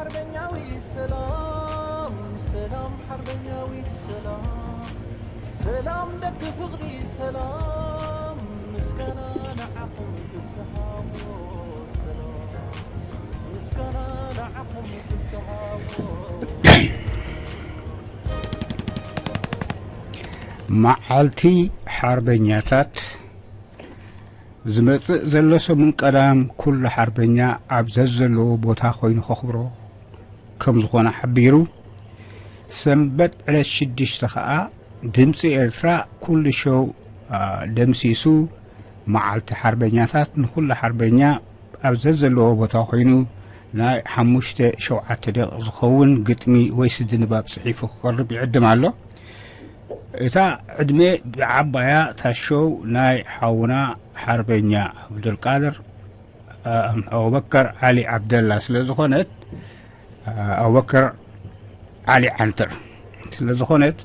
ሓርበኛዊ ሰላም፣ ሰላም ሓርበኛዊ ሰላም፣ ሰላም ደቂ ፍቕሪ ሰላም፣ ምስጋና ንዓኹም ፍስሃዎ ሰላም፣ ምስጋና ንዓኹም ፍስሃዎ። መዓልቲ ሓርበኛታት ዝመጽእ ዘሎ ሰሙን ቀዳም ኩሉ ሓርበኛ ኣብ ዘዘለዎ ቦታ ኮይኑ ከኽብሮ ከም ዝኾነ ሓቢሩ፣ ሰንበት ዕለት ሽዱሽተ ኸኣ ድምፂ ኤርትራ ኩሉ ሸው ደምሲሱ መዓልቲ ሓርበኛታት ንኹሉ ሓርበኛ ኣብ ዘዘለዎ ቦታ ኮይኑ ናይ ሓሙሽተ ሸውዓተ ደቂቕ ዝኸውን ግጥሚ ወይ ስዲ ንባብ ጽሒፉ ክቐርብ ይዕድም ኣሎ። እታ ዕድመ ብዓባያ እታ ሸው ናይ ሓውና ሓርበኛ ኣብዱልቃድር ኣቡበከር ዓሊ ዓብደላ ስለ ዝኾነት፣ ኣቡበከር ዓሊ ዓንተር ስለ ዝኾነት፣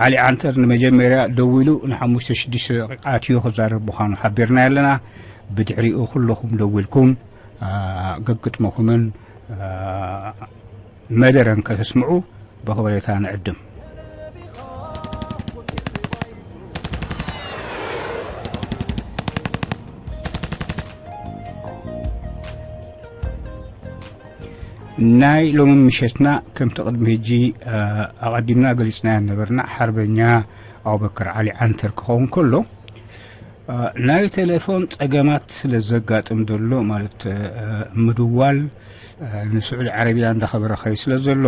ዓሊ ዓንተር ንመጀመርያ ደዊሉ ንሓሙሽተ ሽዱሽተ ደቂቃ ኣትዩ ክዛረብ ምዃኑ ሓቢርና ኣለና። ብድሕሪኡ ኩለኹም ደዊልኩም ገግጥመኹምን መደረን ከተስምዑ ብኽብሬታ ንዕድም። ናይ ሎሚ ምሸትና ከምቲ ቅድሚ ሕጂ ኣቐዲምና ገሊጽናዮ ነበርና፣ ሓርበኛ ኣቡበከር ዓሊ ዓንተር ክኸውን ከሎ፣ ናይ ቴሌፎን ጸገማት ስለ ዘጋጥም ዘሎ፣ ማለት ምድዋል ንስዑዲ ዓረብያ እንዳኸበረ ኸይ ስለ ዘሎ፣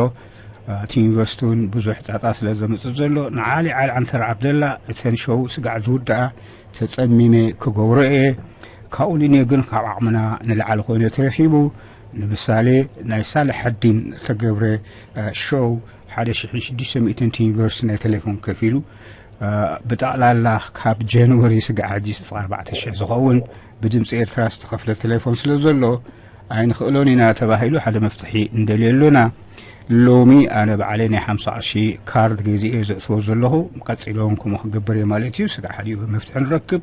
እቲ ዩኒቨርሲቲ እውን ብዙሕ ጣጣ ስለ ዘምጽእ ዘሎ፣ ንዓሊ ዓሊ ዓንተር ዓብደላ እተን ሸው ስጋዕ ዝውድኣ ተጸሚመ ክገብሮ እየ። ካብኡ ንንዮ ግን ካብ ዓቕምና ንላዕሊ ኮይኑ ተረኺቡ። ንምሳሌ ናይ ሳልሐዲን ተገብረ ሾው ሓደ ሽሕን ሽዱሽተ ሚእትን እቲ ዩኒቨርሲቲ ናይ ቴሌፎን ከፊሉ፣ ብጠቕላላ ካብ ጃንዋሪ ስጋዕ ሕጂ ኣርባዕተ ሽሕ ዝኸውን ብድምፂ ኤርትራ ዝተኸፍለ ቴሌፎን ስለ ዘሎ ኣይንኽእሎን ኢና ተባሂሉ ሓደ መፍትሒ እንደልየሉ ኢና። ሎሚ ኣነ ባዕለይ ናይ ሓምሳ ቅርሺ ካርድ ገዚኤ ዘእትዎ ዘለኹ፣ ቀፂለ እውን ከምኡ ክገብር እየ ማለት እዩ። ስጋዕ ሓዲኡ መፍትሒ ንረክብ።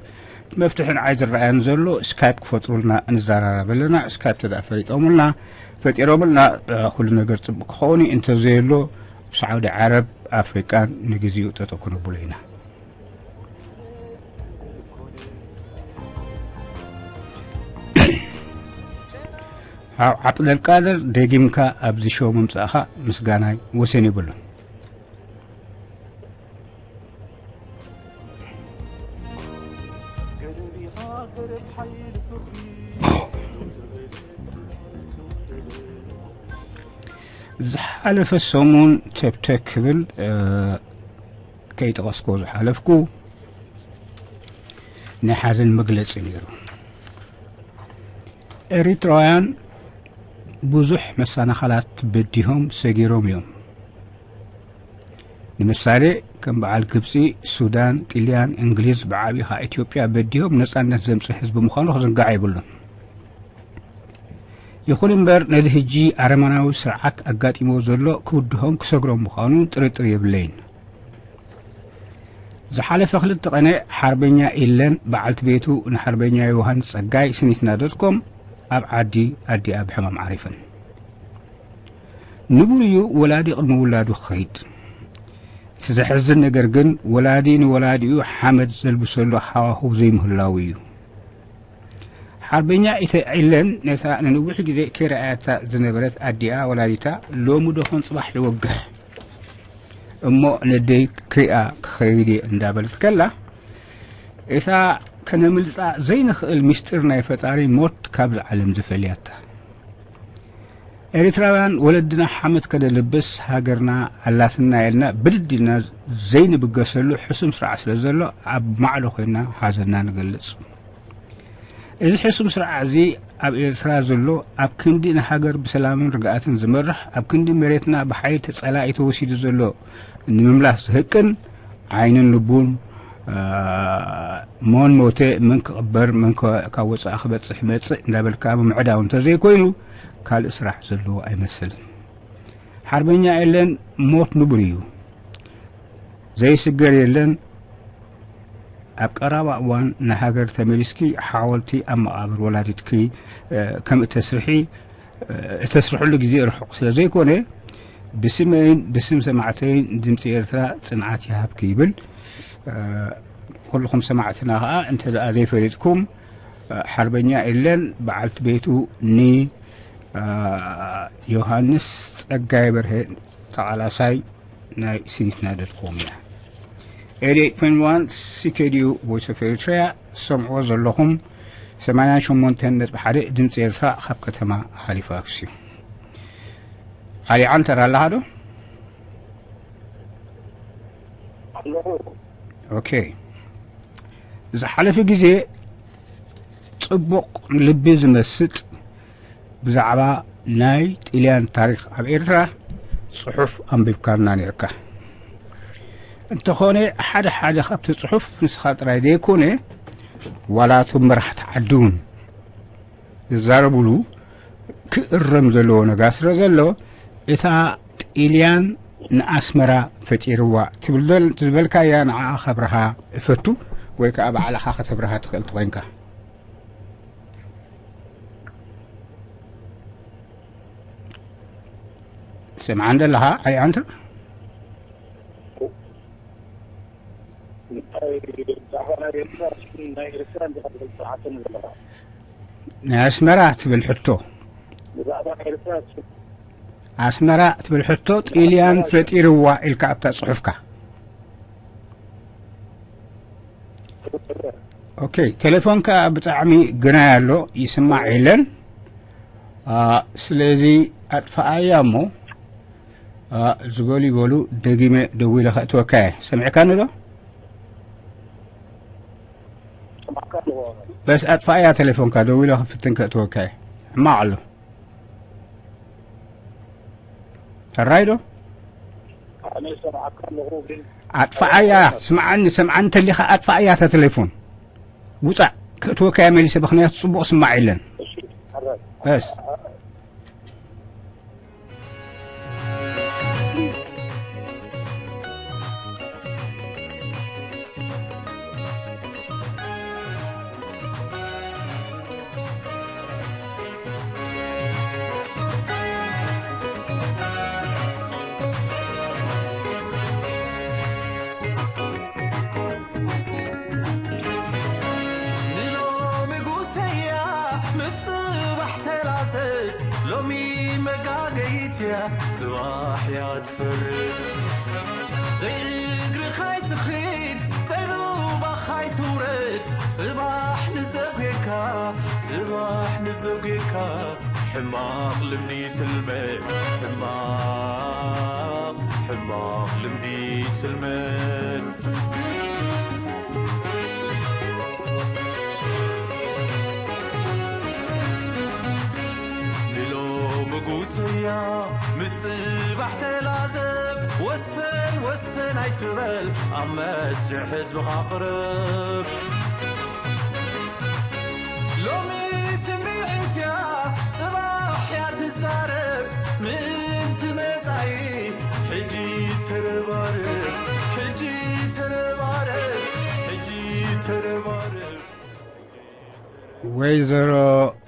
መፍትሒ ንዓይ ዝረኣየን ዘሎ ስካይፕ ክፈጥሩልና ንዘራረብ ኣለና። ስካይፕ ተደኣ ፈሪጦምልና፣ ፈጢሮምልና፣ ኩሉ ነገር ፅቡቅ ክኸውን እዩ። እንተዘየሎ ሳዑዲ ዓረብ ኣፍሪቃን ንግዜኡ ጠጠው ክነብሎ ኢና። ዓብደልቃድር ደጊምካ ኣብዚ ሾው ምምጻእኻ ምስጋናይ ወሰን የብሉን። ዝሓለፈ ሰሙን ተብተክ ክብል ከይጠቐስኮ ዝሓለፍኩ ናይ ሓዘን መግለጺ ነይሩ። ኤሪትራውያን ብዙሕ መሰናኸላት በዲሆም ሰጊሮም እዮም። ንምሳሌ ከም በዓል ግብፂ፣ ሱዳን፣ ጥልያን፣ እንግሊዝ ብዓብዪ ከዓ ኢትዮጵያ በዲሆም ነፃነት ዘምፅእ ህዝቢ ምዃኑ ክዝንጋዕ የብሉን። ይኹን እምበር ነዚ ህጂ ኣረመናዊ ስርዓት ኣጋጢሞ ዘሎ ክብድሆም ክሰግሮም ምዃኑ ጥርጥር የብለይን። ዝሓለፈ ክልተ ቐነ ሓርበኛ ኢለን በዓልቲ ቤቱ ንሓርበኛ ዮሃንስ ጸጋይ ስኒትና ዶትኮም ኣብ ዓዲ ኣዲኣ ብሕማም ዓሪፈን። ንቡር እዩ ወላዲ ቅድሚ ውላዱ ክኸይድ። እቲ ዘሕዝን ነገር ግን ወላዲ ንወላዲኡ ሓመድ ዘልብሰሉ ሃዋህው ዘይምህላው እዩ። ሓርበኛ ኢተ ዒለን ነታ ንንዊሕ ግዜ ከይረኣያታ ዝነበረት ኣዲኣ ወላዲታ ሎሚ ዶኾን ጽባሕ ይወግሕ እሞ ነደይ ክሪኣ ክኸይድ እየ እንዳበለት ከላ፣ እታ ከነምልጣ ዘይንኽእል ምስጢር ናይ ፈጣሪ ሞት ካብዚ ዓለም ዝፈልያታ። ኤርትራውያን ወለድና ሓመድ ከደልብስ ሃገርና ኣላትና ኢልና ብድድ ኢልና ዘይንብገሰሉ ሕሱም ስርዓት ስለ ዘሎ ኣብ ማዕዶ ኮይንና ሓዘንና ንገልጽ። እዚ ሕሱም ስርዓት እዚ ኣብ ኤርትራ ዘሎ ኣብ ክንዲ ንሃገር ብሰላምን ርግኣትን ዝመርሕ ኣብ ክንዲ መሬትና ብሓይሊ ተጸላኢ ተወሲዱ ዘሎ ንምምላስ ዝህቅን ዓይንን ልቡን መን ሞተ መን ክቕበር መን ካብ ወፃኢ ክበፅሕ ይመፅእ እንዳበልካ ምምዕዳው እንተዘይኮይኑ ካልእ ስራሕ ዘለዎ ኣይመስልን። ሓርበኛ የለን ሞት ንቡር እዩ። ዘይስገር የለን። ኣብ ቀረባ እዋን ንሃገር ተመሊስኪ ሓወልቲ ኣብ መቓብር ወላዲትኪ ከም እተስርሒ እተስርሕሉ ግዜ ርሑቕ ስለ ዘይኮነ፣ ብስመይን ብስም ሰማዕተይን ድምፂ ኤርትራ ፅንዓት ይሃብኪ ይብል። ኩልኹም ሰማዕትና ከዓ እንተ ደኣ ዘይፈሊጥኩም፣ ሓርበኛ ኤለን በዓልቲ ቤቱ ኒ ዮሃንስ ጸጋይ በርሀ ተቓላሳይ ናይ ሲኒትና ዶት ኮም እያ። ኤይትይ ኤይት ፖይንት ዋን ሲ ኬ ዲ ዩ ቮይስ ኦፍ ኤሪትሪያ ትሰምዕዎ ዘለኹም ሰማንያን ሸሞንተን ነጥቢ ሓደ ድምፂ ኤርትራ ካብ ከተማ ሃሊፋክስ እዩ። ዓሊ ዓንተር ኣለኻ ዶ? ኦኬ። ዝሓለፈ ግዜ ጽቡቕ ልቢ ዝመስጥ ብዛዕባ ናይ ጥልያን ታሪኽ ኣብ ኤርትራ ጽሑፍ ኣንቢብካልና ነርካ። እንተኾነ ሓደ ሓደ ካብቲ ጽሑፍ ንስኻ ጥራይ ዘይኮነ ዋላ እቶም መራሕቲ ዓዲ እውን ዝዛረብሉ ክእረም ዘለዎ ነጋ ስለ ዘሎ እታ ጥልያን ንኣስመራ ፈጢርዋ ትብል ዘል- ዝበልካያ ንዓኣ ከብርሃ እፈቱ ወይ ከዓ ባዕልኻ ከተብርሃ ትኽእል ትኾይንካ። ስምዓን ዘለኻ ኣይ ኣንተ እንታይ ብዛዕባ ናይ ኤርትራ ናይ ኤርትራ እንዲኻ ትብል ስርዓትን ዘለኻ ናይ ኣስመራ ትብል ሕቶ ብዛዕባ ናይ ኤርትራ ኣስመራ ትብል ሕቶ ጥልያን ፈጢርዋ ኢልካ ኣብታ ጽሑፍካ። ኦኬ፣ ቴሌፎንካ ብጣዕሚ ግናይ ኣሎ፣ ይስማዕ የለን። ስለዚ ኣጥፋኣያ እሞ ዝበሉ ይበሉ፣ ደጊመ ደዊለ ከእትወካ እየ። ሰሚዕካኒ ዶ? በስ ኣጥፋኣያ ቴሌፎንካ፣ ደዊለ ክፍትን ከእትወካ እየ። ሕማቕ ኣሎ። ሕራይ ዶ? ኣጥፋኣያ። ስምዓኒ፣ ሰምዓኒ ተሊኻ ኣጥፋኣያ እታ ቴሌፎን። ውፃእ። ከእትወካያ መሊሰ፣ ምኽንያቱ ፅቡቕ ስማዕ የለን። በስ። ንሎሚ ጉሰያ ምስ ጽባሕ ተላዘብ፣ ሎሚ መጋገይትያ ጽባሕ እያ ትፈርድ። ዘይእግርኻ ኣይትኺድ፣ ዘይሩባኻ ኣይትውረድ፣ ጽባሕ ንዘጉየካ፣ ጽባሕ ንዘጉየካ፣ ሕማቕ ልምዲ ትልመድ፣ ሕማቕ፣ ሕማቕ ልምዲ ትልመድ። ንሎሚ ጉሰያ፣ ምስ ጽባሕ ተላዘብ፣ ወሰን፣ ወሰን ኣይትበል፣ ኣብ መስርሕ ህዝብኻ ቅረብ። ሎሚ ስምዒት እያ፣ ጽባሕ እያ ትዛረብ፣ ምእንቲ መጻኢ ሕጂ ተረባረብ፣ ሕጂ ተረባረብ፣ ሕጂ ተረባረብ። ወይዘሮ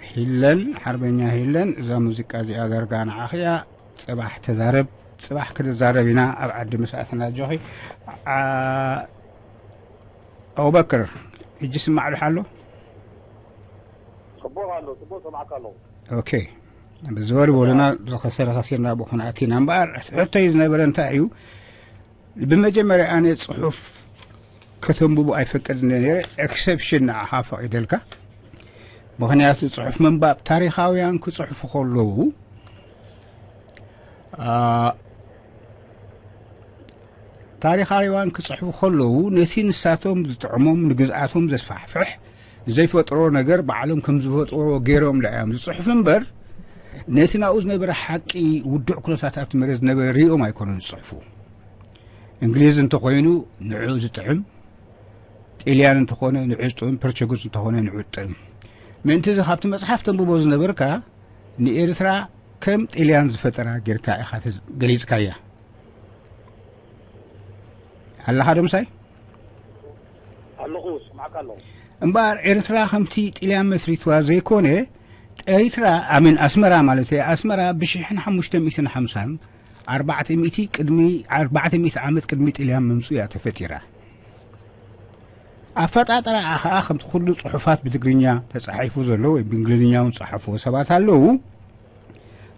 ሂለን፣ ሓርበኛ ሂለን፣ እዛ ሙዚቃ እዚኣ ዳርጋ ንዓኺ እያ። ጽባሕ ተዛረብ፣ ጽባሕ ክንዛረብ ኢና ኣብ ዓዲ ምስ ኣተና። ኣጆኺ። ኣ-፣ ኣቡበክር፣ ሕጂ ስማዕ ዶ ኣሎ? ጽቡቕ ኣሎ፣ ጽቡቕ ሰማዕካ ኣለኹ። ኦኬ። ብዝበሉ በሉና፣ ዝኸሰረ ከሲርና ብኹን ኣቲና። እምበኣር፣ ሕቶይ ዝነበረ እንታይ እዩ? ብመጀመርያ ኣነ ጽሑፍ ከተንብቡ ኣይፈቅድን ነይረ። ኤክሰፕሽን ንዓኻ ፈቒደልካ። ምኽንያቱ ጽሑፍ ምንባብ ታሪኻውያን ክጽሕፉ ከለዉ፣ ኣ፣ ታሪኻውያን ክጽሕፉ ከለዉ ነቲ ንሳቶም ዝጥዕሞም ንግዝኣቶም ዘስፋሕፍሕ ዘይፈጥሮ ነገር ባዕሎም ከም ዝፈጥሮ ገይሮም ዳ እዮም ዝጽሕፉ እምበር ነቲ ናብኡ ዝነበረ ሓቂ ውዱዕ ኩነታት ኣብቲ መሬት ዝነበረ ሪኦም ኣይኮኑን ዝጽሕፉ። እንግሊዝ እንተኾይኑ ንዕኡ ዝጥዕም፣ ጢልያን እንተኾነ ንዑ ዝጥዕም፣ ፖርቹጉዝ እንተኾነ ንዑ ዝጥዕም። ምእንቲ እዚ ካብቲ መጽሓፍ ተንብቦ ዝነበርካ ንኤርትራ ከም ጢልያን ዝፈጠራ ጌርካ ኢኻ ትዝ-፣ ገሊጽካያ። ኣለኻ ዶ ምሳይ? ኣለኹ፣ ስማዕካ ኣለኹ። እምበኣር ኤርትራ ከምቲ ጢልያን መስሪትዋ ዘይኮነ ኤሪትራ ኣሚን ኣስመራ ማለት እየ። ኣስመራ ብሽሕን ሓሙሽተ ሚእትን ሓምሳን ኣርባዕተ ሚእቲ ቅድሚ ኣርባዕተ ሚእቲ ዓመት ቅድሚ ጥልያን ምምፁ እያ ተፈጢራ። ኣፈጣጠራ ከዓ ከምቲ ኩሉ ፅሑፋት ብትግርኛ ተፃሒፉ ዘሎ ወይ ብእንግሊዝኛ እውን ፀሓፍዎ ሰባት ኣለዉ።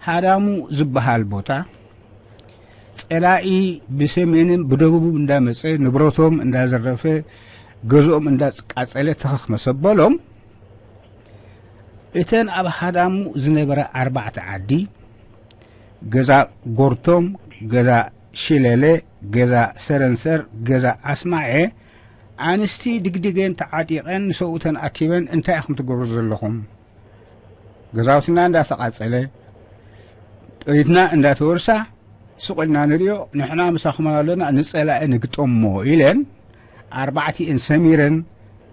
ሃዳሙ ዝበሃል ቦታ ፀላኢ ብሰሜንን ብደቡብን እንዳመፀ ንብረቶም እንዳዘረፈ ገዝኦም እንዳቃፀለ ተኸኽ መሰበሎም። እተን ኣብ ሃዳሙ ዝነበረ ኣርባዕተ ዓዲ፣ ገዛ ጎርቶም፣ ገዛ ሽለለ፣ ገዛ ሰረንሰር፣ ገዛ ኣስማዐ፣ ኣንስቲ ድግዲገን ተዓጢቐን ንሰብኡተን ኣኪበን እንታይ ኢኹም ትገብሩ ዘለኹም? ገዛውትና እንዳተቓጸለ፣ ጥሪትና እንዳተወርሳ፣ ስቕ ኢልና ንሪኦ፣ ንሕና ምሳኹም ኣለና፣ ንጸላኢ ንግጠሞ ኢለን ኣርባዕቲኤን ሰሚረን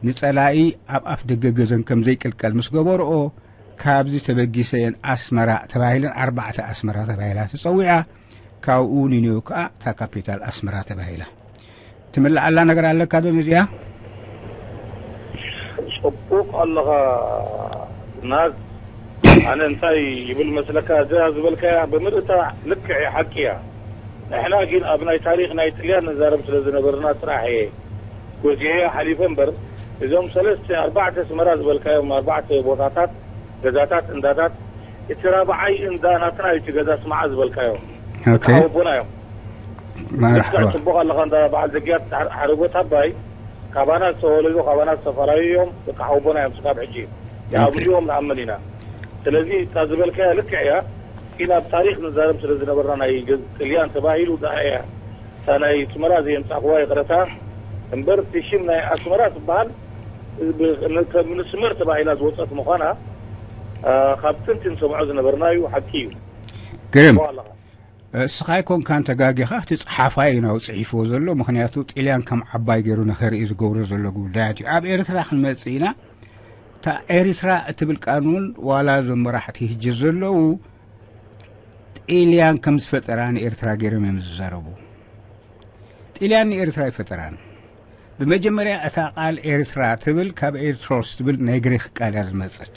ንጸላኢ ኣብ ኣፍ ደገ ገዘን ከም ዘይቅልቀል ምስ ገበርኦ፣ ካብዚ ተበጊሰ እየን ኣስመራ ተባሂለን ኣርባዕተ ኣስመራ ተባሂላ ተጸዊዓ። ካብኡ ንንዮ ከኣ እታ ካፒታል ኣስመራ ተባሂላ። ትምልኣላ ነገር ኣለካ ዶ ንዚኣ? ጽቡቕ ኣለኻ ናዝ። ኣነ እንታይ ይብል መስለካ፣ እዛ ዝበልካያ ብምልእታ ልክዕ እያ፣ ሓቂ እያ። ንሕና ግን ኣብ ናይ ታሪኽ ናይ ጥልያን ንዛረብ ስለ ዝነበርና ጥራሕ እየ ጎዚኤ ሓሊፈ እምበር፣ እዞም ሰለስተ ኣርባዕተ ኣስመራ ዝበልካዮም ኣርባዕተ ቦታታት ገዛታት እንዳታት፣ እቲ ራብዓይ እንዳ ናትና እዩ፣ እቲ ገዛ ስማዓ ዝበልካዮ። ኦኬ። ሓወቦና እዮም። መርሓባ። ጽቡቕ ኣለኻ እንዳ በዓል ዘጊያት ሓረጎት ኣባይ ካባና ዝተወለዱ ካባና ዝተፈራዩ እዮም። ደቂ ሓወቦና እዮም ስጋብ ሕጂ። ኦኬ። ይኣብልዮም ንኣምን ኢና። ስለዚ እታ ዝበልካያ ልክዕ እያ። ግን ኣብ ታሪኽ ንዛረብ ስለ ዝነበርና ናይ ገዝ- ጥልያን ተባሂሉ ደኣ እያ እታ ናይ ኣስመራ ዘየምጻእክዋ ይቕረታ እምበር፣ እቲ ሽም ናይ ኣስመራ ትበሃል ብ- ከም ንስመር ተባሂላ ዝወጸት ምዃና፣ ኣ፣ ካብ ጥንቲ ንሰምዖ ዝነበርና እዩ። ሓቂ እዩ። ግርም። ጽቡቕ ኣለኻ። እስኻ ኣይኮንካን ተጋጊኻ፣ እቲ ጸሓፋይ እዩ ናው ጽሒፍዎ ዘሎ። ምኽንያቱ ጥልያን ከም ዓባይ ገይሩ ንኸርኢ ዝገብሮ ዘሎ ጉዳያት እዩ። ኣብ ኤርትራ ክንመጽእ ኢና። እታ ኤርትራ እትብል ቃል እውን ዋላ እዞም መራሕቲ ህጂ ዘለዉ ጥልያን ከም ዝፈጠራ ንኤርትራ ገይሮም እዮም ዝዛረቡ። ጥልያን ንኤርትራ ኣይፈጠራን። ብመጀመርያ እታ ቃል ኤርትራ ትብል ካብ ኤርትሮስ ትብል ናይ ግሪኽ ቃል እያ ዝመጸት።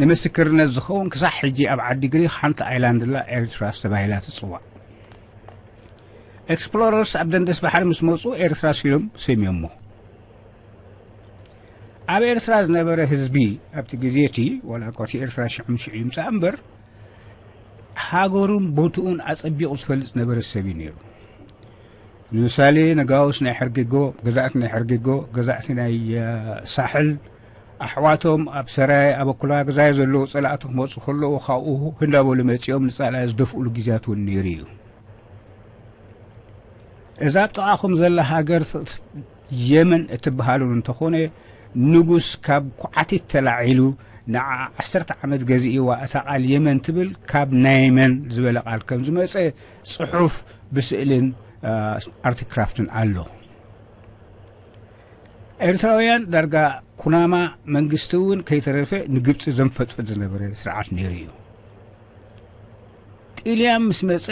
ንምስክርነት ዝኸውን ክሳዕ ሕጂ ኣብ ዓዲ ግሪኽ ሓንቲ ኣይላንድ ላ ኤርትራስ ተባሂላ ትጽዋዕ። ኤክስፕሎረርስ ኣብ ደንደስ ባሕሪ ምስ መጹ ኤርትራ ሲሎም ሰምዮሞ። ኣብ ኤርትራ ዝነበረ ህዝቢ ኣብቲ ግዜ እቲ ዋላ እኳ እቲ ኤርትራ ሽዑ ሽዑ ይምጻእ እምበር ሃገሩን ቦትኡን ኣጸቢቑ ዝፈልጥ ዝነበረ ሰብ እዩ ነይሩ። ንምሳሌ ነጋውስ ናይ ሕርጌጎ፣ ገዛእቲ ናይ ሕርጌጎ፣ ገዛእቲ ናይ እ፣ ሳሕል ኣሕዋቶም ኣብ ሰራየ ኣብ ኣኩላ ግዛየ ዘለዉ ጸላእቲ ክመጹ ከለዉ ካብኡ እንዳበሉ መጺኦም ንጸላኢ ዝደፍኡሉ ግዜያት እውን ነይሩ እዩ። እዛ ኣብ ጥቓኹም ዘላ ሃገር የመን እትበሃል እውን እንተኾነ ንጉስ ካብ ኩዓቲት ተላዒሉ ንዓ ዓሰርተ ዓመት ገዚእዋ እታ ቃል የመን ትብል ካብ ናይመን ዝበለ ቃል ከም ዝመጸ ጽሑፍ ብስእልን እ፣ ኣርትክራፍትን ኣሎ። ኤርትራውያን ዳርጋ ኩናማ መንግስቲ እውን ከይተረፈ ንግብፂ ዘንፈጥፍጥ ዝነበረ ስርዓት ነይሩ እዩ። ጥልያን ምስ መፀ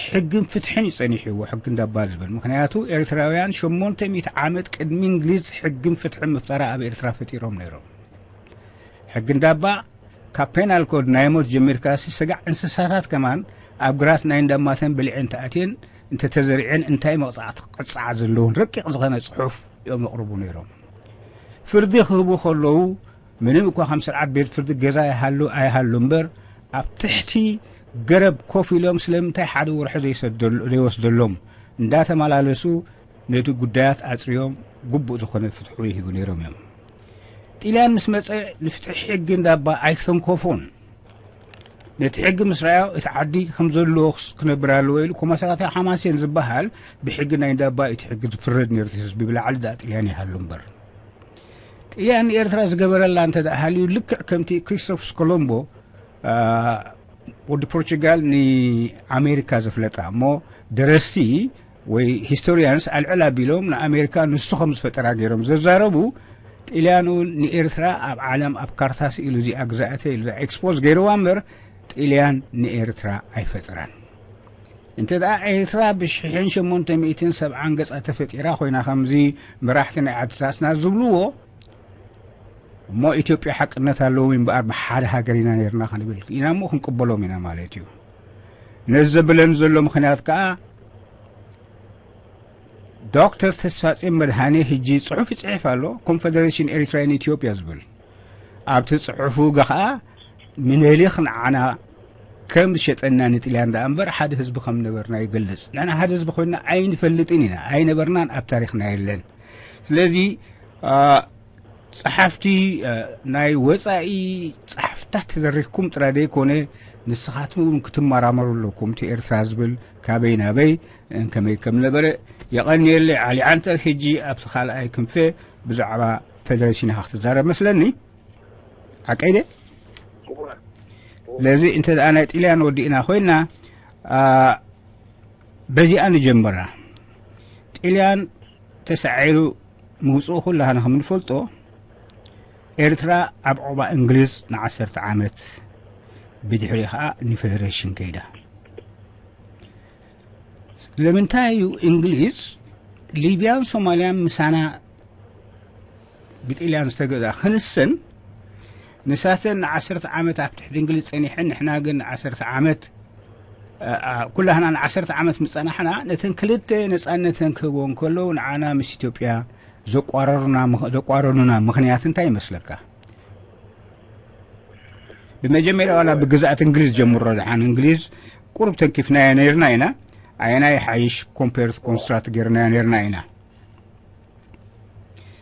ሕግን ፍትሕን እዩ ፀኒሕዎ፣ ሕጊ እንዳባ ዝብል። ምኽንያቱ ኤርትራውያን ሸሞንተ ሚእቲ ዓመት ቅድሚ እንግሊዝ ሕግን ፍትሕን ምፍጠራ ኣብ ኤርትራ ፈጢሮም ነይሮም። ሕጊ እንዳባ ካብ ፔናል ኮድ ናይ ሞት ጀሚርካ ሲ ስጋዕ እንስሳታት ከማን ኣብ ግራት ናይ እንዳማተን ብልዕን ተኣትየን እንተተዘሪዐን እንታይ መቕጻዕቲ ክቕጽዓ ዘለውን ረቂቕ ዝኾነ ጽሑፍ እዮም የቕርቡ ነይሮም። ፍርዲ ክህቡ ከለዉ ምንም እኳ ከም ስርዓት ቤት ፍርዲ ገዛ ይሃሉ ኣይሃሉ እምበር ኣብ ትሕቲ ገረብ ኮፍ ኢሎም ስለምንታይ ሓደ ወርሒ ዘይሰደሉ- ዘይወስደሎም እንዳተመላለሱ ነቲ ጉዳያት ኣጽርዮም ግቡእ ዝኾነ ፍትሑ ይህቡ ነይሮም እዮም። ጥልያን ምስ መጸ ንፍትሒ ሕጊ እንዳባ ኣይተንኮፎን። ነቲ ሕጊ ምስ ረኣዮ እቲ ዓዲ ከም ዘለዎ ክስ- ክነብር ኣለዎ ኢሉ ኮማሰራታ ሓማሴን ዝበሃል ብሕጊ ናይ እንዳባ እቲ ሕጊ ዝፍረድ ነይሩ እቲ ህዝቢ ብላዕሊ ዳ ጥልያን ይሃሉ እምበር። ጥልያን ንኤርትራ ዝገበረላ እንተ ደኣ ሃልዩ ልክዕ ከምቲ ክሪስቶፈርስ ኮሎምቦ ኣ፣ ወዲ ፖርቹጋል ንኣሜሪካ ዘፍለጣ እሞ ደረስቲ ወይ ሂስቶሪያንስ ኣልዕል ኣቢሎም ንኣሜሪካ ንሱ ከም ዝፈጠራ ገይሮም ዘዛረቡ ጥልያን እውን ንኤርትራ ኣብ ዓለም ኣብ ካርታ ስኢሉ እዚኣ ግዛእተ ኢሉ ኤክስፖዝ ገይርዋ እምበር ጥልያን ንኤርትራ ኣይፈጠራን። እንተ ደኣ ኤርትራ ብሽሕን ሸሞንተ ሚእትን ሰብዓን ገጻ ተፈጢራ ኮይና ከምዚ መራሕቲ ናይ ዓድታትና ዝብልዎ እሞ ኢትዮጵያ ሓቅነት ኣለዎም እምበኣር ብሓደ ሃገር ኢና ነርና ክንብል ኢና እሞ ክንቅበሎም ኢና ማለት እዩ። ነዚ ዘብለን ዘሎ ምኽንያት ከኣ ዶክተር ተስፋጽዮን መድሃኔ ሕጂ ጽሑፍ ይጽሕፍ ኣሎ፣ ኮንፈደሬሽን ኤሪትራን ኢትዮጵያ ዝብል። ኣብቲ ጽሑፉ ከኣ ምኒልክ ንዓና ከም ዝሸጠና ንጥልያን ደኣ እምበር ሓደ ህዝቢ ከም ነበርና ይገልጽ። ንሕና ሓደ ህዝቢ ኮይንና ኣይንፈልጥን ኢና፣ ኣይነበርናን፣ ኣብ ታሪኽና የለን። ስለዚ ጸሓፍቲ ናይ ወጻኢ ጸሓፍታት ተዘሪግኩም ጥራይ ዘይኮነ፣ ንስኻትኩም እውን ክትመራመሩ ኣለኩም። እቲ ኤርትራ ዝብል ካበይ ናበይ ከመይ ከም ነበረ የቐንየለይ። ዓሊ ዓንተር፣ ሕጂ ኣብቲ ካልኣይ ክንፈ ብዛዕባ ፌደሬሽን ኢኻ ክትዛረብ መስለኒ። ሓቀይ ደ? ስለዚ እንተ ደኣ ናይ ጥልያን ወዲእና ኮይና፣ በዚኣ ንጀምራ። ጥልያን ተሳዒሩ ምውፅኡ ኩላህና ከም ንፈልጦ፣ ኤርትራ ኣብ ዑቕባ እንግሊዝ ንዓሰርተ ዓመት፣ ብድሕሪ ከዓ ንፌደሬሽን ከይዳ። ስለምንታይ እዩ እንግሊዝ ሊብያን ሶማልያን ምሳና ብጥልያን ዝተገዛ ክንሰን፣ ንሳተን ንዓሰርተ ዓመት ኣብ ትሕቲ እንግሊዝ ጸኒሐን፣ ንሕና ግን ንዓሰርተ ዓመት፣ ኣ፣ ኣ፣ ኩላህና ንዓሰርተ ዓመት ምጸናሕና፣ ነተን ክልተ ነጻነተን ክህቦ እንከለዉ፣ ንዓና ምስ ኢትዮጵያ ዘቋረሩና ምኽ-፣ ዘቋረኑና ምኽንያት እንታይ ይመስለካ? ብመጀመርያ ዋላ ብግዝኣት እንግሊዝ ጀምሮ፣ ደሓን እንግሊዝ ቁሩብ ተንኪፍናዮ ነይርና ኢና። ኣየናይ ሓይሽ ኮምፔርት ኮንስትራክት ገይርናዮ ነይርና ኢና።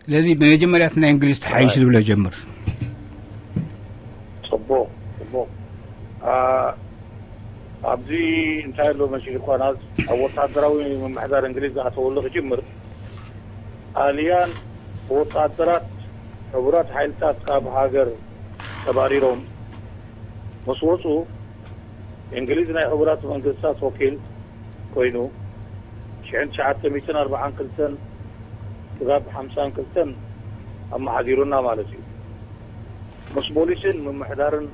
ስለዚ ብመጀመርያ እቲ ናይ እንግሊዝ ተሓይሽ ዝብሎ ጀምር። ጽቡቕ፣ ጽቡቕ። ኣ፣ ኣብዚ እንታይ ኣሎ መሲሉ እኳ፣ ናብ፣ ኣብ ወታደራዊ ምምሕዳር እንግሊዝ ዝኣተወሉ ክጅምር፣ ጣልያን ወታደራት ሕቡራት ሓይልታት ካብ ሃገር ተባሪሮም ምስ ወጹ፣ እንግሊዝ ናይ ሕቡራት መንግስታት ወኪል ኮይኑ፣ ሽሕን ትሽዓተ ሚእትን ኣርባዓን ክልተን ክሳብ ሓምሳን ክልተን ኣመሓዲሩና ማለት እዩ። ምስ ፖሊስን ምምሕዳርን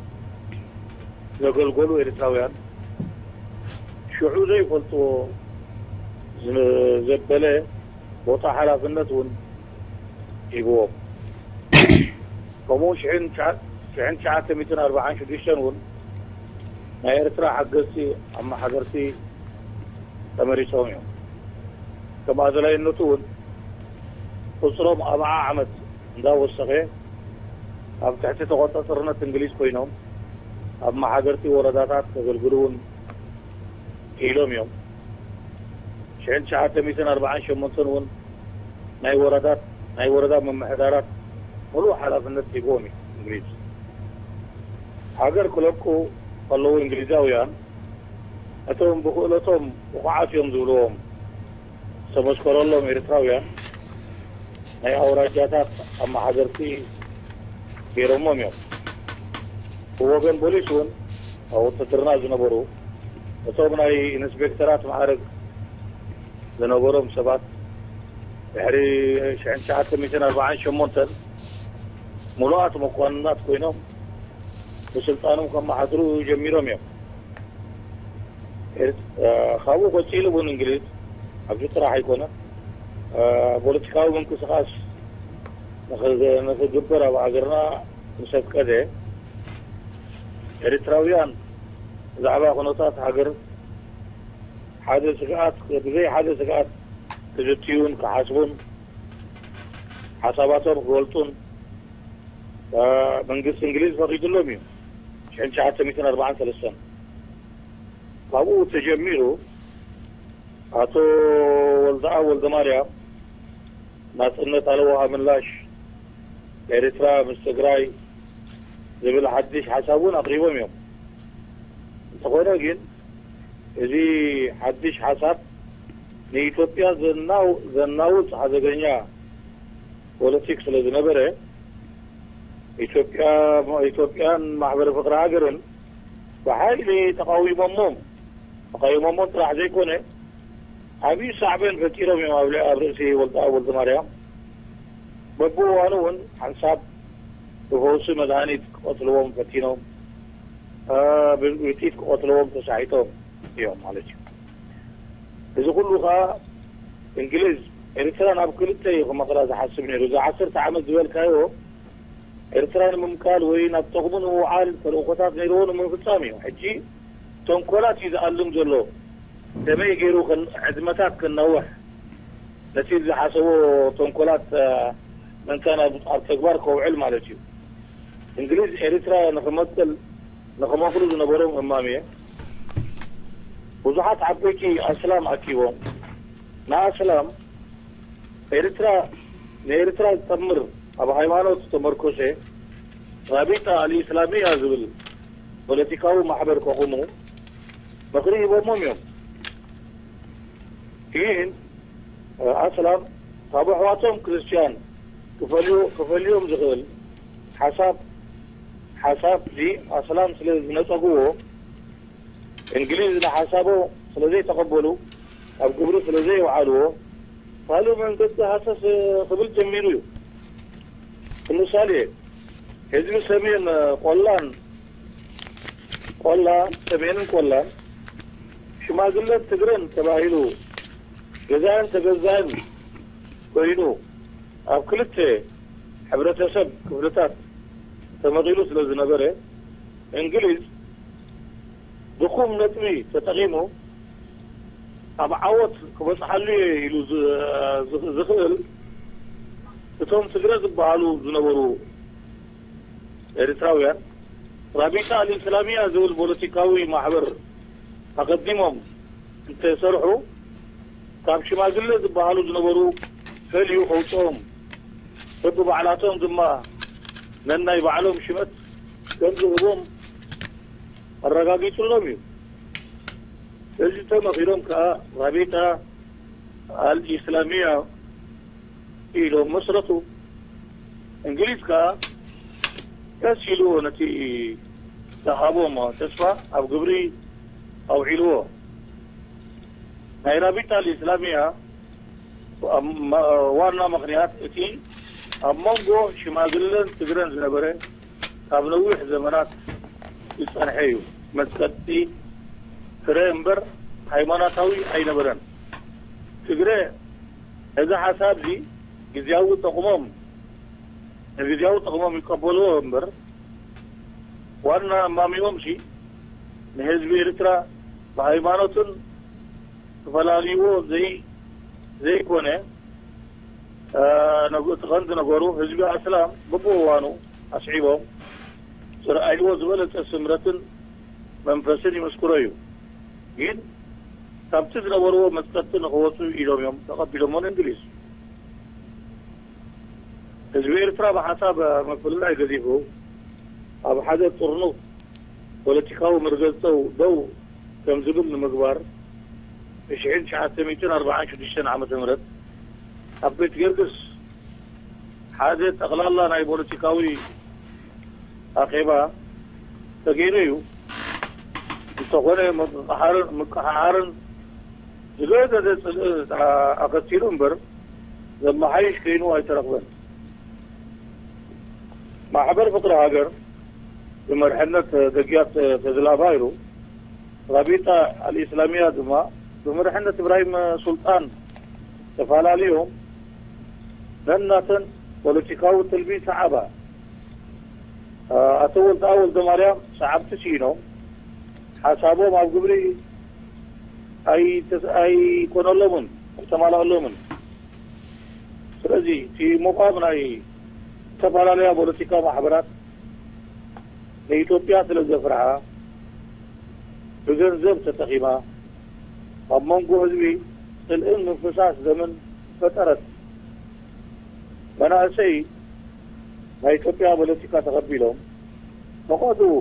ዘገልገሉ ኤርትራውያን፣ ሽዑ ዘይፈልጥዎ ዝ-፣ ዘበለ ቦታ ሓላፍነት እውን ሂብዎም። ከምኡ ሽሕን ትሽዓ-፣ ሽሕን ትሽዓተ ሚእትን ኣርባዓን ሽዱሽተን እውን ናይ ኤርትራ ሓገዝቲ ኣመሓደርቲ ተመሪጾም እዮም። ከም ኣድላይነቱ እውን ቁጽሮም ኣርብዓ ዓመት እንዳወሰኸ፣ ኣብ ትሕቲ ተቖጻጽርነት እንግሊዝ ኮይኖም ኣብ መሓደርቲ ወረዳታት ከገልግሉ እውን ክኢሎም እዮም። ሽሕን ትሽዓተ ሚእትን ኣርባዓን ሸሞንተን እውን ናይ ወረዳት፣ ናይ ወረዳ ምምሕዳራት ምሉእ ሓላፍነት ሂብዎም እዩ እንግሊዝ። ሃገር ክለቁ ከለዉ እንግሊዛውያን፣ እቶም ብክእለቶም ብቑዓት እዮም ዝብልዎም ዝተመስከረሎም ኤርትራውያን ናይ ኣውራጃታት ኣመሓደርቲ ገይሮሞም እዮም። ብወገን ፖሊስ እውን ኣብ ውትድርና ዝነበሩ፣ እቶም ናይ ኢንስፔክተራት ማዕረግ ዝነበሮም ሰባት ድሕሪ ሽሕን ትሽዓተ ሚእትን ኣርባዓን ሸሞንተን ምሉኣት መኮንናት ኮይኖም ብስልጣኖም ከመሓድሩ ጀሚሮም እዮም። ኤርት-፣ እ፣ ካብኡ ቀጺሉ እውን እንግሊዝ ኣብዚ ጥራሕ ኣይኮነን፣ እ፣ ፖለቲካዊ ምንቅስቓስ ንኽ-፣ ንኽግበር ኣብ ሃገርና ምስ ኣፍቀደ፣ ኤርትራውያን ብዛዕባ ኩነታት ሃገር ሓደ ስግኣት፣ ብዘይ ሓደ ስግኣት ክዝትዩን ክሓስቡን ሓሳባቶም ክገልጹን፣ እ፣ መንግስቲ እንግሊዝ ፈቒድሎም እዩ። ሽሕን ትሽዓተ ሚእትን ኣርባዓን ሰለስተን ካብኡ ተጀሚሩ ኣቶ ወልደኣብ ወልደማርያም ናጽነት ኣለዎ ምላሽ ኤርትራ ምስ ትግራይ ዝብል ሓድሽ ሓሳብ እውን ኣቕሪቦም እዮም። እንተኾነ ግን እዚ ሓድሽ ሓሳብ ንኢትዮጵያ ዘናው-፣ ዘናውጽ ሓደገኛ ፖለቲክ ስለ ዝነበረ ኢትዮጵያ፣ ኢትዮጵያን ማሕበር ፍቕሪ ሃገርን ብሓይሊ ተቃዊሞሞም፣ ተቃዊሞሞም ጥራሕ ዘይኮነ ዓብዪ ሳዕቤን ፈጢሮም እዮም ኣብ ል-፣ ኣብ ርእሲ ወልደኣብ ወልደማርያም። በብእዋኑ እውን ሓንሳብ ብፈውሲ መድሃኒት ክቐትልዎም ፈቲኖም፣ እ፣ ብግጭት ክቐትልዎም ተሳሒቶም እዮም ማለት እዩ። እዚ ኩሉ ከዓ እንግሊዝ ኤርትራ ናብ ክልተ እዩ ክመቕላ ዝሓስብ ነይሩ። እዚ ዓሰርተ ዓመት ዝበልካዮ ኤርትራ ንምምካል ወይ ናብ ጥቕሙ ንምውዓል ተልእኾታት ነይርዎ ንምፍጻም እዩ። ሕጂ ተንኮላት እዩ ዝኣልም ዘሎ። ከመይ ገይሩ ከን-፣ ዕድመታት ከናውሕ፣ ነቲ ዝሓሰቦ ተንኮላት፣ እ፣ ምእንታን ኣብ፣ ኣብ ተግባር ከውዕል ማለት እዩ። እንግሊዝ ኤርትራ ንኽመቅል፣ ንኽመቕሉ ዝነበሮም እማም እየ። ብዙሓት ዓበይቲ ኣስላም ኣኪቦም፣ ንኣስላም ኤርትራ፣ ንኤርትራ ዝጠምር ኣብ ሃይማኖት ዝተመርኮሰ ራቢጣ ኣልኢስላሚያ ዝብል ፖለቲካዊ ማሕበር ከቑሙ ምኽሪ ሂቦሞም እዮም። ግን ኣስላም ካብ ኣሕዋቶም ክርስትያን ክፈልዮ-፣ ክፈልዮም ዝኽእል ሓሳብ፣ ሓሳብ እዚ ኣስላም ስለ ዝነጸግዎ፣ እንግሊዝ ንሓሳቦ ስለ ዘይተቐበሉ፣ ኣብ ግብሪ ስለ ዘየውዓልዎ፣ ካልእ መንገዲ ሃሰስ ክብል ጀሚሩ እዩ። ንምሳሌ፣ ህዝቢ ሰሜን ቆላን፣ ቆላ፣ ሰሜንን ቆላን፣ ሽማግለን ትግረን ተባሂሉ፣ ገዛእን ተገዛእን ኮይኑ፣ ኣብ ክልተ ሕብረተሰብ ክፍልታት ተመቒሉ ስለ ዝነበረ፣ እንግሊዝ ድኹም ነጥቢ ተጠቒሙ ኣብ ዓወት ክበጽሓሉ እየ ኢሉ ዝ-፣ ዝ-፣ ዝኽእል፣ እቶም ትግረ ዝበሃሉ ዝነበሩ ኤርትራውያን፣ ራቢጣ ኣልእስላሚያ ዝብል ፖለቲካዊ ማሕበር ኣቐዲሞም እንተሰርሑ፣ ካብ ሽማግለ ዝበሃሉ ዝነበሩ ፈልዩ ከውፅኦም፣ በብባዕላቶም ድማ ነናይ ባዕሎም ሽመት ከም ዝህቦም ኣረጋጊጹሎም እዩ። በዚ ተመኺሮም ከኣ ራቢጣ ኣልኢስላሚያ ኢሎም መስረቱ። እንግሊዝ ከኣ ቀስ ኢሉ ነቲ ዝሃቦም ተስፋ ኣብ ግብሪ ኣውዒልዎ። ናይ ራቢጣ ኣልኢስላሚያ ኣብ መ-፣ ዋና ምኽንያት እቲ ኣብ መንጎ ሽማግለን ትግረን ዝነበረ ካብ ነዊሕ ዘመናት ዝጸንሐ እዩ። መጽቀጥቲ ፍረ እምበር ሃይማኖታዊ ኣይነበረን። ትግረ ነዚ ሓሳብ እዚ ግዝያዊ ጥቕሞም፣ ንግዝያዊ ጥቕሞም ይቀበልዎ እምበር ዋና እማሚኦም ሲ ንህዝቢ ኤርትራ ብሃይማኖትን ክፈላልይዎ ዘይ-፣ ዘይኮነ፣ እ፣ ነግ-፣ እቲ ቀንዲ ነገሩ ህዝቢ ኣስላም በብእዋኑ ኣስዒቦም ዝረኣይዎ ዝበለጸ ስምረትን መንፈስን ይምስክሮ እዩ። ግን ካብቲ ዝነበርዎ መጽቀጥቲ ንኽወጹ ኢሎም እዮም ተቐቢሎሞ ንእንግሊዝ። ህዝቢ ኤርትራ ብሓሳብ ምፍልላይ ገዲፉ ኣብ ሓደ ጥርኑፍ ፖለቲካዊ መርገጽ ደው ከም ዝብል ንምግባር፣ ብ ሽሕን ትሽዓተ ሚእትን ኣርባዓን ሽዱሽተን ዓመተ ምህረት ኣብ ቤት ገርግስ ሓደ ጠቕላላ ናይ ፖለቲካዊ ኣኼባ ተገይሩ እዩ። እንተኾነ ምቅሓርን፣ ምቅሓርን ዝገደደ ጽልኢ ኣኸቲሉ እምበር ዘመሓይሽ ከይኑ ኣይተረኽበን። ማሕበር ፍቅሪ ሃገር ብመርሕነት ደግያት ተድላ ባይሩ፣ ራቢጣ ኣልኢስላሚያ ድማ ብመርሕነት እብራሂም ሱልጣን ተፈላለዮም ነናተን ፖለቲካዊ ትልሚ ሰዓባ። ኣቶ ወልደኣብ ወልደማርያም ሰዓብቲ ስኢኖም ሓሳቦም ኣብ ግብሪ ኣይተ-፣ ኣይኮነሎምን፣ ኣይተማልኣሎምን። ስለዚ እቲ ምቋም ናይ ዝተፈላለያ ፖለቲካ ማሕበራት ንኢትዮጵያ ስለ ዘፍርሓ፣ ብገንዘብ ተጠቒማ ኣብ መንጎ ህዝቢ ጽልእን ምፍሳስ ደምን ፈጠረት። መናእሰይ ናይ ኢትዮጵያ ፖለቲካ ተቐቢሎም፣ ፈቐድኡ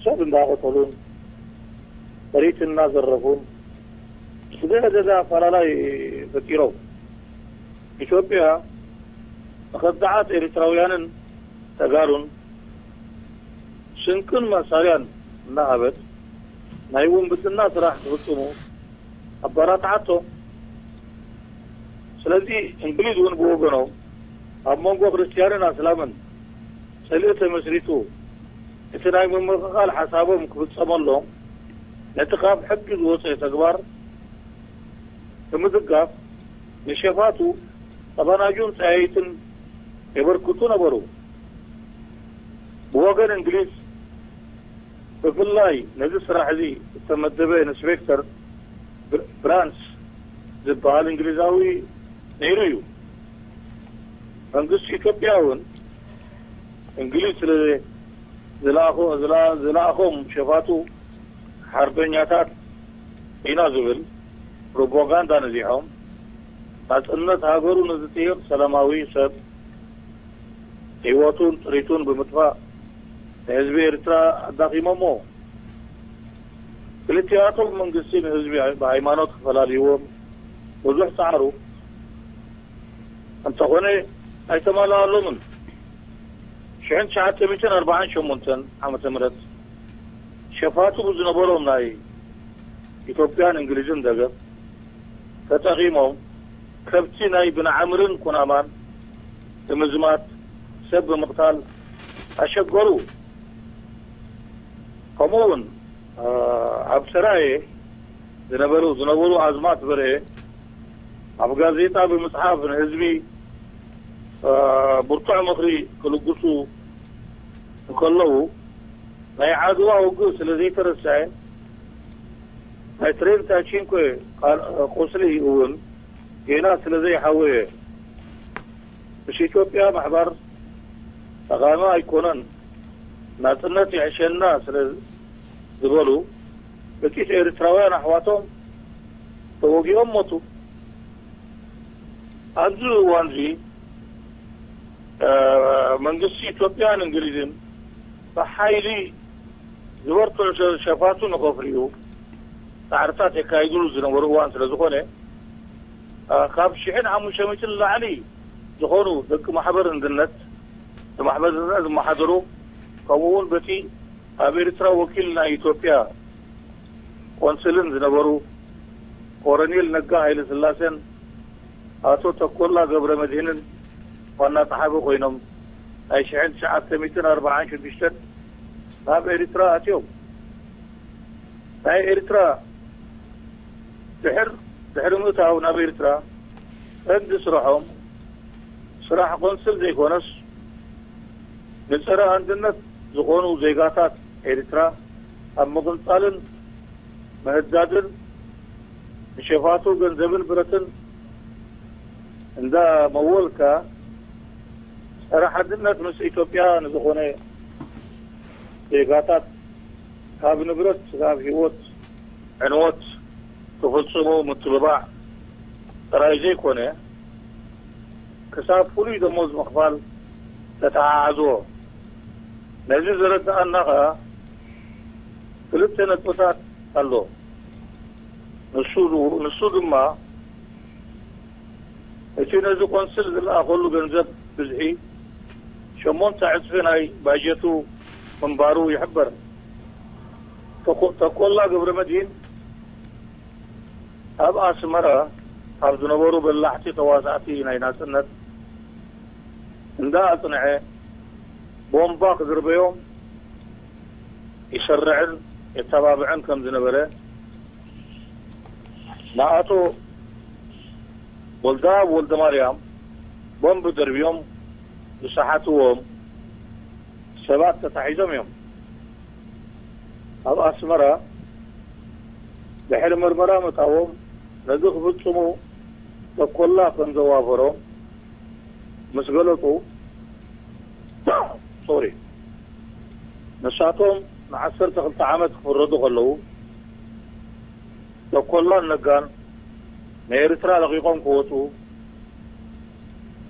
ሰብ እንዳቐተሉን ጥሪት እናዘረፉን ብዘየገዳ ኣፈላላይ ፈጢሮም። ኢትዮጵያ ንኸዳዓት ኤርትራውያንን ተጋሩን ስንቅን መሳርያን እናሃበት ናይ ውንብድና ስራሕ ክፍጽሙ ኣበራትዓቶ። ስለዚ እንግሊዝ እውን ብወገኖም ኣብ መንጎ ክርስትያንን ኣስላምን ጽልኢ ተመስሪቱ እቲ ናይ ምምቕቓል ሓሳቦም ክፍጸመሎም ነቲ ካብ ሕጊ ዝወጸ ተግባር ብምድጋፍ ንሸፋቱ ጠባናጁን ጸያይትን የበርክቱ ነበሩ። ብወገን እንግሊዝ ብፍላይ ነዚ ስራሕ እዚ እተመደበ ኢንስፔክተር ብር- ብራንስ ዝበሃል እንግሊዛዊ ነይሩ እዩ። መንግስቲ ኢትዮጵያ እውን እንግሊዝ ስለ ዝለኣኾ- ዝላ- ዝለኣኾም ሸፋቱ ሓርበኛታት ኢና ዝብል ፕሮፓጋንዳ ነዚሖም፣ ናጽነት ሃገሩ ንዝጥይቕ ሰላማዊ ሰብ ህይወቱን ጥሪቱን ብምጥፋእ ንህዝቢ ኤርትራ ኣዳኺሞሞ። ክልቲኣቶም መንግስቲ ንህዝቢ ብሃይማኖት ክፈላልይዎም ብዙሕ ጻዕሩ። እንተኾነ ኣይተማልኣሎምን። ሽሕን ትሽዓተ ሚእትን ኣርባዓን ሸሞንተን ዓመተ ምህረት ሸፋቱ ብዝነበሮም ናይ ኢትዮጵያን እንግሊዝን ደገፍ ተጠቒሞም ከብቲ ናይ ብንዓምርን ኩናማን ብምዝማት ሰብ ብምቕታል ኣሸገሩ። ከምኡ እውን ኣብ ሰራየ ዝነበሩ ዝነበሩ ኣዝማት በርሀ ኣብ ጋዜጣ ብምጽሓፍ ንህዝቢ ብርቱዕ ምኽሪ ክልግሱ እንከለዉ ናይ ዓድዋ ውግእ ስለ ዘይተረስዐ ናይ ትሬንታ ቺንኮ ቁስሊ እውን ጌና ስለ ዘይሓወየ ምስ ኢትዮጵያ ምሕባር ጠቓሚ ኣይኮነን፣ ናጽነት ይሕሸና ስለ ዝበሉ ጥቂት ኤርትራውያን ኣሕዋቶም ተወጊኦም ሞቱ። ኣብዚ እዋን እዚ መንግስቲ ኢትዮጵያን እንግሊዝን ብሓይሊ ዝበርትዑ ሸፋቱ ንኸፍርዩ ጻዕርታት የካይድሉ ዝነበሩ እዋን ስለ ዝኾነ ካብ ሽሕን ሓሙሽተ ሚእትን ንላዕሊ ዝኾኑ ደቂ ማሕበር እንድነት ብማሕበር እንድነት ዝመሓደሩ ከምኡ እውን በቲ ኣብ ኤርትራ ወኪል ናይ ኢትዮጵያ ቆንስልን ዝነበሩ ኮረኔል ነጋ ሃይለ ስላሴን ኣቶ ተኮላ ገብረ መድህንን ዋና ጸሓፊ ኮይኖም ናይ ሽሕን ትሽዓተ ሚእትን ኣርባዓን ሽዱሽተን ናብ ኤርትራ ኣትዮም። ናይ ኤርትራ ድሕር ድሕሪ ምእታው ናብ ኤርትራ ቀንዲ ስርሖም ስራሕ ቆንስል ዘይኮነስ ንጸረ ኣንድነት ዝኾኑ ዜጋታት ኤርትራ ኣብ ምቕንጻልን ምህዳድን ንሸፋቱ ገንዘብን ብረትን እንዳ መወልካ ጸረ ሓድነት ምስ ኢትዮጵያ ንዝኾነ ዜጋታት ካብ ንብረት ስጋብ ህይወት ዕንወት ክፍጽሙ ምትብባዕ ጥራይ ዘይኮነ ክሳብ ፍሉይ ደሞዝ ምኽፋል ተተሓሓዝዎ። ነዚ ዘረድኣና ኸኣ ክልተ ነጥብታት ኣሎ። ንሱ ንሱ ድማ እቲ ነዚ ቆንስል ዝለኣኸሉ ገንዘብ ብዝሒ ሸሞንተ ዕጽፊ ናይ ባጀቱ ምንባሩ ይሕበር። ተኮ- ተኮላ ገብረ መድህን ኣብ ኣስመራ ካብ ዝነበሩ በላሕቲ ተዋሳእቲ ናይ ናጽነት እንዳ ኣጽንዐ ቦምባ ክድርበዮም ይሰርዕን የተባብዕን ከም ዝነበረ ንኣቶ ወልደኣብ ወልደማርያም ቦምብ ደርብዮም ዝሰሓትዎም ሰባት ተታሒዞም እዮም። ኣብ ኣስመራ ድሕሪ መርመራ ምእታዎም ነዚ ክፍጽሙ ተኮላ ከም ዘዋፈሮም ምስ ገለጹ፣ ሶሪ፣ ንሳቶም ንዓሰርተ ክልተ ዓመት ክፍረዱ ከለዉ ተኮላን ነጋን ንኤርትራ ለቒቖም ክወጹ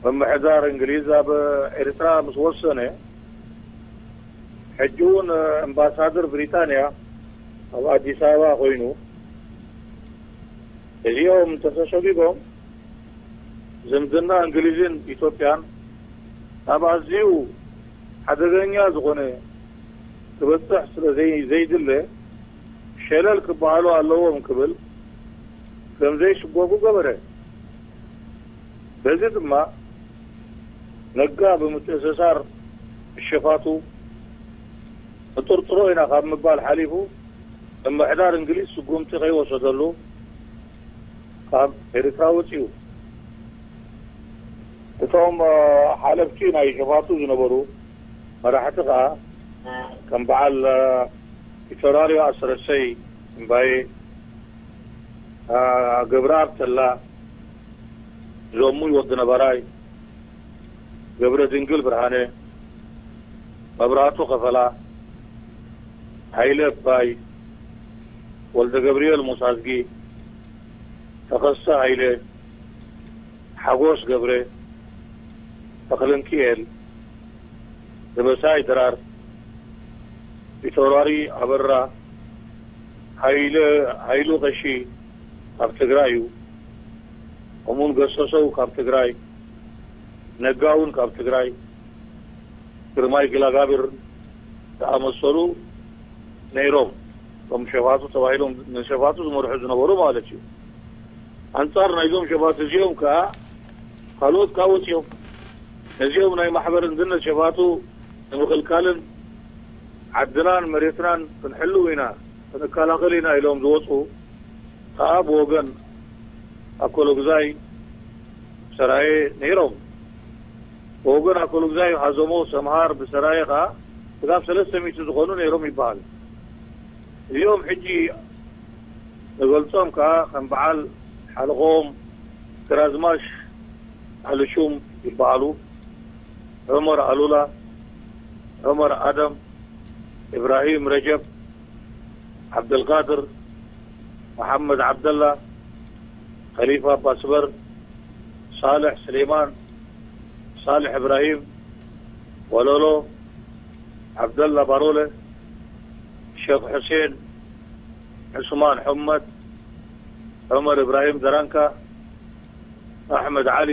ምምሕዳር እንግሊዝ ኣብ ኤርትራ ምስ ወሰነ፣ ሕጂ እውን ኣምባሳደር ብሪጣንያ ኣብ ኣዲስ ኣበባ ኮይኑ፣ እዚኦም እንተተሰጒጎም ዝምድና እንግሊዝን ኢትዮጵያን ናብ ኣዝዩ ሓደገኛ ዝኾነ ክበጽሕ ስለ ዘይ- ዘይድለ ሸለል ክበሃሉ ኣለዎም ክብል ከም ዘይስጎጉ ገበረ። በዚ ድማ ነጋ ብምትእስሳር እሸፋቱ ንጥርጥሮ ኢና ካብ ምባል ሓሊፉ ምምሕዳር እንግሊዝ ስጉምቲ ከይወሰደሉ ካብ ኤርትራ ወጺኡ። እቶም ሓለፍቲ ናይ ሸፋቱ ዝነበሩ መራሕቲ ከኣ ከም በዓል ፊተራልዮ ኣስረሰይ እምባዬ፣ ገብረኣብ ተላ፣ ዞሙይ ወዲ ነባራይ፣ ገብረ ድንግል ብርሃነ፣ መብራህቱ ከፈላ፣ ሃይለ እባይ፣ ወልደ ገብርኤል ሙሳዝጊ፣ ተኸስተ ሃይለ፣ ሓጎስ ገብረ፣ ተኽለንኪኤል፣ ደበሳይ ድራር፣ ፊተውራሪ ኣበራ፣ ሃይለ፣ ሃይሉ ቀሺ ካብ ትግራይ እዩ። ከምኡውን ገሰሰው ካብ ትግራይ፣ ነጋ እውን ካብ ትግራይ፣ ግርማይ ግላጋብር ዝኣመሰሉ ነይሮም። እቶም ሸፋቱ ተባሂሎም ንሸፋቱ ዝመርሑ ዝነበሩ ማለት እዩ። ኣንጻር ናይዞም ሸፋቱ እዚኦም ከኣ ካልኦት ከኣ ወጺኦም። ነዚኦም ናይ ማሕበር እንድነት ሸፋቱ ንምኽልካልን ዓድናን መሬትናን ክንሕልው ኢና፣ ክንከላኸል ኢና ኢሎም ዝወጹ ከኣ ብወገን ኣኮሎግዛይ ሰራየ ነይሮም። ብወገን ኣኮሎግዛይ ሃዘሞ ሰምሃር ብሰራየ ከኣ ስጋብ ሰለስተ ሚእቲ ዝኾኑ ነይሮም ይበሃል። እዚኦም ሕጂ ንገልጾም ከኣ ከም በዓል ሓለቆም ግራዝማሽ ዓልሹም ይበሃሉ። ዑመር ኣሉላ፣ ዑመር ኣደም፣ ኢብራሂም ረጀብ፣ ዓብደልቃድር፣ መሓመድ ዓብደላ፣ ኸሊፋ ኣባስበር፣ ሳልሕ ስሌማን፣ ሳልሕ እብራሂም፣ ወለሎ፣ ዓብደላ ባሮለ፣ ሸኽ ሑሴን፣ ዑስማን ሑመድ፣ ዑመር እብራሂም ዘራንካ፣ ኣሕመድ ዓሊ፣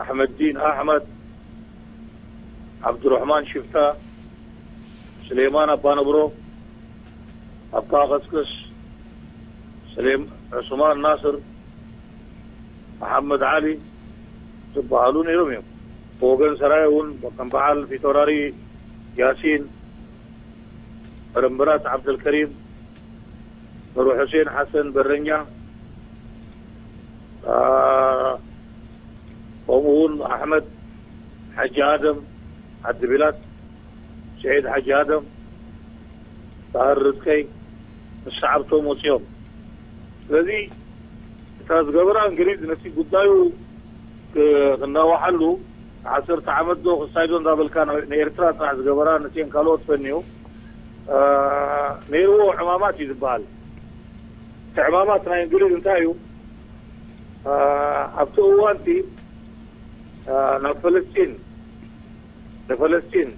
ኣሕመድዲን ኣሕመድ፣ ዓብዱረሕማን ሽፍታ፣ ስሌማን ኣባነብሮ፣ ኣባ ቀስቅስ፣ ስሌም ዑስማን ናስር፣ መሓመድ ዓሊ ዝበሃሉ ነይሮም እዮም። ብወገን ሰራየ እውን ከም በዓል ፊተውራሪ ያሲን፣ በረምበራት ዓብደልከሪም፣ ኑር ሑሴን ሓሰን በረኛ፣ ከምኡ እውን ኣሕመድ ሓጂ ኣደም ዓዲ ቢላት፣ ስዒድ ሓጂ ኣደም፣ ባህር ርዝቀይ ምስ ሰዓብቶም ወፂኦም። ስለዚ እታ ዝገበራ እንግሊዝ ነቲ ጉዳዩ ክናዋሓሉ ዓሰርተ ዓመት ዶ ክሳይ ዶ እንዳበልካ ንኤርትራ ጥራሕ ዝገበራ ነቲአን ካልኦት ፈንዩ ነይርዎ ዕማማት እዩ ዝበሃል። እቲ ዕማማት ናይ እንግሊዝ እንታይ እዩ? ኣብቲ እዋንቲ ናብ ፈለስጢን ንፈለስጢን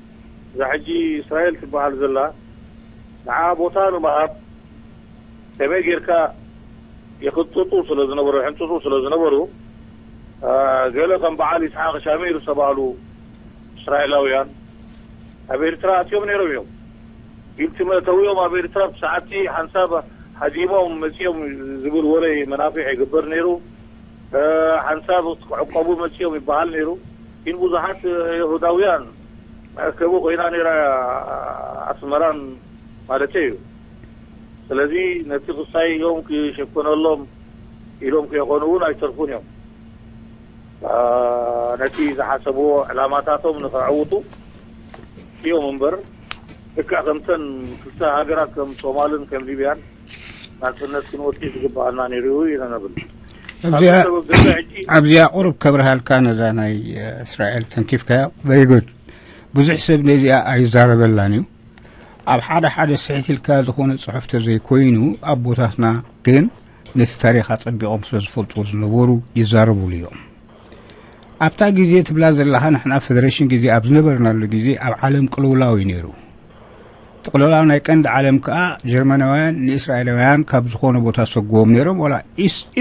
እዛ ሕጂ እስራኤል ትበሃል ዘላ ንዓ ቦታ ንምሃብ ከመይ ጌርካ ይኽጥጡ ስለ ዝነበሩ ይሕንጥጡ ስለ ዝነበሩ ገለ ከም በዓል ይስሓቅ ሻሚር ዝተባህሉ እስራኤላውያን ኣብ ኤርትራ ኣትዮም ነይሮም እዮም። ኢልቲ መእተዊኦም ኣብ ኤርትራ ብሰዓቲ ሓንሳብ ሃዲሞም መጺኦም ዝብል ወረ መናፊሕ ይግበር ነይሩ። ሓንሳብ ክዕቆቡ መጺኦም ይበሃል ነይሩ። ግን ብዙሓት ይሁዳውያን መእከቢ ኮይና ነይራ ኣስመራን ማለተይ እዩ። ስለዚ ነቲ ክሳይ እዮም ክሸፈነሎም ኢሎም ከይኾኑ እውን ኣይተርፉን እዮም። ነቲ ዝሓሰብዎ ዕላማታቶም ንኸዕውቱ እዮም እምበር ልክዕ ከምተን ክልተ ሃገራት ከም ሶማልን ከም ሊብያን ናጽነት ክንወስድ ዝግበኣና ነይሩ ኢና ነብል። ኣብዚኣ ኣብዚኣ ቁሩብ ከብርሃልካ ነዛ ናይ እስራኤል ተንኪፍካያ። Very good። ብዙሕ ሰብ ነዚኣ ኣይዛረበላን እዩ። ኣብ ሓደ ሓደ ስሕት ኢልካ ዝኾነ ጽሑፍ ተዘይኮይኑ ኣቦታትና ግን ነቲ ታሪኽ ኣጸቢቖም ስለ ዝፈልጥዎ ዝነበሩ ይዛረቡሉ እዮም። ኣብታ ግዜ ትብላ ዘለኻ ንሕና ፈደረሽን ግዜ ኣብ ዝነበርናሉ ግዜ ኣብ ዓለም ቅልውላው እዩ ነይሩ። እቲ ቅልውላው ናይ ቀንዲ ዓለም ከኣ ጀርመናውያን ንእስራኤላውያን ካብ ዝኾነ ቦታ ሰግዎም ነይሮም። ወላ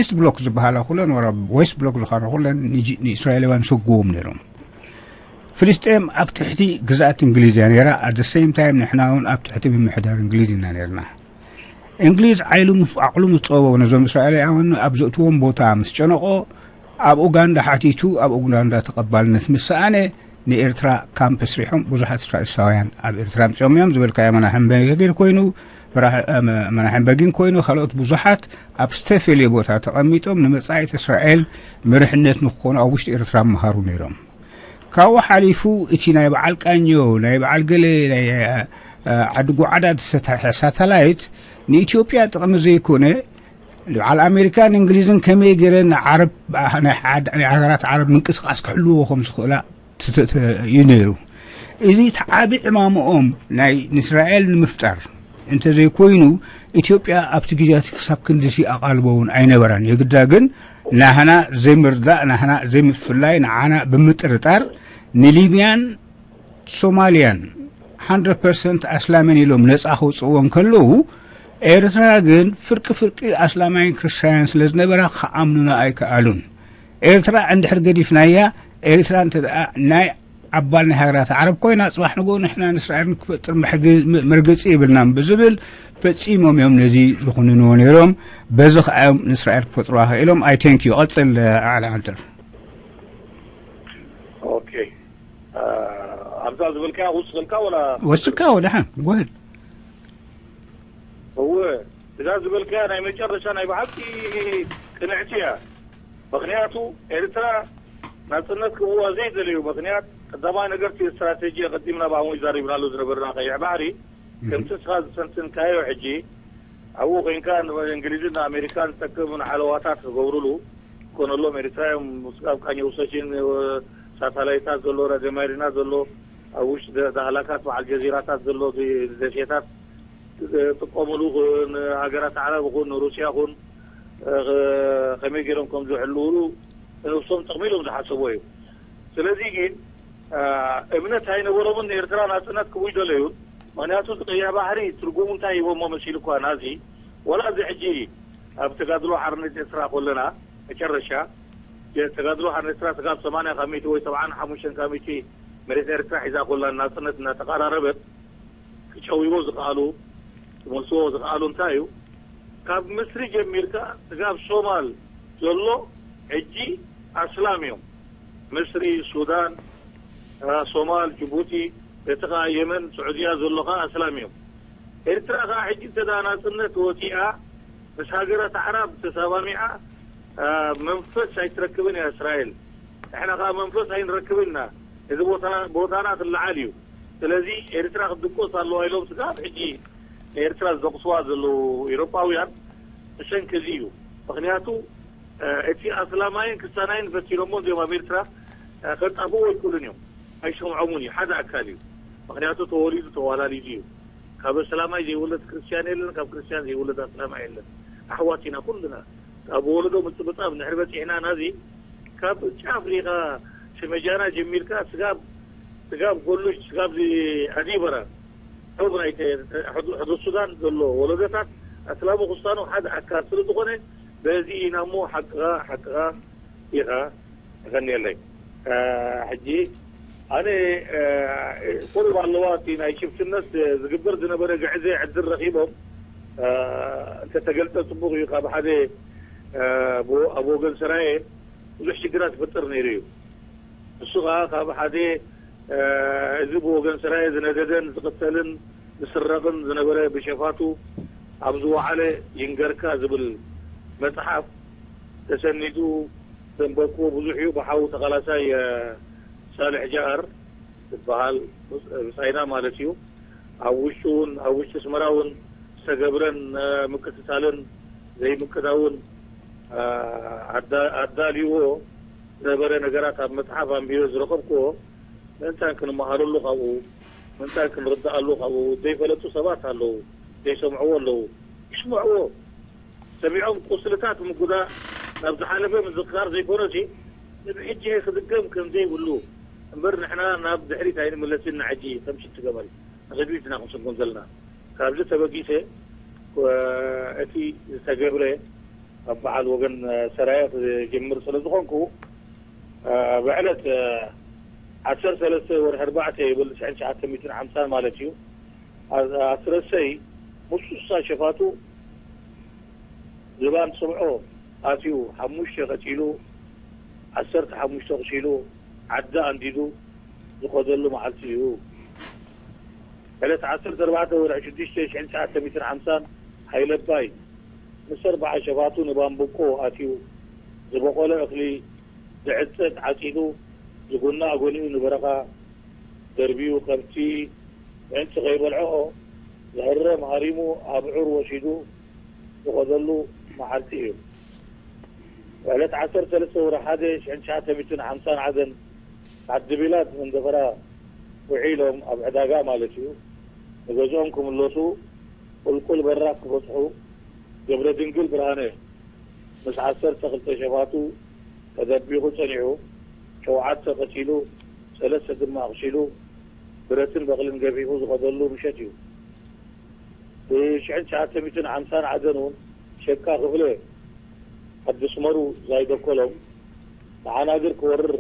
ኢስት ብሎክ ዝበሃላ ኩለን ወላ ዌስት ብሎክ ዝኾና ኩለን ንእስራኤላውያን ሰግዎም ነይሮም። ፍልስጤም ኣብ ትሕቲ ግዝኣት እንግሊዝ እያ ነይራ። ኣት ሰም ታይም ንሕና እውን ኣብ ትሕቲ ምምሕዳር እንግሊዝ ኢና ነርና። እንግሊዝ ዓይሉ ምስ ዓቕሉ ምስ ጸበቦ ነዞም እስራኤላውያን ኣብ ዘእትዎም ቦታ ምስ ጨነቆ ኣብ ኡጋንዳ ሓቲቱ ኣብ ኡጋንዳ ተቐባልነት ምስ ሰኣነ ንኤርትራ ካምፕ ኣስሪሖም ብዙሓት እስራኤላውያን ኣብ ኤርትራ ኣምጺኦም እዮም ዝበልካዮ መናሕም በገር ኮይኑ መራሕን በጊን ኮይኑ ካልኦት ብዙሓት ኣብ ዝተፈለየ ቦታ ተቐሚጦም ንመጻኢት እስራኤል መርሕነት ንክኾኑ ኣብ ውሽጢ ኤርትራ መሃሩ ነይሮም። ካብኡ ሓሊፉ እቲ ናይ በዓል ቃኘው ናይ በዓል ገለ ናይ ዓዲ ጓዓዳት ዝተሰርሐ ሳተላይት ንኢትዮጵያ ጥቕሚ ዘይኮነ ንበዓል ኣሜሪካን እንግሊዝን ከመይ ገይረን ንዓረብ ናይ ሃገራት ዓረብ ምንቅስቃስ ክሕልዎ ከም ዝኽእላ እዩ ነይሩ። እዚ እቲ ዓቢ ዕማምኦም ናይ ንእስራኤል ንምፍጣር እንተዘይኮይኑ ኢትዮጵያ ኣብቲ ግዜ እቲ ክሳብ ክንድዚ ኣቓልቦ እውን ኣይነበራን። የግዳ ግን ናህና ዘይምርዳእ ናህና ዘይምፍላይ ንዓና ብምጥርጣር ንሊብያን ሶማልያን 100% ኣስላምን ኢሎም ነጻ ከውጽእዎም ከለዉ ኤርትራ ግን ፍርቂ ፍርቂ ኣስላማይን ክርስትያንን ስለ ዝነበራ ክኣምኑና ኣይከኣሉን። ኤርትራ እንድሕር ገዲፍናያ ኤርትራ እንተ ደኣ ናይ ኣባል ናይ ሃገራት ዓረብ ኮይና ጽባሕ ንግሆ ንሕና ንእስራኤል ንክፈጥር መርገጺ የብልናን ብዝብል ፈጺሞም እዮም ነዚ ዝኹንንዎ ነይሮም። በዚ ከኣ እዮም ንእስራኤል ክፈጥሩዋ ክኢሎም። I thank you። ቀጽል ኣዕሊ ዓንተር። ኦኬ ኣብዛ ዝበልካያ ክውስኸልካ ወላ ወስካ ወደሓን ጎህድ እወ እዛ ዝበልካያ ናይ መጨረሻ ናይ ብሓቂ ቅንዕቲ እያ። ምክንያቱ ኤርትራ ናጽነት ክህዋ ዘይደለዩ ምክንያት ቀዳማይ ነገርቲ ስትራቴጂ ቀዲምና ብኣሙ ይዛሪብናሉ ዝነበርና ቀይሕ ባሕሪ ከምቲ ንስኻ ዝተንትንካዮ ሕጂ ኣብኡ ኮይንካ እንግሊዝን ኣሜሪካን ዝጠቅም ንዓለዋታት ክገብሩሉ ኮነሎም ኤርትራ እዮም ስጋብ ቃኘው ሰሽን ሳታላይታት ዘሎ ራድዮ ማይሪና ዘሎ ኣብ ውሽጢ ዳህላካት በዓል ጀዚራታት ዘሎ ደሴታት ዝጥቀምሉ ንሃገራት ዓረብ ይኹን ንሩስያ ይኹን ከመይ ገይሮም ከም ዝሕልውሉ ነብሶም ጥቕሚ ኢሎም ዝሓሰቦ እዩ። ስለዚ ግን እምነት ኣይነበሮምን ንኤርትራ ናጽነት ክቡ ይደለዩን ምክንያቱ እቲ ቀይሕ ባሕሪ ትርጉሙ እንታይ ሂቦሞ መሲሉ እኳ ናዚ ወላ እዚ ሕጂ ኣብ ተጋድሎ ሓርነት ኤርትራ ከለና መጨረሻ ተጋድሎ ሓርነት ኤርትራ ስጋብ ሰማንያ ካብ ሚእቲ ወይ ሰብዓን ሓሙሽተን ካብ ሚእቲ መሬት ኤርትራ ሒዛ ከላ ናጽነት እናተቐራረበት ክጨውይዎ ዝኽኣሉ ክመልስዎ ዝኽኣሉ እንታይ እዩ ካብ ምስሪ ጀሚርካ ስጋብ ሶማል ዘሎ ሕጂ ኣስላም እዮም ምስሪ ሱዳን ሶማል ጅቡቲ እቲ ከዓ የመን ስዑድያ ዘሎ ከዓ ኣስላም እዮም ኤርትራ ከዓ ሕጂ እንተ ናፅነት ወፂኣ ምስ ሃገራት ኣዕራብ ተሰማሚዓ መንፈስ ኣይትረክብን እያ እስራኤል ንሕና ከዓ መንፈስ ኣይንረክብን ኢና እዚ ቦታና ትለዓል እዩ ስለዚ ኤርትራ ክትድቆስ ኣለዋ ኢሎም ስጋብ ሕጂ ንኤርትራ ዝደቕስዋ ዘለዉ ኤሮጳውያን ብሰንኪ እዚ እዩ ምክንያቱ እቲ ኣስላማይን ክስታናይን ፈቲኖሞ እዚኦም ኣብ ኤርትራ ከጣፍዎ ኣይክእሉን እዮም ኣይሰምዖምን እዩ ሓደ ኣካል እዩ ምክንያቱ ተወሊዱ ተዋላሊዱ እዩ ካብ ኣስላማይ ዘይውለድ ክርስትያን የለን ካብ ክርስትያን ዘይውለድ ኣስላማይ የለን ኣሕዋት ኢና ኩልና ካብ ወለዶ ምፅብጣብ ንድሕሪ በፂሕና ናዚ ካብ ጫፍ ሪኢኻ ሽመጃና ጀሚርካ ስጋብ ስጋብ ጎሉጅ ስጋብ ኣዲበራ ሑብ ናይ ሕዱር ሱዳን ዘሎ ወለዶታት ኣስላሙ ክስታኑ ሓደ ኣካል ስለ ዝኾነ በዚ ኢና እሞ ሓቅኻ ሓቅኻ ኢኻ ተኸኒየለይ ሕጂ ኣነ ቁሩብ ኣለዋ እቲ ናይ ሽፍትነት ዝግበር ዝነበረ ግዕዘ ዕድል ረኺቦም እንተተገልጸ ጽቡቕ እዩ ካብ ሓደ ኣብ ወገን ሰራየ ብዙሕ ሽግራት ይፈጥር ነይሩ እዩ እሱ ከዓ ካብ ሓደ እዚ ብወገን ሰራየ ዝነደደን ዝቕተልን ዝስረቕን ዝነበረ ብሸፋቱ ኣብ ዝወዓለ ይንገርካ ዝብል መፅሓፍ ተሰኒዱ ዘንበብክዎ ብዙሕ እዩ ብሓው ተቓላሳይ ሳልሕ ጃኣር ዝበሃል ብፃይና ማለት እዩ ኣብ ውሽጡ እውን ኣብ ውሽጢ ኣስመራ እውን ዝተገብረን ምቅትታልን ዘይምቅዳውን ኣዳልይዎ ዝነበረ ነገራት ኣብ መፅሓፍ ኣንቢበ ዝረኸብክዎ ምእንታን ክንመሃረሉ ካብኡ ምእንታን ክንርድኣሉ ካብኡ ዘይፈለጡ ሰባት ኣለዉ ዘይሰምዕዎ ኣለዉ ይስምዕዎ ሰሚዖም ቁስልታት ምጉዳእ ናብ ዝሓለፈ ምዝክኻር ዘይኮነሲ ንብሕጂ ክድገም ከም ዘይብሉ እምበር ንሕና ናብ ድሕሪት ኣይንምለስን ንዓጂ ከም ሽንቲ ገመል ንቕድሚት ኢና ክንስጉም ዘለና ካብዚ ተበጊሰ እቲ ዝተገብረ ኣብ በዓል ወገን ሰራየ ክጅምር ስለ ዝኾንኩ ብዕለት ዓሰርተ ሰለስተ ወርሒ ኣርባዕተ ይብል ትሽዓን ትሽዓተ ሚእትን ሓምሳን ማለት እዩ ኣስረሰይ ሙሱሳ ሸፋቱ ዝባን ስብዖ ኣትዩ ሓሙሽተ ቀጺሉ ዓሰርተ ሓሙሽተ ቁሲሉ ዓዲ ኣንዲዱ ዝኸደሉ መዓልቲ እዩ። ዕለት ዓሰርተ ኣርባዕተ ወርሒ ሽዱሽተ ሽሕን ትሽዓተ ሚእትን ሓምሳን፣ ሃይለ ኣባይ ምስ ኣርባዓ ሸፋቱ ንባምብቆ ኣትዩ፣ ዝበቖለ እኽሊ ብዕጸት ዓጺዱ፣ ዝጉናእ ጎኒኡ ንበረኻ ደርቢዩ፣ ከብቲ ምእንቲ ከይበልዕኦ፣ ዘህረም ሃሪሙ ኣብዑር ወሲዱ ዝኸደሉ መዓልቲ እዩ። ዕለት ዓሰርተ ሰለስተ ወርሒ ሓደ ሽሕን ትሽዓተ ሚእትን ሓምሳን ሓደን፣ ዓዲ ቢላት መንደፈራ ውዒሎም፣ ኣብ ዕዳጋ ማለት እዩ፣ ንገዝኦም ክምለሱ፣ ቁልቁል በራክ ክበጽሑ፣ ገብረ ድንግል ብርሃነ ምስ ዓሰርተ ክልተ ሸፋቱ ተደቢቑ ጸኒሑ፣ ሸውዓተ ቀቲሉ፣ ሰለስተ ድማ ኣቑሲሉ፣ ብረትን በቕልን ገፊፉ ዝኸደሉ ምሸት እዩ። ብሽሕን ትሽዓተ ሚእትን ሓምሳን ዓደን እውን፣ ሸቃ ክፍለ ዓዲ ኣስመሩ ዛይደኮሎም፣ ንዓናግር ክወርር፣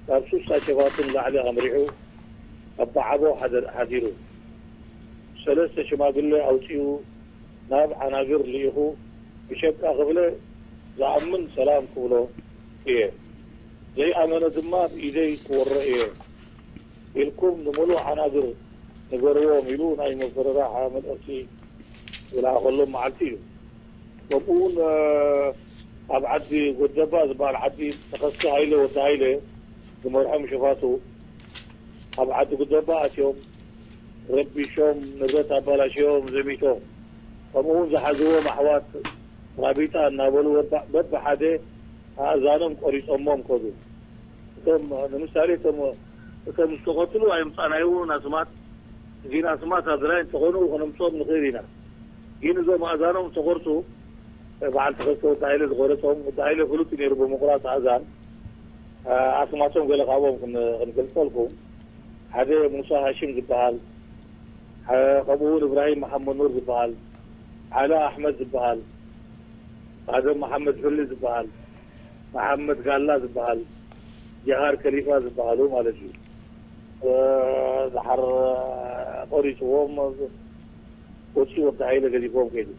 ካብ ሱሳ ሸፋቱ ንላዕሊ ኣምሪሑ፣ ኣባዓቦ ሓደ-፣ ሓዲሩ፣ ሰለስተ ሽማግለ ኣውጺኡ፣ ናብ ዓናግር ልኢኹ፣ ብሸቃ ክፍለ ዝኣምን ሰላም ክብሎ እየ፣ ዘይኣመነ ድማ ብኢደይ ክወሮ እየ ኢልኩም ንምሉእ ዓናግር ንገርዎም ኢሉ ናይ መፈረራሓ መልእኽቲ ዝለኣኸሎም መዓልቲ እዩ። ከምኡ እውን፣ እ፣ ኣብ ዓዲ ጎደባ ዝበሃል ዓዲ ተኸስተ ሃይለ ወዲ ሃይለ ዝመርሖም ሸፋቱ ኣብ ዓዲ ጉደባ ኣትዮም፣ ረቢሾም፣ ንብረት ኣባላሽዮም፣ ዘሚቶም። ከምኡ እውን ዝሓዝዎም ኣሕዋት ራቢጣ እናበሉ በባ-፣ በብሓደ ኣእዛኖም ቆሪጾሞም ከዱ። እቶም፣ ንምሳሌ፣ እቶም፣ እቶም ዝተቐትሉ ኣይምጻእናይ እውን ኣስማት፣ ግን ኣስማት ኣድራይ እንተኾኑ ከነምጽኦም ንኽእል ኢና። ግን እዞም ኣእዛኖም ዝተቖርጹ፣ በዓል ተኸስተ ወዲ ሃይለ ዝቖረጾም፣ ወዲ ሃይለ ፍሉጥ እዩ ነይሩ ብምቑራጽ ኣእዛን። ኣስማቶም ገለ ካብኦም ክን-፣ ክንገልጸልኩም። ሓደ ሙሳ ሃሽም ዝበሃል፣ አ፣ ከምኡ እውን እብራሂም መሓመድ ኑር ዝበሃል፣ ዓሊ ኣሕመድ ዝበሃል፣ ኣደም መሓመድ ሑሊ ዝበሃል፣ መሓመድ ጋላ ዝበሃል፣ ጀሃር ከሊፋ ዝበሃሉ ማለት እዩ። እ፣ ድሓር ቆሪፅዎም ወፂኡ ወዲ ሃይለ ገዲፍዎም ከይዱ።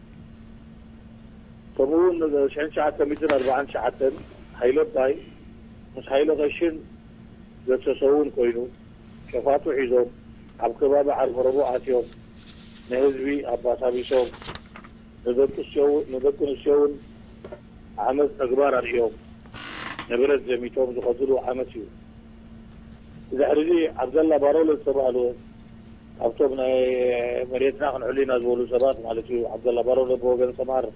ከምኡ እውን ሽሕን ትሽዓተ ሚእትን ኣርባዓን ትሽዓተን ሃይለ ኣባይ ምስ ሃይለ ቀሽን ዘሰሰውን ኮይኑ ሸፋቱ ሒዞም ኣብ ከባቢ ዓርቢ ረቡዕ ኣትዮም ንህዝቢ ኣባሳቢሶም ንደቂ ኣንስትዮ፣ ንደቂ ኣንስትዮ እውን ዓመፅ ተግባር ኣርእዮም ንብረት ዘሚቶም ዝኸድሉ ዓመት እዩ። ብድሕሪ እዚ ዓብደላ ባሮለ ዝተባህሉ ካብቶም ናይ መሬትና ክንሕሉ ኢና ዝበሉ ሰባት ማለት እዩ። ዓብደላ ባሮለ ብወገን ሰምሃር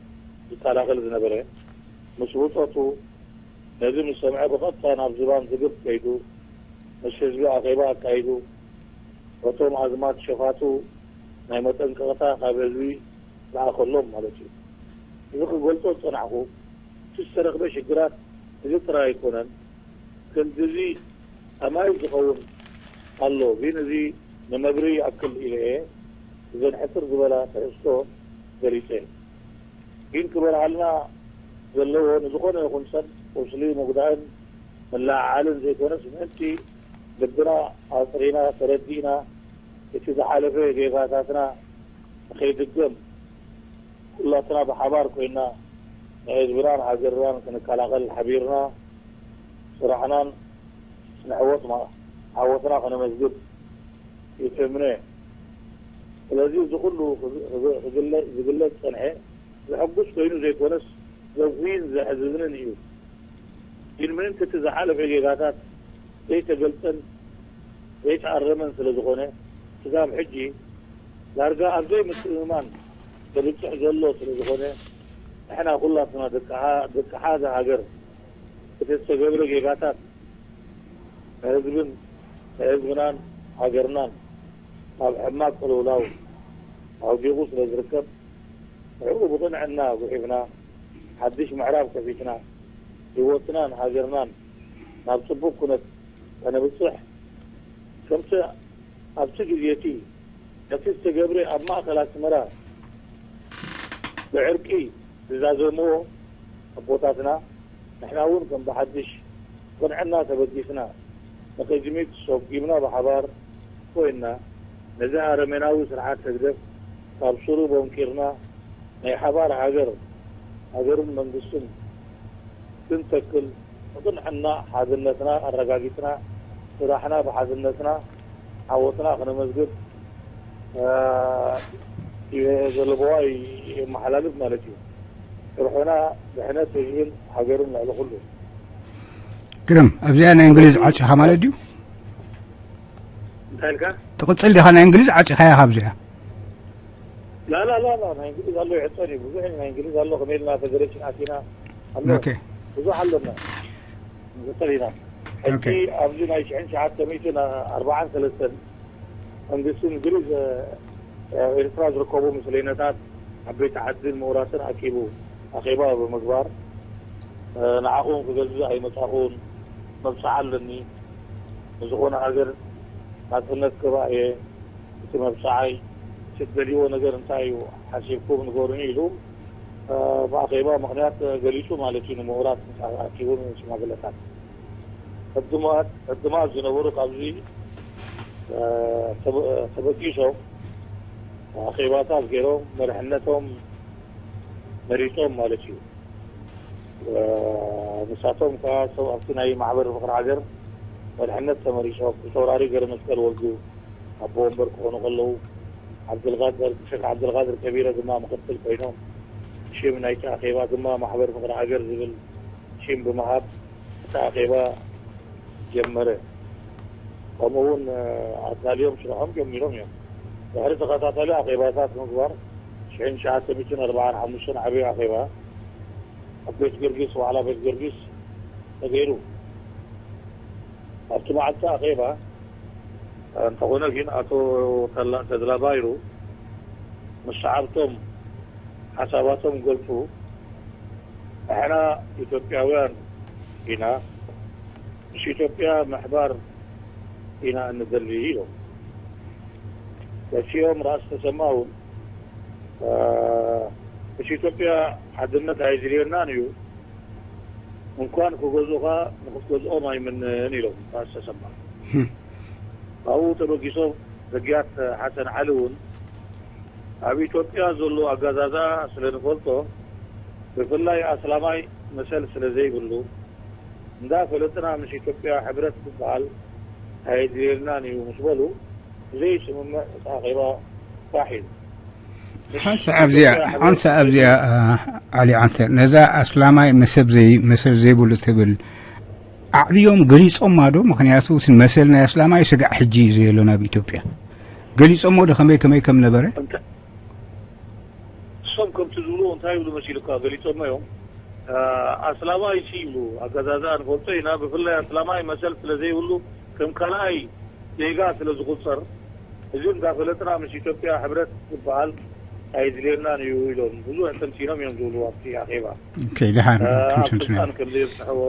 ዝከላኸል ዝነበረ ምስ ብፆቱ ነዚ ምስ ሰምዐ ብቐጥታ ናብ ዝባን ዝግብ ከይዱ ምስ ህዝቢ ኣኼባ ኣካይዱ በቶም ኣዝማት ሸፋቱ ናይ መጠንቀቕታ ካብ ህዝቢ ለኣኸሎም ማለት እዩ። እዚ ክገልጾ ዝጸናሕኩ እቲ ዝተረኽበ ሽግራት እዚ ጥራይ ኣይኮነን። ክንድዚ ኣማኢት ዝኸውን ኣሎ፣ ግን እዚ ንመብርሂ ይኣክል ኢለ እየ እዘን ሕጽር ዝበላ ትሕዝቶ ገሊጸ። ግን ክበርሃልና ዘለዎ ንዝኾነ ይኹን ሰብ ቁስሊ ምጉዳእን ምልዕዓልን ዘይኮነስ ምእንቲ ልብና ኣጽሪና ተረዲእና እቲ ዝሓለፈ ጌጋታትና ንኸይድገም ኩላትና ብሓባር ኮይና ንህዝብናን ሃገርናን ክንከላኸል ሓቢርና ስራሕናን ንዕወት ማ-፣ ዓወትና ከነመዝግብ ይትምነ። ስለዚ እዚ ኩሉ ክግ-፣ ክግ-፣ ክግለ-፣ ዝግለጽ ጸንሐ ዘሐጉስ ኮይኑ ዘይኮነስ ዘጉሂን ዘሕዝንን እዩ። ግን ምእንቲ እቲ ዝሓለፈ ጌጋታት ዘይተገልጸን ዘይተኣረመን ስለ ዝኾነ፣ ስጋብ ሕጂ ዳርጋ ኣብ ዘይምትእምማን ዘብጽሕ ዘሎ ስለ ዝኾነ፣ ንሕና ኩላትና ደቂ ሓ-፣ ደቂ ሓደ ሃገር እቲ ዝተገብረ ጌጋታት ንህዝብን ንህዝብናን ሃገርናን ኣብ ሕማቅ ቅልውላው ኣውዲቑ ስለ ዝርከብ፣ ንዕኡ ብቕንዕና ጉሒፍና፣ ሓድሽ ምዕራፍ ከፊትና፣ ህይወትናን ሃገርናን ናብ ጽቡቕ ኩነት ከነብጽሕ፣ ከምቲ ኣብቲ ግዜ እቲ ነቲ ዝተገብረ ኣብ ማእከል ኣስመራ ብዕርቂ ዝዛዘምዎ ኣቦታትና፣ ንሕና እውን ከም ብሓድሽ ቅንዕና ተበጊስና፣ ንቕድሚት ሰጒምና ብሓባር ኮይንና፣ ነዚ ኣረሜናዊ ስርዓት ህግደፍ ካብ ሱሩ ቦንቂርና፣ ናይ ሓባር ሃገር፣ ሃገርን መንግስትን ክንተክል፣ ብቕንዕና ሓድነትና ኣረጋጊጽና፣ ስራሕና ብሓድነትና ዓወትና ክነመዝግብ፣ ዘለበዋ የመሓላልፍ ማለት እዩ። ስርሖና ድሕነት ህዝብን ሃገርን ልዕሊ ኩሉ። ግርም፣ ኣብዚኣ ናይ እንግሊዝ ዓፂኻ ማለት ድዩ? እንታይ ኢልካ? ትቕፅል ዲኻ? ናይ እንግሊዝ ዓፂኻያ ካብዚኣ? ላላላላ ናይ እንግሊዝ ኣሎ ይሕፀን እዩ። ብዙሕ ናይ እንግሊዝ ኣሎ። ከመይ ኢልና ፌደሬሽን ኣቲና ኣሎ። ብዙሕ ኣለና። ንቕፅል ኢና። ሕጂ ኣብዚ ናይ ሽሕን ሸዓተ ሚእትን ኣርባዓን ሰለስተን መንግስቲ እንግሊዝ ኤርትራ ዝርከቡ ምስለይነታት፣ ዓበይቲ ዓድን ምሁራትን ኣኪቡ ኣኼባ ብምግባር፣ ንዓኹም ክገዝእ ኣይመጻኹን፣ መብጽዓ ኣለኒ። ንዝኾነ ሃገር ናጽነት ክህባ እየ። እቲ መብጽዓይ፣ እቲ ትደልይዎ ነገር እንታይ እዩ ሓሲብኩም ንገሩኒ ኢሉ ብኣኼባ ምኽንያት ገሊጹ ማለት እዩ። ንምሁራት ኣኪቡ፣ ሽማግለታት ዕድማት ዕድማት ዝነበሩ ካብዚ ተበጊሶም ኣኼባታት ገይሮም መሪሕነቶም መሪጾም ማለት እዩ። ንሳቶም ከዓ ኣብቲ ናይ ማሕበር ፍቅሪ ሃገር መሪሕነት ተመሪጾም፣ ፊተውራሪ ገረመስቀል ወልዱ ኣቦ ወንበር ክኾኑ ከለዉ፣ ዓብደልቃድር ሸክ ዓብደልቃድር ከቢረ ድማ ምክትል ኮይኖም፣ ሽም ናይቲ ኣኼባ ድማ ማሕበር ፍቅሪ ሃገር ዝብል ሽም ብምሃብ እቲ ኣኼባ ጀመረ። ከምኡ እውን ኣዳልዮም ስርሖም ጀሚሮም እዮም። ድሕሪ ተኸታታሊ ኣኼባታት ምግባር ሽሕን ትሽዓተ ሚእትን ኣርባዓን ሓሙሽተን ዓብዪ ኣኼባ ኣብ ቤት ጊዮርጊስ፣ ዋዕላ ቤት ጊዮርጊስ ተገይሩ። ኣብቲ መዓልቲ ኣኼባ እንተኾነ ግን ኣቶ ተላ ተድላ ባይሩ ምስ ሰዓብቶም ሓሳባቶም ገልጹ። ንሕና ኢትዮጵያውያን ኢና፣ ምስ ኢትዮጵያ ምሕባር ኢና እንደሊ ኢሎም። ገሲኦም ራእሲ ተሰማ እውን ምስ ኢትዮጵያ ሓድነት ኣይድልየናን እዩ፣ እንኳን ክገዝኡኻ ንክትገዝኦም ኣይምንን ኢሎም ራእሲ ተሰማ። ኣብኡ ተበጊሶም ዘግያት ሓሰን ዓሊ እውን ኣብ ኢትዮጵያ ዘሎ ኣጋዛዛ ስለ ንፈልጦ፣ ብፍላይ ኣስላማይ መሰል ስለ ዘይብሉ፣ እንዳ ፈለጥና ምስ ኢትዮጵያ ሕብረት ዝበሃል ኣየድልየልናን እዩ ምስ በሉ፣ ብዘይስምምዕ እቲ ኣኼባ ፋሕ ኢሉ። ሓንሳ ኣብዚኣ ሓንሳ ኣብዚኣ ዓሊ ዓንተ ነዛ ኣስላማይ መሰብ ዘይ መሰል ዘይብሉ ትብል ዓዕብዮም ገሊጾማ ዶ? ምኽንያቱ እቲ መሰል ናይ ኣስላማይ ስጋዕ ሕጂ እዩ ዘየሎ ናብ ኢትዮጵያ። ገሊጾሞ ዶ ከመይ ከመይ ከም ነበረ? እሶም ከምቲ ዝብሉ እንታይ ይብሉ መሲሉካ ገሊጾሞ እዮም። ኣስላማይ ሲ ይብሉ ኣገዛዝኣ ንፈልጦ ኢና። ብፍላይ ኣስላማይ መሰል ስለ ዘይብሉ ከም ካልኣይ ዜጋ ስለ ዝቁጸር፣ እዚ እንዳፈለጥና ምስ ኢትዮጵያ ሕብረት ዝበሃል ኣይድልየናን እዩ ኢሎም ብዙሕ ተንቲኖም እዮም ዝብሉ ኣብቲ ኣኼባ። ኦኬ፣ ደሓን ኣብ ክንትንትኖ። ስልጣን ከም ዘየብጽሕዎ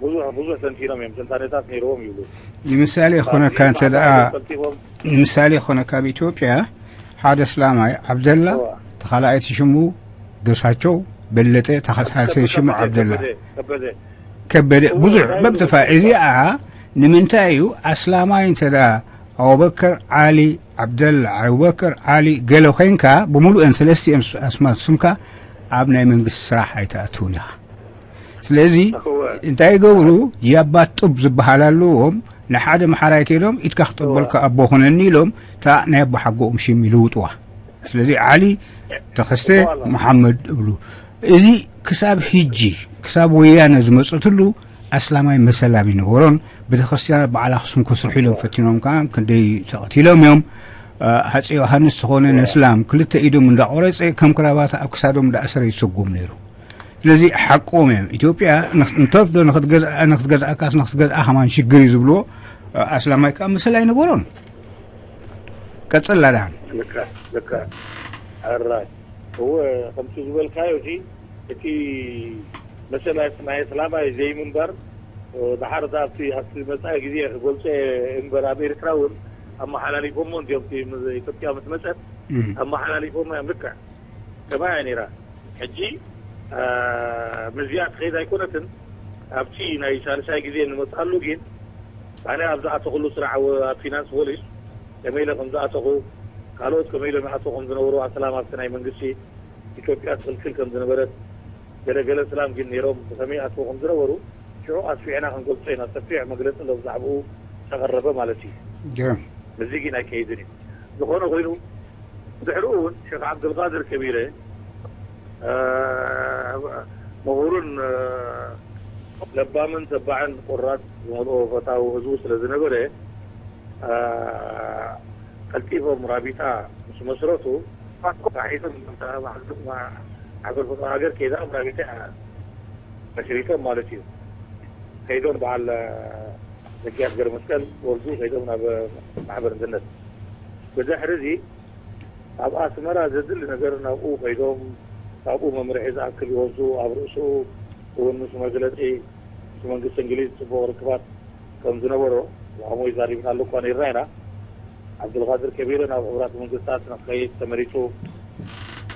ብዙሕ ብዙሕ ተንቲኖም እዮም። ትንታኔታት ነይርዎም ይብሉ። ንምሳሌ ኮነካ እንተ ደኣ ቀልጢፎም ንምሳሌ ኮነካ ኣብ ኢትዮጵያ ሓደ ኣስላማይ ዓብደላ፣ እዋ። እቲ ካልኣይቲ ሽሙ ገሳቸው በለጠ፣ እቲ ካልኣይቲ ሽሙ ዓብደላ ከበደ፣ ከበደ። ከበደ ብዙሕ በብጥፋ እዚኣ ንምንታይ እዩ ኣስላማይ እንተ ደኣ ኣቡበከር ዓሊ ዓብደላ ኣቡበከር ዓሊ ገለ ኮይንካ ብምሉእን ሰለስቲኦም ኣስማት ስምካ ኣብ ናይ መንግስቲ ስራሕ ኣይትኣትውን ኢኻ። ስለዚ እንታይ ይገብሩ? ያባት ጡብ ዝበሃል ኣለዎም። ንሓደ መሓራይ ከይዶም ኢድካ ክጠበልካ ኣቦ ኾነኒ ኢሎም እታ ናይ ኣቦ ሓጎኦም ሽም ይልውጥዋ። ስለዚ ዓሊ ተኸስተ መሓመድ እብሉ። እዚ ክሳብ ሕጂ ክሳብ ወያነ ዝመፀትሉ ኣስላማይ መሰል ኣይነበሮን። ቤተክርስትያናት በዓል ኣኽሱም ክስርሑ ኢሎም ፈቲኖም ከዓ ክንደይ ተቐቲሎም እዮም። ሃፀ ዮሃንስ ዝኾነ ነስላም ክልተ ኢዶም እንዳቆረፀ ከም ክራባታ ኣብ ክሳዶም እንዳኣሰረ ይሰጎም ነይሩ። ስለዚ ሓቆም እዮም። ኢትዮጵያ ንተፍዶ ንክትገዝኣካስ ንክትገዝኣ ከማን ሽግር እዩ ዝብልዎ። ኣስላማይ ከዓ መሰል ኣይነበሮን። ቀፅላ ደሓን። ልክዕ ልክዕ። ሕራይ እወ፣ ከምቲ ዝበልካዮ እቲ እቲ መሰል ናይ ኣስላማይ ዘይምንባር፣ ድሓር እታ ኣብቲ ኣብቲ መጻኢ ግዜ ክገልጾ እየ እምበር ኣብ ኤርትራ እውን ኣመሓላሊፎሞ እንዲዮም። ኢትዮጵያ ምስ መጸት ኣመሓላሊፎሞ እዮም። ልክዕ ከማያ ነይራ። ሕጂ ምዝያ ትኸይድ ኣይኮነትን። ኣብቲ ናይ ሳልሳይ ግዜ እንመፅኣሉ ግን ኣነ ኣብ ዝኣተኽሉ ስራሕ ኣብ ፊናንስ ፖሊስ ከመይ ኢለ ከም ዝኣተኹ፣ ካልኦት ከመይ ኢሎም ይኣትዉ ከም ዝነበሩ፣ ኣሰላም ኣብቲ ናይ መንግስቲ ኢትዮጵያ ትኽልክል ከም ዝነበረት፣ ገለ ገለ ሰላም ግን ነይሮም ብኸመይ ይኣትዉ ከም ዝነበሩ ሽዑ ኣስፊሕና ክንገልጾ ኢና። ሰፊሕ መግለጺ ኣሎ ብዛዕባኡ ዝተቐረበ ማለት እዩ። ግርም። እዚ ግን ኣይከይድን እዩ። ዝኾነ ኮይኑ፣ ድሕሪኡ እውን ሸኽ ዓብደልቃድር ከቢረ፣ እ፣ ምሁርን፣ እ፣ ለባምን ተባዕን ቁራጽ ዝመልኦ ፈታዊ ህዝቡ ስለ ዝነበረ፣ እ፣ ቀልጢፎም ራቢጣ ምስ መስረቱ፣ ራሒቶም ዓገር ፍቕሪ ሃገር ከይዶም ራቢጣ መስሪቶም ማለት እዩ። ከይዶም በዓል፣ እ፣ ዘኪያስ ገረመስቀል ወልዱ ከይዶም ናብ ማሕበር እንድነት። ብድሕሪ እዚ ኣብ ኣስመራ ዘድሊ ነገር ናብኡ ከይዶም፣ ካብኡ መምርሒ ዝኣክል ይወስዱ። ኣብ ርእሱ እውን ምስ መግለጺ ምስ መንግስቲ እንግሊዝ ጽቡቕ ርክባት ከም ዝነበሮ ብኸምኡ ይዛሪብናሉ እኳ ነይርና ኢና። ዓብዱልቃድር ከቢረ ናብ ሕቡራት መንግስታት ንክኸይድ ተመሪጹ።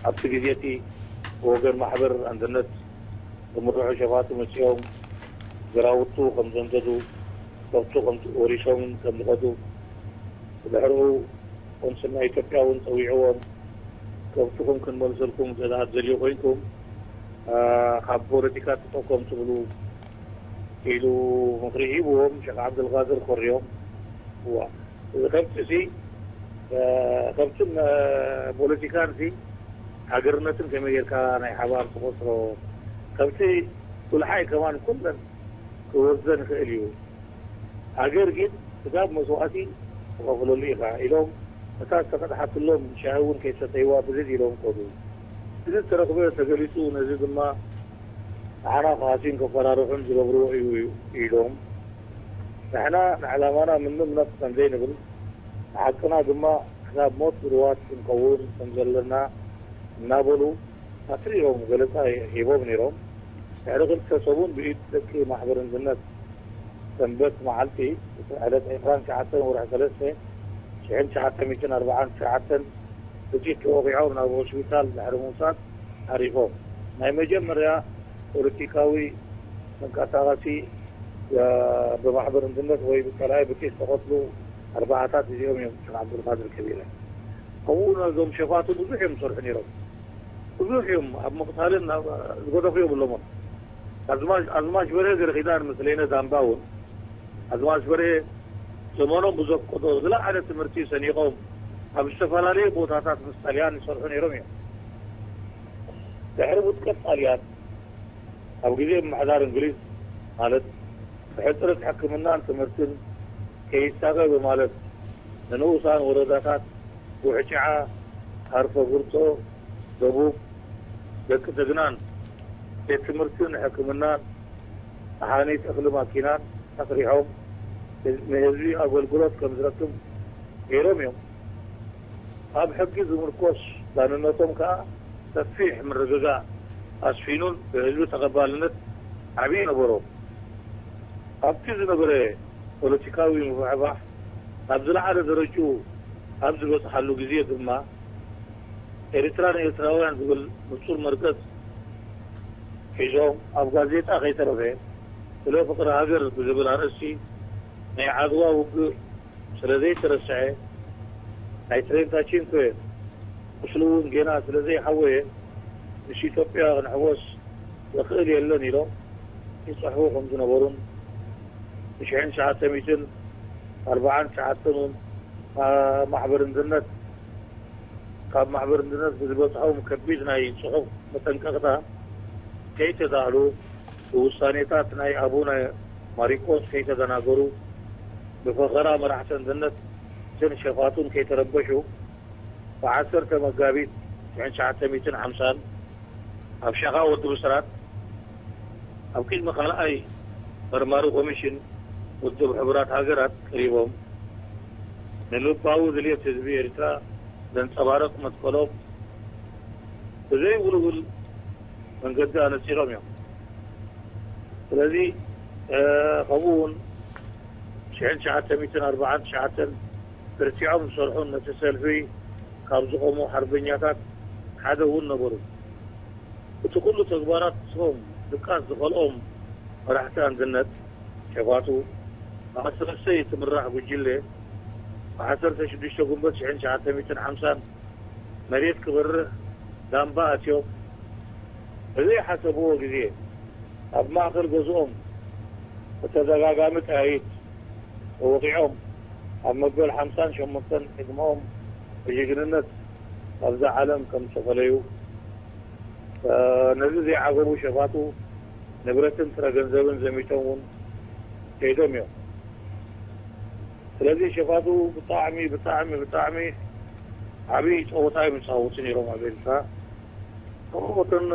ኣብቲ ግዜ እቲ ብወገን ማሕበር ኣንድነት ዝምርሑ ሸፋቱ መጺኦም ግራውቱ ከም ዘንደዱ፣ ከብቱ ከም ወሪሶምን ከም ዝኸዱ፣ ብድሕሪኡ ቆንስል ናይ ኢትዮጵያ እውን ጸዊዕዎም፣ ከብትኹም ክንመልሰልኩም እንተ ደኣ ትደልዩ ኮይንኩም፣ እ፣ ካብ ፖለቲካ ጥጠው ከም ትብሉ ኢሉ ምኽሪ ሂብዎም፣ ሸኽ ዓብደልቃድር ኮርዮም። እዋ፣ እዚ ከብቲ እዚ፣ እ፣ ከብትን፣ እ፣ ፖለቲካን እዚ ሃገርነትን ከመይ ጌርካ ናይ ሓባር ትቆጽሮ? ከብቲ ኩልሓይ ከማን ኩለን ክወስደን ይኽእል እዩ። ሃገር ግን ስጋብ መስዋእቲ ትኸፍለሉ ኢኻ ኢሎም፣ እታ ዝተቐድሓትሎም ሻሂ እውን ከይሰተይዋ ብድድ ኢሎም ከዱ። እዚ ዝተረኽበ ተገሊጹ፣ ነዚ ድማ ንዓና ክሃስዩን ከፈራርሑን ዝገብርዎ እዩ ኢሎም፣ ንሕና ንዕላማና ምንም ነፍ ከም ዘይንብል፣ ንሓቅና ድማ ክሳብ ሞት ድልዋት ክንከውን ከም ዘለና እናበሉ ኣትሪሮም ገለጻ ሂቦም ነይሮም። ድሕሪ ክልተ ሰሙን ብኢድ ደቂ ማሕበር እንድነት ሰንበት መዓልቲ፣ ዕለት ዕስራን ትሽዓተን ወርሒ ሰለስተ ሽሕን ትሽዓተ ሚእትን ኣርባዓን ትሽዓተን ብጥይት ተወቒዖም ናብ ሆስፒታል ድሕሪ ምውሳድ ዓሪፎም። ናይ መጀመርያ ፖለቲካዊ ተንቀሳቓሲ፣ እ፣ ብማሕበር እንድነት ወይ ብጸላኢ ብጥይት ዝተቐትሉ ኣርባዓታት እዚኦም እዮም፣ ሸኽ ዓብዱልቃድር ከቢረ። ከምኡ እውን እዞም ሸፋቱ ብዙሕ እዮም ዝሰርሑ ነይሮም። ብዙሕ እዮም ኣብ ምቕታልን ኣብ ዝገደፉ የብሎምን። ኣዝማች፣ ኣዝማች በርሄ ገረኺዳን ምስለነ ዳምባ እውን፣ ኣዝማች በርሄ ዘመኖም ብዘፍቀዶ ዝለዓለ ትምህርቲ ሰኒቖም ኣብ ዝተፈላለየ ቦታታት ምስ ጣልያን ይሰርሑ ነይሮም እዮም። ድሕሪ ውድቀት ጣልያን ኣብ ግዜ ምምሕዳር እንግሊዝ ማለት ብሕጽረት ሕክምናን ትምህርትን ከይሳቐ ብማለት ንንኡሳን ወረዳታት ጉሕጭዓ፣ ሃርፈ ጉርጦ፣ ደቡብ፣ ደቂ ተግናን ቤት ትምህርትን ሕክምናን መሓኒት እኽሊ ማኪናን ኣስሪሖም ንህዝቢ ኣገልግሎት ከም ዝረክብ ገይሮም እዮም። ኣብ ሕጊ ዝምርኮስ ዳንነቶም ከኣ ሰፊሕ ምርግጋእ ኣስፊኑን ብህዝቢ ተቐባልነት ዓብዪ ነበሮም። ኣብቲ ዝነበረ ፖለቲካዊ ምብሕባሕ ኣብ ዝለዓለ ደረጅኡ ኣብ ዝበጽሓሉ ግዜ ድማ ኤርትራ ንኤርትራውያን ዝብል ንጹር መርገጽ ሒዞም ኣብ ጋዜጣ ከይተረፈ ስለ ፍቕሪ ሃገር ብዝብል ኣርእስቲ ናይ ዓድዋ ውግእ ስለ ዘይተረስዐ፣ ናይ ትሬንታ ቺንኩዌ ቁስሊ እውን ጌና ስለ ዘይሓወየ፣ ምስ ኢትዮጵያ ክንሕወስ ዘኽእል የለን ኢሎም ይጽሕፉ ከም ዝነበሩን፣ ብሽሕን ትሽዓተ ሚእትን ኣርባዓን ትሽዓተን እውን፣ ማ-፣ ማሕበር እንድነት፣ ካብ ማሕበር እንድነት ብዝበጽሖም ከቢድ ናይ ጽሑፍ መጠንቀቕታ ከይተዳህሉ፣ ብውሳኔታት ናይ ኣቡነ ማሪቆስ ከይተደናገሩ፣ ብፈኸራ መራሕቲ እንድነትን ሸፋቱን ከይተረበሹ፣ ብዓሰርተ መጋቢት ሽሕን ትሽዓተ ሚእትን ሓምሳን ኣብ ሸኻ ወዲ ብስራት ኣብ ቅድሚ ካልኣይ መርማሪ ኮሚሽን ውድብ ሕቡራት ሃገራት ቀሪቦም፣ ንልባዊ ድልየት ህዝቢ ኤርትራ ዘንጸባርቕ መትከሎም ብዘይውልውል መንገዲ ኣነጺሮም እዮም። ስለዚ፣ እ፣ ከምኡ እውን ሽሕን ትሽዓተ ሚእትን ኣርባዓን ትሽዓተን ብርቲዖም ዝሰርሑን ነቲ ሰልፊ ካብ ዝቖሙ ሓርበኛታት ሓደ እውን ነበሩ። እቲ ኩሉ ተግባራቶም ድቃስ ዝኸልኦም መራሕቲ ኣንድነት ሸፋቱ፣ ብኣስረሰይ እትምራሕ ጉጅለ፣ ብዓሰርተ ሽዱሽተ ጉንበት ሽሕን ትሽዓተ ሚእትን ሓምሳን መሬት ክበርህ ዳምባ ኣትዮም፣ ብዘይሓሰብዎ ግዜ ኣብ ማእከል ገዝኦም ብተደጋጋሚ ጠያይት ተወቒዖም፣ ኣብ መበል ሓምሳን ሸሞንተን ዕድመኦም ብጅግንነት ኣብዛ ዓለም ከም ዝተፈለዩ፣ ነዚ ዘይዓገቡ ሸፋቱ ንብረትን ጥረ ገንዘብን ዘሚቶም እውን ከይዶም እዮም። ስለዚ ሸፋቱ ብጣዕሚ ብጣዕሚ ብጣዕሚ ዓብዪ ፀወታ እዮም ዝፃወቱ ነይሮም ኣብ ኤርትራ። ከምኡትን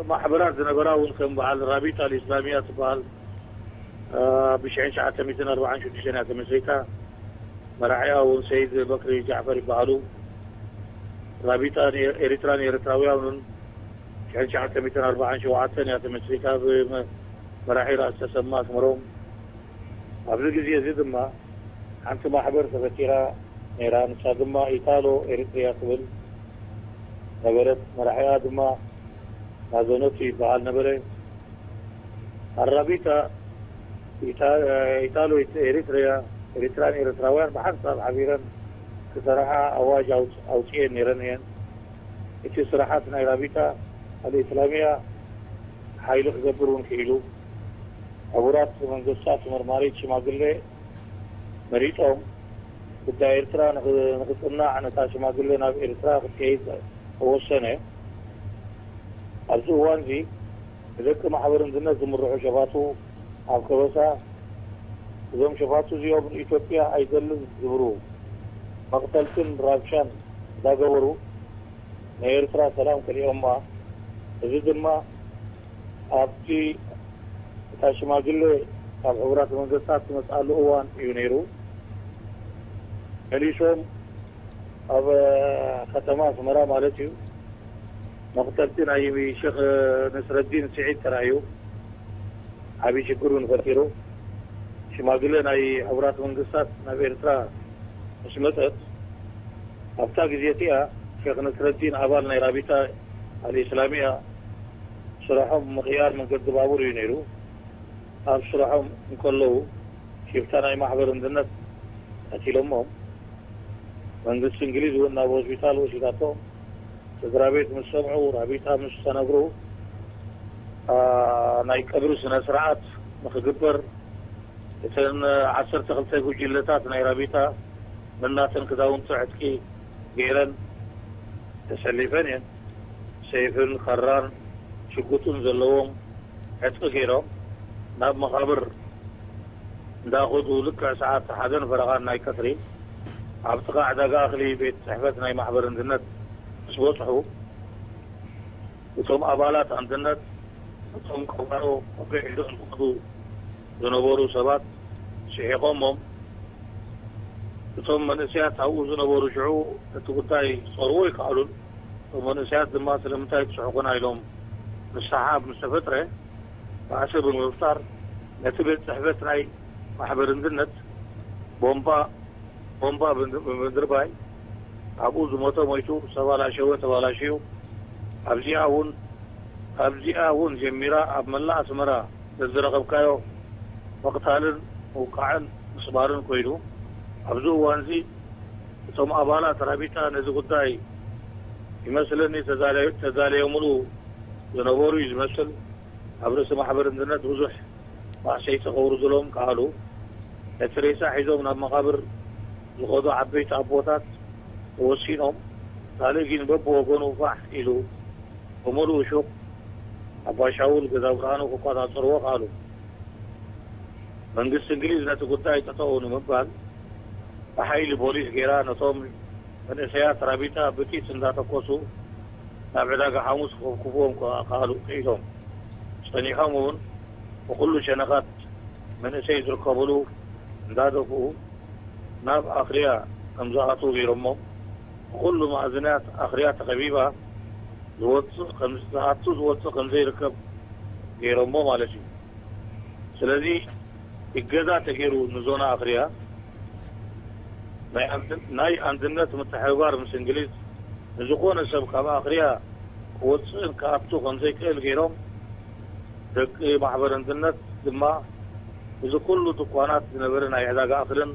ማሕበራት ዝነበራ እውን ከም በዓል ራቢጣ ኣልእስላሚያ ትበሃል ብሽሕን ትሽዓተ ሚእትን ኣርባዓን ሽዱሽተን እያ ተመስሪታ። መራሒኣ እውን ሰይድ በክሪ ጃዕፈር ይበሃሉ። ራቢጣ ኤሪትራን ኤርትራውያንን ሽሕን ትሽዓተ ሚእትን ኣርባዓን ሸውዓተን እያ ተመስሪታ ብመራሒ ራእሲ ተሰማ ኣስመሮም። ኣብዚ ግዜ እዚ ድማ ሓንቲ ማሕበር ተፈጢራ ነይራ። ንሳ ድማ ኢታሎ ኤሪትሪያ ትብል ነበረት። መራሒኣ ድማ ማዞኖቲ ይበሃል ነበረ። ኣራቢታ ኢታ- ኢታሎ ኤሪትሪያ፣ ኤሪትራን ኤርትራውያን ብሓንሳብ ሓቢረን ክሰርሓ ኣዋጅ ኣውፅ- ኣውፅኤን ነይረን እየን። እቲ ስራሓት ናይ ራቢታ ኣልእስላሚያ ሓይሊ ክገብር እውን ክኢሉ። ሕቡራት መንግስታት መርማሪት ሽማግሌ መሪጾም ጉዳይ ኤርትራ ንኽ- ንኽጽናዕ ነታ ሽማግሌ ናብ ኤርትራ ክትከይድ ተወሰነ። ኣብዚ እዋንዚ ብደቂ ማሕበር እንድነት ዝምርሑ ሸፋቱ ኣብ ከበሳ፣ እዞም ሸፋቱ እዚኦም ንኢትዮጵያ ኣይደልን ዝብሉ መቕተልትን ራብሻን እንዳገበሩ ንኤርትራ ሰላም ከሊኦማ። እዚ ድማ ኣብቲ እታ ሽማግሌ ካብ ሕቡራት መንግስታት ትመጽኣሉ እዋን እዩ ነይሩ። መሊሶም ኣብ ከተማ ኣስመራ ማለት እዩ መቕተልቲ ናይ ሸኽ ነስረዲን ስዒድ ተራእዩ ዓብዪ ሽግር እውን ፈጢሩ። ሽማግሌ ናይ ሕቡራት መንግስታት ናብ ኤርትራ ምስ መጸት ኣብታ ግዜ እቲኣ ሸኽ ነስረዲን ኣባል ናይ ራቢታ ኣልእስላሚያ ስርሖም ምቕያር መንገዲ ባቡር እዩ ነይሩ። ኣብ ስርሖም እንከለዉ ሽፍታ ናይ ማሕበር እንድነት ቀቲሎሞም። መንግስቲ እንግሊዝ እውን ናብ ሆስፒታል ወሲዳቶም። ስድራ ቤት ምስ ሰምዑ ራቢጣ ምስ ተነግሩ ናይ ቀብሪ ስነ ስርዓት ንክግበር እተን ዓሰርተ ክልተ ጉጅለታት ናይ ራቢጣ ነናተን ክዳውንቲ ዕጥቂ ገይረን ተሰሊፈን እየን። ሰይፍን ከራን ሽጉጥን ዘለዎም ዕጥቂ ገይሮም ናብ መቓብር እንዳኸዱ ልክዕ ሰዓት ሓደን ፈረቓን ናይ ቀትሪ ኣብ ጥቓ ዕዳጋ እኽሊ ቤት ጽሕፈት ናይ ማሕበር እንድነት ምስ በጽሑ እቶም ኣባላት ኣንድነት እቶም ቀባሮ ቆቢዕ ሒዞም ዝኸዱ ዝነበሩ ሰባት ስሒቖሞም። እቶም መንእሰያት ኣብኡ ዝነበሩ ሽዑ እቲ ጉዳይ ክጸርዎ ኣይከኣሉን። እቶም መንእሰያት ድማ ስለምንታይ ትስሕቑና ኢሎም ምስሓብ ምስ ተፈጥረ ባእሲ ብምፍጣር ነቲ ቤት ጽሕፈት ናይ ማሕበር እንድነት ቦምባ ቦምባ ብምድርባይ ኣብኡ ዝሞተ ሞይቱ ዝተባላሸወ ተባላሽዩ ኣብዚኣ እውን ካብዚኣ እውን ጀሚራ ኣብ መላእ ኣስመራ ዘዝረኸብካዮ ምቕታልን ምውቃዕን ምስባርን ኮይኑ ኣብዚ እዋንዚ እቶም ኣባላት ራቢጣ ነዚ ጉዳይ ይመስለኒ ተዛለዮምሉ ዝነበሩ እዩ ዝመስል። ኣብ ርእሲ ማሕበር እንድነት ብዙሕ ማእሰይቲ ከውርዱሎም ከኣሉ። ነቲ ሬሳ ሒዞም ናብ መቓብር ዝኸዱ ዓበይቲ ኣቦታት ተወሲኖም፣ ካልእ ግን በብወገኑ ፋሕ ኢሉ ብምሉኡ ሹቕ ኣባ ሻውል ገዛ ብርሃኑ ክቆጻጸርዎ ከኣሉ። መንግስቲ እንግሊዝ ነቲ ጉዳይ ጠጠው ንምባል ብሓይሊ ፖሊስ ገይራ ነቶም መንእሰያት ራቢጣ ብጢት እንዳተኮሱ ናብ ዕዳጋ ሓሙስ ክኹብኩብዎም ክኣሉ ክኢሎም። ጸኒሖም እውን ብኹሉ ሸነኻት መንእሰይ ዝርከብሉ እንዳደፍኡ ናብ ኣኽርያ ከም ዝኣትዉ ገይሮሞም። ብኹሉ ማእዝናት ኣኽርያ ተኸቢባ ዝወጽእ ከም ዝኣቱ ዝወጽእ ከም ዘይርከብ ገይሮሞ ማለት እዩ። ስለዚ እገዳ ተገይሩ ንዞና ኣኽርያ ናይ ኣንድነት ምትሕብባር ምስ እንግሊዝ ንዝኾነ ሰብ ካብ ኣኽርያ ክወፅእን ክኣቱ ከምዘይክእል ገይሮም ደቂ ማሕበር ኣንድነት ድማ እዚ ኩሉ ድኳናት ዝነበረ ናይ ዕዳጋ ኣኽልን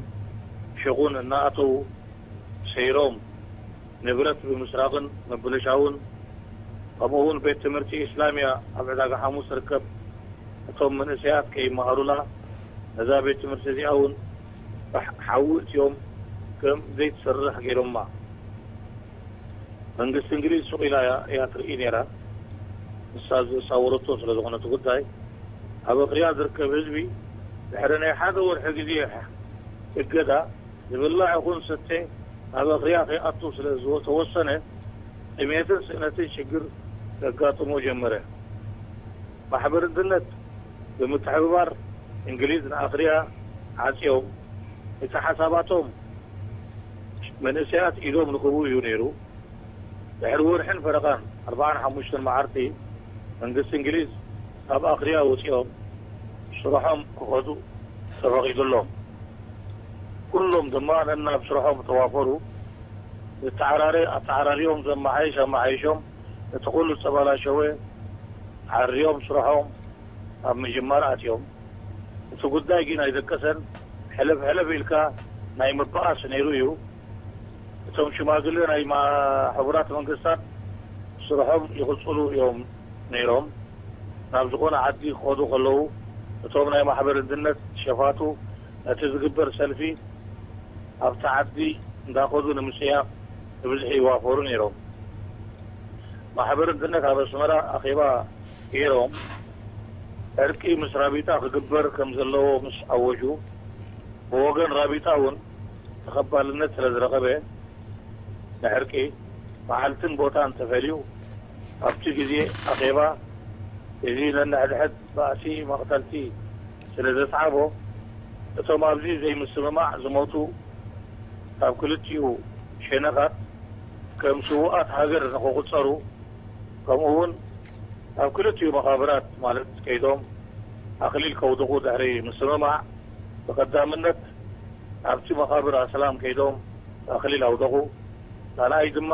ሽቑን እናኣተዉ ሰይሮም ንብረት ብምስራቕን ምብልሻውን ከምኡ እውን ቤት ትምህርቲ ኢስላምያ ኣብ ዕዳጋ ሓሙስ ትርከብ እቶም መንእሰያት ከይመሃሩላ ነዛ ቤት ትምህርቲ እዚኣ እውን ሓዊ እትዮም ከም ዘይትሰርሕ ገይሮማ። መንግስቲ እንግሊዝ ሱቕ ኢላ እያ እያ ትርኢ ነይራ። ንሳ ዘሳወረቶ ስለ ዝኾነ እቲ ጉዳይ፣ ኣብ ኣኽርያ ዝርከብ ህዝቢ ድሕሪ ናይ ሓደ ወርሒ ግዜ እገዳ፣ ዝብላዕ ይኹን ዝስተ ናብ ኣኽርያ ከይኣቱ ስለ ዝተወሰነ፣ ጥሜትን ስእነትን ሽግር ከጋጥሞ ጀመረ። ማሕበር እንድነት ብምትሕብባር እንግሊዝ ንኣኽርያ ዓጽዮም፣ እቲ ሓሳባቶም መንእሰያት ኢዶም ንክህቡ እዩ ነይሩ። ድሕሪ ወርሕን ፈረቓን፣ ኣርብዓን ሓሙሽተን መዓልቲ፣ መንግስቲ እንግሊዝ ካብ ኣኽርያ ወጺኦም ስርሖም ክኸዱ ተፈቒዱሎም። ኩሎም ድማ ነናብ ስርሖም ተዋፈሩ። ዝተዓራረ ኣተዓራሪዮም፣ ዘመሓይሽ ኣመሓይሾም፣ እቲ ኩሉ ዝተበላሸወ ዓርዮም ስርሖም ኣብ ምጅማር ኣትዮም። እቲ ጉዳይ ግን ኣይደቀሰን። ሕልፍ ሕልፍ ኢልካ ናይ ምባኣስ ነይሩ እዩ። እቶም ሽማግለ ናይ ማ-፣ ሕቡራት መንግስታት ስርሖም ይቕጽሉ እዮም ነይሮም። ናብ ዝኾነ ዓዲ ክኸዱ ከለዉ፣ እቶም ናይ ማሕበር እንድነት ሸፋቱ ነቲ ዝግበር ሰልፊ ኣብቲ ዓዲ እንዳኸዱ ንምጽያቕ ብብዝሒ ይዋፈሩ ነይሮም። ማሕበር እንድነት ኣብ ኣስመራ ኣኼባ ገይሮም፣ ዕርቂ ምስ ራቢጣ ክግበር ከም ዘለዎ ምስ ኣወጁ፣ ብወገን ራቢጣ እውን ተቐባልነት ስለ ዝረኸበ፣ ንዕርቂ መዓልትን ቦታን ተፈልዩ፣ ኣብቲ ግዜ ኣኼባ፣ እዚ ነንሕድሕድ ባእሲ መቕተልቲ ስለ ዘስዓቦ፣ እቶም ኣብዚ ዘይምስምማዕ ዝሞቱ ካብ ክልቲኡ ሸነኻት ከም ስዉኣት ሃገር ንኽቑጸሩ፣ ከምኡ እውን ኣብ ክልቲኡ መቓብራት ማለት ከይዶም ኣኽሊል ከውድቑ ድሕሪ ምስምማዕ፣ ብቐዳምነት ኣብቲ መቓብር ኣስላም ከይዶም ኣኽሊል ኣውደቑ። ካልኣይ ድማ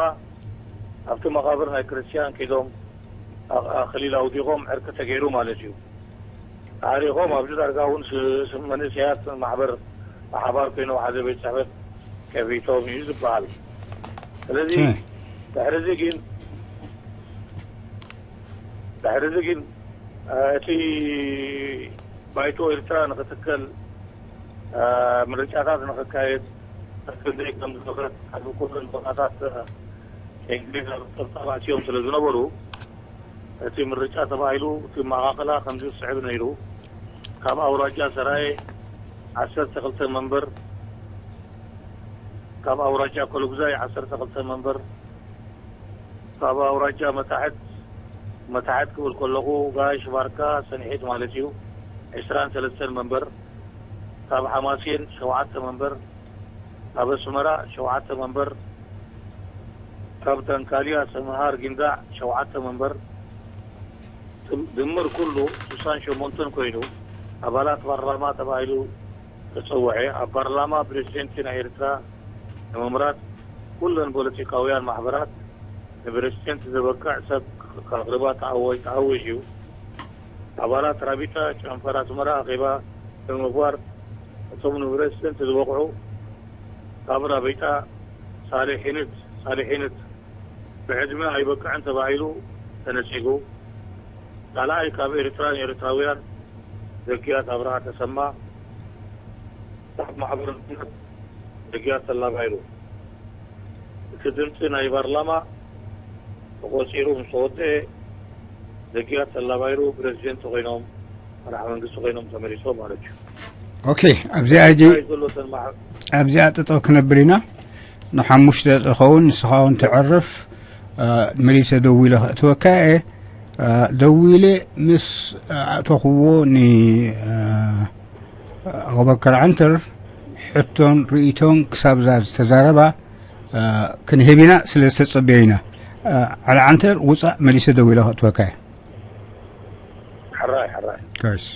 ኣብቲ መቓብር ናይ ክርስትያን ከይዶም ኣ-፣ ኣኽሊል ኣውዲቖም ዕርቂ ተገይሩ ማለት እዩ። ታሪኾም ኣብዚ ዳርጋ እውን ስ-፣ ስ-፣ መንእሰያት ማሕበር ብሓባር ኮይኖም ሓደ ቤት ጽሕፈት ከፊቶም እዩ ዝበሃል። ስለዚ እም። ድሕሪ እዚ ግን፣ ድሕሪ እዚ ግን፣ እ፣ እቲ ባይቶ ኤርትራ ንክትከል፣ እ፣ ምርጫታት ንክካየድ፣ ክንደይ ከም ዝኸፈት ኣብ ኩለን ቦታታት፣ እ፣ እንግሊዝ ኣብ ጥርጣር ኣትዮም ስለ ዝነበሩ፣ እቲ ምርጫ ተባሂሉ እቲ መቓቕላ ከምዚ ዝስዕብ ነይሩ። ካብ ኣውራጃ ሰራየ ዓሰርተ ክልተ መንበር፣ ካብ ኣውራጃ ኮሎጉዛይ ዓሰርተ ክልተ መንበር፣ ካብ ኣውራጃ መታሕት፣ መታሕት ክብል ከለኹ ጋሽ፣ ባርካ፣ ሰንሒት ማለት እዩ፣ ዕስራን ሰለስተን መንበር፣ ካብ ሓማሴን ሸውዓተ መንበር፣ ካብ ኣስመራ ሸውዓተ መንበር፣ ካብ ደንካልያ ሰምሃር ጊንዳዕ ሸውዓተ መንበር፣ ድምር ኩሉ ስሳን ሸሞንተን ኮይኑ ኣባላት ፓርላማ ተባሂሉ ተጸውዐ። ኣብ ፓርላማ ፕሬዚደንት ናይ ኤርትራ ንምምራጽ ኩለን ፖለቲካውያን ማሕበራት ንፕሬዚደንት ዘበቅዕ ሰብ ከቕርባ ተኣወ-፣ ተኣዊጅ እዩ። ኣባላት ራቢጣ ጨንፈር ኣስመራ ኣኼባ ብምግባር እቶም ንፕሬዚደንት ዝበቕዑ ካብ ራቢጣ ሳሊሒንት፣ ሳሊሒንት ብዕድመ ኣይበቅዕን ተባሂሉ ተነጺጉ። ካልኣይ ካብ ኤርትራ ንኤርትራውያን ዘጊያት ኣብርሃ ተሰማ፣ ካብ ማሕበር እንድነት ዘጊያት ተላባይሩ። እቲ ድምፂ ናይ ፓርላማ ተቆፂሩ ምስ ተወደአ ዘጊያት ተላባይሩ ፕሬዚደንት ኮይኖም መራሕ መንግስቲ ኮይኖም ተመሪሶም ማለት እዩ። ኦኬ፣ ኣብዚኣ ሕጂ እንታይ ዘሎ ተን ማሕ- ኣብዚኣ ጠጠው ክነብል ኢና። ንሓሙሽተ ዝኸውን ንስኻ እውን ተዕርፍ። እ፣ መሊሰ ደዊለ ከእትወካ እየ። እ፣ ደዊለ ምስ ኣእተኽዎ ን፣ እ፣ ኣቡበከር ዓንተር ሕቶን ርእይቶን ክሳብ እዛ ዝተዛረባ፣ እ፣ ክንህብ ኢና ስለ ዝተጸበዮ ኢና። እ፣ ዓሊ ዓንተር ውጻእ፣ መሊሰ ደዊለ ከእትወካ እየ። ሕራይ፣ ሕራይ። ከስ።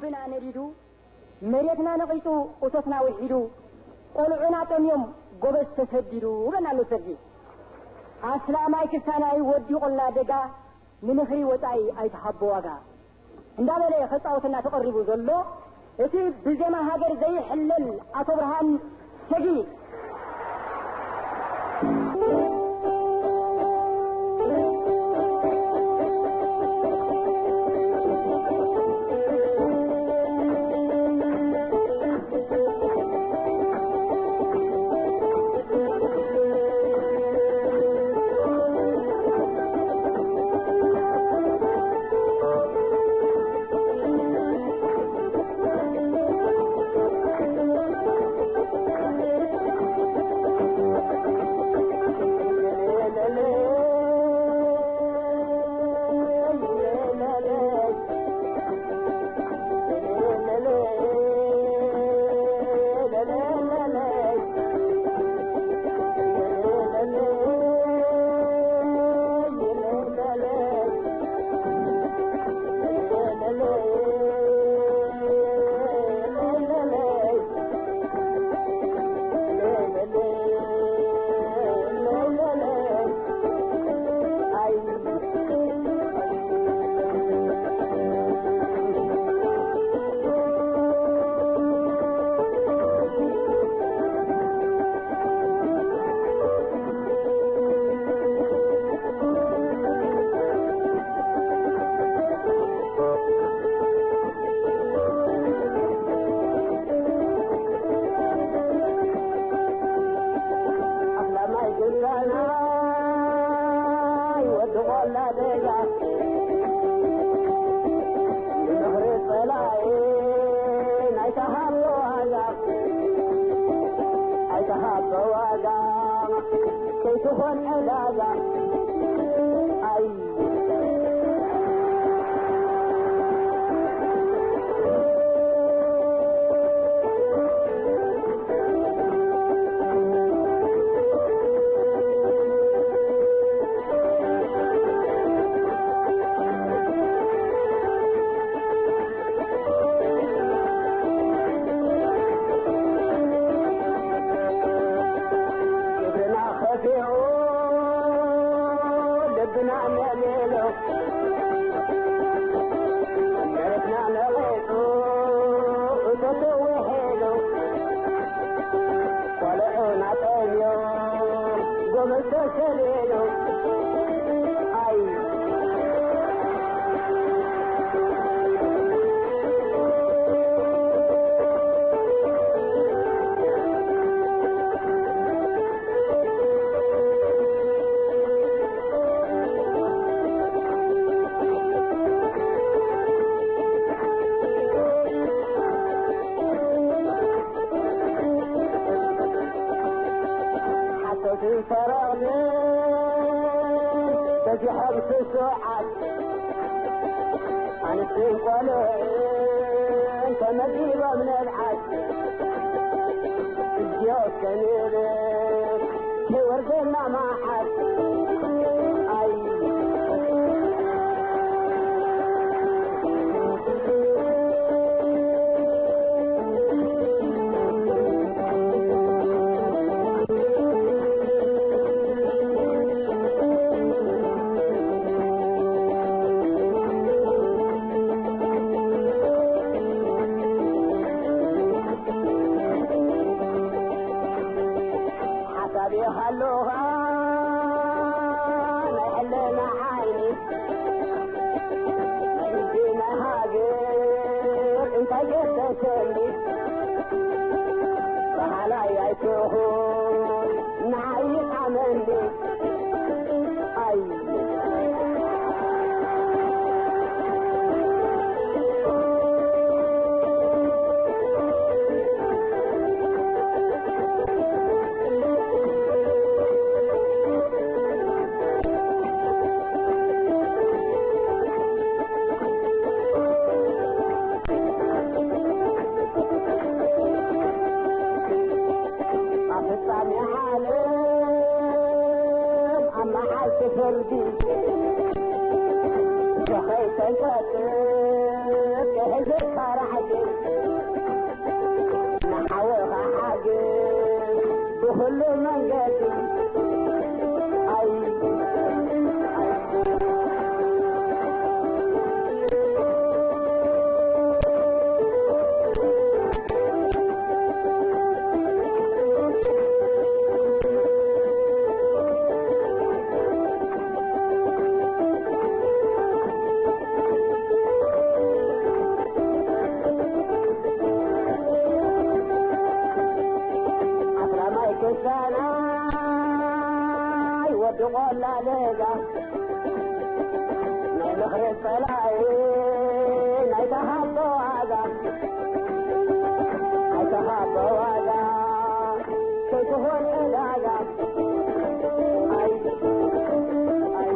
ብና ነዲዱ፣ መሬትና ነቒጹ፣ እቶትና ውሒዱ፣ ቆልዑና ጠምዮም፣ ጎበዝ ተሰዲዱ፣ በና ኣሎ ሰልፊ። ኣስላማይ ክሳናይ ወዲቑልና ደጋ፣ ንምኽሪ ወጻኢ ኣይትሃቦ ዋጋ። እንዳበለ ከጻወተና ተቐሪቡ ዘሎ፣ እቲ ብዜማ ሃገር ዘይሕለል ኣቶ ብርሃን ሰጊ። ኣላ ደጋ ንምኽሪ ጸላኢ ኣይተሃቦ ዋጋ፣ ኣይተሃቦ ዋጋ፣ ከይትኾን ዕዳጋ። ኣይ ግብርና ኸፊኡ ልብና መሊሉ፣ መሬትና ነቒጹ እቶቱ ውሒዱ፣ ቆልዑና ጠምዮም ጎበዝ ተሰሊሉ። ኣይ ሓሶትን ሰረቕን በዚሖም ስሱዓት፣ ኣንስትን ቆልዑን ተመዚቦም ንብዓት። እዝዮ እስከ ንብል ከይወርደና መዓት። ኣይ ሓሳብ ይሃሉኻ ናይ ሕልና ዓይኒ፣ ናይ ህዝቢ ናይ ሃገር እንታይ ገደሰኒ? በሃላይ ኣይትኹን ንዓይ ይጥዓመኒ። ኣይ ኣብ ፍጻሜ ዓለም ኣብ መዓልቲ ፍርዲ ከይተንቀጥቅጥ ክሕዝካ ራዕዲ፣ ንሓውኻ ሓግዝ ብኹሉ መንገዲ። ኣይ ኣስላማይ ክሳናይ ወዲ ቆላ ለጋ፣ ናይ ምኽሪ ጸላኢ ናይ ተሃቦ ዋጋ፣ ናይ ተሃቦ ዋጋ ከይትኾን ዕዳጋ። ኣይ፣ ኣይ።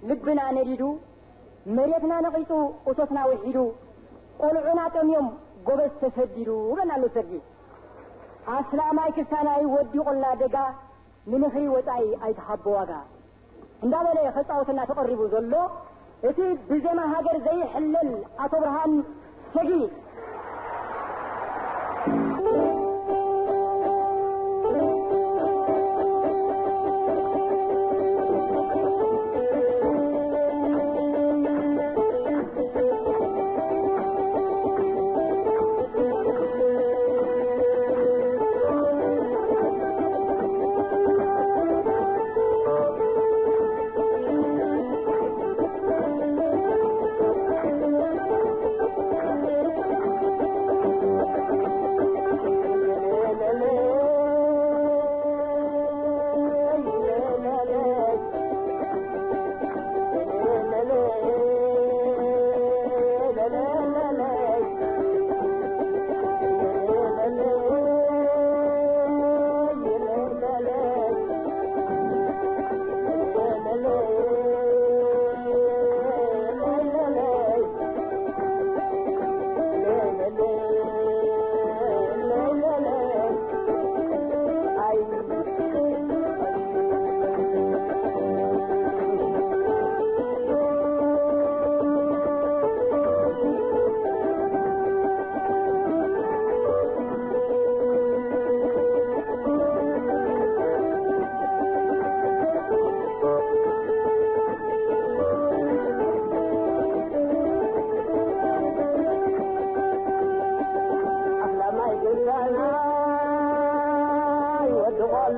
ልብና ነዲዱ፣ መሬትና ነቒጹ፣ እቶትና ውሒዱ፣ ቆልዑና ጠምዮም፣ ጎበዝ ተሰዲዱ በልና ኣሎ ሰርጊ። ኣስላማይ ክሳናይ ወዲ ቆላ ደጋ፣ ንምኽሪ ወጻኢ ኣይትሃቦ ዋጋ እንዳበለ ከጻወተና ተቐሪቡ ዘሎ፣ እቲ ብዜማ ሃገር ዘይሕለል ኣቶ ብርሃን ሰጊ።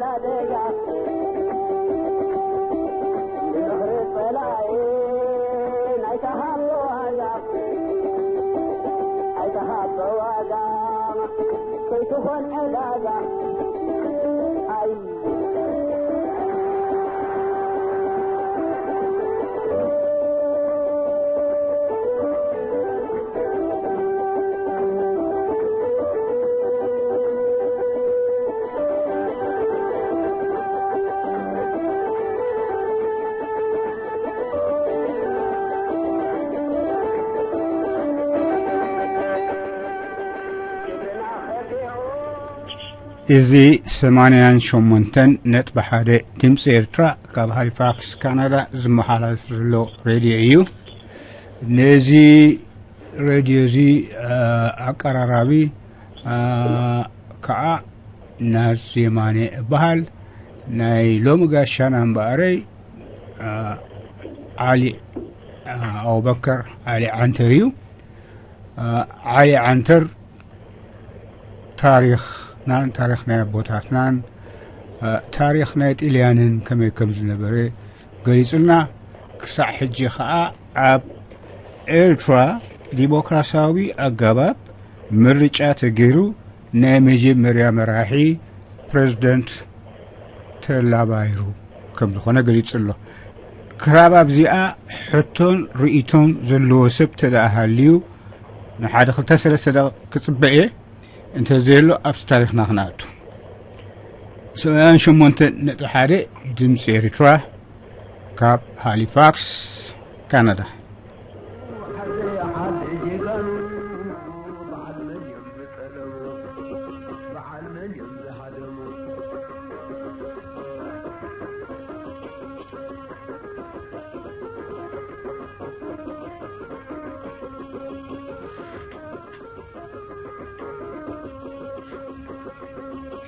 ላደጋ ንዝኽሪ ጸላኢ ናይተሃቦ ዋጋ፣ ኣይተሃቦ ዋጋ ከይትኾን ዕዳጋ። ኣይ እዚ ሰማንያን ሸሞንተን ነጥቢ ሓደ ድምፂ ኤርትራ ካብ ሃሊፋክስ ካናዳ ዝመሓላለፍ ዘሎ ሬድዮ እዩ። ነዚ ሬድዮ እዚ ኣቀራራቢ ከዓ ናዝ የማነ እበሃል። ናይ ሎሚ ጋሻና እምበኣረይ ዓሊ ኣቡበከር ዓሊ ዓንተር እዩ። ዓሊ ዓንተር ታሪኽናን ታሪኽ ናይ ኣቦታትናን ታሪኽ ናይ ጥልያንን ከመይ ከም ዝነበረ ገሊጹልና። ክሳዕ ሕጂ ኸኣ ኣብ ኤርትራ ዲሞክራሲያዊ ኣገባብ ምርጫ ተገይሩ ናይ መጀመርያ መራሒ ፕረዚደንት ተላባይሩ ከም ዝኾነ ገሊጹ ኣሎ። ክሳብ ኣብዚኣ ሕቶን ርእይቶን ዘለዎ ሰብ ተደኣ ሃልዩ ንሓደ ክልተ ሰለስተ ደቂቕ ክጽበ እየ። እንተዘየሎ ኣብቲ ታሪኽና ክንኣቱ። ሰብኣን ሸሞንተ ነጥቢ ሓደ ድምፂ ኤርትራ ካብ ሃሊፋክስ ካናዳ።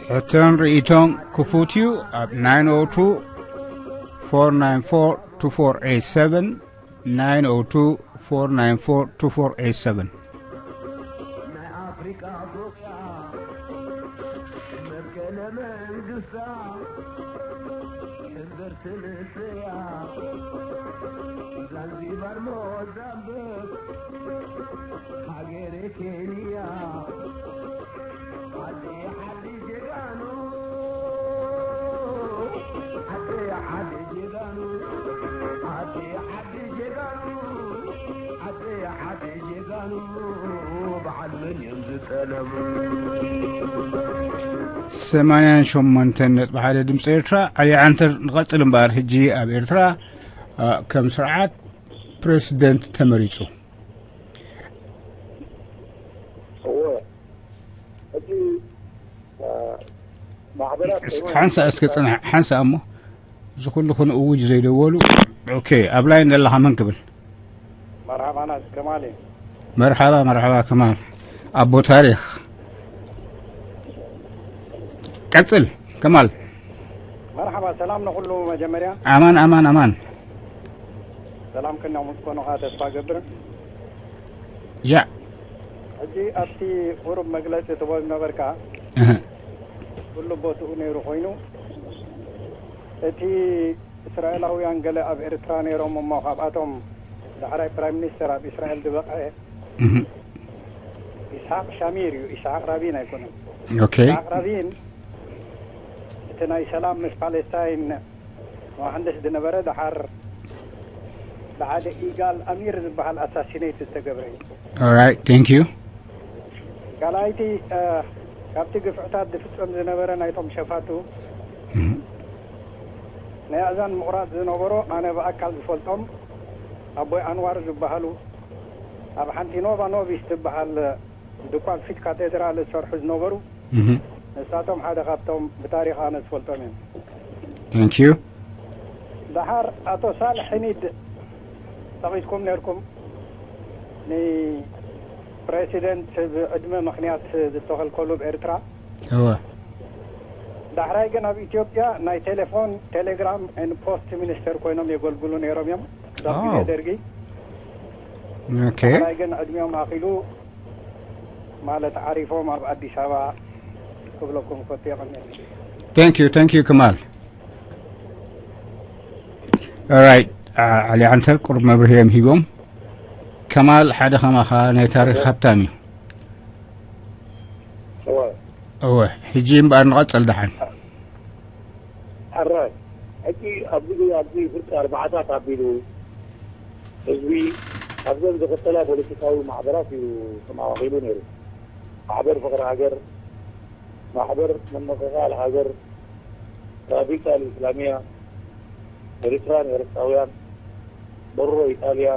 ሕቶን ርእይቶን ክፉት እዩ ኣብ nine oh two, four nine four, two four eight seven, nine oh two, four nine four, two four eight seven. ናይ ኣፍሪቃ ፎቅያ መትከለ መንግስታ፣ እምበር ትንስያ ዛንዚባር ሞዛምቢክ፣ ሃገረ ኬንያ። ዓዲ ዓዲ ጀጋኑ፣ ዓዲ ዓዲ ጀጋኑ፣ ዓዲ ዓዲ ጀጋኑ፣ ዓዲ ዓዲ ጀጋኑ፣ በዓል መን እዮም ዝጠለሙ? ሰማንያን ሸሞንተን ነጥቢ ሓደ ድምፂ ኤርትራ። ዓሊ ዓንተር፣ ንቐጽል እምበኣር፣ ሕጂ ኣብ ኤርትራ እ፣ ከም ስርዓት ፕሬዚደንት ተመሪጹ። እወ። ሕጂ፣ እ፣ ማሕበራት እስኪ ሓንሳ እስኪ ጽንሕ፣ ሓንሳ እሞ። እዚ ኩሉ ክንእውጅ ዘይደወሉ። ኦኬ፣ ኣብ ላይን ዘለኻ መን ክብል? መርሓባ ናስ ከማል እየ። መርሓባ፣ መርሓባ ከማል። ኣቦ ታሪኽ። ቀጽል፣ ከማል። መርሓባ፣ ሰላም ንኹሉ መጀመርያ። ኣማን፣ ኣማን፣ ኣማን። ሰላም ከናኹም ክትኮኑ ከኣ ተስፋ እገብር። ያ። ሕጂ ኣብቲ ቁሩብ መግለጺ ትቦ ዝነበርካ፣ እህ። ኩሉ ቦትኡ ነይሩ ኮይኑ፣ እቲ እስራኤላውያን ገለ ኣብ ኤርትራ ነይሮም እሞ ካብኣቶም ዳሕራይ ፕራይም ሚኒስተር ኣብ እስራኤል ዝበቕዐ እህ። ይስሓቅ ሻሚር እዩ። ይስሓቅ ራቢን ኣይኮነን። ኦኬ። ይስሓቅ ራቢን እቲ ናይ ሰላም ምስ ፓለስታይን መሃንደስ ዝነበረ፣ ደሓር ብሓደ ኢጋል ኣሚር ዝበሃል ኣሳሲኔት ዝተገብረ እዩ። Alright, thank you. ካልኣይቲ፣ እ፣ ካብቲ ግፍዕታት ዝፍጸም ዝነበረ ናይቶም ሸፋቱ እህ። ናይ ኣእዛን ምቑራጽ ዝነበሮ፣ ኣነ ብኣካል ዝፈልጦም ኣቦይ ኣንዋር ዝበሃሉ፣ ኣብ ሓንቲ ኖቫ ኖቪስ ትበሃል ድኳን ፊት ካቴድራል ዝሰርሑ ዝነበሩ፣ እህ። ንሳቶም ሓደ ካብቶም ብታሪኽ ኣነ ዝፈልጦም እዮም። Thank you. ደሓር ኣቶ ሳልሕ ሕሚድ ጠቒስኩም ነርኩም፣ ንፕሬሲደንት ብዕድመ ምኽንያት ዝተኸልከሉ ብኤርትራ። እወ። ዳሕራይ ግን ኣብ ኢትዮጵያ ናይ ቴሌፎን፣ ቴሌግራም and ፖስት ሚኒስተር ኮይኖም የገልግሉ ነይሮም እዮም። ኣብ ግዜ ዋው። ደርጊ። ኦኬ። ዳሕራይ ግን ዕድሚኦም ኣኺሉ፣ ማለት ዓሪፎም ኣብ ኣዲስ ኣበባ ክብለኩም ፈትየ ቀኒየ። Thank you, thank you ከማል። Alright, ዓሊ ዓንተር ቁሩብ መብርሂ እዮም ሂቦም። ከማል ሓደ ከማኻ ናይ ታሪኽ ሃብታም እዩ። እወ። እወ፣ ሕጂ እምበኣር ንቐጽል ደሓን። ኣራይ፣ ሕጂ ኣብዚ፣ ኣብዚ ፍርቂ ኣርባዓታት ኣቢሉ ህዝቢ ኣብዘን ዝኽተላ ፖለቲካዊ ማሕበራት እዩ ተማዋኺሉ ነይሩ። ማሕበር ፍቕሪ ሃገር፣ ማሕበር ምምቕቓል ሃገር፣ ራቢጣ ኣልእስላምያ፣ ኤርትራ ንኤርትራውያን፣ በሮ ኢጣልያ፣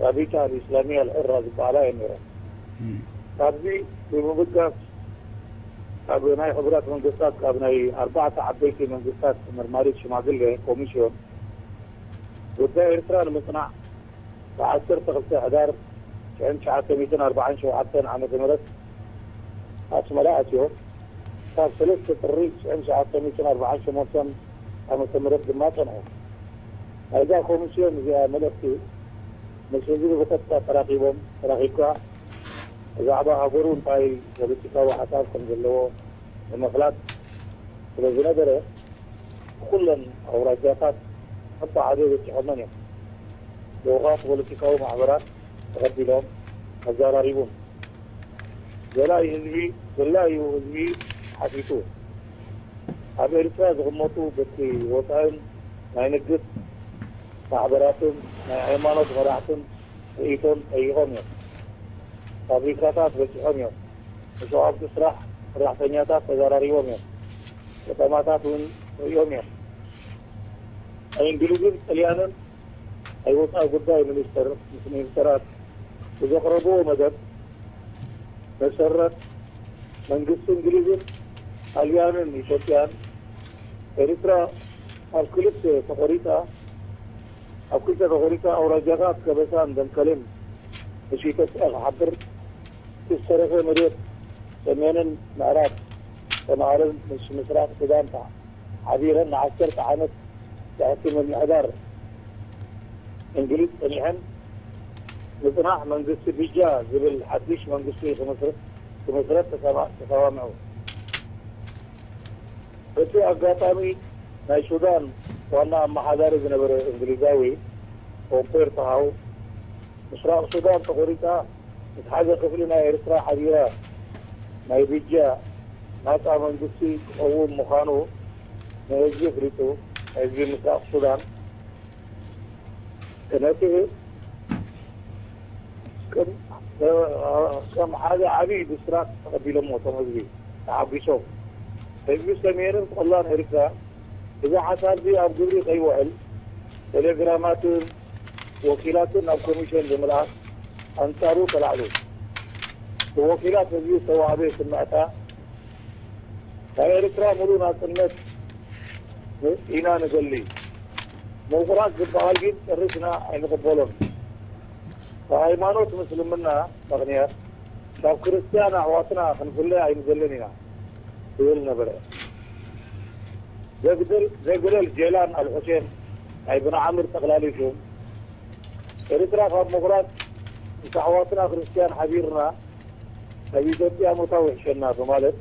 ራቢጣ ኣልእስላምያ ኣልሑራ ዝበሃላ እየን ነይረን። እም። ካብዚ ብምብጋስ ካብ ናይ ሕቡራት መንግስታት፣ ካብ ናይ ኣርባዕተ ዓበይቲ መንግስታት መርማሪት ሽማግሌ ኮሚስዮን ጉዳይ ኤርትራ ንምጽናዕ ብ ዓሰርተ ክልተ ሕዳር ሽሕን ትሽዓተ ሚእትን ኣርባዓን ሸውዓተን ዓመተ ምህረት ኣስመራ ኣትዮም። ካብ ሰለስተ ጥሪ ሽሕን ትሽዓተ ሚእትን ኣርባዓን ሸሞንተን ዓመተ ምህረት ድማ ጸንሑ። ናይዛ ኮሚስዮን እዚኣ መልእኽቲ ምስ ህዝቢ ብቐጥታ ተራኺቦም፣ ተራኺብካ ብዛዕባ ሃገሩ እንታይ ፖለቲካዊ ሓሳብ ከም ዘለዎ ንምፍላጥ ስለ ዝነበረ፣ ብኩለን ኣውራጃታት ኣብ ሓደ በጺሖመን እዮም። ልኡኻት ፖለቲካዊ ማሕበራት ተቐቢሎም ኣዘራሪቡን። ደላይ ህዝቢ፣ ደላዩ ህዝቢ ሓቲቱ። ኣብ ኤርትራ ዝቕመጡ በቲ ወጻእን ናይ ንግድ ማሕበራትን ናይ ሃይማኖት መራሕትን ርእይቶን ጠይቖም እዮም። ፋብሪካታት በጺሖም እዮም። መሸዋፍቲ ስራሕ ሰራሕተኛታት ተዘራሪቦም እዮም። ከተማታት እውን ርእዮም እዮም። ናይ እንግሊዝን ጥልያንን ናይ ወጻኢ ጉዳይ ሚኒስተር ምስ ሚኒስተራት ብዘቕረብዎ መደብ መሰረት፣ መንግስቲ እንግሊዝን ጣልያንን ኢትዮጵያን ኤርትራ ኣብ ክልተ ተቖሪጻ፣ ኣብ ክልተ ተቖሪጻ ኣውራጃታት ከበሳን ደንከልን ምስ ኢትዮጵያ ክሓብር፣ እቲ ዝተረፈ መሬት ሰሜንን ምዕራብ ሶማልን ምስ ምስራቕ ሱዳን ተሓቢረን ንዓሰርተ ዓመት ትሕቲ ምምሕዳር እንግሊዝ ጸኒሐን፣ ምጽናሕ መንግስቲ ቢጃ ዝብል ሓድሽ መንግስቲ ክምስርት፣ ክምስረት ተሰማ-፣ ተሰማምዑ። በቲ ኣጋጣሚ ናይ ሱዳን ዋና ኣመሓዳሪ ዝነበረ እንግሊዛዊ ኦምፔር ተሃው፣ ምስራቕ ሱዳን ተቖሪጻ፣ ምስ ሓደ ክፍሊ ናይ ኤርትራ ሓቢራ ናይ ቢጃ ናጻ መንግስቲ ክኸውን ምዃኑ ንህዝቢ ኣፍሊጡ፣ ህዝቢ ምስራቕ ሱዳን ነቲ ከም፣ ከም ሓደ ዓቢ ብስራት ተቐቢሎሞ እቶም ህዝቢ ተሓጒሶም። ህዝቢ ሰሜንን ቆላን ኤርትራ እዚ ሓሳብዚ ኣብ ግብሪ ከይውዕል ቴሌግራማትን ወኪላትን ናብ ኮሚሽን ብምልኣኽ ኣንጻሩ ተላዕሉ። ብወኪላት ህዝቢ ዝተዋህበ ስምዕታ ናይ ኤርትራ ሙሉእ ናጽነት ኢና ንደሊ። ምቁራጽ ዝበሃል ግን ጨሪስና ኣይንቕበሎን። ብሃይማኖት ምስልምና ምኽንያት ካብ ክርስትያን ኣሕዋትና ክንፍለ ኣይንደልን ኢና ይብል ነበረ። ዘግደል-፣ ዘግደል ጀላን ኣልሑሴን ናይ ብን ዓምር ጠቕላሊ ሹም ኤርትራ ካብ ምቑራጽ ምስ ኣሕዋትና ክርስትያን ሓቢርና ናብ ኢትዮጵያ ምእታው ይሕሸና ብማለት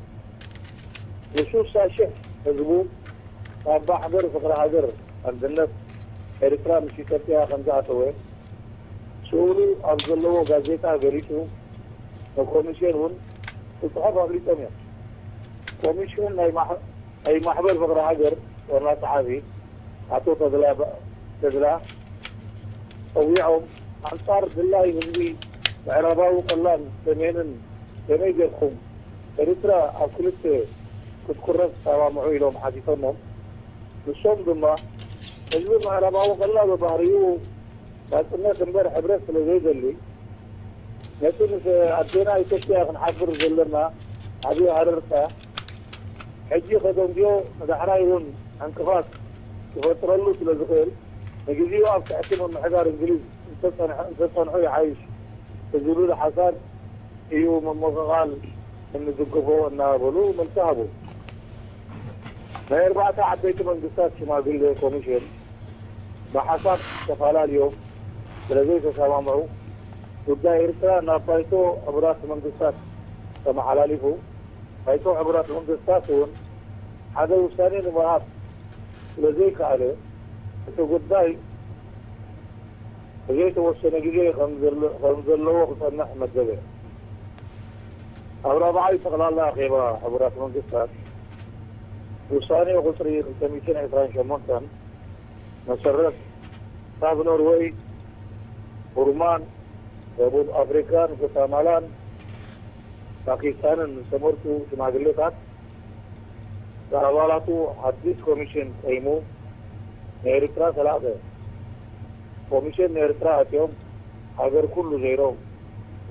ንሱሳ ሽሕ ህዝቡ ካብ ማሕበር ፍቕሪ ሃገር ኣንድነት ኤርትራ ምስ ኢትዮጵያ ከም ዝኣተወ ስእሉ ኣብ ዘለዎ ጋዜጣ ገሊጹ፣ ንኮሚሽን እውን ብጽሑፍ ኣፍሊጦም እዮም። ኮሚሽን ናይ ማሕ-፣ ናይ ማሕበር ፍቕሪ ሃገር ዋና ጸሓፊ ኣቶ ተድላ ባ-፣ ተድላ ጸዊዖም፣ ኣንጻር ድላይ ህዝቢ ምዕራባዊ ቆላን ሰሜንን ከመይ ጌርኩም ኤርትራ ኣብ ክልተ ክትቁረጽ ትሰማምዑ ኢሎም ሓቲቶሞም። ንሶም ድማ ህዝቢ ምዕራባዊ ቆላ ብባህሪኡ ናጽነት እምበር ሕብረት ስለ ዘይደሊ፣ ነቲ ምስ ኣዴና ኢትዮጵያ ክንሓብር ዘለና ዓቢ ሃረርታ ሕጂ ከደንጉዮ ንዳሕራይ እውን ዕንቅፋት ክፈጥረሉ ስለ ዝኽእል፣ ንግዜኡ ኣብ ትሕቲ ምምሕዳር እንግሊዝ እንተጸንሐ-፣ እንተጸንሑ ይሓይሽ ዝብል ሓሳብ እዩ ምምቕቓል እንድግፎ እናበሉ መልሲ ሃቡ። ናይ ኣርባዕተ ዓበይቲ መንግስታት ሽማግሌ ኮሚሽን ብሓሳብ ተፈላለዮም ስለ ዘይተሰማምዑ፣ ጉዳይ ኤርትራ ናብ ባይቶ ሕቡራት መንግስታት ተመሓላሊፉ። ባይቶ ሕቡራት መንግስታት እውን ሓደ ውሳኔ ንምሃብ ስለ ዘይከኣለ፣ እቲ ጉዳይ ብዘይተወሰነ ግዜ ከም ዘሎ-፣ ከም ዘለዎ ክጸንሕ መደበ። ኣብ ራብዓይ ጠቕላላ ኣኼባ ሕቡራት መንግስታት፣ ውሳኔ ቁጽሪ ክልተ ሚእትን ዕስራን ሸሞንተን መሰረት፣ ካብ ኖርወይ፣ ቡርማን፣ ደቡብ ኣፍሪካን፣ ጉታማላን ፓኪስታንን ዝተመርጡ ሽማግሌታት ብኣባላቱ ሓድሽ ኮሚሽን ቆይሙ ንኤርትራ ተላእከ። ኮሚሽን ንኤርትራ ኣትዮም ሃገር ኩሉ ዘይሮም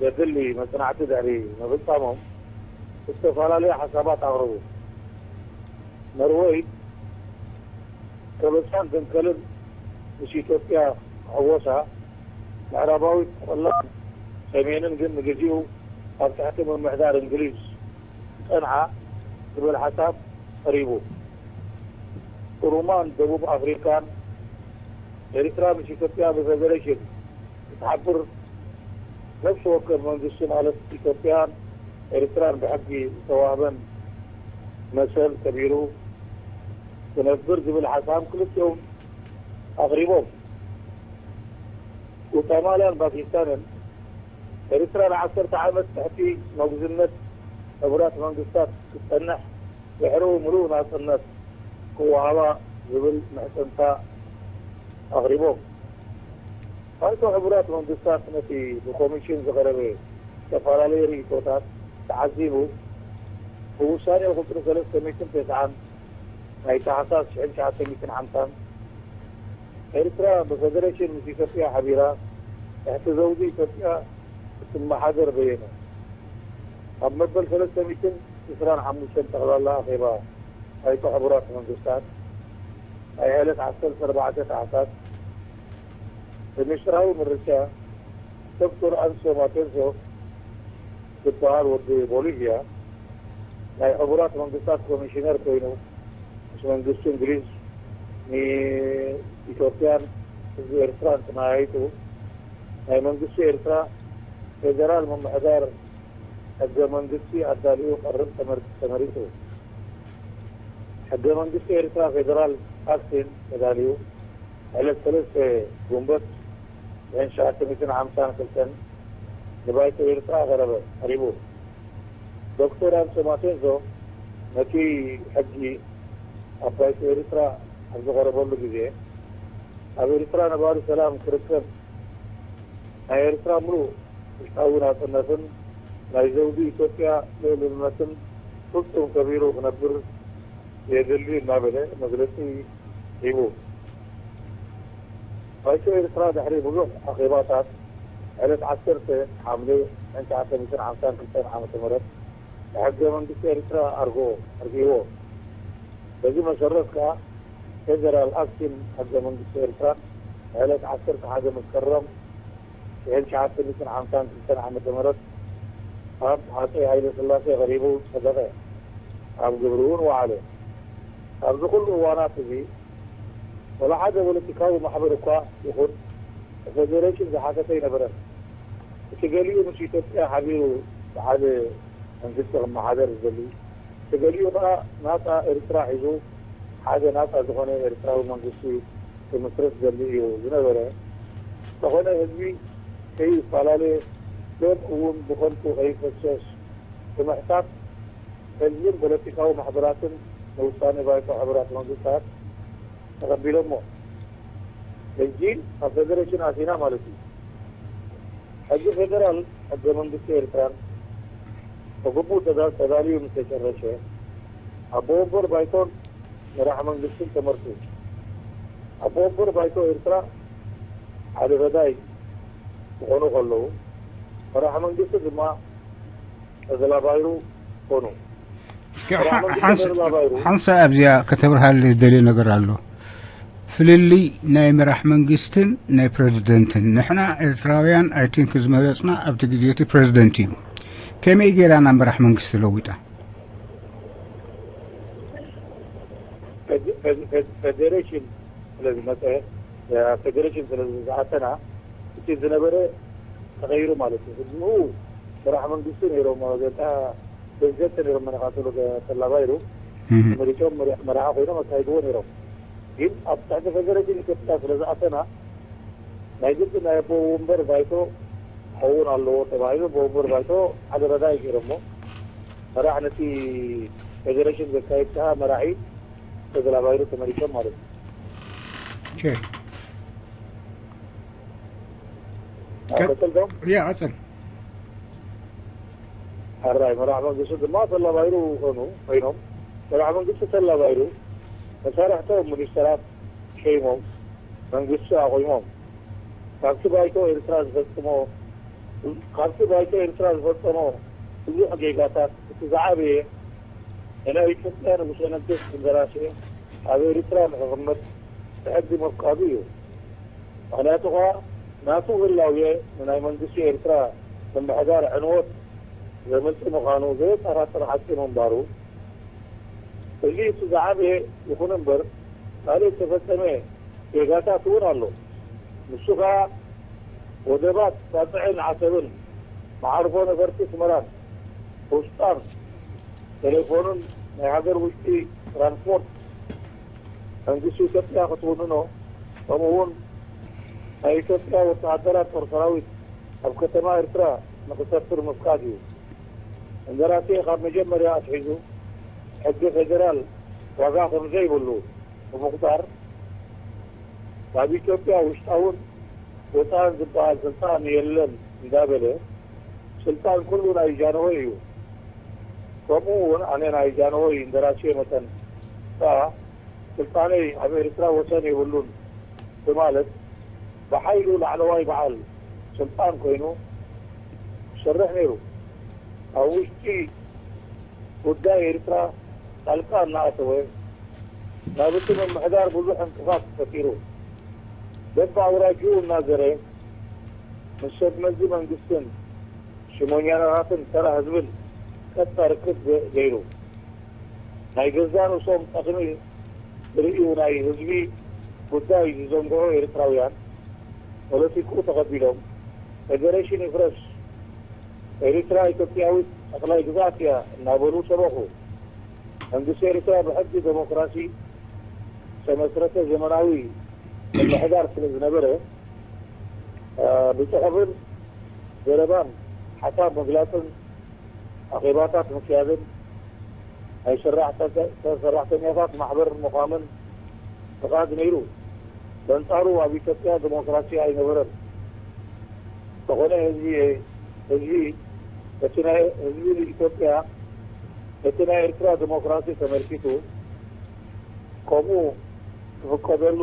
ዘድሊ መጽናዕቲ ድሕሪ ምፍጻሞም፣ ዝተፈላለዩ ሓሳባት ኣቕረቡ። ኖርወይ ከበሳን ደንከልን ምስ ኢትዮጵያ ክሕወሳ፣ ምዕራባዊት ቆላን ሰሜንን ግን ንግዜኡ ኣብ ትሕቲ ምምሕዳር እንግሊዝ ክጸንሓ ዝብል ሓሳብ ቀሪቡ። ኦሮማን ደቡብ ኣፍሪካን፣ ኤርትራ ምስ ኢትዮጵያ ብፌደሬሽን ክትሓብር፣ ነፍሲ ወከፍ መንግስቲ ማለት ኢትዮጵያን ኤርትራን ብሕጊ ዝተዋህበን መሰል ከቢሩ ክነብር ዝብል ሓሳብ ክልቲኦም ኣቕሪቦም። ጉታማላን ፓኪስታንን፣ ኤርትራ ንዓሰርተ ዓመት ትሕቲ መጉዝነት ሕቡራት መንግስታት ክትጸንሕ፣ ድሕሪኡ ምሉእ ናጽነት ክወሃባ ዝብል ምሕጽንታ ኣቕሪቦም። ባይቶ ሕቡራት መንግስታት ነቲ ብኮሚሽን ዝቐረበ ዝተፈላለየ ርእይቶታት ተዓዚቡ፣ ብውሳኔ ቁጽሪ ሰለስተ ሚእትን ተስዓን ናይ ታሕሳስ ሽሕን ትሽዓተ ሚእትን ሓምሳን፣ ኤርትራ ብፈደሬሽን ምስ ኢትዮጵያ ሓቢራ ትሕቲ ዘውዲ ኢትዮጵያ ክትመሓደር በየነ። ኣብ መበል ሰለስተ ሚእትን ዕስራን ሓሙሽተን ጠቕላላ ኣኼባ ባይቶ ሕቡራት መንግስታት፣ ናይ ዕለት ዓሰርተ ኣርባዕተ ታሕሳስ፣ ብምስጢራዊ ምርጫ ዶክተር ኣንሶ ማቴንሶ ዝበሃል ወዲ ቦሊቪያ ናይ ሕቡራት መንግስታት ኮሚሽነር ኮይኑ፣ ምስ መንግስቲ እንግሊዝ፣ ንኢትዮጵያን ህዝቢ ኤርትራን ተመያይጡ፣ ናይ መንግስቲ ኤርትራ ፌደራል ምምሕዳር ሕገ መንግስቲ ኣዳልዩ ክቐርብ ተመር-፣ ተመሪጹ። ሕገ መንግስቲ ኤርትራ ፌደራል ኣክትን ተዳልዩ፣ ዕለት ሰለስተ ጉንበት ሽሕን ትሽዓተ ሚእትን ሓምሳን ክልተን ንባይቶ ኤርትራ ቀረበ፣ ቀሪቡ። ዶክተር ኣንሶ ማቴንዞ ነቲ ሕጊ ኣብ ባይቶ ኤርትራ ኣብ ዝቐረበሉ ግዜ፣ ኣብ ኤርትራ ነባሪ ሰላም ክርከብ፣ ናይ ኤርትራ ምሉእ ውሽጣዊ ናጽነትን ናይ ዘውዲ ኢትዮጵያ ልኡልነትን ፍጹም ከቢሩ ክነብር የድሊ እናበለ መግለጺ ሂቡ። ባይቶ ኤርትራ ድሕሪ ብዙሕ ኣኼባታት ዕለት ዓሰርተ ሓምለ ሽሕን ትሽዓተ ሚእትን ሓምሳን ክልተን ዓመተ ምህረት ንሕገ መንግስቲ ኤርትራ ኣርግኦ፣ ኣርጊዎ። በዚ መሰረት ከኣ ፌደራል ኣክትን ሕገ መንግስቲ ኤርትራ ዕለት ዓሰርተ ሓደ መስከረም ሽሕን ትሽዓተ ሚእትን ሓምሳን ክልተን ዓመተ ምህረት ኣብ ሃጸይ ሃይለ ስላሴ ቀሪቡ ጸደቐ። ኣብ ግብሪ እውን ወዓለ። ኣብዚ ኩሉ እዋናት እዚ፣ ወላ ሓደ ፖለቲካዊ ማሕበር እኳ ይኹን ፈደሬሽን ዝሓተተ ኣይነበረን። እቲ ገሊኡ ምስ ኢትዮጵያ ሓቢሩ ብሓደ መንግስቲ ክመሓደር ዝደሊ፣ እቲ ገሊኡ ከኣ ናጻ ኤርትራ ሒዙ ሓደ ናጻ ዝኾነ ኤርትራዊ መንግስቲ ክምስርት ዝደሊ እዩ ዝነበረ። እንተኾነ ህዝቢ ከይፈላለ፣ ደም እውን ብኸንቱ ከይፈሰስ ብምሕሳብ፣ ህዝብን ፖለቲካዊ ማሕበራትን ንውሳኔ ባይቶ ሕቡራት መንግስታት ተቐቢሎሞ። ሕጂ ኣብ ፈደሬሽን ኣቲና ማለት እዩ። ሕጊ ፌደራል ሕገ መንግስቲ ኤርትራን ብግቡእ ተዳ-፣ ተዳልዩ ምስ ተጨረሸ፣ ኣቦ ወንበር ባይቶን መራሕ መንግስትን ተመርጹ። ኣቦ ወንበር ባይቶ ኤርትራ ሓደ ፈዳይ ክኾኑ ከለዉ፣ መራሕ መንግስቲ ድማ ተደላባይሩ ኮኑ። መራሕ መንግስቲ ሓንስ-፣ ተደላባይሩ ሓንሳ ኣብዚኣ ከተብርሃለይ ዝደልዮ ነገር ኣሎ። ፍልልይ ናይ መራሕ መንግስትን ናይ ፕረዚደንትን። ንሕና ኤርትራውያን፣ ኣይ ቲንክ፣ ዝመረጽና ኣብቲ ግዜ እቲ ፕረዚደንት እዩ። ከመይ ገይራ ናብ መራሕ መንግስቲ ለዊጣ? ፈደ-፣ ፈደ-፣ ፈደ-፣ ፈደሬሽን ስለ ዝመጸ፣ ያ፣ ፈደሬሽን ስለ ዝኣተና፣ እቲ ዝነበረ ተቐይሩ ማለት እዩ። ቅድሚኡ መራሕ መንግስቲ ነይሮም፣ ገንታ ፕሬዚደንት ነይሮም መነኻተሉ ተላባይሩ መሪቶም መራሒ ኮይኖም ኣካሂድዎ ነይሮም። ግን ኣብ ትሕቲ ፌዴሬሽን ኢትዮጵያ ስለ ዝኣተና ናይ ግዲ ናይ ኣቦ ወንበር ባይቶ ክኸውን ኣለዎ ተባሂሉ ኣቦ ወንበር ባይቶ ሓደ ረዳይ ገይሮሞ። መራሕ ነቲ ፌዴሬሽን ዘካየድ ከዓ መራሒ ተላባይሩ ተመሪጦም ማለት እዩ። ኦኬ። ቀጥል ዶ? ያ ቀጽል። ሕራይ መራሕ መንግስቲ ድማ ተላባይሩ ኮኑ ኮይኖም መራሕ መንግስቲ ተላባይሩ መሳርሕቶም ሚኒስተራት ሸይሞም መንግስቲ ኣቑሞም ካብቲ ባይቶ ኤርትራ ዝፈጸሞ ካብቲ ባይቶ ኤርትራ ዝፈጸሞ ብዙሕ ጌጋታት እቲ ዝዓበየ ንናይ ኢትዮጵያ ንጉሰ ነገስት እንደራሴ ኣብ ኤርትራ ንክቕመጥ ብሕጊ ምፍቃዱ እዩ። ምኽንያቱ ኸዓ ናቱ ህላዌ ንናይ መንግስቲ ኤርትራ ምምሕዳር ዕንወት ዘምጽእ ምዃኑ ዘየጠራጥር ሓቂ ምንባሩ እዚ እቲ ዝዓበየ ይኹን እምበር ካልእ ዝተፈጸመ ጌጋታት እውን ኣሎ። ንሱ ኸዓ ወደባት ባጽዕን ዓሰብን መዓርፎ ነፈርቲ ኣስመራን ፖስጣን ቴሌፎንን ናይ ሃገር ውሽጢ ትራንስፖርት መንግስቲ ኢትዮጵያ ክትውንኖ ከምኡ እውን ናይ ኢትዮጵያ ወተሃደራት ጦር ሰራዊት ኣብ ከተማ ኤርትራ ንክሰፍር ምፍቃድ እዩ። እንደራሴ ካብ መጀመርያ ኣትሒዙ ሕጊ ፌዴራል ዋጋ ከምዘይብሉ ብምቑጻር ካብ ኢትዮጵያ ውሽጣውን ወፃእን ዝበሃል ስልጣን የለን እንዳበለ ስልጣን ኩሉ ናይ ጃንሆይ እዩ። ከምኡ እውን ኣነ ናይ ጃንሆይ እንደራሴ መጠን ከዓ ስልጣነይ ኣብ ኤርትራ ወሰን የብሉን ብማለት ብሓይሉ ላዕለዋይ በዓል ስልጣን ኮይኑ ክሰርሕ ነይሩ። ኣብ ውሽጢ ጉዳይ ኤርትራ ጣልቃ እናኣተወ ናብ እቲ ምምሕዳር ብዙሕ ዕንቅፋት ፈጢሩ። በብኣውራጅኡ እናዘረ ምስ ሰብ መዚ መንግስትን ሽሞኛታትን ተራ ህዝብን ቀጥታ ርክብ ገይሩ ናይ ገዛእ ርእሶም ጠቕሚ ዝርእዩ ናይ ህዝቢ ጉዳይ ዝዘንግዑ ኤርትራውያን ፖለቲክኡ ተቐቢሎም ፌደሬሽን ይፍረስ ኤርትራ ኢትዮጵያዊት ጠቕላይ ግዝኣት እያ እናበሉ ሰበኹ። መንግስቲ ኤርትራ ብሕጊ ዴሞክራሲ ዝተመስረተ ዘመናዊ ምምሕዳር ስለ ዝነበረ ብፅሑፍን ዘረባን ሓሳብ ምግላፅን ኣኼባታት ምክያድን ናይ ሰራሕተኛታት ማሕበር ምዃምን ፍቓድ ነይሩ። በንፃሩ ኣብ ኢትዮጵያ ዴሞክራሲ ኣይነበረን። ዝኾነ ህዝቢ ህዝቢ እቲ ናይ ህዝቢ ኢትዮጵያ እቲ ናይ ኤርትራ ዴሞክራሲ ተመልኪቱ ከምኡ ክፍቀደሉ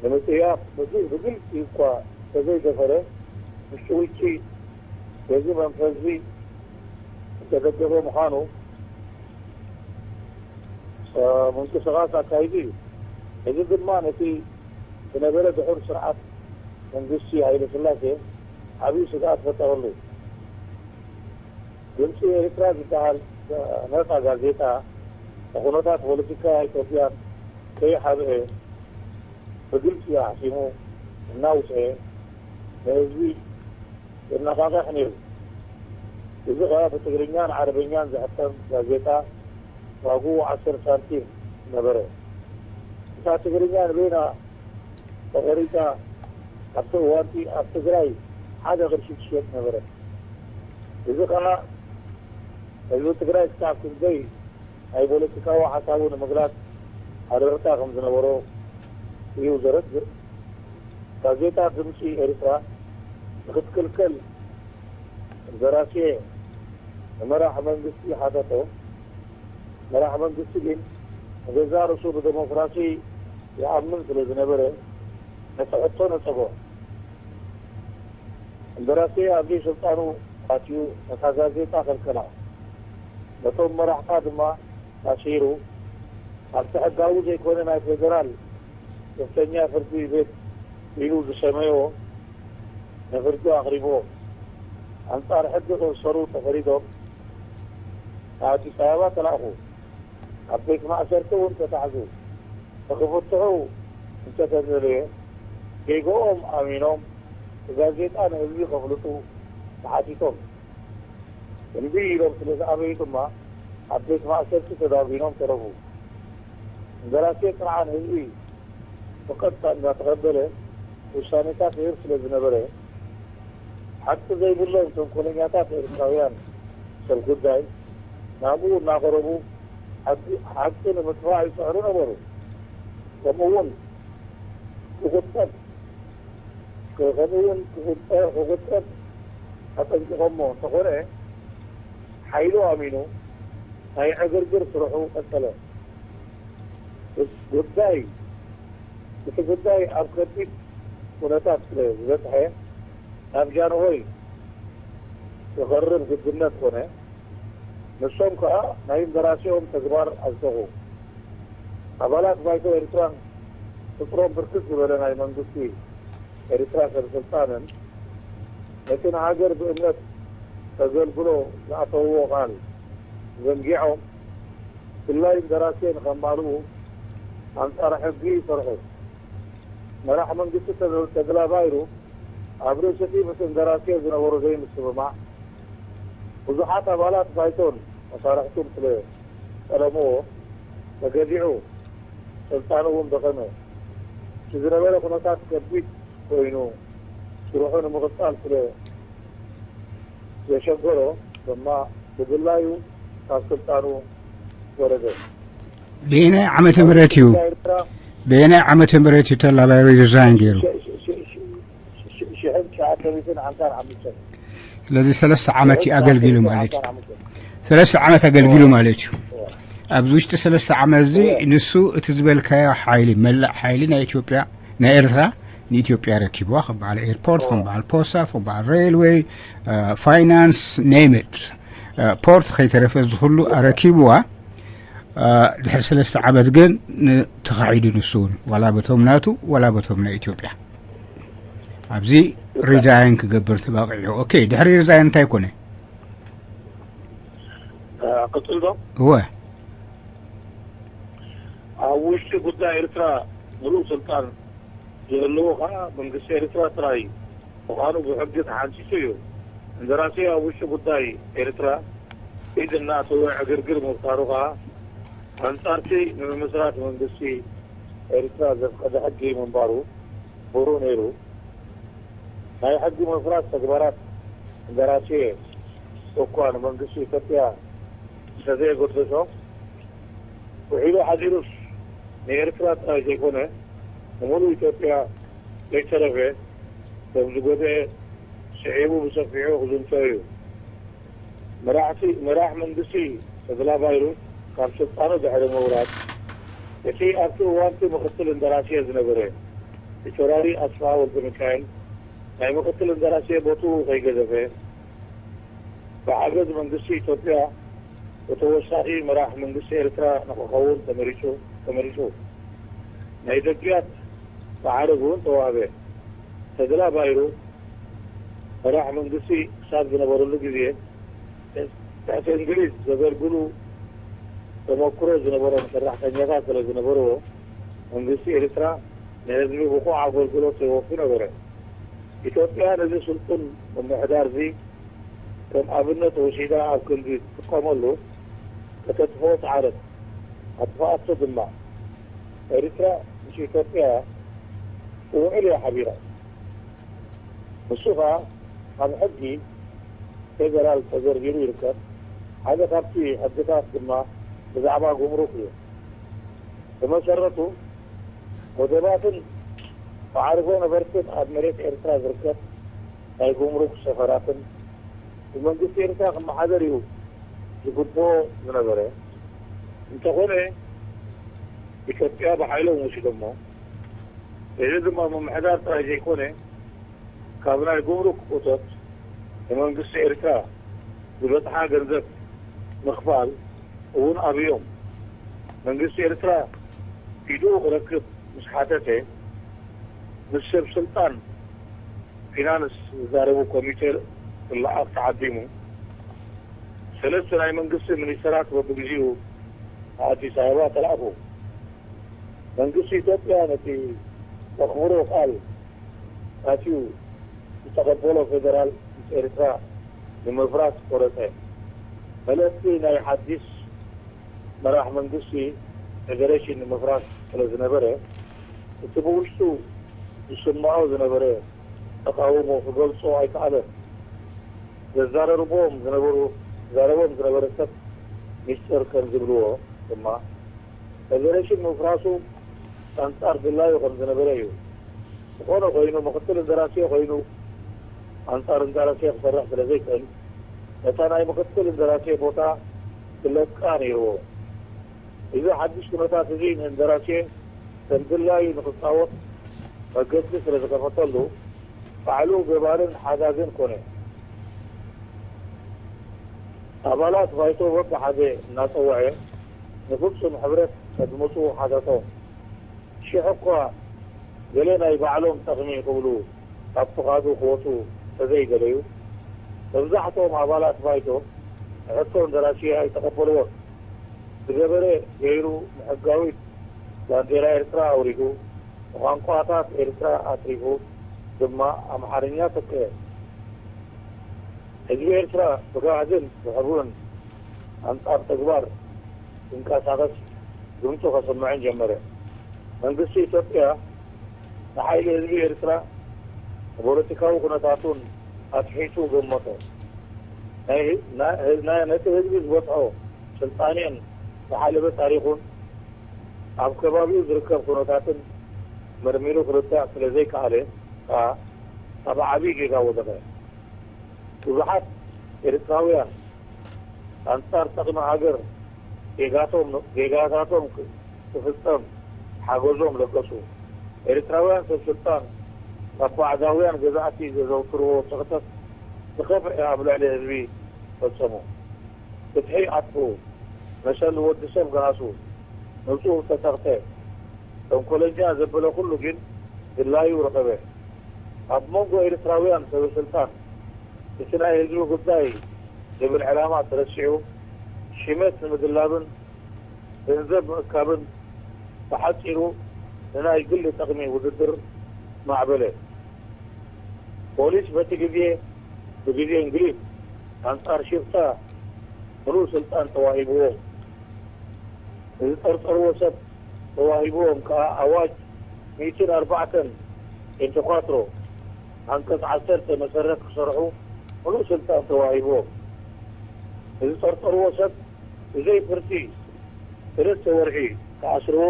ንምጽያፍ ብግልፂ እኳ ተዘይደፈረ ውሽጢ ውጭ በዚ መንፈስዚ ዝተደገፈ ምዃኑ ምንቅስቓስ ኣካይዱ እዩ። እዚ ድማ ነቲ ዝነበረ ድሑር ስርዓት መንግስቲ ሃይለስላሴ ዓብዪ ስግኣት ፈጠረሉ። ድምፂ ኤርትራ ዝበሃል ነፃ ጋዜጣ ንኩነታት ፖለቲካ ኢትዮጵያ ከይሓብአ ብግልፂ ኣሕሲሙ እናውፅአ ንህዝቢ የነቓቕሕ ነይሩ። እዚ ኸዓ ብትግርኛን ዓረበኛን ዝሕተም ጋዜጣ ዋግኡ ዓሰርተ ሳንቲም ነበረ። እታ ትግርኛ ንበይና ተቖሪፃ ኣብቲ እዋንቲ ኣብ ትግራይ ሓደ ቅርሺ ትሽየጥ ነበረት። እዚ ከዓ ህዝቢ ትግራይ ክሳብ ክንደይ ናይ ፖለቲካዊ ሓሳቡ ንምግላፅ ሃረርታ ከም ዝነበሮ እዩ ዘረድእ። ጋዜጣ ድምፂ ኤርትራ ንክትክልከል ደራሲ ንመራሕ መንግስቲ ሓተቶ። መራሕ መንግስቲ ግን ንገዛ ርእሱ ብደሞክራሲ ይኣምን ስለ ዝነበረ ነቲ ሕቶ ነፀጎ። እንደራሴ ኣብ ስልጣኑ ኣትዩ ነታ ጋዜጣ ከልከላ። ነቶም መራሕታ ድማ ኣሲሩ ኣብቲ ሕጋዊ ዘይኮነ ናይ ፌደራል ከፍተኛ ፍርዲ ቤት ኢሉ ዝሰመዮ ንፍርዲ ኣቕሪብዎ። ኣንጻር ሕጊ ክእሰሩ ተፈሪዶም ናብ ኣዲስ ኣበባ ተላእኹ። ኣብ ቤት ማእሰርቲ እውን ተታሕዙ። ንክፍትሑ እንተተደለየ ጌግኦም ኣሚኖም ብጋዜጣ ንህዝቢ ከፍልጡ ተሓቲቶም። እምቢ ኢሎም ስለ ዝኣበዩ ድማ ኣብ ቤት ማእሰርቲ ተዳጒኖም ተረፉ። እንደራሴ ጥርዓን ህዝቢ ብቐጥታ እንዳተቐበለ ውሳኔታት ይህብ ስለ ዝነበረ፣ ሓቂ ዘይብሎም ተንኮለኛታት ኤርትራውያን ሰብ ጉዳይ ናብኡ እናቐረቡ ሓቂ፣ ሓቂ ንምጥፋእ ይጽዕሩ ነበሩ። ከምኡ እውን ክቑጠብ፣ ከምኡ እውን ክቑጠ-፣ ክቑጠብ ኣጠንቂቖሞ እንተኾነ፣ ሓይሉ ኣሚኑ ናይ ዕግርግር ስርሑ ቀጸለ። ጉዳይ፣ እቲ ጉዳይ ኣብ ከቢድ ኩነታት ስለ ዝበጽሐ፣ ናብ ጃንሆይ ክቐርብ ግድነት ኮነ። ንሶም ከኣ ናይ እንደራሴኦም ተግባር ኣዝተኹ። ኣባላት ባይቶ ኤርትራን ቁጽሮም ብርክት ዝበለ ናይ መንግስቲ ኤርትራ ሰብ ስልጣንን ነቲ ንሃገር ብእምነት ከገልግሎ ዝኣተውዎ ቃል ዘንጊዖም፣ ብፍላይ እንደራሴ ንኸማልኡ ኣንጻር ሕጊ ይሰርሑ። መራሕ መንግስቲ ተድ-፣ ተድላ ባይሩ ኣብ ርእሲ እቲ ምስ እንደራሴ ዝነበሮ ዘይምስምማዕ ብዙሓት ኣባላት ባይቶን መሳርሕቱን ስለ ጠለምዎ ተገዚዑ፣ ስልጣኑ እውን ደኸመ። እቲ ዝነበረ ኩነታት ከቢድ ኮይኑ ስርሑ ንምቕጻል ስለ ዘሸገሮ ድማ ብግላዩ ካብ ስልጣኑ ወረደ። በየናይ ዓመተ ምህረት እዩ? ኤርትራ በየናይ ዓመተ ምህረት እዩ ተላባይ ሪዛይን ገይሩ? ሽ-፣ ሽ-፣ ሽ-፣ ሽ-፣ ሽሕን ትሽዓተ ሚእትን ሓምሳን ሓሙሽተን። ስለዚ ሰለስተ ዓመት እዩ ኣገልጊሉ ማለት እዩ። ሓምሳን ሓሙሽተን። ሰለስተ ዓመት ኣገልጊሉ ማለት እዩ። ኣብዚ ውሽጢ ሰለስተ ዓመት እዚ ንሱ እቲ ዝበልካዮ ሓይሊ፣ መላእ ሓይሊ ናይ ኢትዮጵያ፣ ናይ ኤርትራ ንኢትዮጵያ ረኪብዋ። ከም በዓል ኤርፖርት፣ ከም በዓል ፖስታ፣ ከም በዓል ሬልዌይ፣ እ፣ ፋይናንስ፣ ኔም ኢት፣ እ፣ ፖርት ከይተረፈ እዚ ኩሉ ኣረኪብዋ። እ፣ ድሕሪ ሰለስተ ዓመት ግን ን-፣ ተኻዒዱ ንሱ እውን፣ ዋላ በቶም ናቱ፣ ዋላ በቶም ናይ ኢትዮጵያ። ኣብዚ ሪዛይን ክገብር ተባቂዑ። ኦኬ፣ ድሕሪ ሪዛይን እንታይ ኮነ? እ፣ ቅጽል ዶ? እወ። ኣብ ውሽጢ ጉዳይ ኤርትራ ምሉእ ስልጣን ዝህልዎ ከኣ መንግስቲ ኤርትራ ጥራይ ምዃኑ ብሕጊ ተሓንጺጹ እዩ። እንደራሴ ኣብ ውሽጢ ጉዳይ ኤርትራ ኢድ እናእተወ ዕግርግር ምፍጣሩ ከኣ ኣንጻርቲ ንምምስራት መንግስቲ ኤርትራ ዘፍቀደ ሕጊ ምንባሩ ብሩህ ነይሩ። ናይ ሕጊ ምፍራስ ተግባራት እንደራሴ እኳ ንመንግስቲ ኢትዮጵያ እንተዘየገደሶ፣ ውዒሉ ሓዲሩስ ንኤርትራ ጥራይ ዘይኮነ፣ ንምሉእ ኢትዮጵያ ዘይተረፈ ከም ዝጎድኤ ስዒቡ ብሰፊሑ ክዝንቶ እዩ። መራሕቲ፣ መራሕ መንግስቲ ተድላ ባይሩ ካብ ስልጣኑ ድሕሪ ምውራድ፣ እቲ ኣብቲ እዋንቲ ምኽትል እንደራሴ ዝነበረ ፊታውራሪ ኣስፍሃ ወልደሚካኤል ናይ ምኽትል እንደራሴ ቦትኡ ከይገደፈ፣ ብሓገዝ መንግስቲ ኢትዮጵያ ብተወሳኺ መራሕ መንግስቲ ኤርትራ ንክኸውን ተመሪጹ፣ ተመሪጹ። ናይ ደግያት ማዕረግ እውን ተዋህበ። ተድላ ባይሩ መራሕ መንግስቲ ክሳብ ዝነበረሉ ግዜ፣ ትሕቲ እንግሊዝ ዘገልግሉ ተመክሮ ዝነበሮም ሰራሕተኛታት ስለ ዝነበርዎ፣ መንግስቲ ኤርትራ ንህዝቢ ብቑዕ ኣገልግሎት የወፊ ነበረ። ኢትዮጵያ ነዚ ስልጡን ምምሕዳር እዚ ከም ኣብነት ወሲዳ ኣብ ክንዲ ትጥቀመሉ ከተጥፍኦ ጸዓረት። ኣጥፍኣቶ ድማ። ኤርትራ ምስ ኢትዮጵያ ውዕል እያ ሓቢራ። ንሱ ኸኣ ኣብ ሕጊ ፌደራል ተዘርዚሩ ይርከብ። ሓደ ካብቲ ሕግታት ድማ ብዛዕባ ጉምሩክ እዩ። ብመሰረቱ፣ ወደባትን መዓርፎ ነበርትን ኣብ መሬት ኤርትራ ዝርከብ ናይ ጉምሩክ ሰፈራትን ብመንግስቲ ኤርትራ ክመሓደር እዩ ዝግብኦ ዝነበረ። እንተኾነ፣ ኢትዮጵያ ብሓይሎም ወሲዶሞ። እዚ ድማ ምምሕዳር ጥራይ ዘይኮነ፣ ካብ ናይ ጉምሩክ እቶት ንመንግስቲ ኤርትራ ዝበጽሓ ገንዘብ ምኽፋል እውን ኣብዮም። መንግስቲ ኤርትራ ኢዱ ክረክብ ምስ ሓተተ፣ ምስ ሰብ ስልጣን ፊናንስ ዝዛረቡ ኮሚቴ ክለኣኽ ተዓዲሙ። ሰለስተ ናይ መንግስቲ ሚኒስተራት በብግዜኡ ኣዲስ ኣበባ ተላእኩ። መንግስቲ ኢትዮጵያ ነቲ ዘኽብሮ ቃል ኣትዩ ዝተቐበሎ ፌደራል ምስ ኤርትራ ንምፍራስ ቆረጸ። መለሲ ናይ ሓድሽ መራሕ መንግስቲ ፌደሬሽን ንምፍራስ ስለ ዝነበረ፣ እቲ ብውሽጡ ዝስምዖ ዝነበረ ተቃውሞ ክገልጾ ኣይከኣለን። ዘዛረርቦም ዝነበሩ፣ ዘዛረቦም ዝነበረ ሰብ ሚስጥር ከም ዝብልዎ ድማ፣ ፌደሬሽን ምፍራሱ ኣንጻር ድላዩ ከም ዝነበረ እዩ። ዝኾነ ኮይኑ፣ ምክትል እንደራሴ ኮይኑ ኣንጻር እንደራሴ ክሰርሕ ስለ ዘይክእል፣ ነታ ናይ ምክትል እንደራሴ ቦታ ክለቃ ነይርዎ። እዚ ሓድሽ ኩነታት እዚ ንእንደራሴ ከም ድላዩ ንክጻወት መገዲ ስለ ዝኸፈተሉ፣ ባዕሉ ገባርን ሓጋዝን ኮነ። ኣባላት ባይቶ በብሓደ እናጸውዐ ንፍጹም ሕብረት ከድምጹ ሓተቶም። ሽሕ እኳ ገለ ናይ ባዕሎም ጠቕሚ ክብሉ ካብ ፍቓዱ ክወጹ ተዘይደለዩ፣ መብዛሕትኦም ኣባላት ባይቶ ንሕቶ እንደራሴ ኣይተቐበልዎን። ዝገበረ ገይሩ ንሕጋዊት ባንዴራ ኤርትራ ኣውሪዱ፣ ንቋንቋታት ኤርትራ ኣትሪፉ ድማ ኣምሓርኛ ተክአ። ህዝቢ ኤርትራ ብጋህድን ብሕቡእን ኣንጻር ተግባር ክንቀሳቐስ ድምጹ ከስምዕን ጀመረ። መንግስቲ ኢትዮጵያ ንሓይሊ ህዝቢ ኤርትራ ንፖለቲካዊ ኩነታቱን ኣትሒቱ ገመቶ። ናይ፣ ናይ፣ ናይ፣ ነቲ ህዝቢ ዝበጽሖ ስልጣኔን ዝሓለፈ ታሪኹን ኣብ ከባቢኡ ዝርከብ ኩነታትን መርሚሩ ክርዳእ ስለ ዘይከኣለ ከኣ ኣብ ዓቢ ጌጋ ወደቐ። ብዙሓት ኤርትራውያን ኣንጻር ጠቕሚ ሃገር ጌጋቶም፣ ጌጋታቶም ክፍጸም ሓገዞም ለገሱ። ኤርትራውያን ሰብ ስልጣን ካብ ባዕዳውያን ገዛእቲ ዘዘውትርዎ ጽቕጠት ዝኸፍአ ኣብ ልዕሊ ህዝቢ ፈጸሙ። ፍትሒ ኣጥፍኡ፣ መሰል ወዲ ሰብ ገሃሱ፣ ንጹህ ተተኽተ፣ ተንኮለኛ ዘበለ ኩሉ ግን ድላዩ ረኸበ። ኣብ መንጎ ኤርትራውያን ሰበ ስልጣን እቲ ናይ ህዝቢ ጉዳይ ዝብል ዕላማ ተረሲዑ፣ ሽመት ንምድላብን ገንዘብ ምእካብን፣ ብሓጺሩ ንናይ ግሊ ጠቕሚ ውድድር ማዕበለ። ፖሊስ በቲ ግዜ፣ ብግዜ እንግሊዝ፣ ኣንጻር ሽፍታ ምሉእ ስልጣን ተዋሂብዎ። ንዝጠርጠርዎ ሰብ ተዋሂብዎም ከኣ ኣዋጅ ሚእትን ኣርባዕተን ፔንተኳትሮ ዓንቀጽ ዓሰርተ መሰረት ክሰርሑ ምሉእ ስልጣን ተዋሂብዎም። ንዝጠርጠርዎ ሰብ ብዘይ ፍርዲ ሰለስተ ወርሒ ክኣስርዎ፣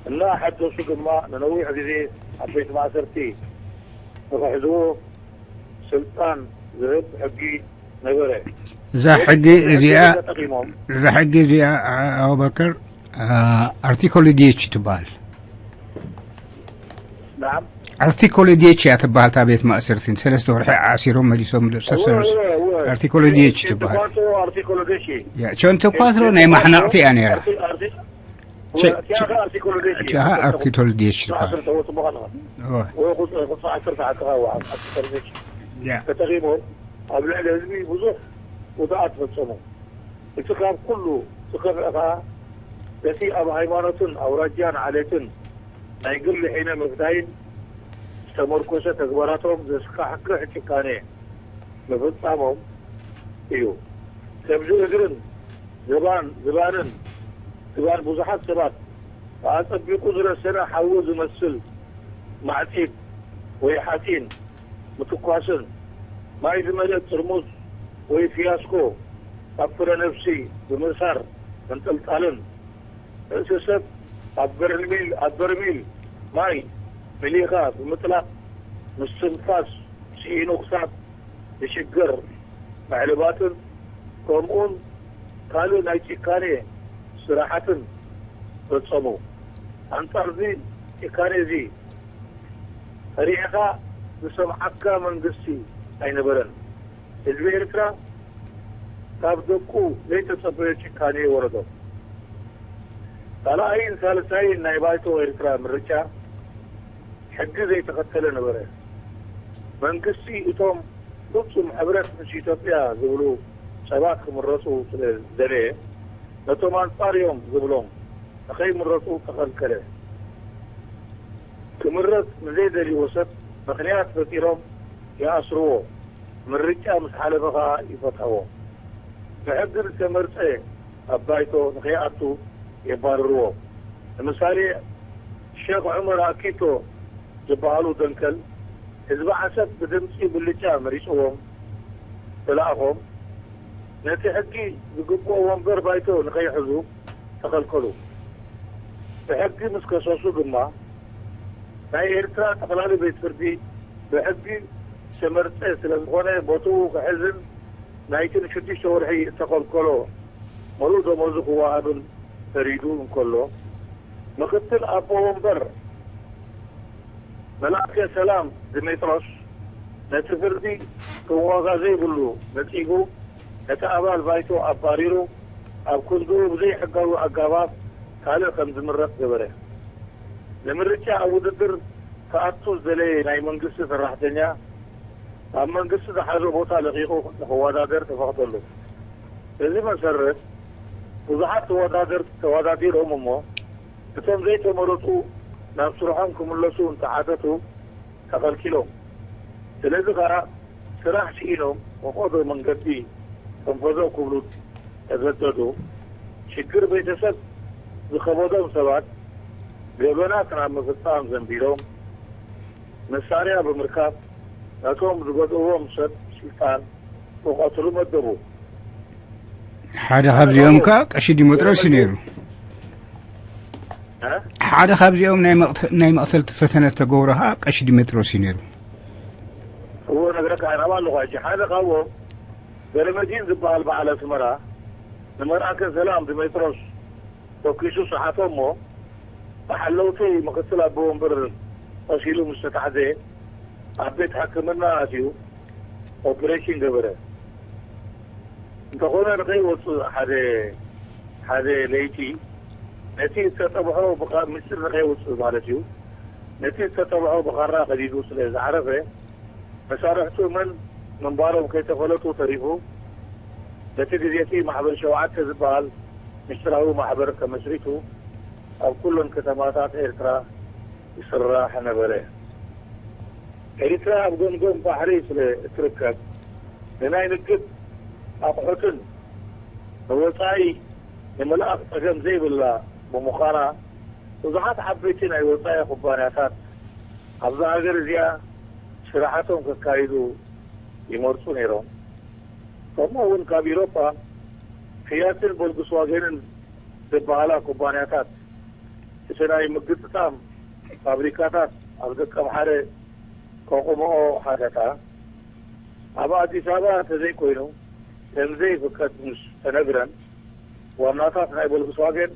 እናኣሐደሱ ድማ ንነዊሕ ግዜ ኣብ ቤት ማእሰርቲ ንኽሕዝዎ ስልጣን ዝህብ ሕጊ ነበረ። እዛ ሕጊ እዚኣ፣ ተጠቒሞም እዛ ሕጊ እዚኣ፣ ኣ-፣ ኣቡበከር፣ ኣ-፣ ኣርቲኮል ዲች ትበሃል። ናም ኣርቲኮል ዲች እያ ትበሃል። እታ ቤት ማእሰርቲ ንሰለስተ ወርሒ ዓሲሮም መሊሶም ዶ-፣ እወ፣ ሰሰ-፣ እወ፣ እወ። ኣርቲኮል ዲች ትበሃል። ኳትሮ ኣርቲኮል ዲች። ያ፣ ቸንተ ኳትሮ ናይ ማሕናቕቲ እያ ነይራ። ኣርቲ-፣ ኣርቲ-፣ ቸ-፣ ቸ-፣ ቸሃ ኣርቲኮል ዲች ትበሃል። እወ። እወ፣ ቁጽ-፣ ቁጽሪ ዓሰርተ ዓቅባ እወ፣ ኣርቲኮል ዲች። ያ። ተጠቒሞም ኣብ ልዕሊ ህዝቢ ብዙሕ ጉድኣት ፈጸሙ። እቲ ካብ ኩሉ ዝኸፍአ ከኣ፣ ነቲ ኣብ ሃይማኖትን ኣውራጃን ዓሌትን ናይ ግሊ ሒነ ምፍዳይን ዝተመርኮሰ ተግባራቶም ዘስካሕክሕ ጭካኔ ምፍጻሞም እዩ። ከምዚ እግርን ዝባን፣ ዝባንን፣ ዝባን ብዙሓት ሰባት ኣጸቢቑ ዝረሰነ ሓዊ ዝመስል ማዕጺድ ወይ ሓጺን ምትኳስን፣ ማይ ዝመልአ ጥርሙዝ ወይ ፊያስኮ ኣብ ፍረ ነብሲ ብምእሳር ምንጥልጣልን፣ ርእሲ ሰብ ኣብ በርሚል፣ ኣብ በርሚል ማይ መሊእኻ ብምጥላቕ ምስትንፋስ ስኢኑ ክሳብ ዝሽገር ምዕልባጥን፣ ከምኡውን ካልእ ናይ ጭካኔ ስራሓትን ፈጸሙ። ኣንጻር እዚ ጭካኔ እዚ ፈሪሕኻ ዝሰምዓካ መንግስቲ ኣይነበረን። ህዝቢ ኤርትራ ካብ ደቁ ዘይተጸበዮ ጭካኔ ወረዶ። ካልኣይን ሳልሳይን ናይ ባይቶ ኤርትራ ምርጫ ሕጊ ዘይተኸተለ ነበረ። መንግስቲ እቶም ፍጹም ሕብረት ምስ ኢትዮጵያ ዝብሉ ሰባት ክምረጹ ስለ ዝደለየ፣ ነቶም ኣንጻር እዮም ዝብሎም ንኸይምረጹ ተኸልከለ። ክምረጽ ንዘይደልይዎ ሰብ ምኽንያት ፈጢሮም ይኣስርዎ፣ ምርጫ ምስ ሓለፈ ኸኣ ይፈትሕዎ። ብሕጊ ዝተመርጸ ኣብ ባይቶ ንኸይኣቱ የባርርዎ። ንምሳሌ ሸኽ ዑመር ኣኪቶ ዝበሃሉ ደንከል ህዝቢ ዓሰብ ብድምፂ ብልጫ መሪፅዎም ተለኣኾም። ነቲ ሕጊ ዝግብኦ ወንበር ባይቶ ንኸይሕዙ ተኸልከሉ። ብሕጊ ምስ ከሰሱ ድማ ናይ ኤርትራ ጠቕላሊ ቤት ፍርዲ ብሕጊ ዝተመርጸ ስለ ዝኾነ ቦትኡ ክሕዝን ናይቲ ንሽዱሽተ ወርሒ እተኸልከሎ መሉእ ደሞዙ ክወሃብን ፈሪዱ እንከሎ፣ ምኽትል ኣቦ ወንበር መልኣከ ሰላም ድሜጥሮስ ነቲ ፍርዲ ከም ዋጋ ዘይብሉ ነጺጉ፣ ነቲ ኣባል ባይቶ ኣባሪሩ፣ ኣብ ክንድኡ ብዘይሕጋዊ ኣጋባብ ካልእ ከም ዝምረጽ ገበረ። ንምርጫ ኣብ ውድድር ክኣቱ ዝደለየ ናይ መንግስቲ ሰራሕተኛ ኣብ መንግስቲ ዝሓዞ ቦታ ለቒቑ ንኽወዳደር ተፈቕደሉ። በዚ መሰረት ብዙሓት ተወዳደርቲ ተወዳዲሮም እሞ እቶም ዘይተመረፁ ናብ ስርሖም ክምለሱ እንተሓተቱ ተኸልኪሎም። ስለዚ ከዓ ስራሕ ስኢኖም ፈቐዶ መንገዲ ተንፈዘው ክብሉ ተገደዱ። ሽግር ቤተሰብ ዝኸበዶም ሰባት ገበናት ናብ ምፍፃም ዘንቢሎም መሳርያ ብምርካብ ነቶም ዝገዝእዎም ሰብ ስልጣን ክቐትሉ መደቡ። ሓደ ካብዚኦም ከዓ ቀሺ ዲሜጥሮስ እዩ ነይሩ። ሓደ ካብዚኦም ናይ መቕተልቲ ፈተነ ተገብሮ ከዓ ቀሺ ዲሜጥሮስ እዩ ነይሩ። እዎ ነግረካ ናባ ኣለኹ። ሓደ ካብኦም ገረመዲን ዝበሃል በዓል ኣስመራ ንመርኣከ ሰላም ዲሜጥሮስ ተኪሱ ሰሓቶ እሞ ብሓለውቲ ምክትል ኣቦ ወንበር ቀሲሉ ምስ ተታሕዘ ኣብ ቤት ሕክምና ኣትዩ ኦፕሬሽን ገበረ። እንተኾነ ንኸይወፅእ ሓደ ሓደ ለይቲ ነቲ ዝተጠብሖ ምስጢር ንኸይወፅእ ማለት እዩ። ነቲ ዝተጠብሖ ብኻራ ከዲዱ ስለ ዝዓረፈ መሳርሕቱ መን ምንባሮም ከይተፈለጡ ተሪፉ። በቲ ግዜ እቲ ማሕበር ሸውዓተ ዝበሃል ምስጢራዊ ማሕበር ተመስሪቱ ኣብ ኩለን ከተማታት ኤርትራ ይስራሕ ነበረ። ኤርትራ ኣብ ገምገም ባሕሪ ስለ እትርከብ ንናይ ንግድ ኣቑሑትን ንወፃኢ ንምልኣኽ ፀገም ዘይብላ ብምዃና ብዙሓት ዓበይቲ ናይ ወፃኢ ኩባንያታት ኣብዛ ሃገር እዚኣ ስራሓቶም ከካይዱ ይመርፁ ነይሮም። ከምኡ እውን ካብ ኢሮፓ ፊያትን ቮልክስዋገንን ዝበሃላ ኩባንያታት እቲ ናይ ምግጥጣም ፋብሪካታት ኣብ ደቀምሓረ ከቑምኦ ሓተታ። ኣብ ኣዲስ ኣበባ እንተዘይኮይኑ ከምዘይፍቀድ ምስ ተነግረን ዋናታት ናይ ቮልክስዋገን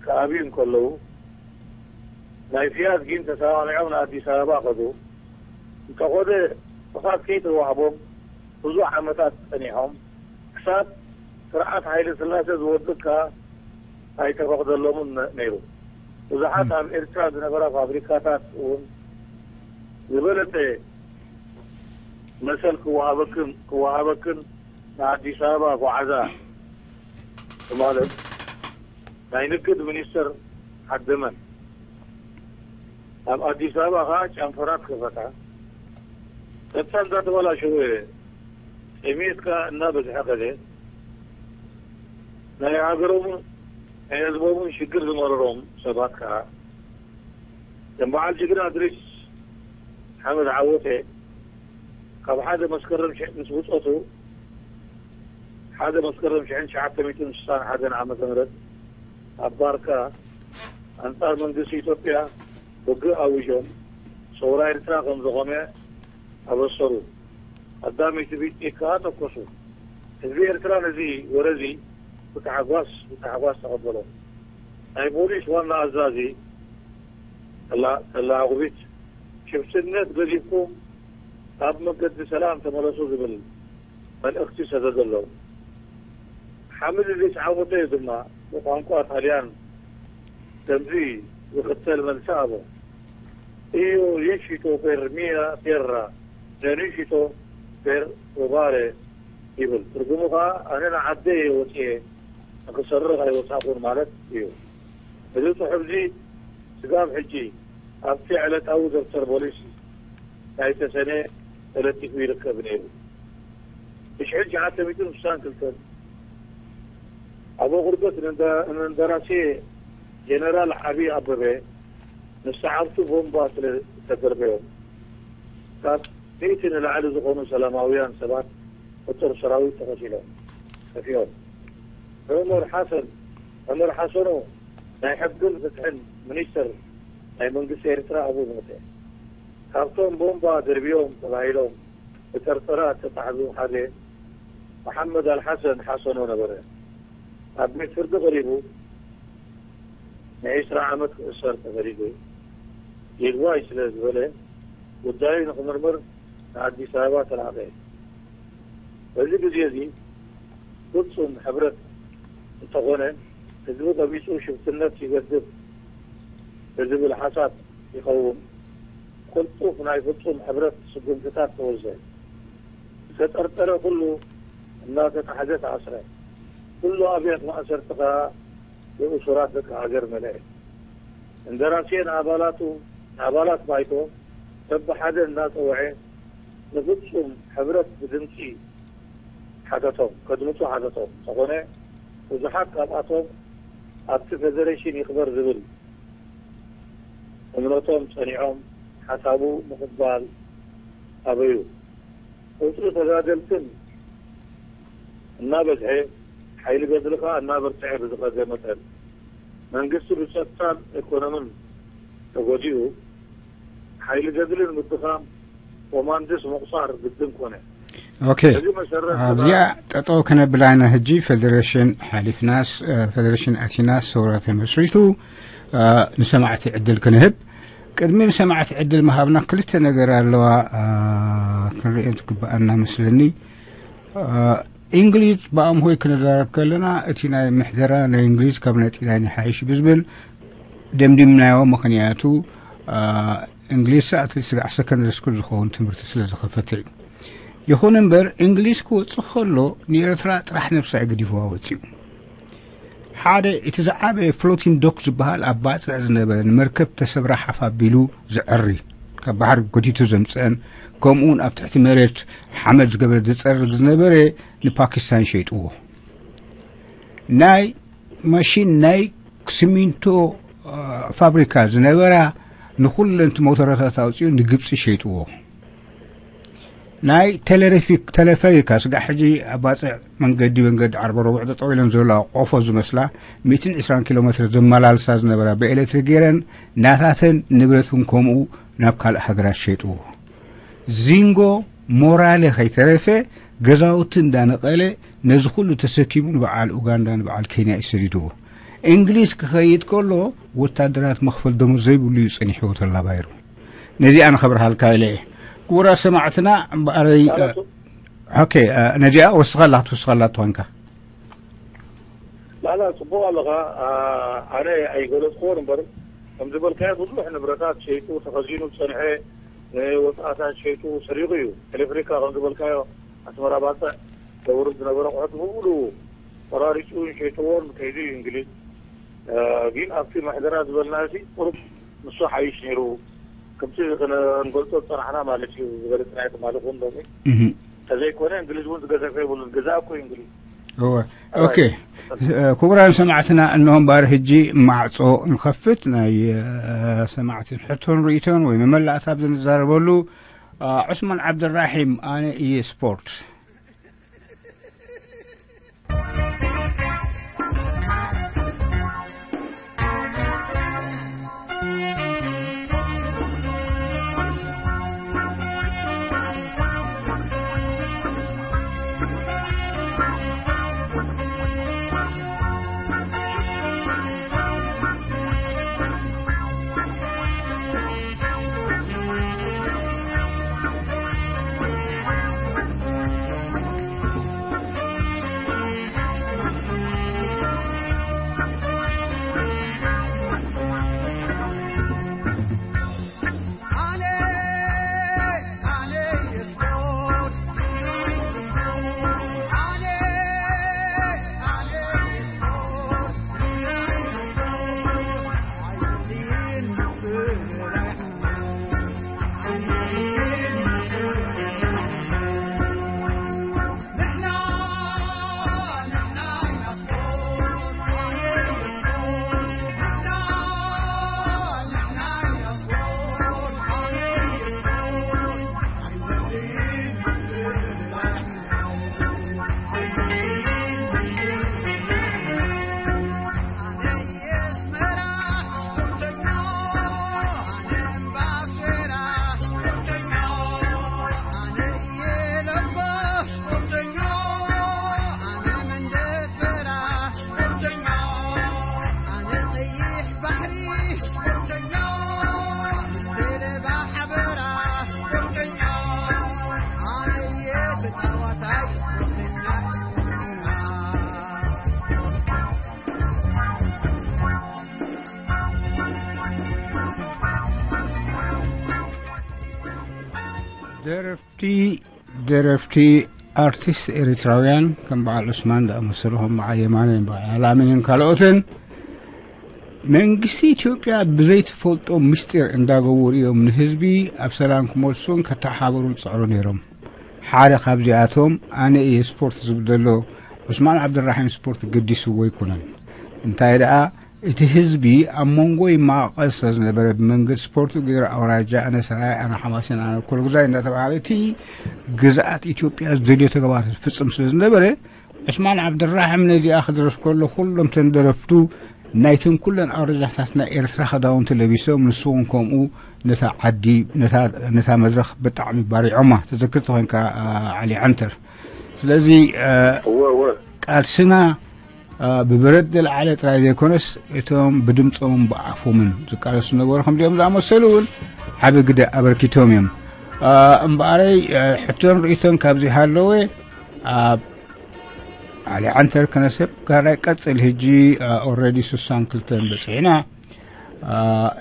ክኣብዩ እንከለዉ ናይ ፊያት ግን ተሰማሚዖም ንኣዲስ ኣበባ ከዱ። እንተኾነ ፍቓድ ከይተዋህቦም ብዙሕ ዓመታት ጸኒሖም። ክሳብ ስርዓት ሃይለ ስላሴ ዝወድቅ ከኣ ኣይተፈቕደሎምን ነ- ነይሩ። ብዙሓት ኣብ ኤርትራ ዝነበራ ፋብሪካታት እውን ዝበለጸ መሰል ክወሃበክን ክወሃበክን ንኣዲስ ኣበባ ጓዓዛ ብማለት ናይ ንግድ ሚኒስተር ዓደመን። ኣብ ኣዲስ ኣበባ ከኣ ጨንፈራት ከፈታ። ጸጥታ እንዳተበላሸወ ጥሜት ከኣ እናበዝሐ ከደ። ናይ ሃገሮምን ናይ ህዝቦምን ሽግር ዝመረሮም ሰባት ከኣ ከም በዓል ጅግና እድሪስ ሓመድ ዓወተ ካብ ሓደ መስከረም ሽሕ ምስ ብጾቱ ሓደ መስከረም ሽሕን ትሽዓተ ሚእትን ስሳን ሓደን ዓመተ ምህረት ኣብ ባርካ ኣንጻር መንግስቲ ኢትዮጵያ ውግእ ኣዊጆም ሰውራ ኤርትራ ከም ዝቖመ ኣበሰሩ። ቀዳመይቲ ብጥይት ከኣ ተኮሱ። ህዝቢ ኤርትራ ነዚ ወረ እዚ ብታሕጓስ ብታሕጓስ ተቐበሎ። ናይ ፖሊስ ዋና ኣዛዚ ተላ- ተላኣቑቢት ሽፍትነት ገዲፍኩም ኣብ መገዲ ሰላም ተመለሱ ዝብል መልእኽቲ ሰደደሎም። ሓምድ ኢድሪስ ዓወተ ድማ ብቋንቋ ጣልያን ከምዚ ዝኽተል መልሲ ሃቦ። Io riescito per mia terra, non riescito per rubare ይብል። ትርጉሙ ከኣ ኣነ ንዓደይ እየ ወፅየ ንክሰርቕ ኣይወፃእኹን ማለት እዩ። እዚ ፅሑፍ እዚ ስጋብ ሕጂ ኣብቲ ዕለታዊ ደብተር ፖሊስ ናይ ተሰነ ተለጢፉ ይርከብ ነይሩ። ብሽሕን ትሽዓተ ሚእትን ስሳን ክልተን ኣብ ኣቑርበት ንእንዳ- ንእንደራሴ ጀነራል ዓብዪ ኣበበ ምስ ሰዓብቱ ቦምባ ስለ ተደርበዮም፣ ካብ ሚእቲ ንላዕሊ ዝኾኑ ሰላማውያን ሰባት ቁፅር ሰራዊት ተቐቲሎም፣ ጠፊኦም። ዑመር ሓሰን፣ ዑመር ሓሰኖ፣ ናይ ሕግን ፍትሕን ሚኒስትር ናይ መንግስቲ ኤርትራ ኣብኡ ሞተ። ካብቶም ቦምባ ደርብዮም ተባሂሎም ብጠርጠራ እተታሕዙ ሓደ መሓመድ ኣልሓሰን ሓሰኖ ነበረ። ኣብ ቤት ፍርዲ ቀሪቡ ንዒስራ ዓመት ክእሰር ተፈሪዱ። ይግባይ ስለ ዝበለ ጉዳዩ ንክምርምር ንኣዲስ ኣበባ ተላእኸ። በዚ ግዜ እዚ ፍጹም ሕብረት እንተኾነ ህዝቢ ቀቢጹ ሽፍትነት ይገድፍ ብዝብል ሓሳብ ይኸውን። ቅልጡፍ ናይ ፍጹም ሕብረት ስጉምትታት ተወስደ። ዝተጠርጠረ ኩሉ እናተታሕዘ ተኣስረ። ኩሉ ኣብያት ማእሰርቲ ከኣ ብእሱራት ደቂ ሃገር መለአ። እንደራሴ ንኣባላቱ ንኣባላት ባይቶ በብሓደ እናጸውዐ ንፍጹም ሕብረት ብድምጺ ሓተቶም፣ ከድምጹ ሓተቶም። እንተኾነ ብዙሓት ካብኣቶም ኣብቲ ፌደሬሽን ይኽበር ዝብል እምነቶም ጸኒዖም ሓሳቡ ምቕባል ኣበዩ። ቁጽሪ ተጋደልትን እናበዝሐ ሓይሊ ገድሊ ከኣ እናበርትዐ ብዝኸደ መጠን መንግስቲ ብጸጥታን ኢኮኖምን ተጎዲኡ ሓይሊ ገድሊ ንምድኻም ኮማንድስ ምቑጻር ግድን ኮነ። ኦኬ፣ በዚ መሰረት ኣብዚኣ ጠጠው ከነብላ ኢና። ሕጂ ፌደሬሽን ሓሊፍናስ እ፣ ፌደሬሽን ኣቲናስ ሰውራ ተመስሪቱ እ፣ ንሰማዕቲ ዕድል ክንህብ። ቅድሚ ንሰማዕቲ ዕድል ምሃብና ክልተ ነገር ኣለዋ እ፣ ክንርእየን ትግብኣና መስለኒ። እ፣ እንግሊዝ ብኣምሆይ ክንዛረብ ከለና እቲ ናይ ምሕደራ ናይ እንግሊዝ ካብ ናይ ጢላን ይሓይሽ ብዝብል ደምዲምናዮ። ምኽንያቱ እ፣ እንግሊዝ ኣትሊስት ስጋዕ ሰከንደሪ ስኩል ዝኸውን ትምህርቲ ስለ ዝኸፈተ እዩ። ይኹን እምበር እንግሊዝ ክወፅእ ከሎ ንኤርትራ ጥራሕ ነብሳ እዩ ገዲፍዋ ወፂኡ። ሓደ እቲ ዝዓበየ ፍሎቲን ዶክ ዝበሃል ኣብ ባፅዕ ዝነበረ ንመርከብ ተሰብራ ሓፍ ኣቢሉ ዝዕሪ ካብ ባሕሪ ጎቲቱ ዘምፅአን ከምኡውን ኣብ ትሕቲ መሬት ሓመድ ዝገበረ ዝፀርግ ዝነበረ ንፓኪስታን ሸይጥዎ። ናይ ማሽን ናይ ሲሚንቶ ፋብሪካ ዝነበራ ንኹለንቲ ሞተረታት ኣውፅኡ ንግብፂ ሸይጥዎ። ናይ ቴሌሪፊክ ተለፈሪካ ስጋዕ ሕጂ ኣብ ባፅዕ መንገዲ መንገዲ ዓርበ ረቡዕ ጠጠው ኢለን ዘለዋ ቆፎ ዝመስላ ሚእትን ዕስራን ኪሎ ሜትር ዘመላልሳ ዝነበራ ብኤሌክትሪክ ገይረን ናታተን ንብረትን ከምኡ ናብ ካልእ ሃገራት ሸይጥዎ። ዚንጎ ሞራለ ከይተረፈ ገዛውቲ እንዳነቐለ ነዚ ኩሉ ተሰኪሙ ንበዓል ኡጋንዳ ንበዓል ኬንያ እዩ ሰዲድዎ። እንግሊዝ ክኸይድ ከሎ ወታደራት መኽፈል ደሞዝ ዘይብሉ እዩ ጸኒሕዎ ተላባይሩ። ነዚኣ ንኸብርሃልካ ኢለ እየ። ክቡራት ሰማዕትና እምበኣረይ ኦኬ። ነዚኣ ወስኸላ ክትወስኸላ ትኾንካ። ላላ ጽቡቕ ኣለኻ። ኣነ ኣይገለጽክዎን እምበር ከም ዝበልካዮ ብዙሕ ንብረታት ሸይጡ ተኸዚኑ ዝጸንሐ ንወጻእታት ሸይጡ ሰሪቑ እዩ። ቴሌፍሪካ ከም ዝበልካዮ ኣስመራ ባጽዕ ዘውርድ ዝነበረ ኣቑሑት ብምሉኡ ቆራሪጹን ሸይጥዎን ከይዱ እዩ እንግሊዝ። ግን ኣብቲ ምሕደራ ዝበልና እዚ ቁሩብ ንሱ ሓይሽ ነይሩ። ከምቲ ክንገልጾ ዝጸናሕና ማለት እዩ ዝበለጽናዮ ትማሊ እውን ሎሚ። ተዘይኮነ እንግሊዝ እውን ዝገዘፈ የብሉን። ግዛእ እኮ እዩ እንግሊዝ። እወ። ኦኬ። ክቡራን ሰማዕትና፣ እንሆ እምበኣር ሕጂ ማዕጾ ንኸፍት ናይ ሰማዕትን ሕቶን ርእይቶን ወይ መመላእታ ኣብ ዝንዛረበሉ። ዑስማን ዓብደራሒም፣ ኣነ እየ ስፖርት። ደረፍቲ ደረፍቲ ኣርቲስት ኤርትራውያን ከም በዓል ዑስማን ዝኣመሰሉ፣ ከም በዓል የማነን በዓል ኣላሚንን ካልኦትን፣ መንግስቲ ኢትዮጵያ ብዘይትፈልጦ ምስጢር እንዳገበሩ እዮም ንህዝቢ ኣብ ሰላም ክመልሱን ከተሓባብሩን ዝፅዕሩ ነይሮም። ሓደ ካብዚኣቶም ኣነ እየ። ስፖርት ዝብል ዘሎ ዑስማን ዓብድራሒም ስፖርት ገዲስዎ ኣይኮነን። እንታይ ደኣ፣ እቲ ህዝቢ ኣብ መንጎ ይመቓቐል ስለ ዝነበረ፣ ብመንገዲ ስፖርት ገይሩ ኣውራጃ፣ ኣነ ሰራየ፣ ኣነ ሓማሴን፣ ኣነ ኮልግዛይ እንዳተባሃለ እቲ ግዝኣት ኢትዮጵያ ዝደልዮ ተግባር ዝፍጽም ስለ ዝነበረ፣ ዑስማን ዓብድራሕም ነዚኣ ክድርፍ ከሎ፣ ኩሎም ተን ደረፍቱ ናይተን ኩለን ኣውራጃታት ናይ ኤርትራ ክዳውንቲ ለቢሶም፣ ንሱ እውን ከምኡ ነታ ዓዲ፣ ነታ፣ ነታ መድረኽ ብጣዕሚ ባሪዖማ። ተዘክር ተኾይንካ፣ ዓ-፣ ዓሊ ዓንተር። ስለዚ፣ እ፣ እወ፣ እወ። ቃልስና፣ እ፣ ብብረት ዝለዓለ ጥራይ ዘይኮነስ፣ እቶም ብድምፆምን ብኣፎምን ዝቃለሱ ዝነበሩ ከምዚኦም ዝኣመሰሉ እውን ዓቢ ግደ ኣበርኪቶም እዮም። እ፣ እምበኣረይ፣ እ፣ ሕቶን ርእይቶን ካብዚ ሃለወ፣ ኣብ ዓሊ ዓንተር ከነስብ ጋራይ ቀጽል። ሕጂ፣ እ፣ ኦልሬዲ ስሳን ክልተን በጺሕና። እ፣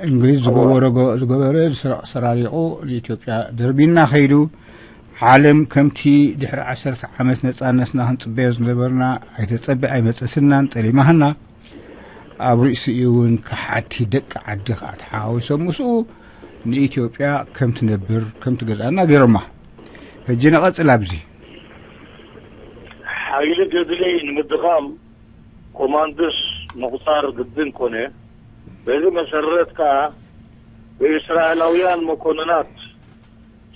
እንግሊዝ ዝገበሮ፣ እ፣ ዝገበረ ዝሰራሪቑ ንኢትዮጵያ ደርቢና ከይዱ። ዓለም ከምቲ ድሕሪ ዓሰርተ ዓመት ነጻነትና ክንጽበዮ ዝነበርና ኣይተጸበ ኣይመጸስናን፣ ጠሊማህና። ኣብ ርእሲኡ እውን ከሓድቲ ደቂ ዓዲ ከኣ ተሓዋዊሶም ምስኡ ንኢትዮጵያ ከም ትነብር፣ ከም ትገዝኣና ገይሮማ። ሕጂ ንቐጽል ኣብዚ። ሓይሊ ገድሊ ንምድኻም ኮማንዶስ ምቑጻር ግድን ኮነ። በዚ መሰረት ከኣ ብእስራኤላውያን መኮንናት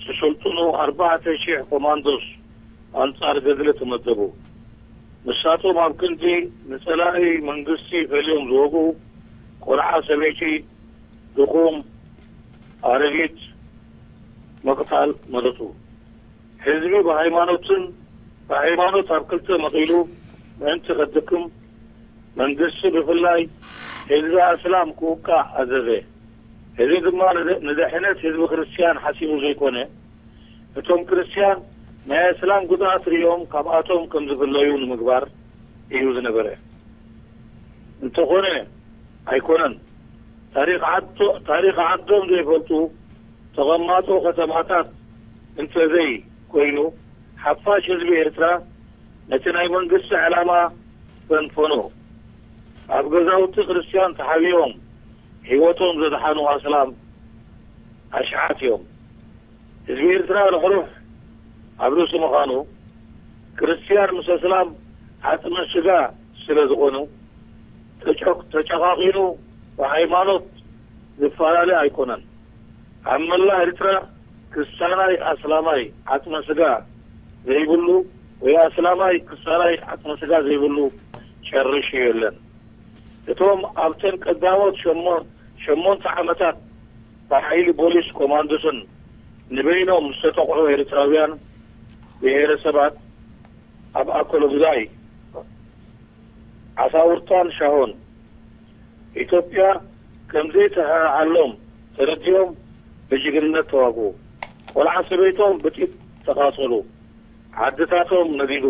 ዝስልጥኑ ኣርባዕተ ሺሕ ኮማንዶስ ኣንጻር ገድሊ ተመደቡ። ንሳቶም ኣብ ክንዲ ንጸላኢ መንግስቲ ፈልዮም ዝወግኡ፣ ቆልዓ፣ ሰበይቲ፣ ድኹም፣ ኣረጊት ምቕታል መረጹ። ህዝቢ ብሃይማኖትን፣ ብሃይማኖት ኣብ ክልተ መቒሉ ምእንቲ ከድክም፣ መንግስቲ ብፍላይ ህዝቢ ኣስላም ክውቃዕ ኣዘዘ። እዚ ድማ ንድ-፣ ንድሕነት ህዝቢ ክርስትያን ሓሲቡ ዘይኮነ፣ እቶም ክርስትያን ናይ ኣስላም ጉድኣት ርእዮም ካብኣቶም ከም ዝፍለዩ ንምግባር እዩ ዝነበረ። እንተኾነ ኣይኮነን። ታሪኽ ዓዶ-፣ ታሪኽ ዓዶም ዘይፈልጡ ተቐማጦ ከተማታት እንተዘይ ኮይኑ፣ ሓፋሽ ህዝቢ ኤርትራ ነቲ ናይ መንግስቲ ዕላማ ፈንፈኖ። ኣብ ገዛውቲ ክርስትያን ተሓቢኦም ህይወቶም ዘድሓኑ ኣስላም ኣሽሓት እዮም። ህዝቢ ኤርትራ ርሕሩሕ ኣብ ርእሲ ምዃኑ፣ ክርስትያን ምስ ኣስላም ዓጽሚ ስጋ ስለ ዝኾኑ፣ ተጨ-፣ ተጨቓቒኑ ብሃይማኖት ዝፈላለ ኣይኮነን። ኣብ መላእ ኤርትራ ክስታናይ ኣስላማይ ዓጽመ ስጋ ዘይብሉ ወይ ኣስላማይ ክስታናይ ዓጽመ ስጋ ዘይብሉ ጨሪሹ የለን። እቶም ኣብተን ቀዳሞት ሸሞ-፣ ሸሞንተ ዓመታት ብሓይሊ ቦሊስ ኮማንዶስን ንበይኖም ዝተጠቕዑ ኤርትራውያን ብሄረሰባት ኣብ ኣኮሎጉዛይ፣ ዓሳውርታን ሻሆን ኢትዮጵያ ከም ዘይተሃሃሎም ተረዲኦም ብጅግንነት ተዋግኡ። ቆልዓ ሰበይቶም ብጢት ተቓጸሉ። ዓድታቶም ነዲዱ።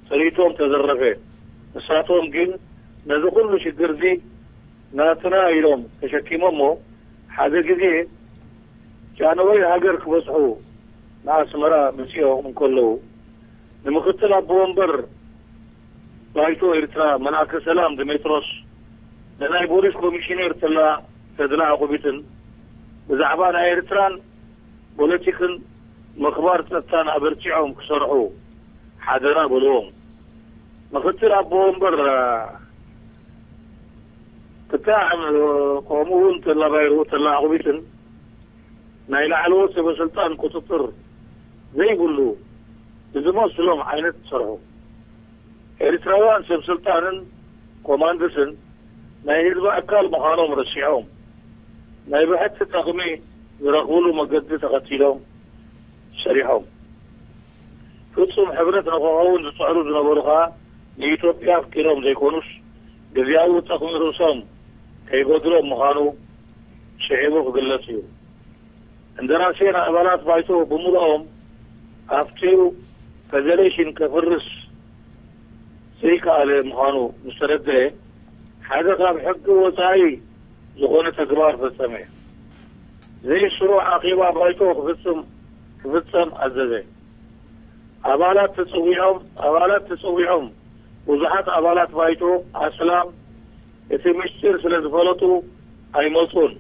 ጥሪቶም ተዘረፈ። ንሳቶም ግን ነዚ ኩሉ ሽግርዚ ናትና ኢሎም ተሸኪሞሞ። ሓደ ግዜ ጃንሆይ ሃገር ክበጽሑ ንኣስመራ መጺኦም እንከለዉ፣ ንምክትል ኣቦ ወንበር ባይቶ ኤርትራ መልኣከ ሰላም ድሜጥሮስ፣ ንናይ ቦሊስ ኮሚሽነር ተላ-፣ ተድላ ኣቑቢትን ብዛዕባ ናይ ኤርትራን ፖለቲክን ምኽባር ጸጥታን ኣበርቲዖም ክሰርሑ ሓደራ በልዎም። ምክትል ኣቦ ወንበር፣ እ፣ ክታዕ፣ ከምኡ እውን ተላ ባይሩ፣ ተላ ኣቑቢትን ናይ ላዕለዎት ሰበ ስልጣን ቁጽጽር ዘይብሉ ብዝመስሎም ዓይነት ሰርሑ። ኤርትራውያን ሰብ ስልጣንን ኮማንድስን ናይ ህዝቢ ኣካል ምዃኖም ረሲዖም፣ ናይ ብሕቲ ጠቕሚ ዝረኽብሉ መገዲ ተኸቲሎም ሰሪሖም። ፍጹም ሕብረት ንኽኸውን ዝጽዕሩ ዝነበሩ ኸኣ ንኢትዮጵያ ኣፍቂሮም ዘይኮኑስ፣ ግዝያዊ ጠቕሚ ርእሶም ከይጎድሎም ምዃኑ ስዒቡ ክግለጽ እዩ። እንደራሴን ኣባላት ባይቶ ብምሉኦም ኣፍትዩ ፈደሬሽን ከፍርስ ዘይከኣለ ምዃኑ ምስ ተረድአ፣ ሓደ ካብ ሕጊ ወጻኢ ዝኾነ ተግባር ፈጸመ። ዘይስሩዕ ኣኼባ ባይቶ ክፍጽም ክፍጸም ኣዘዘ። ኣባላት ተጸዊዖም ኣባላት ተጸዊዖም ብዙሓት ኣባላት ባይቶ ኣስላም እቲ ምስጢር ስለ ዝፈለጡ ኣይመጹን።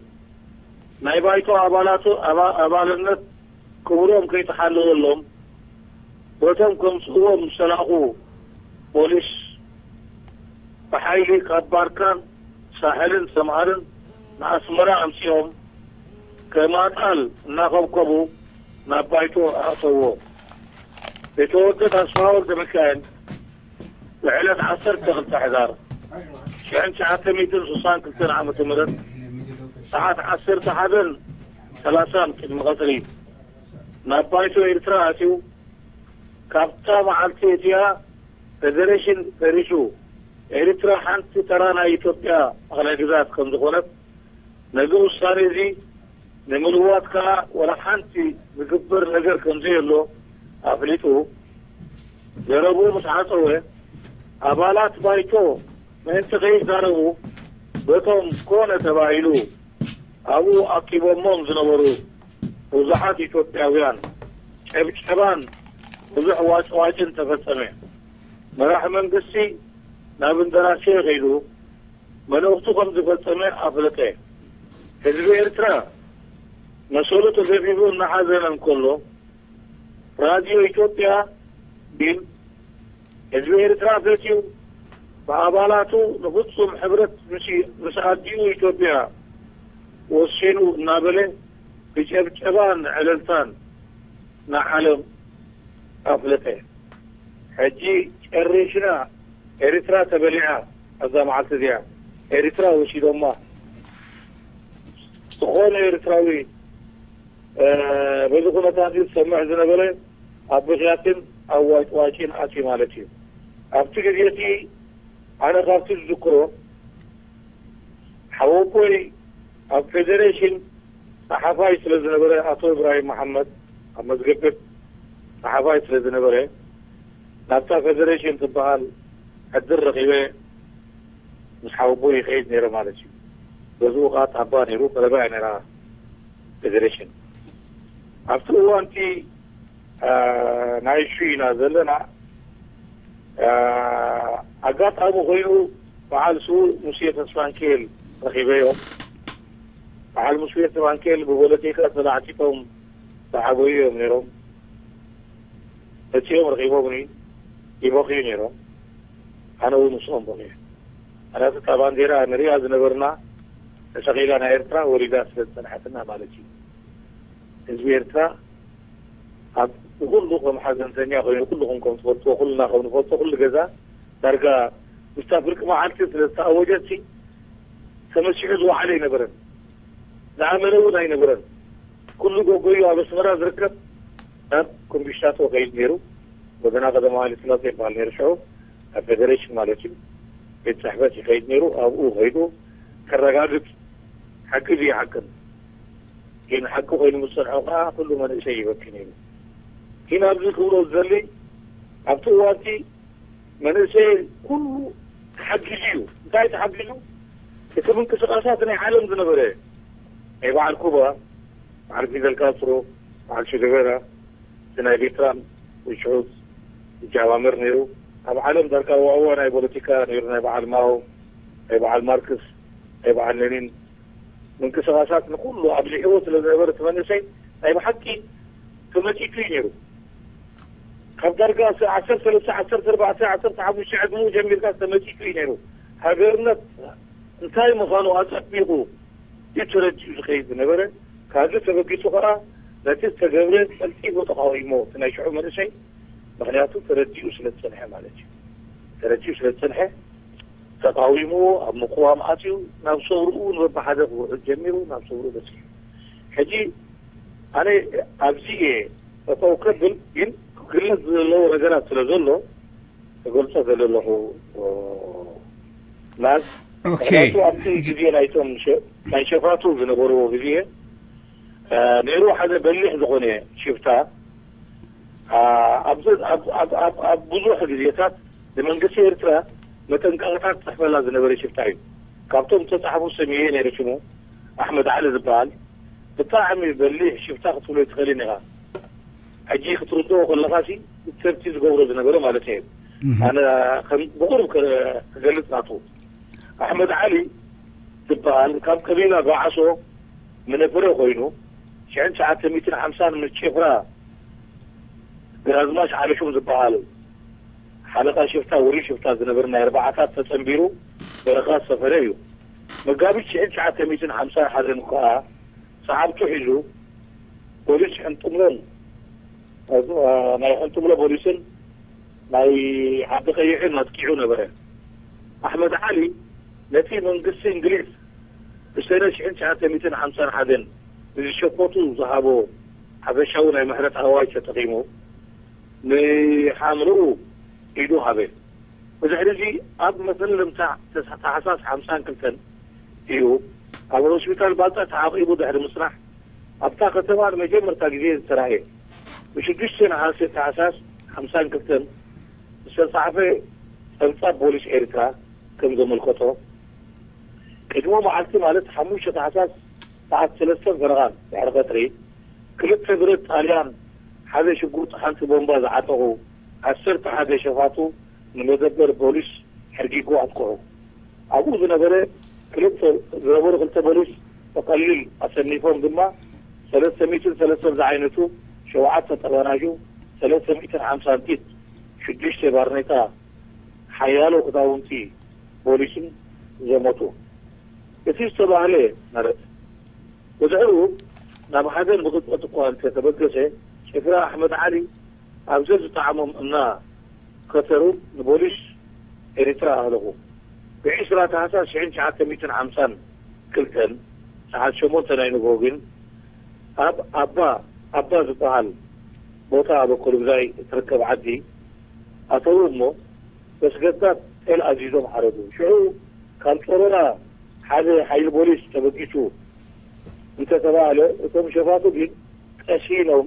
ናይ ባይቶ ኣባላቱ ኣባ- ኣባልነት ክብሮም ከይተሓለወሎም በቶም ከምጽእዎም ዝተላእኹ ፖሊስ ብሓይሊ ካብ ባርካን ሳሕልን ሰምሃርን ንኣስመራ ኣምጺኦም ከም ኣጣል እናኸብከቡ ናብ ባይቶ ኣእተውዎ። ቤተወደድ ኣስፋሃ ወልደሚካኤል ብዕለት ዓሰርተ ክልተ ሕዳር ሽሕን ትሽዓተ ሚእትን ስሳን ክልተን ዓመተ ምህረት ሰዓት ዓሰርተ ሓደን ሰላሳን ቅድሚ ቀትሪ ናብ ባይቶ ኤርትራ ኣትዩ። ካብታ መዓልቲ እቲኣ ፌደሬሽን ፈሪሱ። ኤርትራ ሓንቲ ተራ ናይ ኢትዮጵያ ማእኸላይ ግዝኣት ከም ዝኾነት ነዚ ውሳኔ እዚ ንምልዋጥ ከኣ ወላ ሓንቲ ዝግበር ነገር ከም ዘየሎ ኣፍሊጡ። ዘረብኡ ምስ ዓጸወ ኣባላት ባይቶ ምእንቲ ከይዛረቡ በቶም ኮነ ተባሂሉ ኣብኡ ኣኪቦሞም ዝነበሩ ብዙሓት ኢትዮጵያውያን ጨብጨባን ብዙሕ ዋጭዋጭን ተፈጸመ። መራሕ መንግስቲ ናብ እንደራሴ ከይዱ መልእኽቱ ከም ዝፈጸመ ኣፍለጠ። ህዝቢ ኤርትራ መሰሉ ተገፊፉ እናሓዘነ እንከሎ ራድዮ ኢትዮጵያ ግን ህዝቢ ኤርትራ ፈትዩ ብኣባላቱ ንፍጹም ሕብረት ምስ ኣዲኡ ኢትዮጵያ ወሲኑ እናበለ ብጨብጨባን ዕልልታን ንዓለም ኣፍለጠ። ሕጂ ጨሪሽና፣ ኤርትራ ተበሊዓ። ኣብዛ መዓልቲ እዚኣ ኤርትራ ወሲዶማ። ዝኾነ ኤርትራዊ በዚ ኩነታት እዚ ዝሰምዕ ዝነበረ ኣብ ብኽያትን ኣብ ዋጭዋጭን ኣትዩ ማለት እዩ። ኣብቲ ግዜ እቲ ኣነ ካብቲ ዝዝክሮ ሓወቦይ ኣብ ፌደሬሽን ጸሓፋይ ስለ ዝነበረ ኣቶ እብራሂም መሓመድ ኣብ መዝገብት ጸሓፋይ ስለ ዝነበረ ናብታ ፌደሬሽን ትበሃል ዕድል ረኺበ ምስ ሓወቦይ ይኸይድ ነይረ ማለት እዩ። ገዝኡ ከዓ ጣባ ነይሩ፣ ቀረባ እያ ነይራ ፌደሬሽን። ኣብቲ እዋንቲ ናይ ሹ ኢና ዘለና። ኣጋጣሚ ኮይኑ በዓል ስዉእ ሙሴ ተስፋንኬል ረኺበዮ። በዓል ሙሴ ተስፋንኬል ብፖለቲካ ተላዕጢጦም ዝዓበዩ እዮም ነይሮም። መጺኦም ረኺቦምኒ ይበኽዩ ነይሮም። ኣነ እውን ምስኦም በኽየ። ምክንያቱ እታ ባንዴራ ንሪኣ ዝነበርና ተሰቒላ ናይ ኤርትራ ወሪዳ ስለ ዝጸንሐትና ማለት እዩ። ህዝቢ ኤርትራ ኣብ ኩሉ ከም ሓዘንተኛ ኮይኑ ኩልኹም ከም ትፈልጥዎ ኩልና ከም ንፈልጦ ኩሉ ገዛ ዳርጋ ምስታ ፍርቂ መዓልቲ ስለ ዝተኣወጀት ተመሲሑ ዝወዓለ ኣይነበረን። ዝኣመነ እውን ኣይነበረን። ኩሉ ጎጎዩ ኣብ ኣስመራ ዝርከብ ናብ ኮምቢሽታቶ ከይድ ነይሩ። ጎደና ቀዳማዊ ሃይለ ስላሴ ይበሃል ነይሩ ሽዑ። ኣብ ፌደሬሽን ማለት እዩ። ቤት ጽሕፈት ይኸይድ ነይሩ። ኣብኡ ከይዱ ከረጋግጽ ሓቂ ድዩ ሓቅን ግን ሓቂ ኮይኑ ምስ ጸንሖ ከኣ ኩሉ መንእሰይ ይበኪ ነይሩ። ግን ኣብዚ ክብሎ ዝደሊ ኣብቲ እዋንቲ መንእሰይ ኩሉ ተሓጊዙ እዩ። እንታይ ተሓጊዙ? እቲ ምንቅስቃሳት ናይ ዓለም ዝነበረ ናይ በዓል ኩባ፣ በዓል ፊደል ካስትሮ፣ በዓል ቸገቬራ፣ እቲ ናይ ቬትራም ውሽዑት ይጃባመር ነይሩ። ኣብ ዓለም ዳርጋ ዋዋ ናይ ፖለቲካ ነይሩ፣ ናይ በዓል ማኦ፣ ናይ በዓል ማርክስ፣ ናይ በዓል ሌኒን ምንቅስቃሳት ንኩሉ ኣብዚሕዎ ስለ ዝነበረ እቲ መንእሰይ ናይ ብሓቂ ተመጺቱ እዩ ነይሩ። ካብ ዳርጋ ዓሰርተ ሰለስተ፣ ዓሰርተ ኣርባዕተ፣ ዓሰርተ ሓሙሽተ ዕድመኡ ጀሚርካ ተመጺቱ እዩ ነይሩ። ሃገርነት እንታይ ምዃኑ ኣጸቢቑ እዩ ተረዲኡ ዝኸይድ ዝነበረ። ካብዚ ተበጊሱ ከኣ ነቲ ዝተገብረ ቀልጢፉ ተቓዊሞ እቲ ናይ ሽዑ መንእሰይ ምኽንያቱ ተረዲኡ ስለ ዝጸንሐ ማለት እዩ። ተረዲኡ ስለ ዝጸንሐ ተቓዊምዎ ኣብ ምቅዋም ኣትዩ ናብ ሰውርኡ ንበብሓደ ክውዕል ጀሚሩ ናብ ሰውርኡ በጺሑ። ሕጂ ኣነ ኣብዚ እየ ጠጠው ከብል ግን ክግለጽ ዘለዎ ነገራት ስለ ዘሎ ክገልጾ ዘለለኹ ናዝ ምክንያቱ ኣብቲ ግዜ ናይቶም ናይ ሸፋቱ ዝነበርዎ ግዜ ነይሩ ሓደ በሊሕ ዝኾነ ሽፍታ ኣብ ብዙሕ ግዜታት ንመንግስቲ ኤርትራ መጠንቀቕታት ዝፅሕፈላ ዝነበረ ሽፍታ እዩ። ካብቶም ዝተፃሕፉ ሰሚየ ነይረ ሽሙ ኣሕመድ ዓሊ ዝበሃል ብጣዕሚ በሊሕ ሽፍታ ክትብሎ ይትኽእልን ኢኻ። ሕጂ ክትርድኦ ከለኻሲ ሰብቲ ዝገብሮ ዝነበረ ማለት እዩ። ኣነ ከም ብቁሩብ ከ- ክገልጽ ናቱ ኣሕመድ ዓሊ ዝበሃል ካብ ቀቢላ ጓዓሶ ምነፈረ ኮይኑ ሽሕን ትሽዓተ ሚእትን ሓምሳን ምስ ጭፍራ ግራዝማች ዓለሹም ዝበሃል ሓለቓ ሽፍታ ውሪ ሽፍታ ዝነበር ናይ ኣርባዓታት ተጸንቢሩ በረኻ ዝሰፈረ እዩ። መጋቢት ሽሕን ትሽዓተ ሚእትን ሓምሳን ሓደን ከኣ ሰዓብቱ ሒዙ ፖሊስ ሕንጥምሎን ናይ ሕንጥምሎ ፖሊስን ናይ ዓዲ ቀይሕን ኣጥቂዑ ነበረ። ኣሕመድ ዓሊ ነቲ መንግስቲ እንግሊዝ ብሰነ ሽሕን ትሽዓተ ሚእትን ሓምሳን ሓደን ንዝሸፈቱ ዝሃቦ ሓፈሻዊ ናይ ምሕረት ኣዋጅ ተጠቒሙ ንሓምልኡ ኢዱ ሃበ። ብድሕሪ እዚ ኣብ መፈለምታ ተስ- ታሕሳስ ሓምሳን ክልተን እዩ ኣብ ሆስፒታል ባልጣ ተዓቒቡ ድሕሪ ምስራሕ ኣብታ ከተማ ንመጀመርታ ግዜ ዝተራእየ። ብሽዱሽተ ነሓሰ ታሕሳስ ሓምሳን ክልተን ዝተጻሕፈ ጸብጻብ ፖሊስ ኤርትራ ከም ዘመልከቶ ቅድሞ መዓልቲ ማለት ሓሙሽተ ታሕሳስ ሰዓት ሰለስተን ፈረቓን ድሕሪ ቀትሪ ክልተ ብረት ጣልያን ሓደ ሽጉጥ ሓንቲ ቦምባ ዝዓጠቑ ዓሰርተ ሓደ ሸፋቱ ንመደበር ፖሊስ ሕርጊጎ ኣጥቅዑ። ኣብኡ ዝነበረ ክልተ ዝነበሩ ክልተ ፖሊስ ብቐሊል ኣሰኒፎም ድማ ሰለስተ ሚእትን ሰለስተን ዝዓይነቱ ሸውዓተ ጠባናጁ ሰለስተ ሚእትን ሓምሳን ጢት ሽዱሽተ ባርኔጣ ሓያሎ ክዳውንቲ ፖሊስን ዘመቱ። እቲ ዝተባህለ ማለት ብድሕሩ ናብ ሓዘን ብቕጽበት እኳ እንተተበገሰ ጭፍራ ኣሕመድ ዓሊ ኣብ ዘዝጠዓሞም እና ከተሩ ንፖሊስ ኤርትራ ኣህለኹ። ብዒስራ ታህሳስ ሽሕን ትሽዓተ ሚእትን ሓምሳን ክልተን ሰዓት ሸሞንተ ናይ ንግሆ ግን ኣብ ኣባ ኣባ ዝበሃል ቦታ ኣብ ኮልብዛይ እትርከብ ዓዲ ኣተዉ እሞ በስገታት ጤል ኣዚዞም ሓረዱ። ሽዑ ካብ ጾሮና ሓደ ሓይሊ ፖሊስ ተበጊሱ እንተተባህለ እቶም ሸፋቱ ግን ቀሲኖም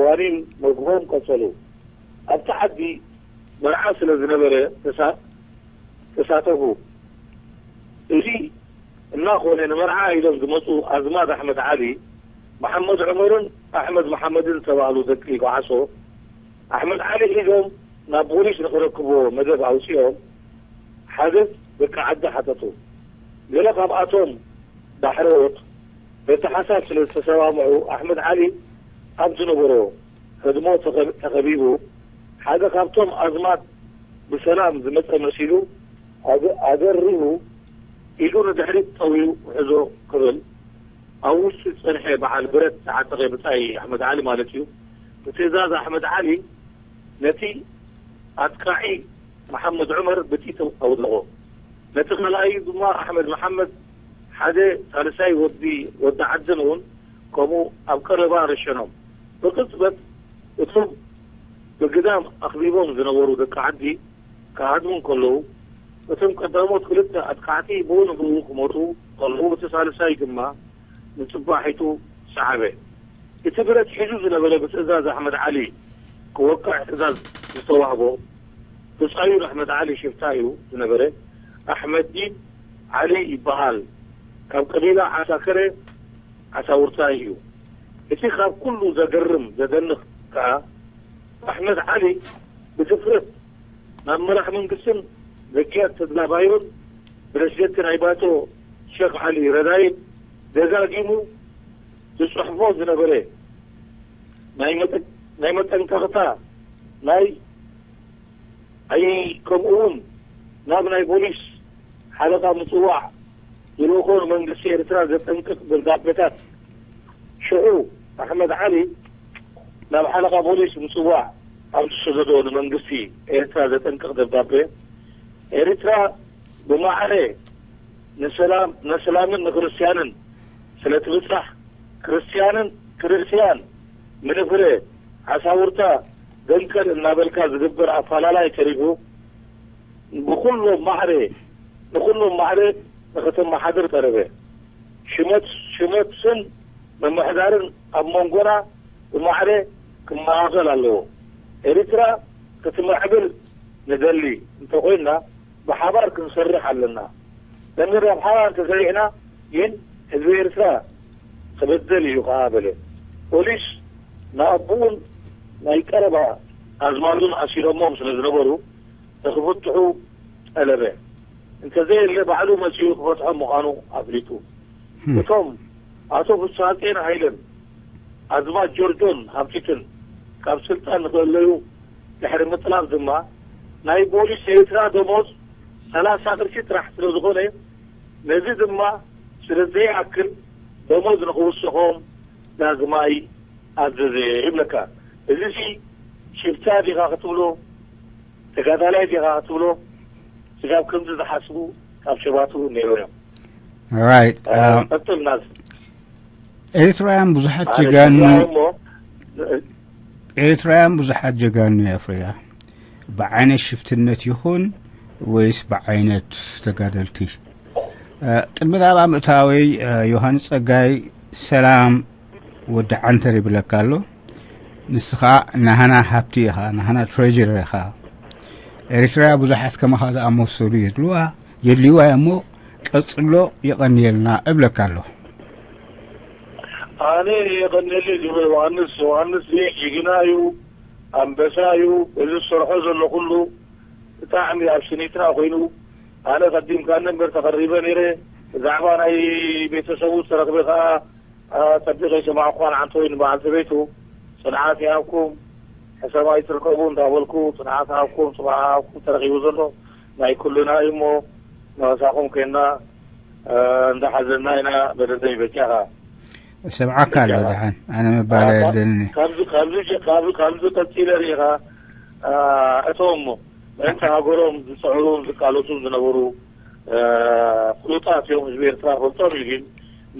ዋኒን መግቦም ቀጸሉ። ኣብቲ ዓዲ መርዓ ስለ ዝነበረ ተሳ- ተሳተፉ። እዚ እናኾነ ንመርዓ ኢሎም ዝመፁ ኣዝማድ ኣሕመድ ዓሊ መሓመድ ዑመርን ኣሕመድ መሓመድን ዝተባህሉ ደቂ ጓዓሶ ኣሕመድ ዓሊ ሒዞም ናብ ፖሊስ ንክረክብዎ መደብ ኣውፂኦም ሓገዝ ደቂ ዓዲ ሓተቱ። ገለ ካብኣቶም ዳሕረዎት በቲ ሓሳብ ስለ ዝተሰማምዑ ኣሕመድ ዓሊ ኣብ ዝነበሮ ህድሞ ተኸ- ተኸቢቡ ሓደ ካብቶም ኣዝማድ ብሰላም ዝመፀ መሲሉ ኣገ- ኣገሪሁ ኢዱ ንድሕሪት ጠውዩ ውሕዞ ክብል ኣብ ውሽጢ ዝፀንሐ በዓል ብረት ዝዓጠቐ ብፃይ ኣሕመድ ዓሊ ማለት እዩ ብትእዛዝ ኣሕመድ ዓሊ ነቲ ኣጥቃዒ መሓመድ ዑመር ብጥይት ኣውደቖ። ነቲ ካልኣዩ ድማ ኣሕመድ መሓመድ ሓደ ሳልሳይ ወዲ ወዲ ዓድን እውን ከምኡ ኣብ ቀረባ ረሸኖም። ብቕጽበት እቶም ብግዳም ኣኽቢቦም ዝነበሩ ደቂ ዓዲ ክሃድሙ እንከለዉ እቶም ቀዳሞት ክልተ ኣጥቃዕቲ ብኡ ንብኡ ክሞቱ ከለዉ እቲ ሳልሳይ ድማ ንጽባሒቱ ሰዓበ። እቲ ብረት ሒዙ ዝነበረ ብትእዛዝ ኣሕመድ ዓሊ ክወቅዕ ትእዛዝ ዝተዋህቦ ብጻዩ ኣሕመድ ዓሊ ሽፍታ እዩ ዝነበረ። ኣሕመዲን ዓሊ ይበሃል። ካብ ቀቢላ ዓሳከረ ዓሳውርታይ እዩ። እቲ ካብ ኩሉ ዘገርም ዘደንቕ ከኣ ኣሕመድ ዓሊ ብድፍረት ናብ መራሕ መንግስትን ዘኪያት ተድላ ባይሮን ፕረዚደንት ናይ ባይቶ ሸክ ዓሊ ረዳይን ደጋጊሙ ዝጽሕፎ ዝነበረ ናይ መጠ- ናይ መጠንቀቕታ ናይ ኣይ ከምኡ እውን ናብ ናይ ፖሊስ ሓለቓ ምጽዋዕ ዝልእኾ ንመንግስቲ ኤርትራ ዘጠንቅቕ ደብዳቤታት ሽዑ ኣሕመድ ዓሊ ናብ ሓለቓ ፖሊስ ምጽዋዕ ኣብ ዝሰደዶ ንመንግስቲ ኤርትራ ዘጠንቅቕ ደብዳቤ ኤርትራ ብማዕረ ንሰላም ንእስላምን ንክርስትያንን ስለ ትብጻሕ ክርስትያንን ክርስትያን ምንፍረ ዓሳውርታ ደንቀል እናበልካ ዝግበር ኣፋላላይ ተሪፉ ብኩሎም ማዕረ ንኩሎም ማዕረ ንክተመሓድር ጠለበ። ሽመት ሽመት ስም ምምሕዳርን ኣብ መንጎና ብማዕረ ክመቓቐል ኣለዎ። ኤርትራ ክትምዕብል ንደሊ እንተኮይና ብሓባር ክንሰርሕ ኣለና። ነንረብሓና እንተሰሪሕና ግን ህዝቢ ኤርትራ ክበደል እዩ ከኣ በለ። ፖሊስ ንኣቦኡን ናይ ቀረባ ኣዝማዱን ኣሲሮሞም ስለ ዝነበሩ፣ ንክፍትሑ ጠለበ። እንተዘየለ ባዕሉ መጺኡ ክፈትሖም ምዃኑ ኣፍሊጡ። እቶም ኣቶ ፍስሃጼን ሃይለን ኣዝማድ ጆርጆን ሃብቲትን ካብ ስልጣን ንክእለዩ ድሕሪ ምጥላብ ድማ፣ ናይ ፖሊስ ኤርትራ ደሞዝ ሰላሳ ቅርሺ ጥራሕ ስለ ዝኾነ፣ ነዚ ድማ ስለ ዘይኣክል ደሞዝ ንኽውስኾም ዳግማይ ኣዘዘ ይብለካ። እዚሲ ሽፍታ ዲኻ ክትብሎ፣ ተጋዳላይ ዲኻ ክትብሎ፣ ስጋብ ከምዚ ዝሓስቡ ካብ ሸባቱ ነይሮም እዮም። Right. Uh, ቀጥል ናዝ ኤርትራውያን ብዙሓት ጀጋኑ ኤርትራውያን ብዙሓት ጀጋኑ የፍርያ። ብዓይነት ሽፍትነት ይኹን ወይስ ብዓይነት ተጋደልቲ? ቅድሚ ናብኣ ምእታወይ፣ ዮሃንስ ጸጋይ፣ ሰላም ወዲ ዓንተር ይብለካ ኣሎ። ንስኻ ናህና ሃብቲ ኢኻ፣ ናህና ትሬጀር ኢኻ። ኤርትራ ብዙሓት ከማኻ ዝኣመሰሉ የድልዋ የድልዋ እሞ፣ ቀጽሎ፣ የቐንየልና እብለካ ኣሎ። ኣነ የቐንየለይ ዝብል ዮሃንስ፣ ዮሃንስ ጅግና እዩ፣ ኣንበሳ እዩ። እዚ ዝሰርሖ ዘሎ ኩሉ ብጣዕሚ ኣብ ስኒትና ኮይኑ፣ ኣነ ቀዲምካኒ እምበር ተቐሪበ ነይረ። ብዛዕባ ናይ ቤተሰቡ ዝተረኽበ ከኣ፣ ጸቢቐ ይሰማዕኳ። ንዓንተ ወይ ንበዓልቲ ቤቱ ጽንዓት ይሃብኩም፣ ሕሰም ኣይትርከቡ እንዳበልኩ ጽንዓት ይሃብኩም። ጽባሕ ይሃብኩም። ተረኺቡ ዘሎ ናይ ኩልና እዩ እሞ፣ መሳኹም ኮይና እንዳሓዘና ኢና። በደለይ በጃኻ። እሰምዓካ ኣሎ ደሓን፣ ኣነ ምባል ኣየድልየኒ። ካብዚ፣ ካብዚ፣ ካብዚ፣ ካብዚ ቀጺለ ርኢኻ፣ እቶም ምእንቲ ሃገሮም ዝጽዕሩን ዝቃለሱን ዝነበሩ ፍሉጣት እዮም። ህዝቢ ኤርትራ ፈልጦም እዩ። ግን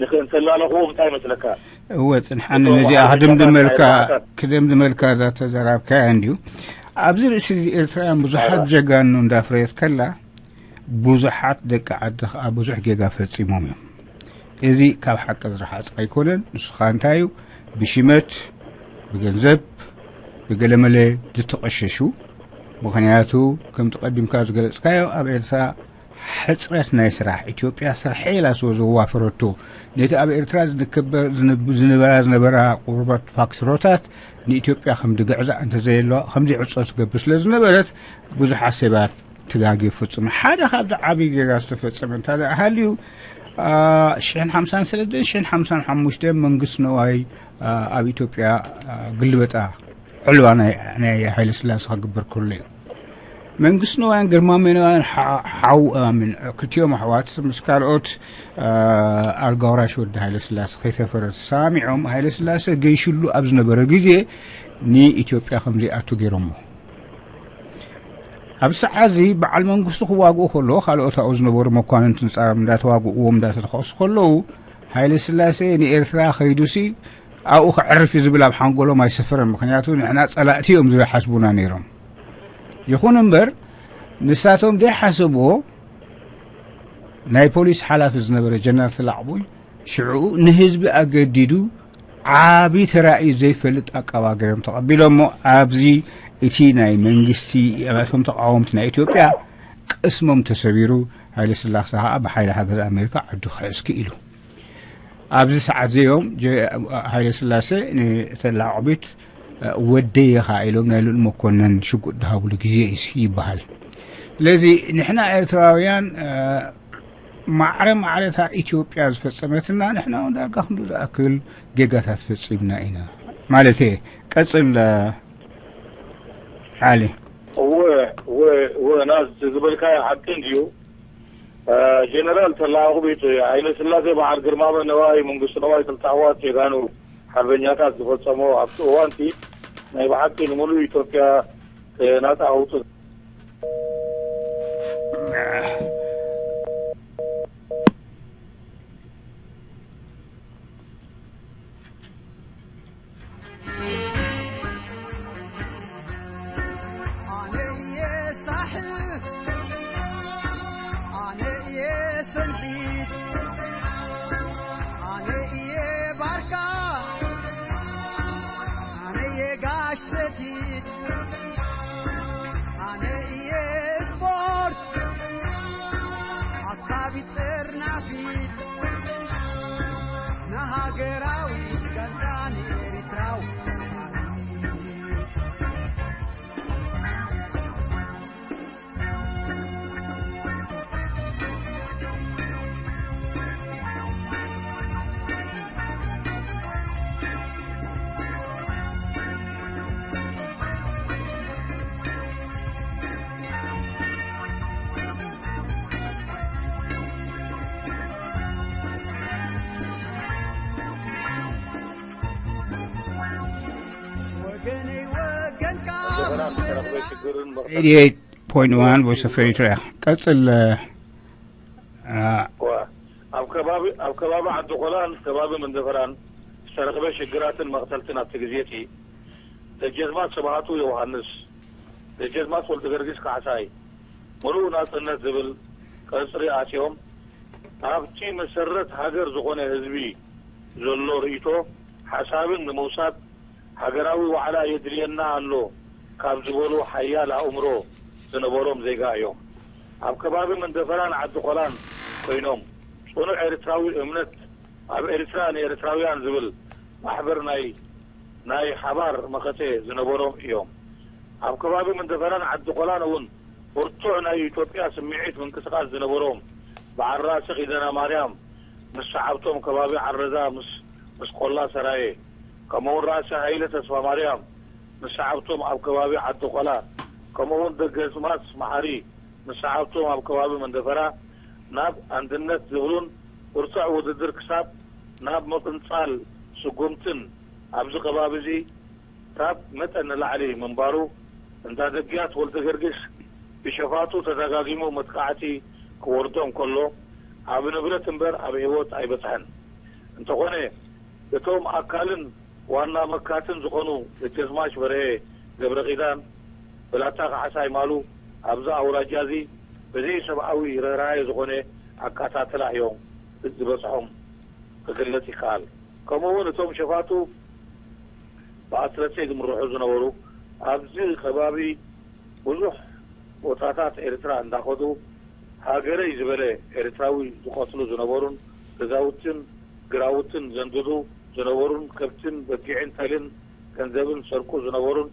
ንክ-፣ እንተላለኹዎም እንታይ ይመስለካ? እወ፣ ጽንሓኒ እቶም ነዚኣ ሓደ ክድምድመልካ፣ ሰባት ክድምድመልካ እዛ ተዘራብካያ እንድዩ። ኣብዚ ርእሲ እዚ ኤርትራውያን ብዙሓት ጀጋኑ እንዳፍረየት ከላ፣ ብዙሓት ደቂ ዓዲ ከኣ ብዙሕ ጌጋ ፈጺሞም እዮም። እዚ ካብ ሓቂ ዝረሓጸ ኣይኮነን። ንስኻ እንታይ እዩ፣ ብሽመት፣ ብገንዘብ፣ ብገለመለ ዝተቐሸሹ። ምኽንያቱ ከምቲ ቀዲምካ ዝገለጽካዮ፣ ኣብ ኤርትራ ሕጽረት ናይ ስራሕ፣ ኢትዮጵያ ስራሕ ኢላ ስለ ዘዋፈረቶ፣ ነቲ ኣብ ኤርትራ ዝንከበር-፣ ዝንብ-፣ ዝንበራ ዝነበራ ቁርበት ፋክትሮታት ንኢትዮጵያ ከም ድግዕዛ እንተዘየለዋ፣ ከም ዘይዕጾ ትገብር ስለ ዝነበረት፣ ብዙሓት ሰባት ትጋግ ይፍጽሙ። ሓደ ካብዚ ዓቢ ጌጋ ዝተፈጸመ እንተ ደኣ ሃልዩ፣ አ፣ ሽሕን ሓምሳን ሰለስተን ሽሕን ሓምሳን ሓሙሽተን መንግስቲ ነዋይ፣ አ፣ ኣብ ኢትዮጵያ፣ አ፣ ግልበጣ ዕልዋ ናይ፣ ናይ ሃይለ ስላሴ ክግበር ከሎ እዩ። መንግስቲ ነዋይን ግርማሜ ነዋይን ሓ-፣ ሓው-፣ አ፣ ምን-፣ ክልቲኦም ኣሕዋት ምስ ካልኦት፣ አ፣ ኣልጋ ወራሽ ወዲ ሃይለ ስላሴ ከይተፈረ ተሰማሚዖም፣ ሃይለ ስላሴ ገይሽሉ ኣብ ዝነበረ ግዜ ንኢትዮጵያ ከም ዘይኣቱ ገይሮሞ። ኣብ ሰዓት እዚ በዓል መንግስቱ ክዋግኡ ከሎ፣ ካልኦት ኣብኡ ዝነበሩ መኳንንቲ ንጻሮም እንዳተዋግእዎም እንዳተተኸሱ ከለዉ፣ ሃይለ ስላሴ ንኤርትራ ከይዱሲ ኣብኡ ከዕርፍ እዩ ዝብል ኣብ ሓንጎሎም ኣይሰፈረን። ምኽንያቱ ንሕና ጸላእቲ እዮም ዝሓስቡና ነይሮም። ይኹን እምበር፣ ንሳቶም ዘይሓሰብዎ፣ ናይ ፖሊስ ሓላፊ ዝነበረ ጀነራል ተላዕቡይ ሽዑ ንህዝቢ ኣገዲዱ ዓቢ ተራእዩ ዘይፈልጥ ኣቀባበሎም ተቐቢሎሞ። ኣብዚ እቲ ናይ መንግስቲ፣ እቶም ተቃወምቲ ናይ ኢትዮጵያ ቅስሞም ተሰቢሩ፣ ሃይለ ስላሴ ከዓ ብሓይሊ ሓገዝ ኣሜሪካ ዓዱ ክሕዝ ክኢሉ። ኣብዚ ሰዓት እዚኦም ጀ-፣ ሃይለ ስላሴ ንተላዕቢት ወደይ ኢኻ ኢሎም ናይ ልኡል መኮነን ሽጉጥ ዝሃብሉ ግዜ እዩ ይበሃል። ስለዚ ንሕና ኤርትራውያን፣ እ፣ ማዕረ ማዕረታ ኢትዮጵያ ዝፈጸመትና ንሕና እውን ዳርጋ ክንዱ ዝኣክል ጌጋታት ፈጺምና ኢና ማለት እየ። ቀጽል፣ እ፣ ዓሊ። እወ፣ እወ፣ እወ፣ ናዝ ዝበልካዮ ሓቂ እንድዩ። እ፣ ጀነራል ተላዕቢት ሃይለ ስላሴ በዓል ግርማመ ነዋይ፣ መንግስቱ ነዋይ፣ ክልተ ኣሕዋት ጀጋኑ ሓርበኛታት ዝፈጸሞ ኣብቲ እዋንቲ ናይ ብሓቂ ንምሉእ ኢትዮጵያ፣ እ፣ ናጻ ኣውጽእ። ኣነ እየ ሳሕል፣ ኣነ እየ ሰንሒት፣ ኣነ እየ ባርካ፣ ኣነ እየ ጋሽ ሰቲት፣ ኣነ እየ ስፖርት ኣካቢት ጥርናፊት፣ ንሃገራዊ ጋንታ ንኤሪትራዊ ዝርዝርን መቕተል eighty-eight point one Voice of Eritrea ቀጽል። እ፣ ዋ፣ ኣብ ከባቢ ኣብ ከባቢ ዓዲ ቆላን ከባቢ መንደፈራን ዝተረኽበ ሽግራትን መቕተልትን ኣብቲ ግዜ እቲ ደጀዝማት ስብሃቱ ዮውሃንስ፣ ደጀዝማት ወልደገርጊስ ካሕሳይ፣ ምሉእ ናጽነት ዝብል ቀጽሪ ኣትዮም፣ ኣብቲ መሰረት ሃገር ዝኾነ ህዝቢ ዘሎ ርእይቶ ሓሳብን ንምውሳድ ሃገራዊ ዋዕላ የድልየና ኣሎ ካብ ዝበሉ ሓያል ኣእምሮ ዝነበሮም ዜጋ እዮም። ኣብ ከባቢ መንደፈራን ዓዲ ቆላን ኮይኖም ጽኑዕ ኤርትራዊ እምነት ኣብ ኤርትራ ንኤርትራውያን ዝብል ማሕበር ናይ ናይ ሓባር መኸተ ዝነበሮም እዮም። ኣብ ከባቢ መንደፈራን ዓዲ ቆላን እውን ብርቱዕ ናይ ኢትዮጵያ ስምዒት ምንቅስቃስ ዝነበሮም በዓል ራእሲ ኪዳነ ማርያም ምስ ሰዓብቶም ከባቢ ዓረዛ ምስ ምስ ቆላ ሰራየ ከምኡ እውን ራእሲ ሃይለ ተስፋ ማርያም ምስ ሰዓብቶም ኣብ ከባቢ ዓዲ ቆላ ከምኡ እውን ደገዝማስ መሓሪ ምስ ሰዓብቶም ኣብ ከባቢ መንደፈራ ናብ ኣንድነት ዝብሉን ብርቱዕ ውድድር ክሳብ ናብ ምቕንጻል ስጉምትን ኣብዚ ከባቢ እዚ ካብ መጠን ንላዕሊ ምንባሩ እንዳ ደግያት ወልደገርጊስ ብሸፋቱ ተደጋጊሙ መጥቃዕቲ ክወርዶም ከሎ ኣብ ንብረት እምበር ኣብ ህይወት ኣይበጽሐን። እንተኾነ እቶም ኣካልን ዋና መካትን ዝኾኑ ደጀዝማች በርሄ ገብረኺዳን ብላታ ካሕሳይ ማሉ ኣብዚ ኣውራጃ እዚ ብዘይ ሰብኣዊ ርህራሄ ዝኾነ ኣቀታትላ እዮም ዝበጽሖም ክግለጽ ይከኣል። ከምኡ እውን እቶም ሸፋቱ ብኣስረሴ ዝምርሑ ዝነበሩ ኣብዚ ከባቢ ብዙሕ ቦታታት ኤርትራ እንዳኸዱ ሃገረይ ዝበለ ኤርትራዊ ዝቐትሉ ዝነበሩን ገዛውትን ግራውትን ዘንድዱ ዝነበሩን ከብትን በጊዕን ተልን ገንዘብን ዝሰርቁ ዝነበሩን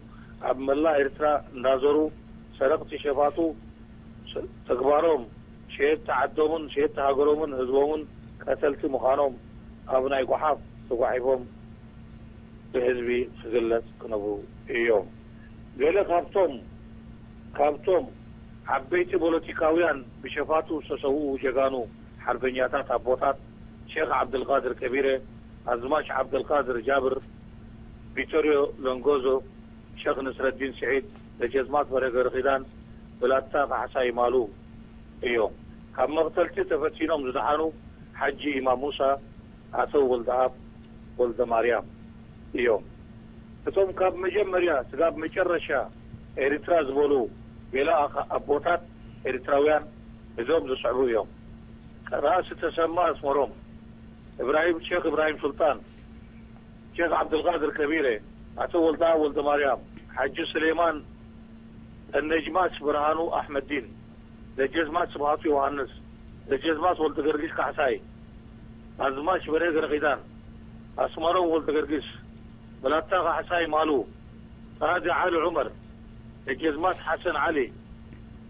ኣብ መላእ ኤርትራ እንዳዞሩ ሰረቕቲ ሸፋቱ ተግባሮም ሸየጥቲ ዓዶምን ሸየጥቲ ሃገሮምን ህዝቦምን ቀተልቲ ምዃኖም ኣብ ናይ ጓሓፍ ተጓሒፎም ብህዝቢ ክግለጽ ክነብሩ እዮም። ገለ ካብቶም ካብቶም ዓበይቲ ፖለቲካውያን ብሸፋቱ ዝተሰውኡ ጀጋኑ ሓርበኛታት ኣቦታት ሸኽ ዓብደልቃድር ከቢረ፣ ኣዝማች ዓብደልቃድር ጃብር፣ ቪቶርዮ ሎንጎዞ፣ ሸኽ ንስረዲን ስዒድ፣ ደጀዝማት በርሀ ገብረኺዳን፣ ብላታ ካሕሳይ ማሉ እዮም። ካብ መቕተልቲ ተፈቲኖም ዝደሓኑ ሓጂ ኢማም ሙሳ፣ ኣቶ ወልደኣብ ወልደማርያም እዮም። እቶም ካብ መጀመርያ ስጋብ መጨረሻ ኤርትራ ዝበሉ ገለ ኣቦታት ኤርትራውያን እዞም ዝስዕቡ እዮም። ራእሲ ተሰማ ኣስመሮም፣ እብራሂም ሸኽ እብራሂም ሱልጣን፣ ሸኽ ዓብደልቃድር ከቢረ፣ ኣቶ ወልደኣብ ወልደማርያም፣ ሓጂ ስሌማን ደነጅማች ብርሃኑ ኣሕመዲን፣ ደጀዝማች ስብሃቱ ዮሃንስ፣ ደጀዝማች ወልደገርጊስ ካሕሳይ፣ ኣዝማች በርሀ ገረኺዳን፣ ኣስመሮም ወልደገርጊስ፣ ብላታ ካሕሳይ ማሉ፣ ቃዲ ዓሊ ዑመር፣ ደጀዝማች ሓሰን ዓሊ፣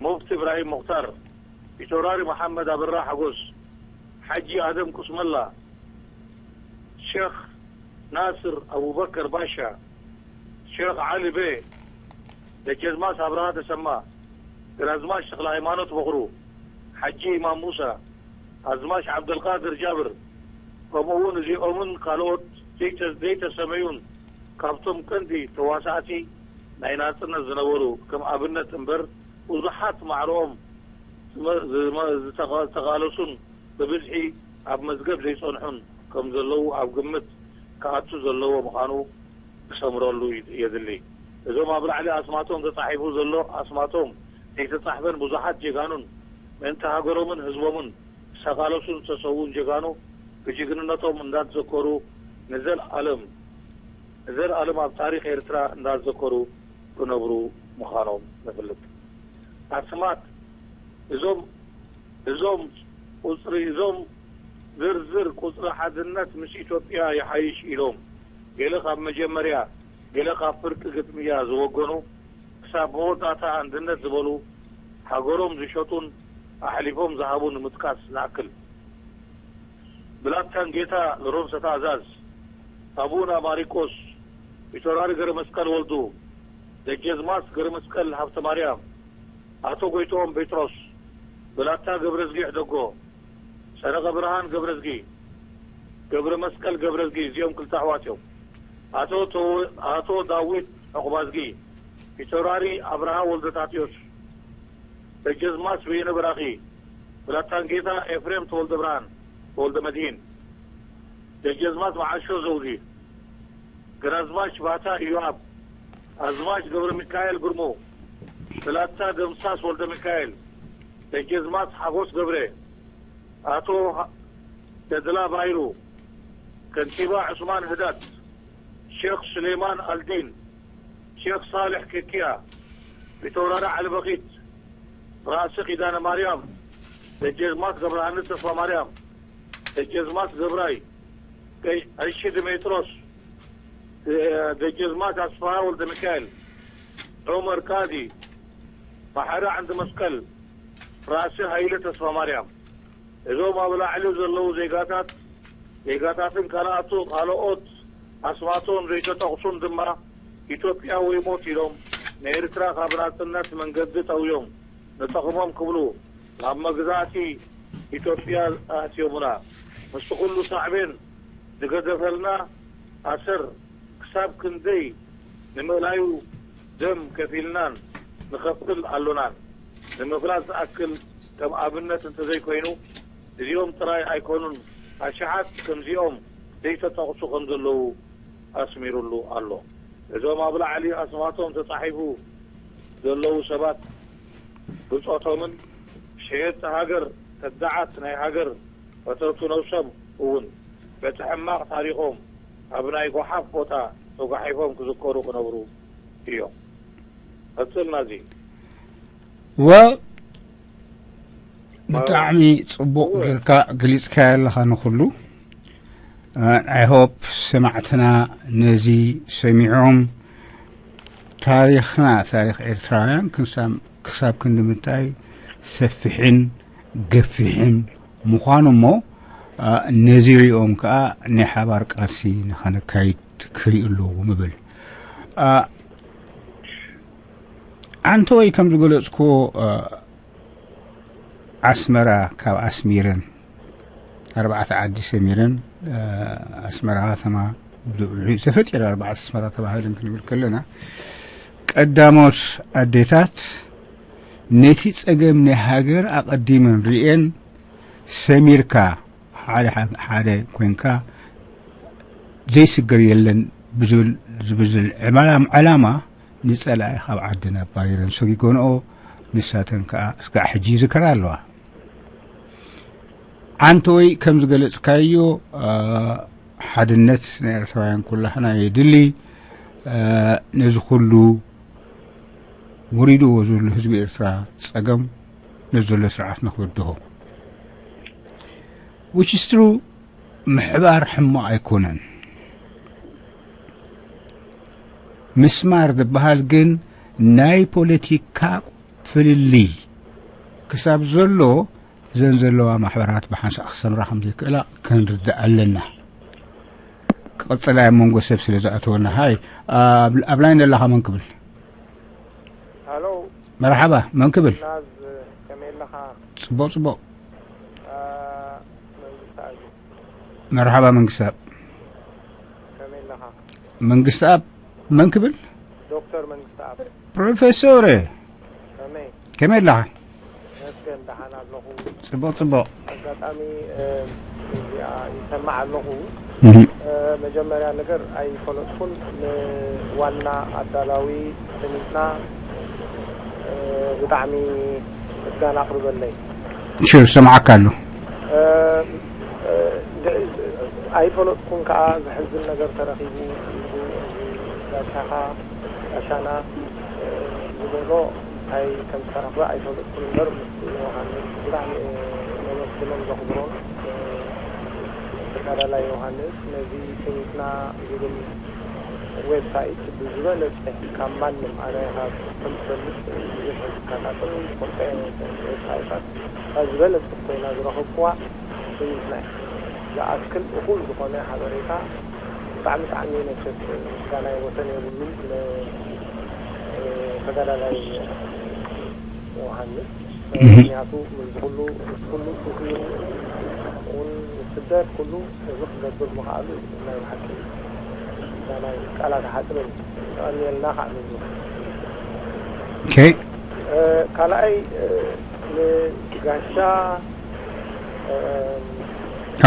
ሙፍቲ እብራሂም ሙኽታር፣ ፊተውራሪ መሓመድ ኣበራ ሓጎስ፣ ሓጂ ኣደም ቁስመላ፣ ሸኽ ናስር ኣቡበከር ባሻ፣ ሸኽ ዓሊ ቤ፣ ደጀዝማች ኣብርሃ ተሰማ፣ ግራዝማች ተኽለሃይማኖት በኽሩ፣ ሓጂ ኢማም ሙሳ፣ ኣዝማች ዓብደልቃድር ጃብር፣ ከምኡ እውን እዚኦምን ካልኦት ዘይተ-፣ ዘይተሰመዩን ካብቶም ቀንዲ ተዋሳእቲ ናይ ናጽነት ዝነበሩ ከም ኣብነት እምበር ብዙሓት ማዕረኦም ዝመ-፣ ዝመ-፣ ዝተቐ-፣ ዝተቓለሱን ብብዝሒ ኣብ መዝገብ ዘይጸንሑን ከም ዘለዉ ኣብ ግምት ክኣቱ ዘለዎ ምዃኑ ክሰምረሉ ይ-፣ የድሊ። እዞም ኣብ ላዕሊ ኣስማቶም ተጻሒፉ ዘሎ ኣስማቶም ዘይተጻሕፈን ብዙሓት ጀጋኑን ምእንቲ ሃገሮምን ህዝቦምን ዝተቓለሱን ዝተሰውኡን ጀጋኑ ብጅግንነቶም እንዳተዘከሩ ንዘልኣለም ንዘልኣለም ኣብ ታሪኽ ኤርትራ እንዳተዘከሩ ክነብሩ ምዃኖም ንፍልጥ። ኣስማት እዞም እዞም ቁጽሪ እዞም ዝርዝር ቁጽሪ ሓድነት ምስ ኢትዮጵያ ይሓይሽ ኢሎም ገለ ካብ መጀመርያ ገለ ካብ ፍርቂ ግጥምያ ዝወገኑ ክሳብ መወዳእታ ኣንድነት ዝበሉ ሃገሮም ዝሸጡን ኣሕሊፎም ዝሃቡ ንምጥቃስ ዝኣክል ብላታ ንጌታ ሎረንሶ ታእዛዝ፣ ኣቡና ማሪቆስ፣ ፊተውራሪ ገረመስቀል ወልዱ፣ ደጀዝማች ገረመስቀል ሃብተማርያም፣ ኣቶ ጎይትኦም ጴጥሮስ፣ ብላታ ገብረዝጊ ሕደጎ፣ ሰረቐብርሃን ገብረዝጊ፣ ገብረመስቀል ገብረዝጊ እዚኦም ክልተ ኣሕዋት እዮም። ኣቶ ተወ-፣ ኣቶ ዳዊት ዑቕባዝጊ፣ ፊተውራሪ ኣብርሃ ወልደታቴዎስ፣ ደጀዝማች በየነ በራኺ፣ ብላታንጌታ ኤፍሬም ተወልደብርሃን ተወልደመድህን፣ ደጀዝማች መዓሾ ዘውዲ፣ ግራዝማች ባታ ኢዮኣብ፣ ኣዝማች ገብረሚካኤል ግርሙ፣ ብላታ ደምሳስ ወልደሚካኤል፣ ደጀዝማች ሓጎስ ገብረ፣ ኣቶ ተድላ ባይሩ፣ ከንቲባ ዑስማን ህዳድ፣ ሼኽ ሱሌማን ኣልዲን፣ ሼኽ ሳልሕ ኬክያ፣ ፊተውራሪ ዓሊ በኺት፣ ራእሲ ኪዳነ ማርያም፣ ደጀዝማች ገብረሃንስ ተስፋማርያም፣ ደጀዝማች ገብራይ፣ ቀይ-፣ ቀሺ ድሜጥሮስ፣ ደጀዝማች ኣስፍሃ ወልደሚካኤል፣ ዑመር ቃዲ፣ ባሕሪ ዓንዲ መስቀል፣ ራእሲ ሃይለ ተስፋማርያም። እዞም ኣብ ላዕሊ ዘለዉ ዜጋታት፣ ዜጋታትን ካልኣቱ፣ ካልኦት ኣስማቶም ዘይተጠቕሱን ድማ፣ ኢትዮጵያ ወይ ሞት ኢሎም፣ ንኤርትራ ካብ ናጽነት መንገዲ ጠውዮም፣ ንጠቕሞም ክብሉ ናብ መግዛእቲ ኢትዮጵያ ኣእትዮምና። ምስቲ ኩሉ ሳዕቤን ዝገደፈልና ኣሰር ክሳብ ክንደይ ንምእላዩ ደም ከፊልናን ንኸፍል ኣሎናን። ንምፍላጥ ዝኣክል፣ ከም ኣብነት እንተዘይኮይኑ፣ እዚኦም ጥራይ ኣይኮኑን፣ ኣሽሓት ከምዚኦም ዘይተጠቕሱ ከም ዘለዉ ኣስሚሩሉ ኣሎ። እዞም ኣብ ላዕሊ ኣስማቶም ተጻሒፉ ዘለዉ ሰባት፣ ብጾቶምን ሸየጥቲ ሃገር፣ ከዳዓት ናይ ሃገር፣ ፈተውቲ ነብሶም እውን በቲ ሕማቕ ታሪኾም ኣብ ናይ ጓሓፍ ቦታ ተጓሒፎም ክዝከሩ ክነብሩ እዮም። ቀጽልና እዚ። Well፣ ብጣዕሚ ጽቡቕ ጌርካ ገሊጽካዮ ኣለኻ ንኹሉ። I hope ሰማዕትና ነዚ ሰሚዖም ታሪኽና፣ ታሪኽ ኤርትራውያን ክንሳም-፣ ክሳብ ክንዲ ምንታይ ሰፊሕን ገፊሕን ምዃኑ እሞ፣ አ፣ ነዚ ሪኦም ከኣ ናይ ሓባር ቃልሲ ንኸነካይድ ክርእዩ ኣለዎም እብል። አ፣ ኣንተ ወይ ከም ዝገለጽክዎ፣ አ፣ ኣስመራ ካብ ኣስሚረን፣ ኣርባዕተ ዓዲ ሰሚረን፣ አ፣ ኣስመራ ከተማ ብልዑ ተፈጢራ፣ ኣርባዕተ ኣስመራ ተባሂለን ክንብል ከለና፣ ቀዳሞት ኣዴታት ነቲ ጸገም ናይ ሃገር ኣቐዲመን ርእየን፣ ሰሚርካ ሓደ ሓደ ኮይንካ ዘይስገር የለን ብዝብል ዝብዝል ዕማላም-፣ ዕላማ ንጸላኢ ካብ ዓድና ኣባሪረን ሰጊጎንኦ፣ ንሳተን ከኣ እስካዕ ሕጂ ይዝከራ ኣለዋ። ዓንተወይ ከም ዝገለጽካዮ፣ አ፣ ሓድነት ናይ ኤርትራውያን ኩላህና የድሊ። አ፣ ነዚ ኩሉ ወሪድዎ ዘሎ ህዝቢ ኤርትራ ጸገም ነዚ ዘሎ ስርዓት ንኽበድሆ። Which is true፣ ምሕባር ሕማቕ ኣይኮነን። ምስማር ዝበሃል ግን ናይ ፖለቲካ ፍልልይ ክሳብ ዘሎ፣ እዘን ዘለዋ ማሕበራት ብሓንሳእ ክሰምራ ከም ዘይክእላ ክንርዳእ ኣለና። ክቕጽል ኣብ መንጎ ሰብ ስለ ዝኣተወና። ሃይ፣ ኣብ፣ ኣብ ላይን ዘለኻ መን ክብል? ሃሎ። መርሓባ፣ መን ክብል? ናዝ፣ ከመይ ኣለኻ? ጽቡቕ፣ ጽቡቕ። አ፣ መንግስቲ ኣዩ። መርሓባ መንግስታብ። ከመይ ኣለኻ? መንግስታብ መን ክብል? ዶክተር መንግስቲ ኣብ። ፕሮፌሶር፣ ከመይ? ከመይ ኣለኻ? መስገን ደሓን ኣለኹ። ጽቡቕ፣ ጽቡቕ። ኣጋጣሚ፣ እ፣ እዚኣ ይሰማዕ ኣለኹ። እህ። እ፣ መጀመርያ ነገር ኣይፈለጥኩን። ንዋና ኣዳላዊ ስኒትና፣ እ፣ ብጣዕሚ ምስጋና ኣቕርበለይ። ሹር፣ ሰማዓካ ኣሎ። እ፣ እ፣ ድ-፣ ኣይፈለጥኩን ከኣ ዘሕዝን ነገር ተረኺቡ ኢሉ እዚ ጋሻኻ፣ ጋሻና፣ እ፣ ዝበሎ እንታይ ከም ዝተረኽበ ኣይፈለጥኩን እምበር፣ ምስ ዮሃንስ ብጣዕሚ፣ እ፣ ነመስግኖን ዘኽብሮን፣ እ፣ ተጋዳላይ ዮሃንስ ነዚ ስኒትና ዝብል ዌብሳይት ብዝበለጸ ካብ ማንም፣ ኣነ ካብ ከም ዝፈልጥ ብዙሕ ዝከታተል ዝፈልጦ ዌብሳይታት፣ እታ ዝበለጸት ኮይና ዝረኸብኩዋ ስኒትና እያ። ዝኣክል እኹል ዝኾነ ሓበሬታ ብጣዕሚ ጥዓሚ መቸስ ምስጋናይ ወሰን የብሉን ን-፣ ተጋዳላይ ዮሃንስ። ምኽንያቱ ምስዚ ኩሉ፣ ምስ ኩሉ ሱስን እውን ምስ ስደት ኩሉ እዚ ክገብር ምኽኣሉ ናይ ብሓቂ ምስጋናይ ቃላት ኣይሓጽርን። የቐንየልና ከዓ ምስዚ። ካልኣይ ንጋሻ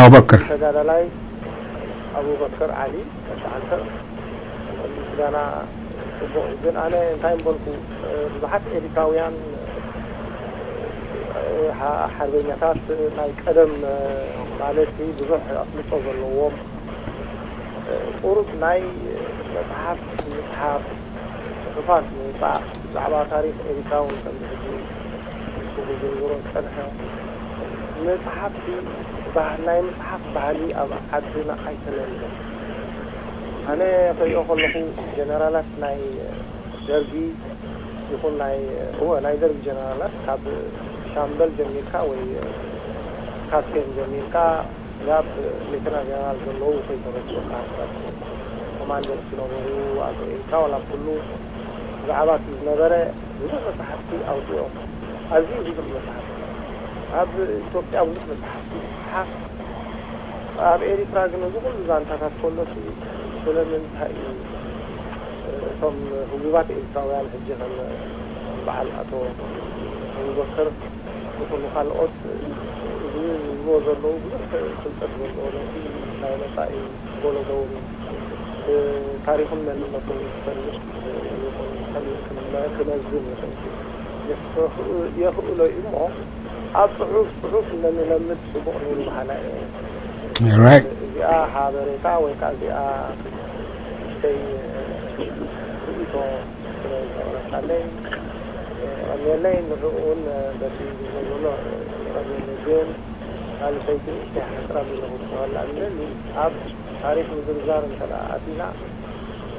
ኣቡበክር ተጋዳላይ ኣቡበክር ዓሊ፣ ተዓልተ ምስጋና ጽቡቕ እዩ። ግን ኣነ እንታይ ምበልኩ፣ ብዙሓት ኤሪትራውያን ሓርበኛታት ናይ ቀደም ማለት ብዙሕ ኣፍልጦ ዘለዎም ቁሩብ ናይ መጽሓፍ ምጽሓፍ፣ ጽሑፋት ምውጻእ፣ ብዛዕባ ታሪኽ ኤሪትራ እውን ከምዚ ሕጂ ዝዝርዝሮ ዝጸንሐ፣ መጽሓፍቲ፣ ናይ ምጽሓፍ ባህሊ ኣብ ዓድና ኣይተለምደን። ኣነ ክሪኦ ከለኹ፣ ጀነራላት ናይ ደርጊ ይኹን ናይ፣ እወ፣ ናይ ደርጊ ጀነራላት ካብ ሻምበል ጀሚርካ ወይ ካፕቴን ጀሚርካ ናብ ሌተና ጀነራል ዘለዉ ከይተረድኡ፣ ኮማንደር ዝነበሩ ኣብ ኤሪትራ ዋላ ኩሉ ብዛዕባ እቲ ዝነበረ ብዙሕ መጽሓፍቲ ኣውፅኦም። ኣዝዩ ብዙሕ መጽሓፍቲ ኣብ ኢትዮጵያ፣ ብዙሕ መጽሓፍቲ ሓፍ ኣብ ኤሪትራ ግን እዚ ኩሉ ዛንታታት ከሎሲ ስለምንታይ እዩ እቶም ህቡባት ኤሪትራውያን ሕጂ ከም በዓል ኣቶ ኣቡበከር ይኹኑ ካልኦት እዚ ዝብዎ ዘለዉ ብዙሕ ፍልጠት ዘለዎ ነቲ ናይ መጻኢ ወለዶ እውን ታሪኹን መንነቱን ክፈልጥ ይኹን ክነዝን ይኽእል የኽእሎ እዩ እሞ ኣብ ጽሑፍ ጽሑፍ ነንለምድ ጽቡቕ ነይሩ በሃላ እየ። እዚኣ ሓበሬታ ወይ ከዓ እዚኣ ንእሽተይ ርእይቶ ስለ ዘቕረብካለይ የቐንየለይ። ንዕኡ እውን በቲ ዘሎ የቐንየለይ። ግን ካልእ ሰይቲ ንእሽተይ ሓስራ ኣለኹ ክበላ ኣለኒ። ኣብ ታሪኽ ምዝርዛር እንተ ደኣ ኣቲና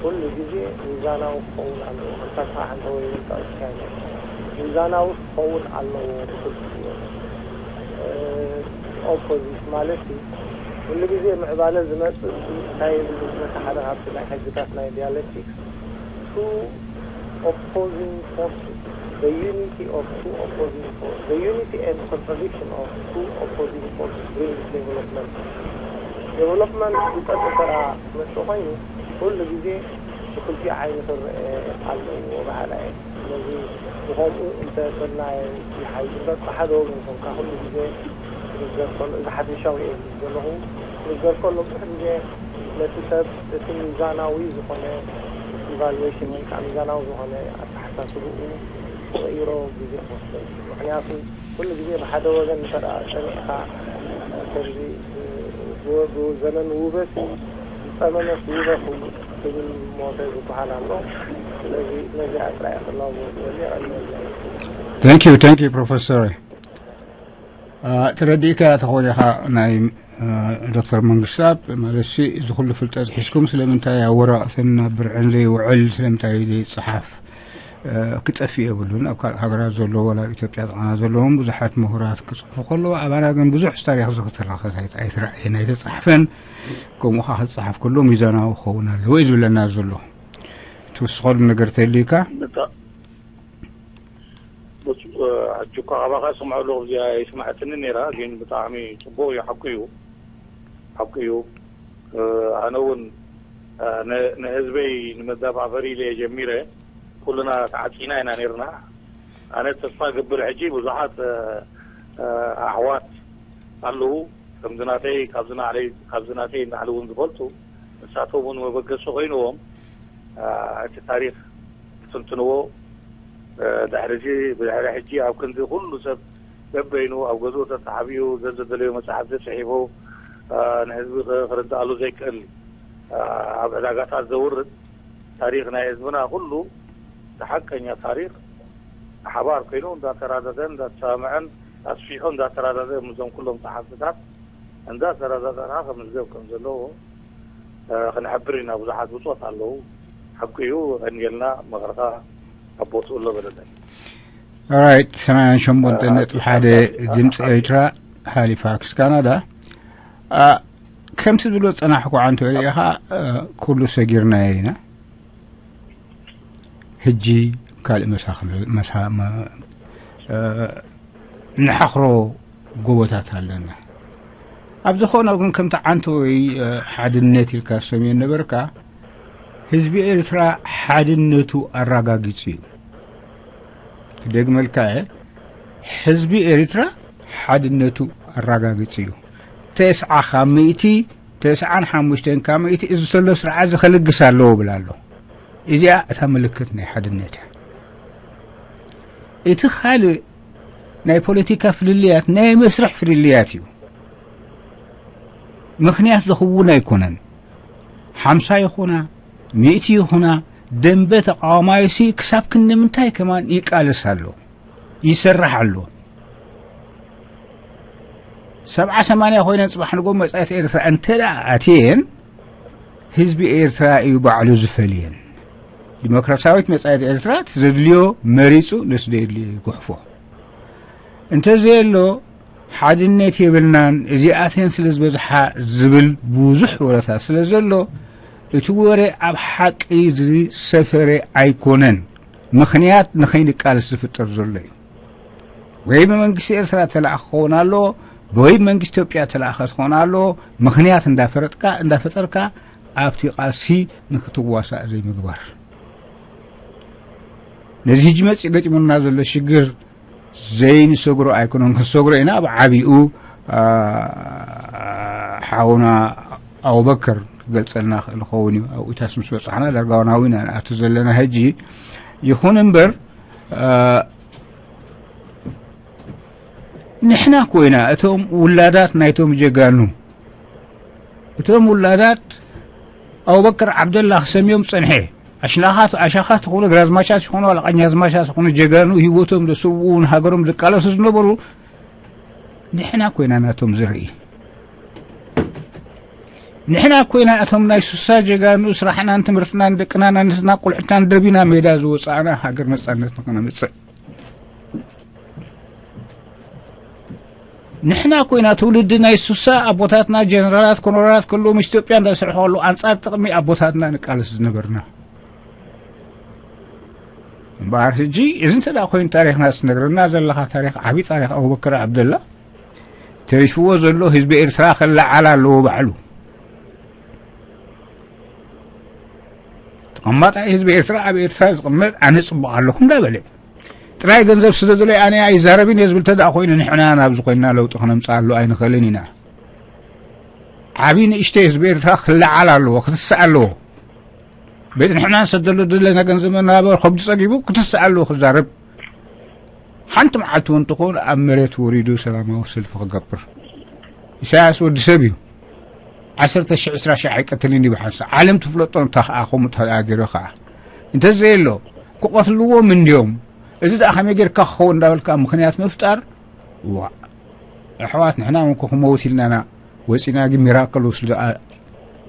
ኩሉ ግዜ ሚዛናዊ ክኸውን ኣለዎ። ከምታ ስራሕ እንተ ወይ ጠቕስካዮ ሚዛናዊ ክኸውን ኣለዎ ብክልቲኡ ወገን። ኦፖዚት ማለት እዩ። ኩሉ ግዜ ምዕባለ ዝመጽእ እንታይ ዝመስለካ ሓደ ካብቲ ናይ ሕግታት ናይ ዲያሌክቲክስ two opposing forces, the unity of two opposing forces, the unity and contradiction of two opposing forces brings development. ዴቨሎፕመንት ብቀጥታ ክመጽእ ኮይኑ ኩሉ ግዜ ብክልቲኡ ዓይኒ ክረአ ኣለዎ በሃላ እየ። ስለዚ ብኸምኡ እንተ ሰናይ ይሓይሽ እምበር ብሓደ ወገን ኮንካ ኩሉ ግዜ ክምዘር ከሎ፣ እዚ ሓፈሻዊ እየ ዝብል ዘለኹ፣ ክምዘር ከሎ ብዙሕ ግዜ ነቲ ሰብ እቲ ሚዛናዊ ዝኾነ ኢቫሉዌሽን ወይ ከዓ ሚዛናዊ ዝኾነ ኣተሓሳስብኡ ክቕይሮ ግዜ ክወስዶ እዩ። ምኽንያቱ ኩሉ ግዜ ብሓደ ወገን እንተ ደኣ ጸኒዕካ፣ ከምዚ ብ-፣ ብ-፣ ብዘመን ውበሲ ዝጸመመስ ውበ ክብል ሞተ ዝበሃል ኣሎ። ስለዚ ነዚኣ ጥራይ ክላቦ ዝደሊ ቀሊለለይ። Thank you, thank you, ፕሮፌሰር። ተረዲእካ ተኾነ ኢኻ ናይ ዶክተር መንግስታብ ማለት ሲ እዚ ኩሉ ፍልጠት ሒዝኩም ስለምንታይ ኣብ ወረቐትን ኣብ ብርዕን ዘይውዕል? ስለምንታይ ዘይፅሓፍ? ክጠፍእ የብሉን። ኣብ ካልእ ሃገራት ዘለዉ ዋላ ኣብ ኢትዮጵያ ጥዕና ዘለዎም ብዙሓት ምሁራት ክፅሕፉ ከለዉ ኣባና ግን ብዙሕ ታሪኽ ዝክተላኸት ኣይተረኣየን ኣይተፃሕፈን። ከምኡ ከዓ ክፀሓፍ ከሎ ሚዛናዊ ክኸውን ኣለዎ እዩ ዝብለና ዘሎ። ትውስኸሉ ነገር ተልዩካ? ሕጂ እኳ ካባኻ ይሰምዖ ኣለኹ እዚኣ ይስማዕትኒ ነይራ። ግን ብጣዕሚ ፅቡቅ እዩ። ሓቁ እዩ። ሓቁ እዩ። ኣነ እውን ንህዝበይ ንመዳባበሪ ኢለ ጀሚረ። ኩልና ተዓፂና ኢና ነርና። ኣነ ተስፋ ገብር ሕጂ ብዙሓት ኣሕዋት ኣለዉ ከምዚ ናተይ ካብዚ ናዕለይ ካብዚ ናተይ ናዕሊ እውን ዝፈልጡ ንሳቶም እውን መበገሲ ኮይንዎም እቲ ታሪክ ክትንትንዎ ድሕሪ ድሕሪ ሕጂ ኣብ ክንዲ ኩሉ ሰብ በበይኑ ኣብ ገዝኡ ተተሓቢኡ ዘዘደለዩ መፅሓፍቲ ፅሒፉ ንህዝቢ ክርድኣሉ ዘይክእል ኣብ ዕዳጋታት ዘውርድ ታሪክ ናይ ህዝብና ኩሉ ሓቀኛ ታሪክ ሓባር ኮይኑ እንዳተራደደ እንዳተሳምዐን ኣስፊሑ እንዳተራደደ ምስዞም ኩሎም ፀሓፍትታት እንዳተረዳዳእና ክምዝገብ ከም ዘለዎ ክንሕብር ኢና። ብዙሓት ብፆት ኣለዉ። ሓቂ እዩ። ቀንየልና ምኽርኻ ኣብ ቦትኡ ኣሎ በለለይ። ራይት ሰማንያን ሸሞንተ ነጥቢ ሓደ ድምፂ ኤርትራ ሃሊፋክስ ካናዳ። ከምቲ ዝብሎ ዝፀናሕኩ ዓንቶ ኢኻ ኩሉ ሰጊርናዮ ኢና። ሕጂ ካልእ መሳኽል መሳ ንሓኽሮ ጎቦታት ኣለና። ኣብ ዝኾነ ግን ከምቲ ዓንቶ ወይ ሓድነት ኢልካ ዝሰምዮ ነበርካ ህዝቢ ኤርትራ ሓድነቱ ኣረጋጊጹ እዩ። ክደግመልካ እየ። ህዝቢ ኤርትራ ሓድነቱ ኣረጋግጽ እዩ። ተስዓ ካብ ሚእቲ፣ ተስዓን ሓሙሽተን ካብ ሚእቲ እዚ ዘሎ ስርዓት እዚ ከልግስ ኣለዎ እብል ኣሎ። እዚኣ እታ ምልክት ናይ ሓድነት እያ። እቲ ካልእ ናይ ፖለቲካ ፍልልያት፣ ናይ መስርሕ ፍልልያት እዩ። ምኽንያት ዝኽውን ኣይኮነን። ሓምሳ ይኹና፣ ሚእቲ ይኹና፣ ደንበ ተቃዋማይሲ ክሳብ ክንዲ ምንታይ ከማን ይቃለስ ኣሎ፣ ይሰርሕ ኣሎ። ሰብዓ ሰማንያ ኮይነን ጽባሕ ንጎ መጻኢት ኤርትራ እንተ ደኣ ኣትየን፣ ህዝቢ ኤርትራ እዩ ባዕሉ ዝፈልየን። ዲሞክራሲያዊት መጻኢት ኤርትራ እቲ ዘድልዮ መሪጹ፣ ነቲ ዘየድልዮ ይጉሕፎ። እንተዘየሎ፣ ሓድነት የብልናን፣ እዚኣተን ስለ ዝበዝሓ ዝብል ብዙሕ ወረታት ስለ ዘሎ፣ እቲ ወረ ኣብ ሓቂ ዝሰፈረ ኣይኮነን። ምኽንያት ንኸይንቃለስ ዝፍጠር ዘሎ እዩ። ወይ ብመንግስቲ ኤርትራ ተለኣኸ ክኸውን ኣለዎ፣ ወይ ብመንግስቲ ኢትዮጵያ ተለኣኸ ክኸውን ኣለዎ። ምኽንያት እንዳፈረጥካ፣ እንዳፈጠርካ ኣብቲ ቃልሲ ንክትዋሳእ ዘይምግባር። ነዚ ሕጂ መጽእ ገጢሙና ዘሎ ሽግር ዘይንሰግሮ ኣይኮነን፣ ክንሰግሮ ኢና። ኣብ ዓቢኡ፣ አ፣ ሓውና ኣቡበከር ክገልጸልና ክእል ይኸውን እዩ። ኣብኡታስ ምስ በጻሕና ዳርጋ ዋናዊ ኢና ንኣቱ ዘለና ሕጂ። ይኹን እምበር፣ አ፣ ንሕና ኮይና እቶም ውላዳት ናይቶም ጀጋኑ፣ እቶም ውላዳት ኣቡበከር ዓብደላ ክሰምዮም ጸንሐ። ኣሽናኻት፣ ኣሻኻት ዝኾኑ፣ ግራዝማቻት ዝኾኑ፣ ዋላ ቀኛዝማቻት ዝኾኑ ጀጋኑ፣ ህይወቶም ዘስውኡ፣ ንሃገሮም ዝቃለሱ ዝነበሩ፣ ንሕና ኮይና ናቶም ዝርኢ። ንሕና ኮይና እቶም ናይ ሱሳ ጀጋኑ ስራሕናን ትምህርትናን ደቅናን ኣንስትና ቆልዑትናን ደርቢና ሜዳ ዝወጻእና ሃገር ነጻነት ንኸነምጽእ። ንሕና ኮይና ትውልዲ ናይ ሱሳ ኣቦታትና ጀነራላት ኮሎኔላት ከለዉ ምስ ኢትዮጵያ እንዳሰርሑ ከለዉ ኣንጻር ጥቕሚ ኣቦታትና ንቃለስ ዝነበርና። እምበኣር ሕጂ እዚ እንተ ደኣ ኮይኑ ታሪኽና ዝነግረና ዘለኻ ታሪኽ ዓቢ ታሪኽ ኣቡበከር ዓብደላ ተሪፍዎ ዘሎ ህዝቢ ኤርትራ ክለዓል ኣለዎ ባዕሉ። ተቐማጣይ ህዝቢ ኤርትራ ኣብ ኤርትራ ዝቕመጥ ኣነ ጽቡቕ ኣለኹ እንዳበለ ጥራይ ገንዘብ ስለ ዝደለየ ኣነ ኣይዛረብን እየ ዝብል ተደኣ ኮይኑ ንሕና ናብዚ ኮይንና ለውጢ ክነምጽእ ኣሎ ኣይንኽእልን ኢና። ዓቢ ንእሽተይ ህዝቢ ኤርትራ ክለዓል ኣለዎ፣ ክትስእ ኣለዎ። ቤት ንሕና ንሰደሉ ዘለና ገንዘብ እናበረ ከብዱ ጸጊቡ ክትስእ ኣለዎ ክዛረብ። ሓንቲ መዓልቲ እውን ትኹን ኣብ መሬት ወሪዱ ሰላማዊ ሰልፊ ክገብር። ኢሳያስ ወዲ ሰብ እዩ። ዓሰርተ ሽሕ፣ ዕስራ ሽሕ ኣይቀትልን እዩ ብሓንሳእ። ዓለም ትፍለጦ እንታ ኸኣ ከምኡ እንተ ደኣ ገይሩ ኸኣ። እንተዘየሎ፣ ክቐትልዎም እንድዮም። እዚ ደኣ ከመይ ጌርካ ክኸውን እንዳበልካ ምኽንያት ምፍጣር፣ ዋእ። ኣሕዋት፣ ንሕና እውን እኮ ክመውት ኢልናና ወጺና፣ ግን ሚራክል ውስጥ ደኣ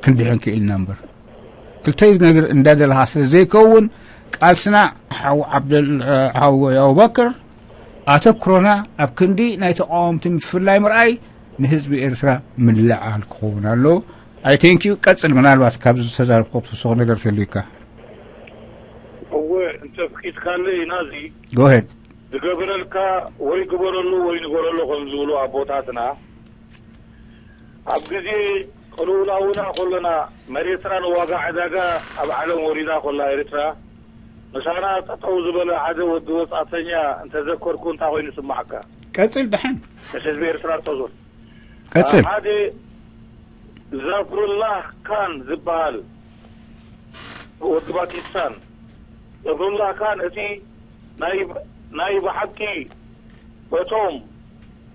ክንድሕን ክኢልና እምበር። ክልተይ ነገር እንዳደለኻ ስለ ዘይከውን፣ ቃልስና ሓው ዓብደል-፣ ሓው ኣቡበክር፣ ኣተኩሮና ኣብ ክንዲ ናይ ተቃወምቲ ምፍላይ ምርኣይ ንህዝቢ ኤርትራ ምልዕዓል ክኸውን ኣለዎ። I thank you። ቀጽል፣ ምናልባት ካብዚ ዝተዛረብኮ ትውስኹ ነገር ተልዩካ። እወ፣ እንተ ፍቂድካለይ ናዚ፣ Go ahead። ዝገብረልካ ወይ ግበረሉ ወይ ንገረሉ ከም ዝብሉ ኣቦታትና፣ ኣብ ግዜ ቅልውላውና ከለና መሬትና ንዋጋ ዕዳጋ ኣብ ዓለም ወሪዳ ከላ ኤርትራ፣ ምሳና ጠጠው ዝበለ ሓደ ወዲ ወጻእተኛ እንተዘከርኩ እንታይ ኮይኑ ይስማዓካ? ቀጽል ደሓን። ምስ ህዝቢ ኤርትራ ተዞር። ቀጽል። ሓደ ዛፍሩላህ ካን ዝበሃል ወዲ ፓኪስታን፣ ዛፍሩላህ ካን እቲ ናይ፣ ናይ ብሓቂ በቶም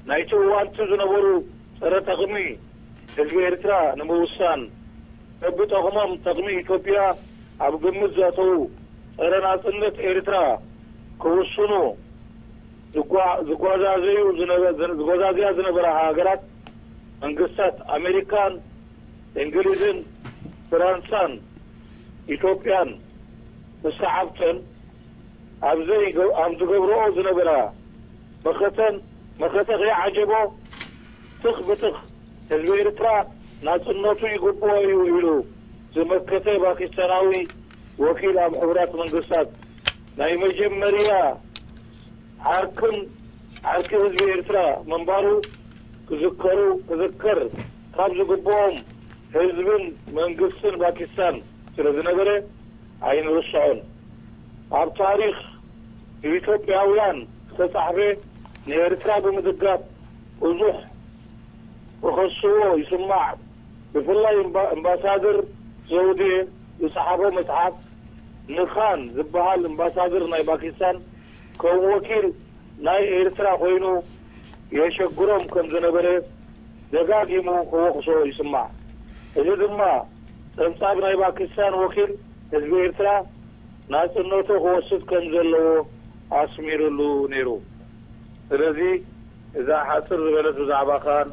ናይቲ እዋንቲ ዝነበሩ ጸረ ጠቕሚ ህዝቢ ኤርትራ ንምውሳን፣ በብጠቕሞም ጠቕሚ ኢትዮጵያ ኣብ ግምት ዘእተዉ ጸረ ናጽነት ኤርትራ ክውስኑ ዝጓ-፣ ዝጓዛዘዩ ዝነበ-፣ ዝጓዛዝያ ዝነበራ ሃገራት መንግስታት ኣሜሪካን እንግሊዝን ፍራንሳን ኢትዮጵያን ምስ ሰዓብተን ኣብ ዘይገ-፣ ኣብ ዝገብርኦ ዝነበራ መኸተን፣ መኸተ ከይዓጀቦ ትኽ ብትኽ ህዝቢ ኤርትራ ናጽነቱ ይግብኦ እዩ ኢሉ ዝመከተ ፓኪስታናዊ ወኪል ኣብ ሕቡራት መንግስታት ናይ መጀመርያ ዓርክን ዓርኪ ህዝቢ ኤርትራ ምንባሩ ክዝከሩ፣ ክዝከር ካብ ዝግብኦም ህዝብን መንግስትን ፓኪስታን ስለ ዝነበረ ኣይንርስዖን። ኣብ ታሪኽ ብኢትዮጵያውያን ዝተጻሕፈ ንኤርትራ ብምድጋፍ ብዙሕ ክኸስዎ ይስማዕ። ብፍላይ እምባ- እምባሳደር ዘውዴ ዝጸሓፎ መጽሓፍ ንኻን ዝበሃል እምባሳደር ናይ ፓኪስታን ከም ወኪል ናይ ኤርትራ ኮይኑ የሸግሮም ከም ዝነበረ ደጋጊሙ ክወቕሶ ይስማዕ። እዚ ድማ ጸብጻብ ናይ ፓኪስታን ወኪል ህዝቢ ኤርትራ ናጽነቱ ክወስድ ከም ዘለዎ ኣስሚሩሉ ነይሩ። ስለዚ እዛ ሓጽር ዝበለት ብዛዕባ ኻን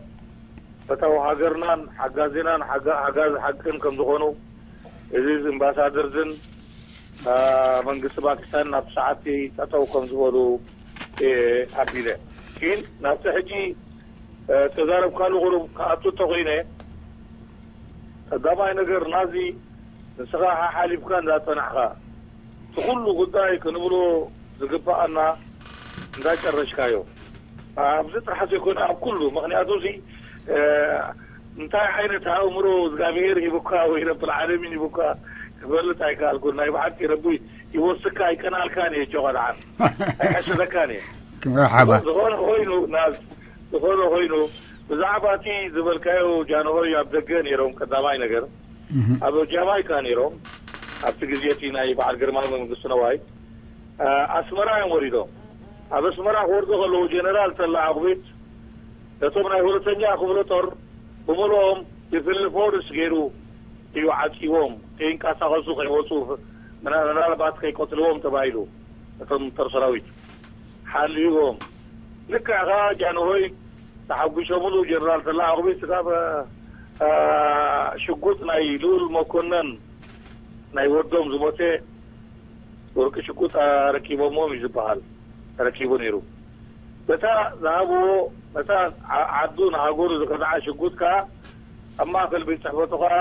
ፈታዊ ሃገርናን ሓጋዚናን ሓጋ- ሓጋዚ ሓቅን ከም ዝኾኑ እዚ እምባሳደር ዝን መንግስቲ ፓኪስታን ናብ ሰዓቲ ጠጠው ከም ዝበሉ ኣቢለ ግን ናብቲ ሕጂ ተዛረብካሉ ቁሩብ ክኣቱ እንተኮይነ ቀዳማይ ነገር ናዚ ንስኻ ሓሓሊፍካ እንዳጸናሕካ እቲ ኩሉ ጉዳይ ክንብሎ ዝግባኣና እንዳጨረሽካዮ ኣብዚ ጥራሕ ዘይኮነ ኣብ ኩሉ ምክንያቱ እዚ እንታይ ዓይነት ኣእምሮ እግዚኣብሔር ሂቡካ ወይ ረብል ዓለሚን ሂቡካ ክፈልጥ ኣይከኣልኩን ናይ ብሓቂ ረቢ ይወስካ ኣይቀናልካን እየ ጆ ቀልዓን ኣይሐስደካን እየ መርሓባ ዝኾነ ኮይኑ ናብ ዝኾነ ኮይኑ ብዛዕባ እቲ ዝበልካዮ ጃንሆይ ኣብ ደገ ነይሮም ቀዳማይ ነገር ኣብ ጃማይካ ነይሮም ኣብቲ ግዜ እቲ ናይ በዓል ግርማ መንግስቱ ነዋይ ኣስመራ እዮም ወሪዶም ኣብ ኣስመራ ክወርዱ ከለዉ ጀነራል ተላ ኣቑቢት ነቶም ናይ ሁለተኛ ክፍለ ጦር ብምልኦም ይፍል ፎርስ ገይሩ እዩ ዓፂዎም ከይንቀሳቐሱ ከይወፁ ምናልባት ከይቀትልዎም ተባሂሉ እቶም ጦር ሰራዊት ሓልዎም ልክዕ ከዓ ጃንሆይ ተሓጒሶምሉ ጀነራል ተላ ኣቑቢት ካብ ሽጉጥ ናይ ልኡል መኮነን ናይ ወዶም ዝሞተ ወርቂ ሽጉጥ ኣረኪቦምዎም እዩ ዝበሃል ተረኪቡ ነይሩ በታ ዝሃብዎ በታ ዓዱ ንሃገሩ ዝኸድዓ ሽጉጥ ከዓ ኣብ ማእከል ቤት ፅሕፈቱ ከዓ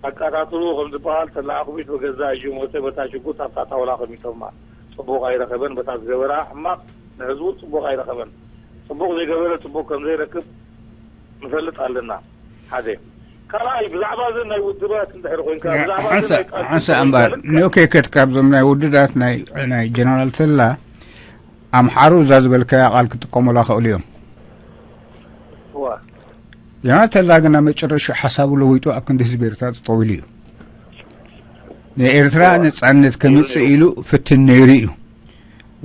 ኣቃታትሉ ከም ዝበሃል ተላ ኣቑቢት ብገዛ እዩ ሞተ በታ ሽጉጥ ኣብታ ጣውላ ከሚቶማ ፅቡቕ ኣይረኸበን በታ ዝገበራ ሕማቕ ንህዝቡ ፅቡቕ ኣይረኸበን ፅቡቕ ዘይገበረ ፅቡቕ ከም ዘይረክብ ንፈልጥ ኣለና ሓደ ካልኣይ ብዛዕባ እዘን ናይ ውድባት እንድሕር ኮይንካ ብዛዕባ እዘን ናይ ቃልሲ ሓንሳ እምበር እንድሕር ኮይንካ፣ ኖኬከት ካብዞም ናይ ውድዳት ናይ ናይ ጀነራል ተላ ኣምሓሩ እዛ ዝበልካያ ቃል ክጥቀሙላ ክእሉ እዮም እዋ፣ ጀነራል ተላ ግና መጨረሹ ሓሳቡ ለዊጡ ኣብ ክንዲ ህዝቢ ኤርትራ ጠጠው ኢሉ እዩ ንኤርትራ ነፃነት ከምፅእ ኢሉ ፍትን ነይሩ እዩ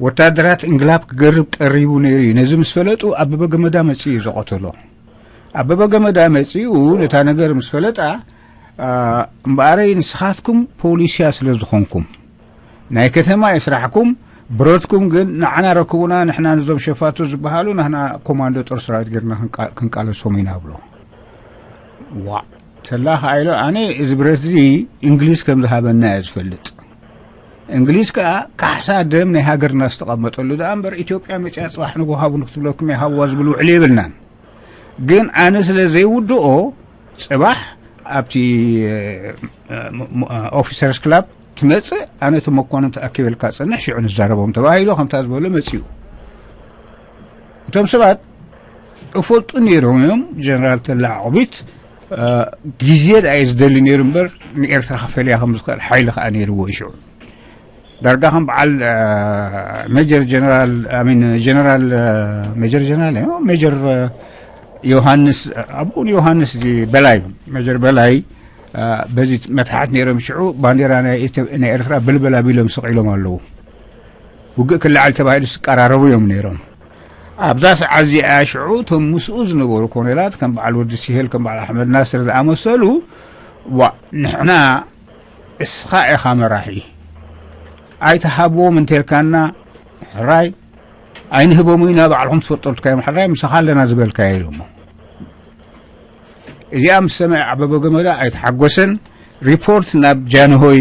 ወታደራት እንግላብ ክገርብ ቀሪቡ ነይሩ እዩ ነዚ ምስ ፈለጡ ኣበበ ገመዳ መፅኡ እዩ ዝቐተሎ ኣበበ ገመዳ መፅኡ ነታ ነገር ምስ ፈለጣ እምበኣረይ ንስኻትኩም ፖሊስያ ስለ ዝኾንኩም ናይ ከተማ እዩ ስራሕኩም ብረትኩም ግን ንዓና ረክቡና ንሕና ነዞም ሸፋቱ ዝበሃሉ ናህና ኮማንዶ ጦር ሰራዊት ገርና ክንቃለሶም ኢና ብሎ ዋ ተላ ከዓ ኢሎ ኣነ እዚ ብረት እዚ እንግሊዝ ከም ዝሃበና እየ ዝፈልጥ እንግሊዝ ከዓ ካሕሳ ደም ናይ ሃገርና ዝተቐመጠሉ ደኣ እምበር ኢትዮጵያ መፅያ ፅባሕ ንጎ ሃቡን ክትብለኩም እየ ሃብዋ ዝብል ውዕሊ የብልናን ግን ኣነ ስለ ዘይውድኦ ፅባሕ ኣብቲ officers club ትመፅእ ኣነ እቲ መኮንን ተኣኪበልካ ፅንሕ ሽዑ ንዛረቦም ተባሂሉ ከምታ ዝበሎ መፅኡ እቶም ሰባት እፈልጡ ነይሮም እዮም ጀነራል ተላ ዓቑቢት ግዜ ደኣ እዩ ዝደሊ ነይሩ እምበር ንኤርትራ ክፈልያ ከም ዝኽእል ሓይሊ ከዓ ነይርዎ እዩ ሽዑ ዳርጋ ከም በዓል ሜጀር ጀነራል ኣሚን ጀነራል ሜጀር ጀነራል እዩ ሜጀር ዮሃንስ ኣብኡ ንዮሃንስ እዚ በላይ ሜጀር በላይ በዚ መታሓት ነይሮም ሽዑ ባንዴራ ናይ ኤርትራ ብልበል ኣቢሎም ስቕ ኢሎም ኣለዉ ውግእ ክለዓል ተባሂሉ ዝቀራረቡ እዮም ነይሮም ኣብዛ ሰዓት እዚኣ ሽዑ እቶም ምስኡ ዝነበሩ ኮኔላት ከም በዓል ወዲ ሲሄል ከም በዓል ኣሕመድ ናስር ዝኣመሰሉ ዋ ንሕና እስኻ ኢኻ መራሒ ኣይትሃብዎም እንተልካና ሕራይ ኣይንህቦም ኢና ባዕልኹም ትፈልጦ ትካዮም ሕራይ ምሳኻ ኣለና ዝበልካዮ ኢሎሞ እዚኣ ምስ ሰምዐ ኣበበ ገመዳ ኣይተሓጎሰን ሪፖርት ናብ ጃንሆይ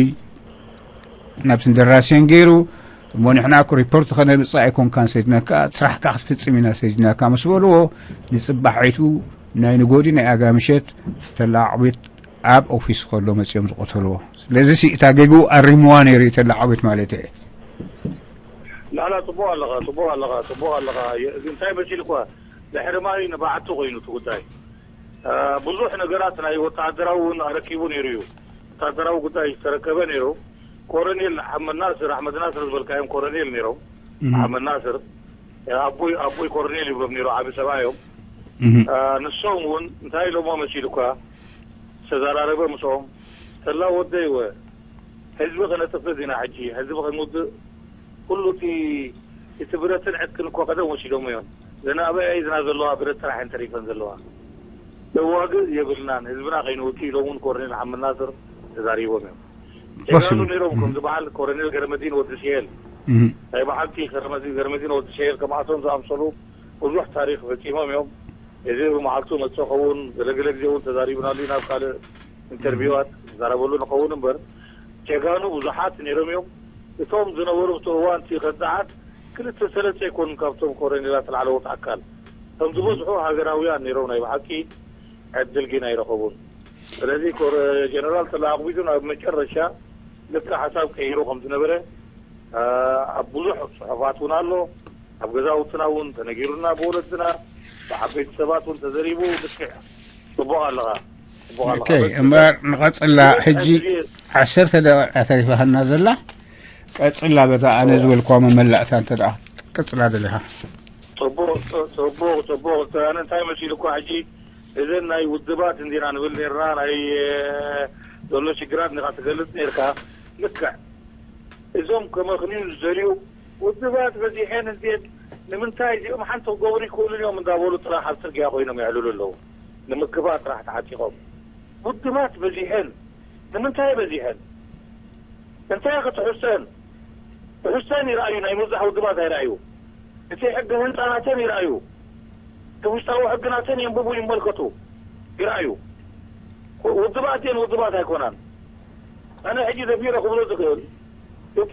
ናብ ትንደራሴን ገይሩ እሞ ንሕና እኮ ሪፖርት ከነምፅእ ኣይኮንካን ሰዲናካ ስራሕካ ክትፍፅም ኢና ሰዲናካ ምስ በልዎ ንፅባሕ ዕቱ ናይ ንጎዲ ናይ ኣጋ ምሸት ተላዓዕቢት ኣብ ኦፊስ ከሎ መፅኦም ዝቆተልዎ ስለዚ እታ ገግኡ ኣሪምዋ ነይሩ እዩ ተላዓዕቢት ማለት እየ ላላ ፅቡቅ ኣለኻ ፅቡቅ ኣለኻ ፅቡቅ ኣለኻ እንታይ መሲልኳ ድሕሪ ማይ ንባዕቲ ኮይኑ እቲ ጉዳይ ብዙሕ ነገራት ናይ ወታደራዊ እውን ኣረኪቡ ነይሩ እዩ ወታደራዊ ጉዳይ ዝተረከበ ነይሩ ኮረኔል ኣሕመድ ናስር ኣሕመድ ናስር ዝበልካዮም ኮረኔል ነይሮም መሓመድ ናስር፣ ኣቦይ ኣቦይ ኮርኔል ይብሎም ነይሩ፣ ዓቢ ሰብኣይ እዮም። እህ። አ፣ ንሶም እውን እንታይ ኢሎሞ መሲሉ እኳ ዝተዘራረበ ምስኦም፣ "ተላ ወደይ ወ፣ ህዝቢ ከነጥፍእ ዲና ሕጂ፣ ህዝቢ ከንውድእ፣ ኩሉ እቲ፣ እቲ ብረትን ዕጥቅን እኮ ቀደም ወሲዶሞ እዮም። እዘን ኣበይ እዝና ዘለዋ ብረት ጥራሕ እየን ተሪፈን ዘለዋ። ነዋግእ የብልናን፣ ህዝብና ከይንውድእ" ኢሎም እውን ኮርኔል መሓመድ ናስር ተዛሪቦም እዮም። ጀጋኑ ነይሮም፣ ከም ዝበሃል ኮረኔል ገረመዲን ወዲ ሲሄል። እህ። ናይ ብሓቂ ገረመዲ-፣ ገረመዲን ወዲ ሲሄል ከምኣቶም ዝኣምሰሉ ብዙሕ ታሪኽ ፈጺሞም እዮም። እዚ ብመዓልቱ መጽእ ኸውን፣ ገለገለ ግዜ እውን ተዛሪብናሉ ኢና፣ ኣብ ካልእ ኢንተርቪዋት ዝዛረበሉ ንኸውን እምበር፣ ጀጋኑ ብዙሓት ነይሮም እዮም። እቶም ዝነበሩ ኣብቲ እዋን እቲ ከዳዓት ክልተ ሰለስተ ኣይኮኑን፣ ካብቶም ኮረኔላት ላዕለዎት ኣካል። እቶም ዝበዝሑ ሃገራውያን ነይሮም፣ ናይ ብሓቂ ዕድል ግን ኣይረኸቡን። ስለዚ ኮረ-፣ ጀነራል ተላ ኣቕቢቱ ናብ መጨረሻ ልክዕ ሓሳብ ቀይሩ ከም ዝነበረ፣ አ፣ ኣብ ብዙሕ ጽሑፋት እውን ኣሎ። ኣብ ገዛውትና እውን ተነጊሩና፣ ብወለድና፣ ብዓበይቲ ሰባት እውን ተዘሪቡ። ልክዕ ጽቡቕ ኣለኻ፣ ጽቡቕ ኣለኻ። ኦኬ፣ በስ እምበር ንቐጽላ። ስለዚ ሕጂ ሕጂ ዓሰርተ ደቂቃ ተሪፋትና ዘላ፣ ቀጽላ በታ ኣነ እዋ። ዝበልኳ መመላእታ እንተ ደኣ ክትቅጽላ ደሊኻ። ጽቡቕ፣ ጽ-፣ ጽቡቕ፣ ጽቡቕ። ኣነ እንታይ መሲሉ እኳ ሕጂ እዘን ናይ ውድባት እንዲና ንብል ነርና፣ ናይ፣ እ፣ ዘሎ ሽግራት እንዲኻ ትገልጽ ነርካ። ልክዕ። እዞም ከመኽንዩ ዝደልዩ ውድባት በዚሐን እንዴት፣ ንምንታይ እዚኦም ሓንቲ ክገብሩ ይክእሉን እዮም እንዳበሉ ጥራሕ ኣብ ጽርግያ ኮይኖም የዕልሉ ኣለዉ። ንምክባር ጥራሕ ተዓጢቖም። ውድባት በዚሐን፣ ንምንታይ በዚሐን? እንታይ ክትሕሰን? ትሕሰን ይረኣዩ፣ ናይ ምብዛሕ ውድባት ኣይረኣዩ። እቲ ሕጊ ህንጻ ናተን ይረኣዩ። እቲ ውሽጣዊ ሕጊ ናተን የንብቡ፣ ይመልከቱ፣ ይረኣዩ። ውድባት እየን ውድባት ኣይኮናን። ኣነ ሕጂ ደፊረ ክብሎ ዝኽእል፣ እቲ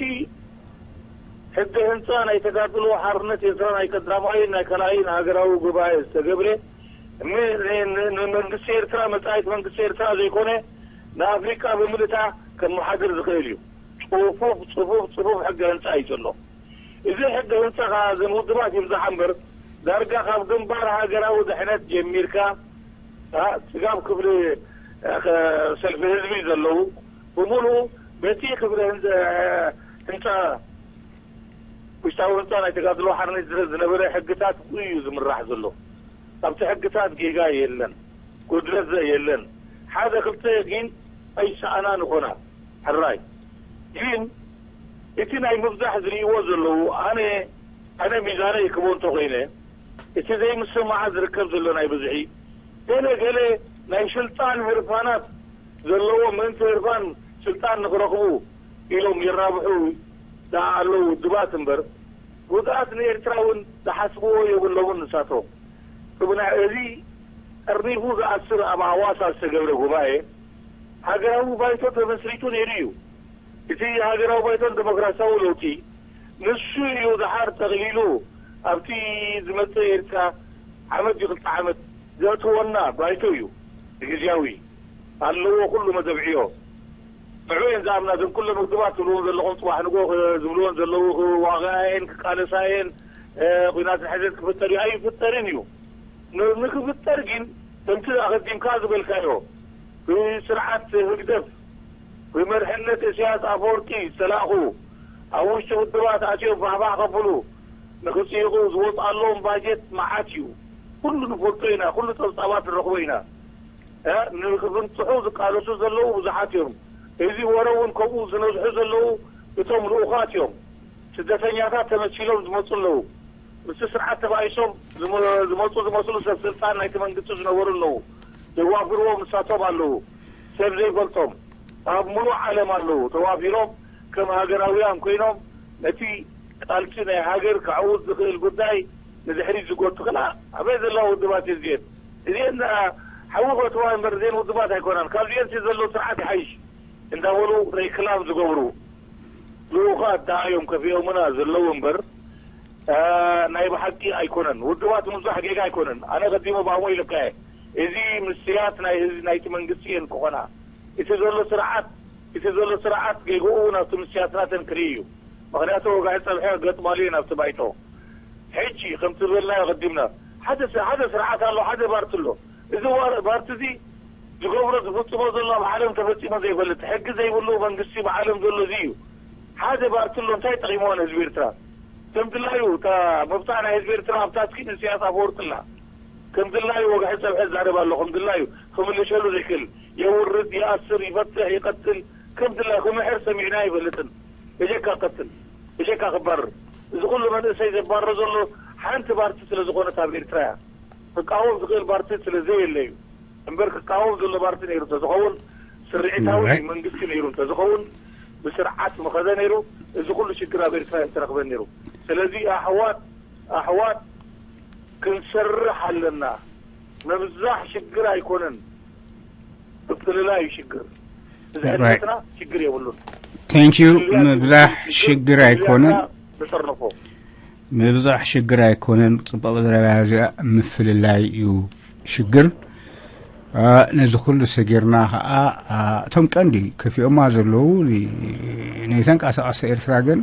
ሕገ ህንጻ ናይ ተጋድሎ ሓርነት ኤርትራ ናይ ቀዳማይን ናይ ካልኣይን ሃገራዊ ጉባኤ ዝተገብረ፣ ም-፣ ን-፣ ን-፣ ንመንግስቲ ኤርትራ፣ መጻኢት መንግስቲ ኤርትራ ዘይኮነ፣ ንኣፍሪቃ ብምልእታ ከመሓድር ዝኽእል እዩ። ጽፉፍ፣ ጽፉፍ፣ ጽፉፍ ሕገ ህንጻ እዩ ዘሎ። እዚ ሕገ ህንጻ ኸኣ እዘን ውድባት ይብዛሓ እምበር፣ ዳርጋ ካብ ግንባር ሃገራዊ ድሕነት ጀሚርካ፣ ኣ፣ ስጋብ ክፍሊ፣ እ፣ ኸ-፣ ሰልፊ ህዝቢ ዘለዉ ብምሉኡ በቲ ክፍሊ ህንጻ፣ ህንጻ፣ ውሽጣዊ ህንጻ ናይ ተጋድሎ ሓርነት ዝረ-፣ ዝነበረ ሕግታት እዩ ዝምራሕ ዘሎ። ኣብቲ ሕግታት ጌጋ የለን፣ ጉድለት ዘ-፣ የለን። ሓደ ክልተ ግን ኣይሰኣናን ይኾና። ሕራይ ግን እቲ ናይ ምብዛሕ ዝርእይዎ ዘለዉ፣ ኣነ፣ ኣነ ሚዛነይ ክቦ እንተኾይነ፣ እቲ ዘይምስምማዓት ዝርከብ ዘሎ ናይ ብዝሒ፣ ገለ ገለ ናይ ስልጣን ህርፋናት ዘለዎ፣ ምእንቲ ህርፋን ስልጣን ንኽረኽቡ ኢሎም ይራብሑ ደኣ ኣለዉ ውድባት እምበር፣ ጉድኣት ንኤርትራ እውን ዝሓስብዎ የብሎምን ንሳቶም። ብናይ እዚ ጠርኒፉ ዝኣስር ኣብ ኣዋሳ ዝተገብረ ጉባኤ፣ ሃገራዊ ባይቶ ተመስሪቱ ነይሩ እዩ። እቲ ሃገራዊ ባይቶን ዲሞክራሲያዊ ለውጢ፣ ንሱ እዩ ደሓር ጠቕሊሉ ኣብቲ ዝመጽእ ኤርትራ ዓመት ድዩ ክልተ ዓመት ዘእትወና ባይቶ እዩ። ግዝያዊ ኣለዎ ኩሉ መደብ ዕዮ። ንዑ እየን ዝኣምና፣ እዘን ኩለን ውድባት ትብልዎን ዘለኹም፣ ጽባሕ ንግሆ ክ-፣ ዝብልዎን ዘለዉ፣ ክዋግኣ እየን፣ ክቃለሳ እየን፣ እ፣ ኲናት ሕድሕድ ክፍጠር እዩ። ኣይፍጠርን እዩ። ን-፣ ንክፍጠር ግን፣ ከምቲ ኣቐዲምካ ዝበልካዮ፣ ብስርዓት ህግደፍ፣ ብመርሕነት ኢሳያስ ኣፈወርቂ ዝተላእኹ፣ ኣብ ውሽጢ ውድባት ኣትዮም ፋሕፋሕ ከብሉ፣ ንክጽይቑ ዝወጽኣሎም ባጀት መዓት እዩ። ኩሉ ንፈልጦ ኢና፣ ኩሉ ጸብጻባት ንረኽቦ ኢና። እ፣ ንክፍንጽሑ ዝቃለሱ ዘለዉ ብዙሓት እዮም። እዚ ወረ እውን ከምኡ ዝነዝሑ ዘለዉ እቶም ልኡኻት እዮም። ስደተኛታት ተመሲሎም ዝመጹ ኣለዉ። ምስቲ ስርዓት ተባኢሶም ዝመ-፣ ዝመጹ ዝመስሉ ሰብ ስልጣን ናይቲ መንግስቲ ዝነበሩ ኣለዉ። ዘዋፍርዎም ንሳቶም ኣለዉ። ሰብ ዘይፈልጦም፣ ኣብ ምሉእ ዓለም ኣለዉ። ተዋፊሮም ከም ሃገራውያን ኮይኖም ነቲ ቃልሲ ናይ ሃገር ከዕውት ዝኽእል ጉዳይ ንድሕሪት ዝጎቱ ከላ ኣበይ ዘለዋ ውድባት እየን እዚኤን? እዚኤን፣ ኣ፣ ሓዊ ፈትዋ እምበር እዚኤን ውድባት ኣይኮናን። ካብዚኤን ዘሎ ስርዓት ይሓይሽ እንዳበሉ ሬክላም ዝገብሩ ልኡኻት ደኣ እዮም ከፊኦምና ዘለዉ እምበር፣ ኣ፣ ናይ ብሓቂ ኣይኮነን። ውድባት ምብዛሕ ጌጋ ኣይኮነን። ኣነ ቀዲሞ ብኣሞ ኢለካ እየ። እዚ ምስያት ናይ ህዝቢ ናይቲ መንግስቲ እየን ክኾና። እቲ ዘሎ ስርዓት፣ እቲ ዘሎ ስርዓት ጌግኡ ናብቲ ምስያት ናተን ክርኢ እዩ። ምኽንያቱ ወግዒ ጸብሒ ኣጋጥማሉ እየን ኣብቲ ባይቶ። ሕጂ ከምቲ ዝበልናዮ ቀዲምና፣ ሓደ ስ-፣ ሓደ ስርዓት ኣሎ፣ ሓደ ባርቲ ኣሎ። እዚ ዋር-፣ ባርቲ እዚ ዝገብሮ ዝፍጽሞ ዘሎ ኣብ ዓለም ተፈጺሞ ዘይፈልጥ፣ ሕጊ ዘይብሉ መንግስቲ ብዓለም ዘሎ እዚ እዩ። ሓደ ባርቲ ኣሎ፣ እንታይ ጠቒምዎ ንህዝቢ ኤርትራ? ከም ድላዩ እታ መብጻዕ ናይ ህዝቢ ኤርትራ ኣብታ ስኪን እስያስ ኣፈወርቂ ኣላ። ከም ድላዩ ወግሐ ጸብሐ ዛረብ ኣሎ። ከም ድላዩ ክምልሸሉ ዘይክእል፣ የውርድ፣ ይኣስር፣ ይፈትሕ፣ ይቐትል፣ ከም ድላዩ ክምሕር ሰሚዕና ኣይፈልጥን። ብጀካ ቀትል፣ ብጀካ ክባረር። እዚ ኩሉ መንእሰይ ዘባረሮ ዘሎ ሓንቲ ባርቲ ስለ ዝኾነት ኣብ ኤርትራ እያ። ክቃወም ዝኽእል ባርቲ ስለ ዘየለ እዩ። እምበር ክቃወም ዘሎ ባርቲ ነይሩ እንተዝኸውን፣ ስርዒታዊ መንግስቲ ነይሩ እንተዝኸውን፣ ብስርዓት ምኸደ ነይሩ፣ እዚ ኩሉ ሽግር ኣብ ኤርትራ ኣይምተረኽበን ነይሩ። ስለዚ ኣሕዋት ኣሕዋት ክንሰርሕ ኣለና። ምብዛሕ ሽግር ኣይኮነን፣ ምፍልላይ እዩ ሽግር። ብዝሕነትና ሽግር የብሉን። Thank you። ምብዛሕ ሽግር ኣይኮነን። ንጠርንፎ። ምብዛሕ ሽግር ኣይኮነን። ጽቡቕ ዘረባ እዚኣ ምፍልላይ እዩ ሽግር። ነዚ ኩሉ ሰጊርና ከዓ እቶም ቀንዲ ከፊኦማ ዘለዉ ነተንቀሳቀስቲ ኤርትራ ግን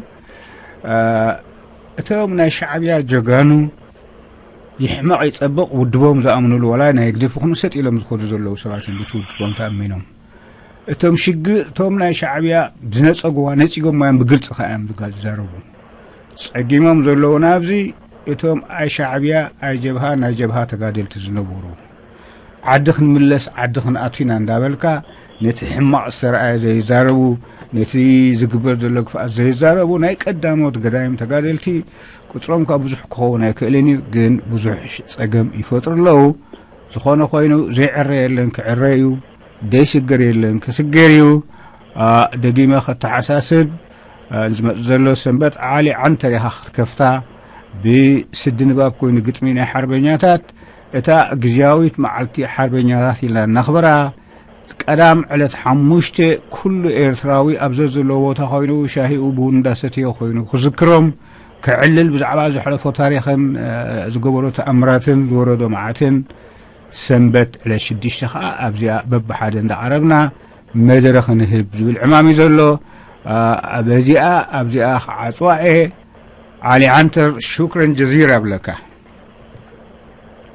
እቶም ናይ ሻዕብያ ጀጋኑ ይሕመቕ ይጸብቕ ውድቦም ዝኣምኑሉ ዋላ ናይ ግድፍ ይኹን ሰጥ ኢሎም ዝኸዱ ዘለዉ ሰባት እዮም። ብቲ ውድቦም ተኣሚኖም እቶም ሽግር እቶም ናይ ሻዕብያ ዝነጸግዋ ነጺጎም እዮም ብግልጺ ከኣ እዮም ዝዛረቡ። ጸጊሞም ዘለዉ ናብዚ እቶም ኣይ ሻዕብያ ኣይ ጀብሃ ናይ ጀብሃ ተጋደልቲ ዝነበሩ ዓዲ ክንምለስ ዓዲ ክንኣቱ ኢና እንዳበልካ ነቲ ሕማቕ ዝተረኣየ ዘይዛረቡ ነቲ ዝግበር ዘሎ ግፍኣት ዘይዛረቡ ናይ ቀዳሞት ገዳይም ተጋደልቲ ቁፅሮም ካብ ብዙሕ ክኸውን ኣይክእልን እዩ፣ ግን ብዙሕ ጸገም ይፈጥሩ ኣለዉ። ዝኾነ ኮይኑ ዘይዕረ የለን ክዕረ እዩ፣ ዘይስገር የለን ክስገር እዩ። ደጊመ ከተሓሳስብ ዝመፅ ዘሎ ሰንበት ዓሊ ዓንተር ኢኻ ክትከፍታ ብስዲ ንባብ ኮይኑ ግጥሚ ናይ ሓርበኛታት እታ ግዝያዊት መዓልቲ ሓርበኛታት ኢልና እናኽበራ ቀዳም ዕለት ሓሙሽተ ኩሉ ኤርትራዊ ኣብ ዘዘለዎ ቦታ ኮይኑ ሻሂኡ ብውን እንዳሰተዮ ኮይኑ ክዝክሮም ክዕልል ብዛዕባ ዘሕለፎ ታሪኽን ዝገበሮ ተኣምራትን ዝወረዶ መዓትን ሰንበት ዕለት ሽዱሽተ ከዓ ኣብዚኣ በብሓደ እንዳቐረብና መደረ ክንህብ ዝብል ዕማም እዩ ዘሎ። በዚኣ ኣብዚኣ ክዓፅዋ እየ። ዓሊ ዓንተር ሹክረን ጀዚራ እብለካ።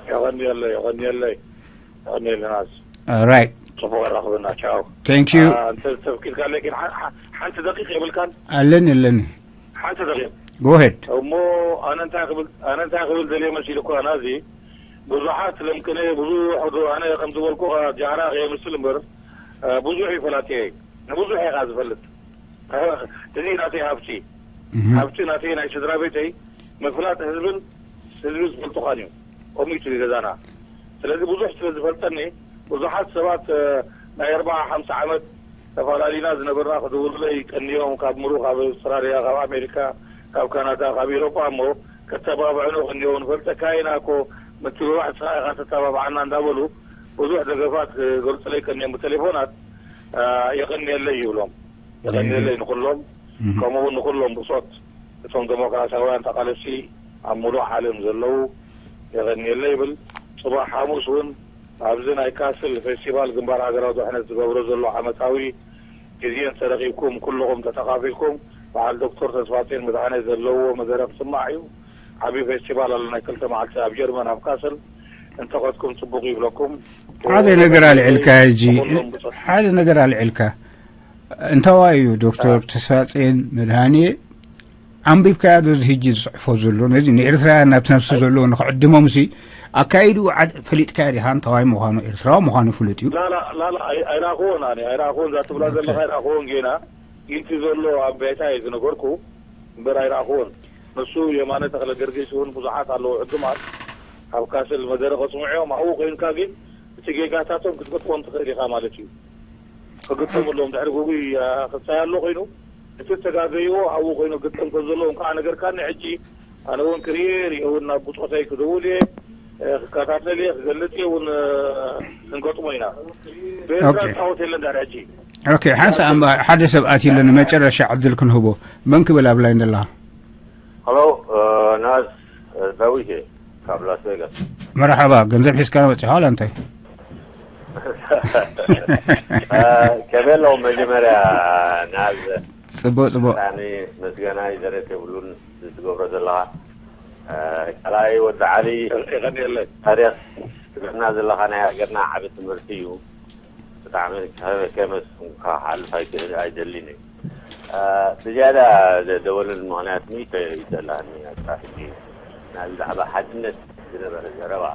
የቐንየለይ የቐንየለይ የቐንየለይ ናዝ። ራይት። ጽቡቕ ኣራኽብና። ቻው። Thank you። እንተ ተፍቂድካለይ ግን ሓንቲ ደቂቕ የብልካን? ኣለኒ ኣለኒ። ሓንቲ ደቂቕ። Go ahead። እሞ ኣነ እንታይ ክብል ኣነ እንታይ ክብል ደልየ መሲሉ እኮ ናዚ ብዙሓት ለምክነ ብዙሕ ዶ ኣነ ከም ዝበልኩ ጃህራ ከየምስል እምበር ብዙሕ ይፈላጥየ ንብዙሕ ኢኻ ዝፈልጥ። እዚ ናተይ ሃብቲ ሃብቲ ናተይ ናይ ስድራ ቤተይ ምፍላጥ ህዝብን ህዝቢ ዝፈልጡኻን እዩ። ኮሚቱ እዩ ገዛና። ስለዚ ብዙሕ ስለ ዝፈልጠኒ ብዙሓት ሰባት ናይ ኣርባዓ ሓምሳ ዓመት ተፈላለዩና ዝነበርና ክድውሉለይ ቀንዮም ካብ ምሩቕ ካብ ኣውስትራልያ ካብ ኣሜሪካ ካብ ካናዳ ካብ ኤሮጳ እሞ ከተባብዕኖ ቀንዮም ንፈልጠካ ኢና እኮ ምትብባዕ ንስኻ ኢኻ ተተባብዓና እንዳበሉ ብዙሕ ደገፋት ክገልጹለይ ቀንዮም ብቴሌፎናት የቐንየለይ ይብሎም። የቐንየለይ ንኹሎም ከምኡ እውን ንኹሎም ብጾት እቶም ዴሞክራሲያውያን ተቓለስቲ ኣብ ሙሉእ ዓለም ዘለዉ የቐንየለይ ይብል። ጽባሕ ሓሙስ እውን ኣብዚ ናይ ካስል ፌስቲቫል ግንባር ሃገራዊ ድሕነት ዝገብሮ ዘሎ ዓመታዊ ግዜ እንተረኺብኩም ኩልኹም ተተኻፊልኩም በዓል ዶክተር ተስፋጼን መድሃኔ ዘለዎ መደረ ክስማዕ እዩ። ዓብዪ ፌስቲቫል ኣሎ ናይ ክልተ መዓልቲ ኣብ ጀርመን ኣብ ካስል እንተኸድኩም ጽቡቕ ይብለኩም። ሓደ ነገር ኣልዒልካ ሕጂ ሓደ ነገር ኣልዒልካ እንታዋይ እዩ ዶክተር ተስፋጼን መድሃኔ ኣንቢብካዮ ዶ እዚ ሕጂ ዝፅሕፎ ዘሎ ነዚ ንኤርትራውያን ናብቲ ነብሲ ዘለዎ ንክዕድሞም ሲ ኣካይድኡ ፈሊጥካዮ ዲኻ እንታዋይ ምዃኑ ኤርትራዊ ምዃኑ ፍሉጥ እዩ። ኣይረኣኽዎን ኣነ ኣይረኣኽዎን እዛ ትብላ ዘለኻ ኣይረኣኽዎን ጌና ኢንቲ ዘሎ ኣብ ቤታ እየ ዝነበርኩ እምበር ኣይረኣኽዎን። ንሱ የማነ ተኽለ ገርጊስ እውን ብዙሓት ኣለዉ ዕዱማት ኣብ ካስል መደረ ከፅምዑ እዮም ኣብኡ ኮይንካ ግን እቲ ጌጋታቶም ክትገጥሞም ትኽእል ኢኻ ማለት እዩ። ክግጠሙ ኣለዎም ድሕሪ ጉጉይ ክሳይ ኣሎ ኮይኑ እቲ ዝተጋገይዎ ኣብኡ ኮይኑ ግጥም ከም ዘለዎም ከዓ ነገርካኒ ሕጂ ኣነ እውን ክርየ ርየ እውን ናብ ብፆተይ ክድውል እየ ክከታተል እየ ክገልፅ እየ እውን ክንገጥሞ ኢና ብኤርትራ ፃወት የለን ድሕሪ ሕጂ ኦኬ ሓንሳ ሓደ ሰብ ኣትዩለኒ መጨረሻ ዕድል ክንህቦ መን ክብል ኣብ ላይን ዘለኻ ሄሎ ናዝ ዳዊት እየ ካብ ላስ ቬጋስ መርሓባ ገንዘብ ሒዝካ መፂኻ ዋላ እንታይ ከመይ ኣለኹም መጀመርያ ናዝ ፅቡቅ ፅቡቅ ብጣዕሚ ምስጋና ይደረት የብሉን ዝትገብሮ ዘለኻ ካልኣይ ወዲ ዓሊ ታሪክ ትብልና ዘለኻ ናይ ሃገርና ዓቢ ትምህርቲ እዩ ብጣዕሚ ከመስግንካ ክሓልፍ ኣይደልን እዩ ብዝያዳ ዘደወለኒ ምኽንያት ሚተ ይዘላኒ ኣስራሕቲ ናይ ብዛዕባ ሓድነት ዝነበረ ዘረባ።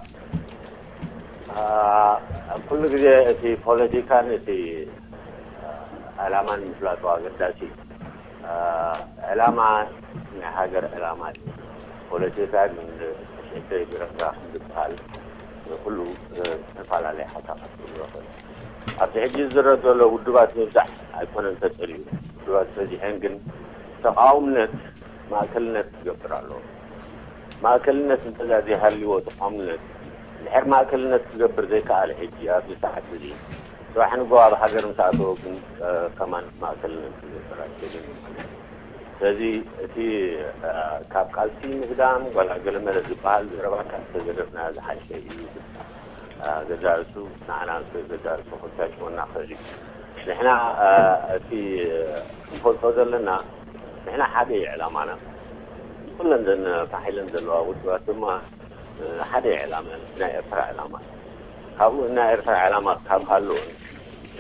ኣብ ኩሉ ግዜ እቲ ፖለቲካን እቲ ዕላማን ምፍላጡ ኣገዳሲ። ዕላማ ናይ ሃገር ዕላማ እዩ። ፖለቲካ ግን ሽዕተይ ብረግራ ዝበሃል ኩሉ ዝተፈላለየ ሓሳባት ክህልዎ ይኽእል። ኣብዚ ሕጂ ዝዝረብ ዘሎ ውድባት ምብዛሕ ኣይኮነን ተጸልዩ። ውድባት በዚሐን ግን ተቃውምነት ማእከልነት ክገብር ኣለዎ። ማእከልነት እንተዛ ዘይሃልዎ ተቃውምነት ድሕር ማእከልነት ክገብር ዘይከኣለ ሕጂ ኣብዚ ሰዓት እዚ ጽባሕ ንጎ ኣብ ሃገር ምስ ኣተወ ግን ከማን ማእከልነት ክገብር ኣይክእልን ማለት እዩ። ስለዚ እቲ ካብ ቃልሲ ምህዳም ዋላ ገለመለ ዝበሃል ዘረባታት ተገደፍና ዝሓሸ እዩ። ገዛእሱ ንዓና ገዛእሱ ክጋጭወና ክእል እዩ። ንሕና እቲ ክንፈልጦ ዘለና ንሕና ሓደ እዩ ዕላማና። ኩለን ዘን ፋሒለን ዘለዋ ውድባት ድማ ሓደ እዩ ዕላማ ናይ ኤርትራ ዕላማ። ካብኡ ናይ ኤርትራ ዕላማ ካብ ሃለወን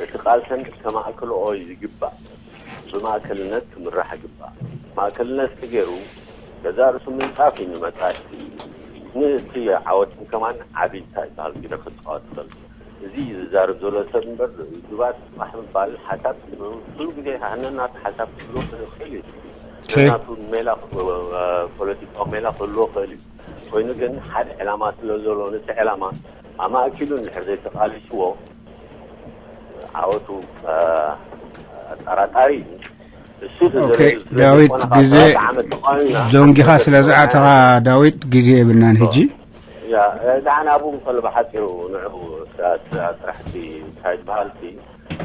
እቲ ቃልሰን ከማእክልኦ ይግባእ። ብማእከልነት ክምራሕ ይግባእ። ማእከልነት ተገይሩ ገዛ ርእሱ ምንጻፍ እዩ ንመጻኢ። ንእቲ ዓወትን ከማን ዓቢ እንታይ ዝበሃል ግደ ክጻወት ይኽእል። እዚ ዝዛረብ ዘሎ ሰብ እምበር ውድባት ጽባሕ ምባል ሓሳብ ኩሉ ግዜ ሃነናቱ ሓሳብ ክህልዎ ክእል እዩ። ናቱ ሜላ ፖለቲካዊ ሜላ ክህልዎ ክእል እዩ። ኮይኑ ግን ሓደ ዕላማ ስለ ዘሎ ነቲ ዕላማ ኣማእኪሉ እንድሕር ዘይተቃሊስዎ ዓወቱ ኣጠራጣሪ እዩ። እሱ ኦኬ፣ ተዘለሉ ስለ ዳዊት፣ ዘይኮነ ካብ ግዜ ሸውዓተ ዓመት ተቃዊምና ደንጊኻ ስለ ዝኣተኻ፣ ዳዊት፣ ግዜ የብልናን ሕጂ። ያ፣ እ፣ ደሓን ኣብኡ እንከሎ ብሓጺሩ ንዕኡ ስራ-፣ ስራ-፣ ስራሕቲ እንታይ ዝበሃልቲ፣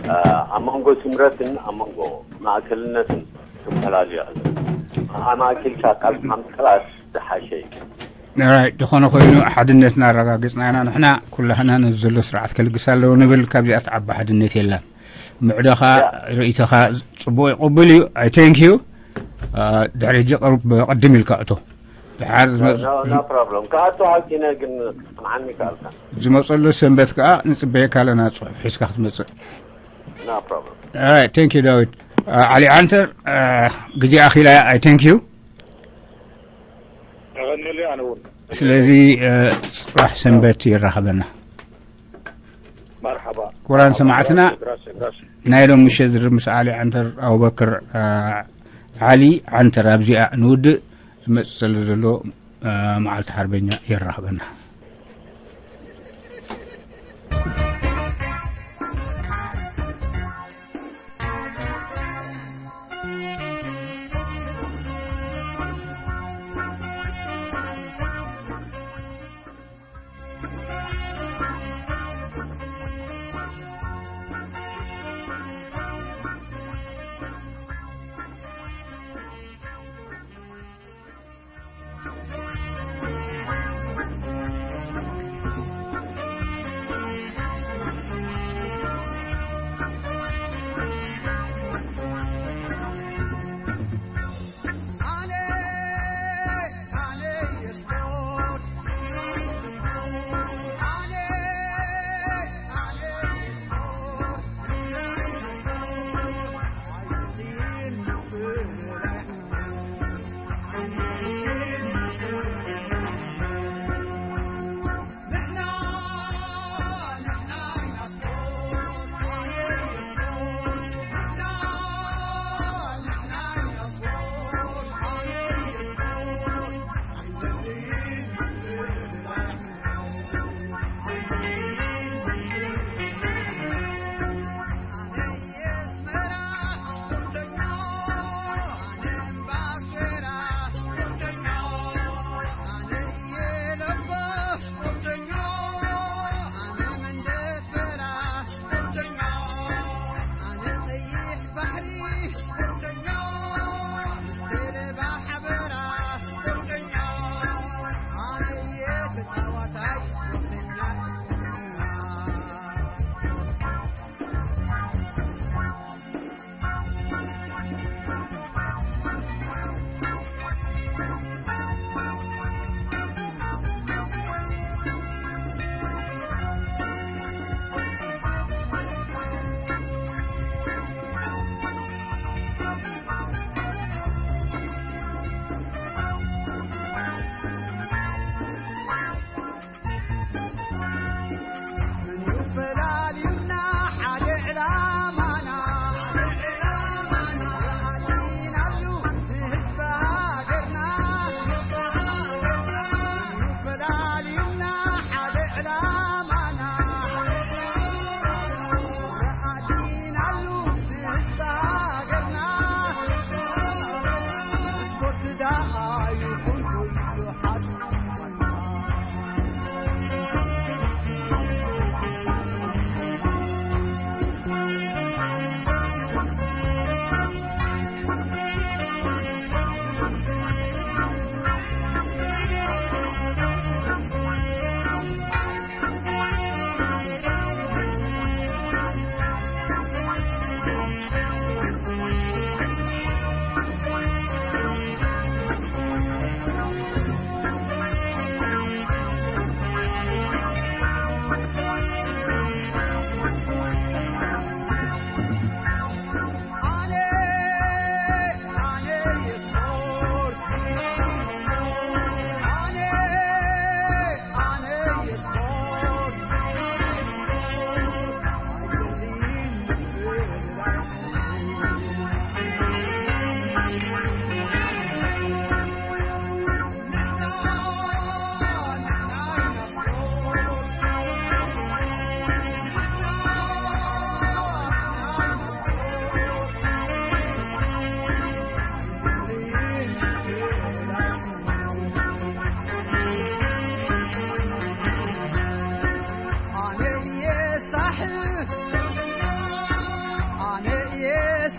እ፣ ኣብ መንጎ ስምረትን ኣብ መንጎ ማእከልነትን ክፈላለዩ ኣለዉ። ኣማእኪልካ ቃልስኻ ምቅላስ ዝሓሸ እዩ። ራይት፣ ዝኾነ ኮይኑ ሓድነትና ኣረጋግጽና ኢና። ንሕና ኩላህና ነዚ ዘሎ ስርዓት ከልግስ ኣለዎ ንብል። ካብዚኣ ትዓቢ ሓድነት የላን። ምዕዶኻ፣ ያ። ርእይቶኻ ጽቡቕ ይቕብል እዩ። I thank you። አ፣ ድሕሪ ሕጂ ቅርብ ቅድም ኢልካ እቶ። ድሓር ዝመጽ-፣ ኖ፣ ኖ ፕሮብለም። ክኣቱ ሓቂነ ግን ክትሰምዓኒ ይከኣልካ። ዝመጸሉ ሰንበት ከኣ ንጽበየካ ኣለና፣ ጽሑፍ ሒዝካ ክትመጽእ። ኖ ፕሮብለም። All right, thank you ዳዊት። አ፣ ዓሊ ዓንተር፣ አ፣ ግዜ ኣኺላ፣ I thank you። የቐንየለይ ኣነ እውን። ስለዚ፣ እ፣ ጽባሕ ሰንበት የራኽበና። መርሓባ። ክቡራን ሰማዕትና፣ ግራስ፣ ግራስ። ናይ ሎም ምሸት ዝርብ ምስ ዓሊ ዓንተር ኣቡበክር፣ እ፣ ዓሊ ዓንተር ኣብዚኣ ንውድእ። ዝመጽእ ዘሎ ዘሎ፣ እ፣ መዓልቲ ሓርበኛ የራኽበና።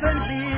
ሰልፊ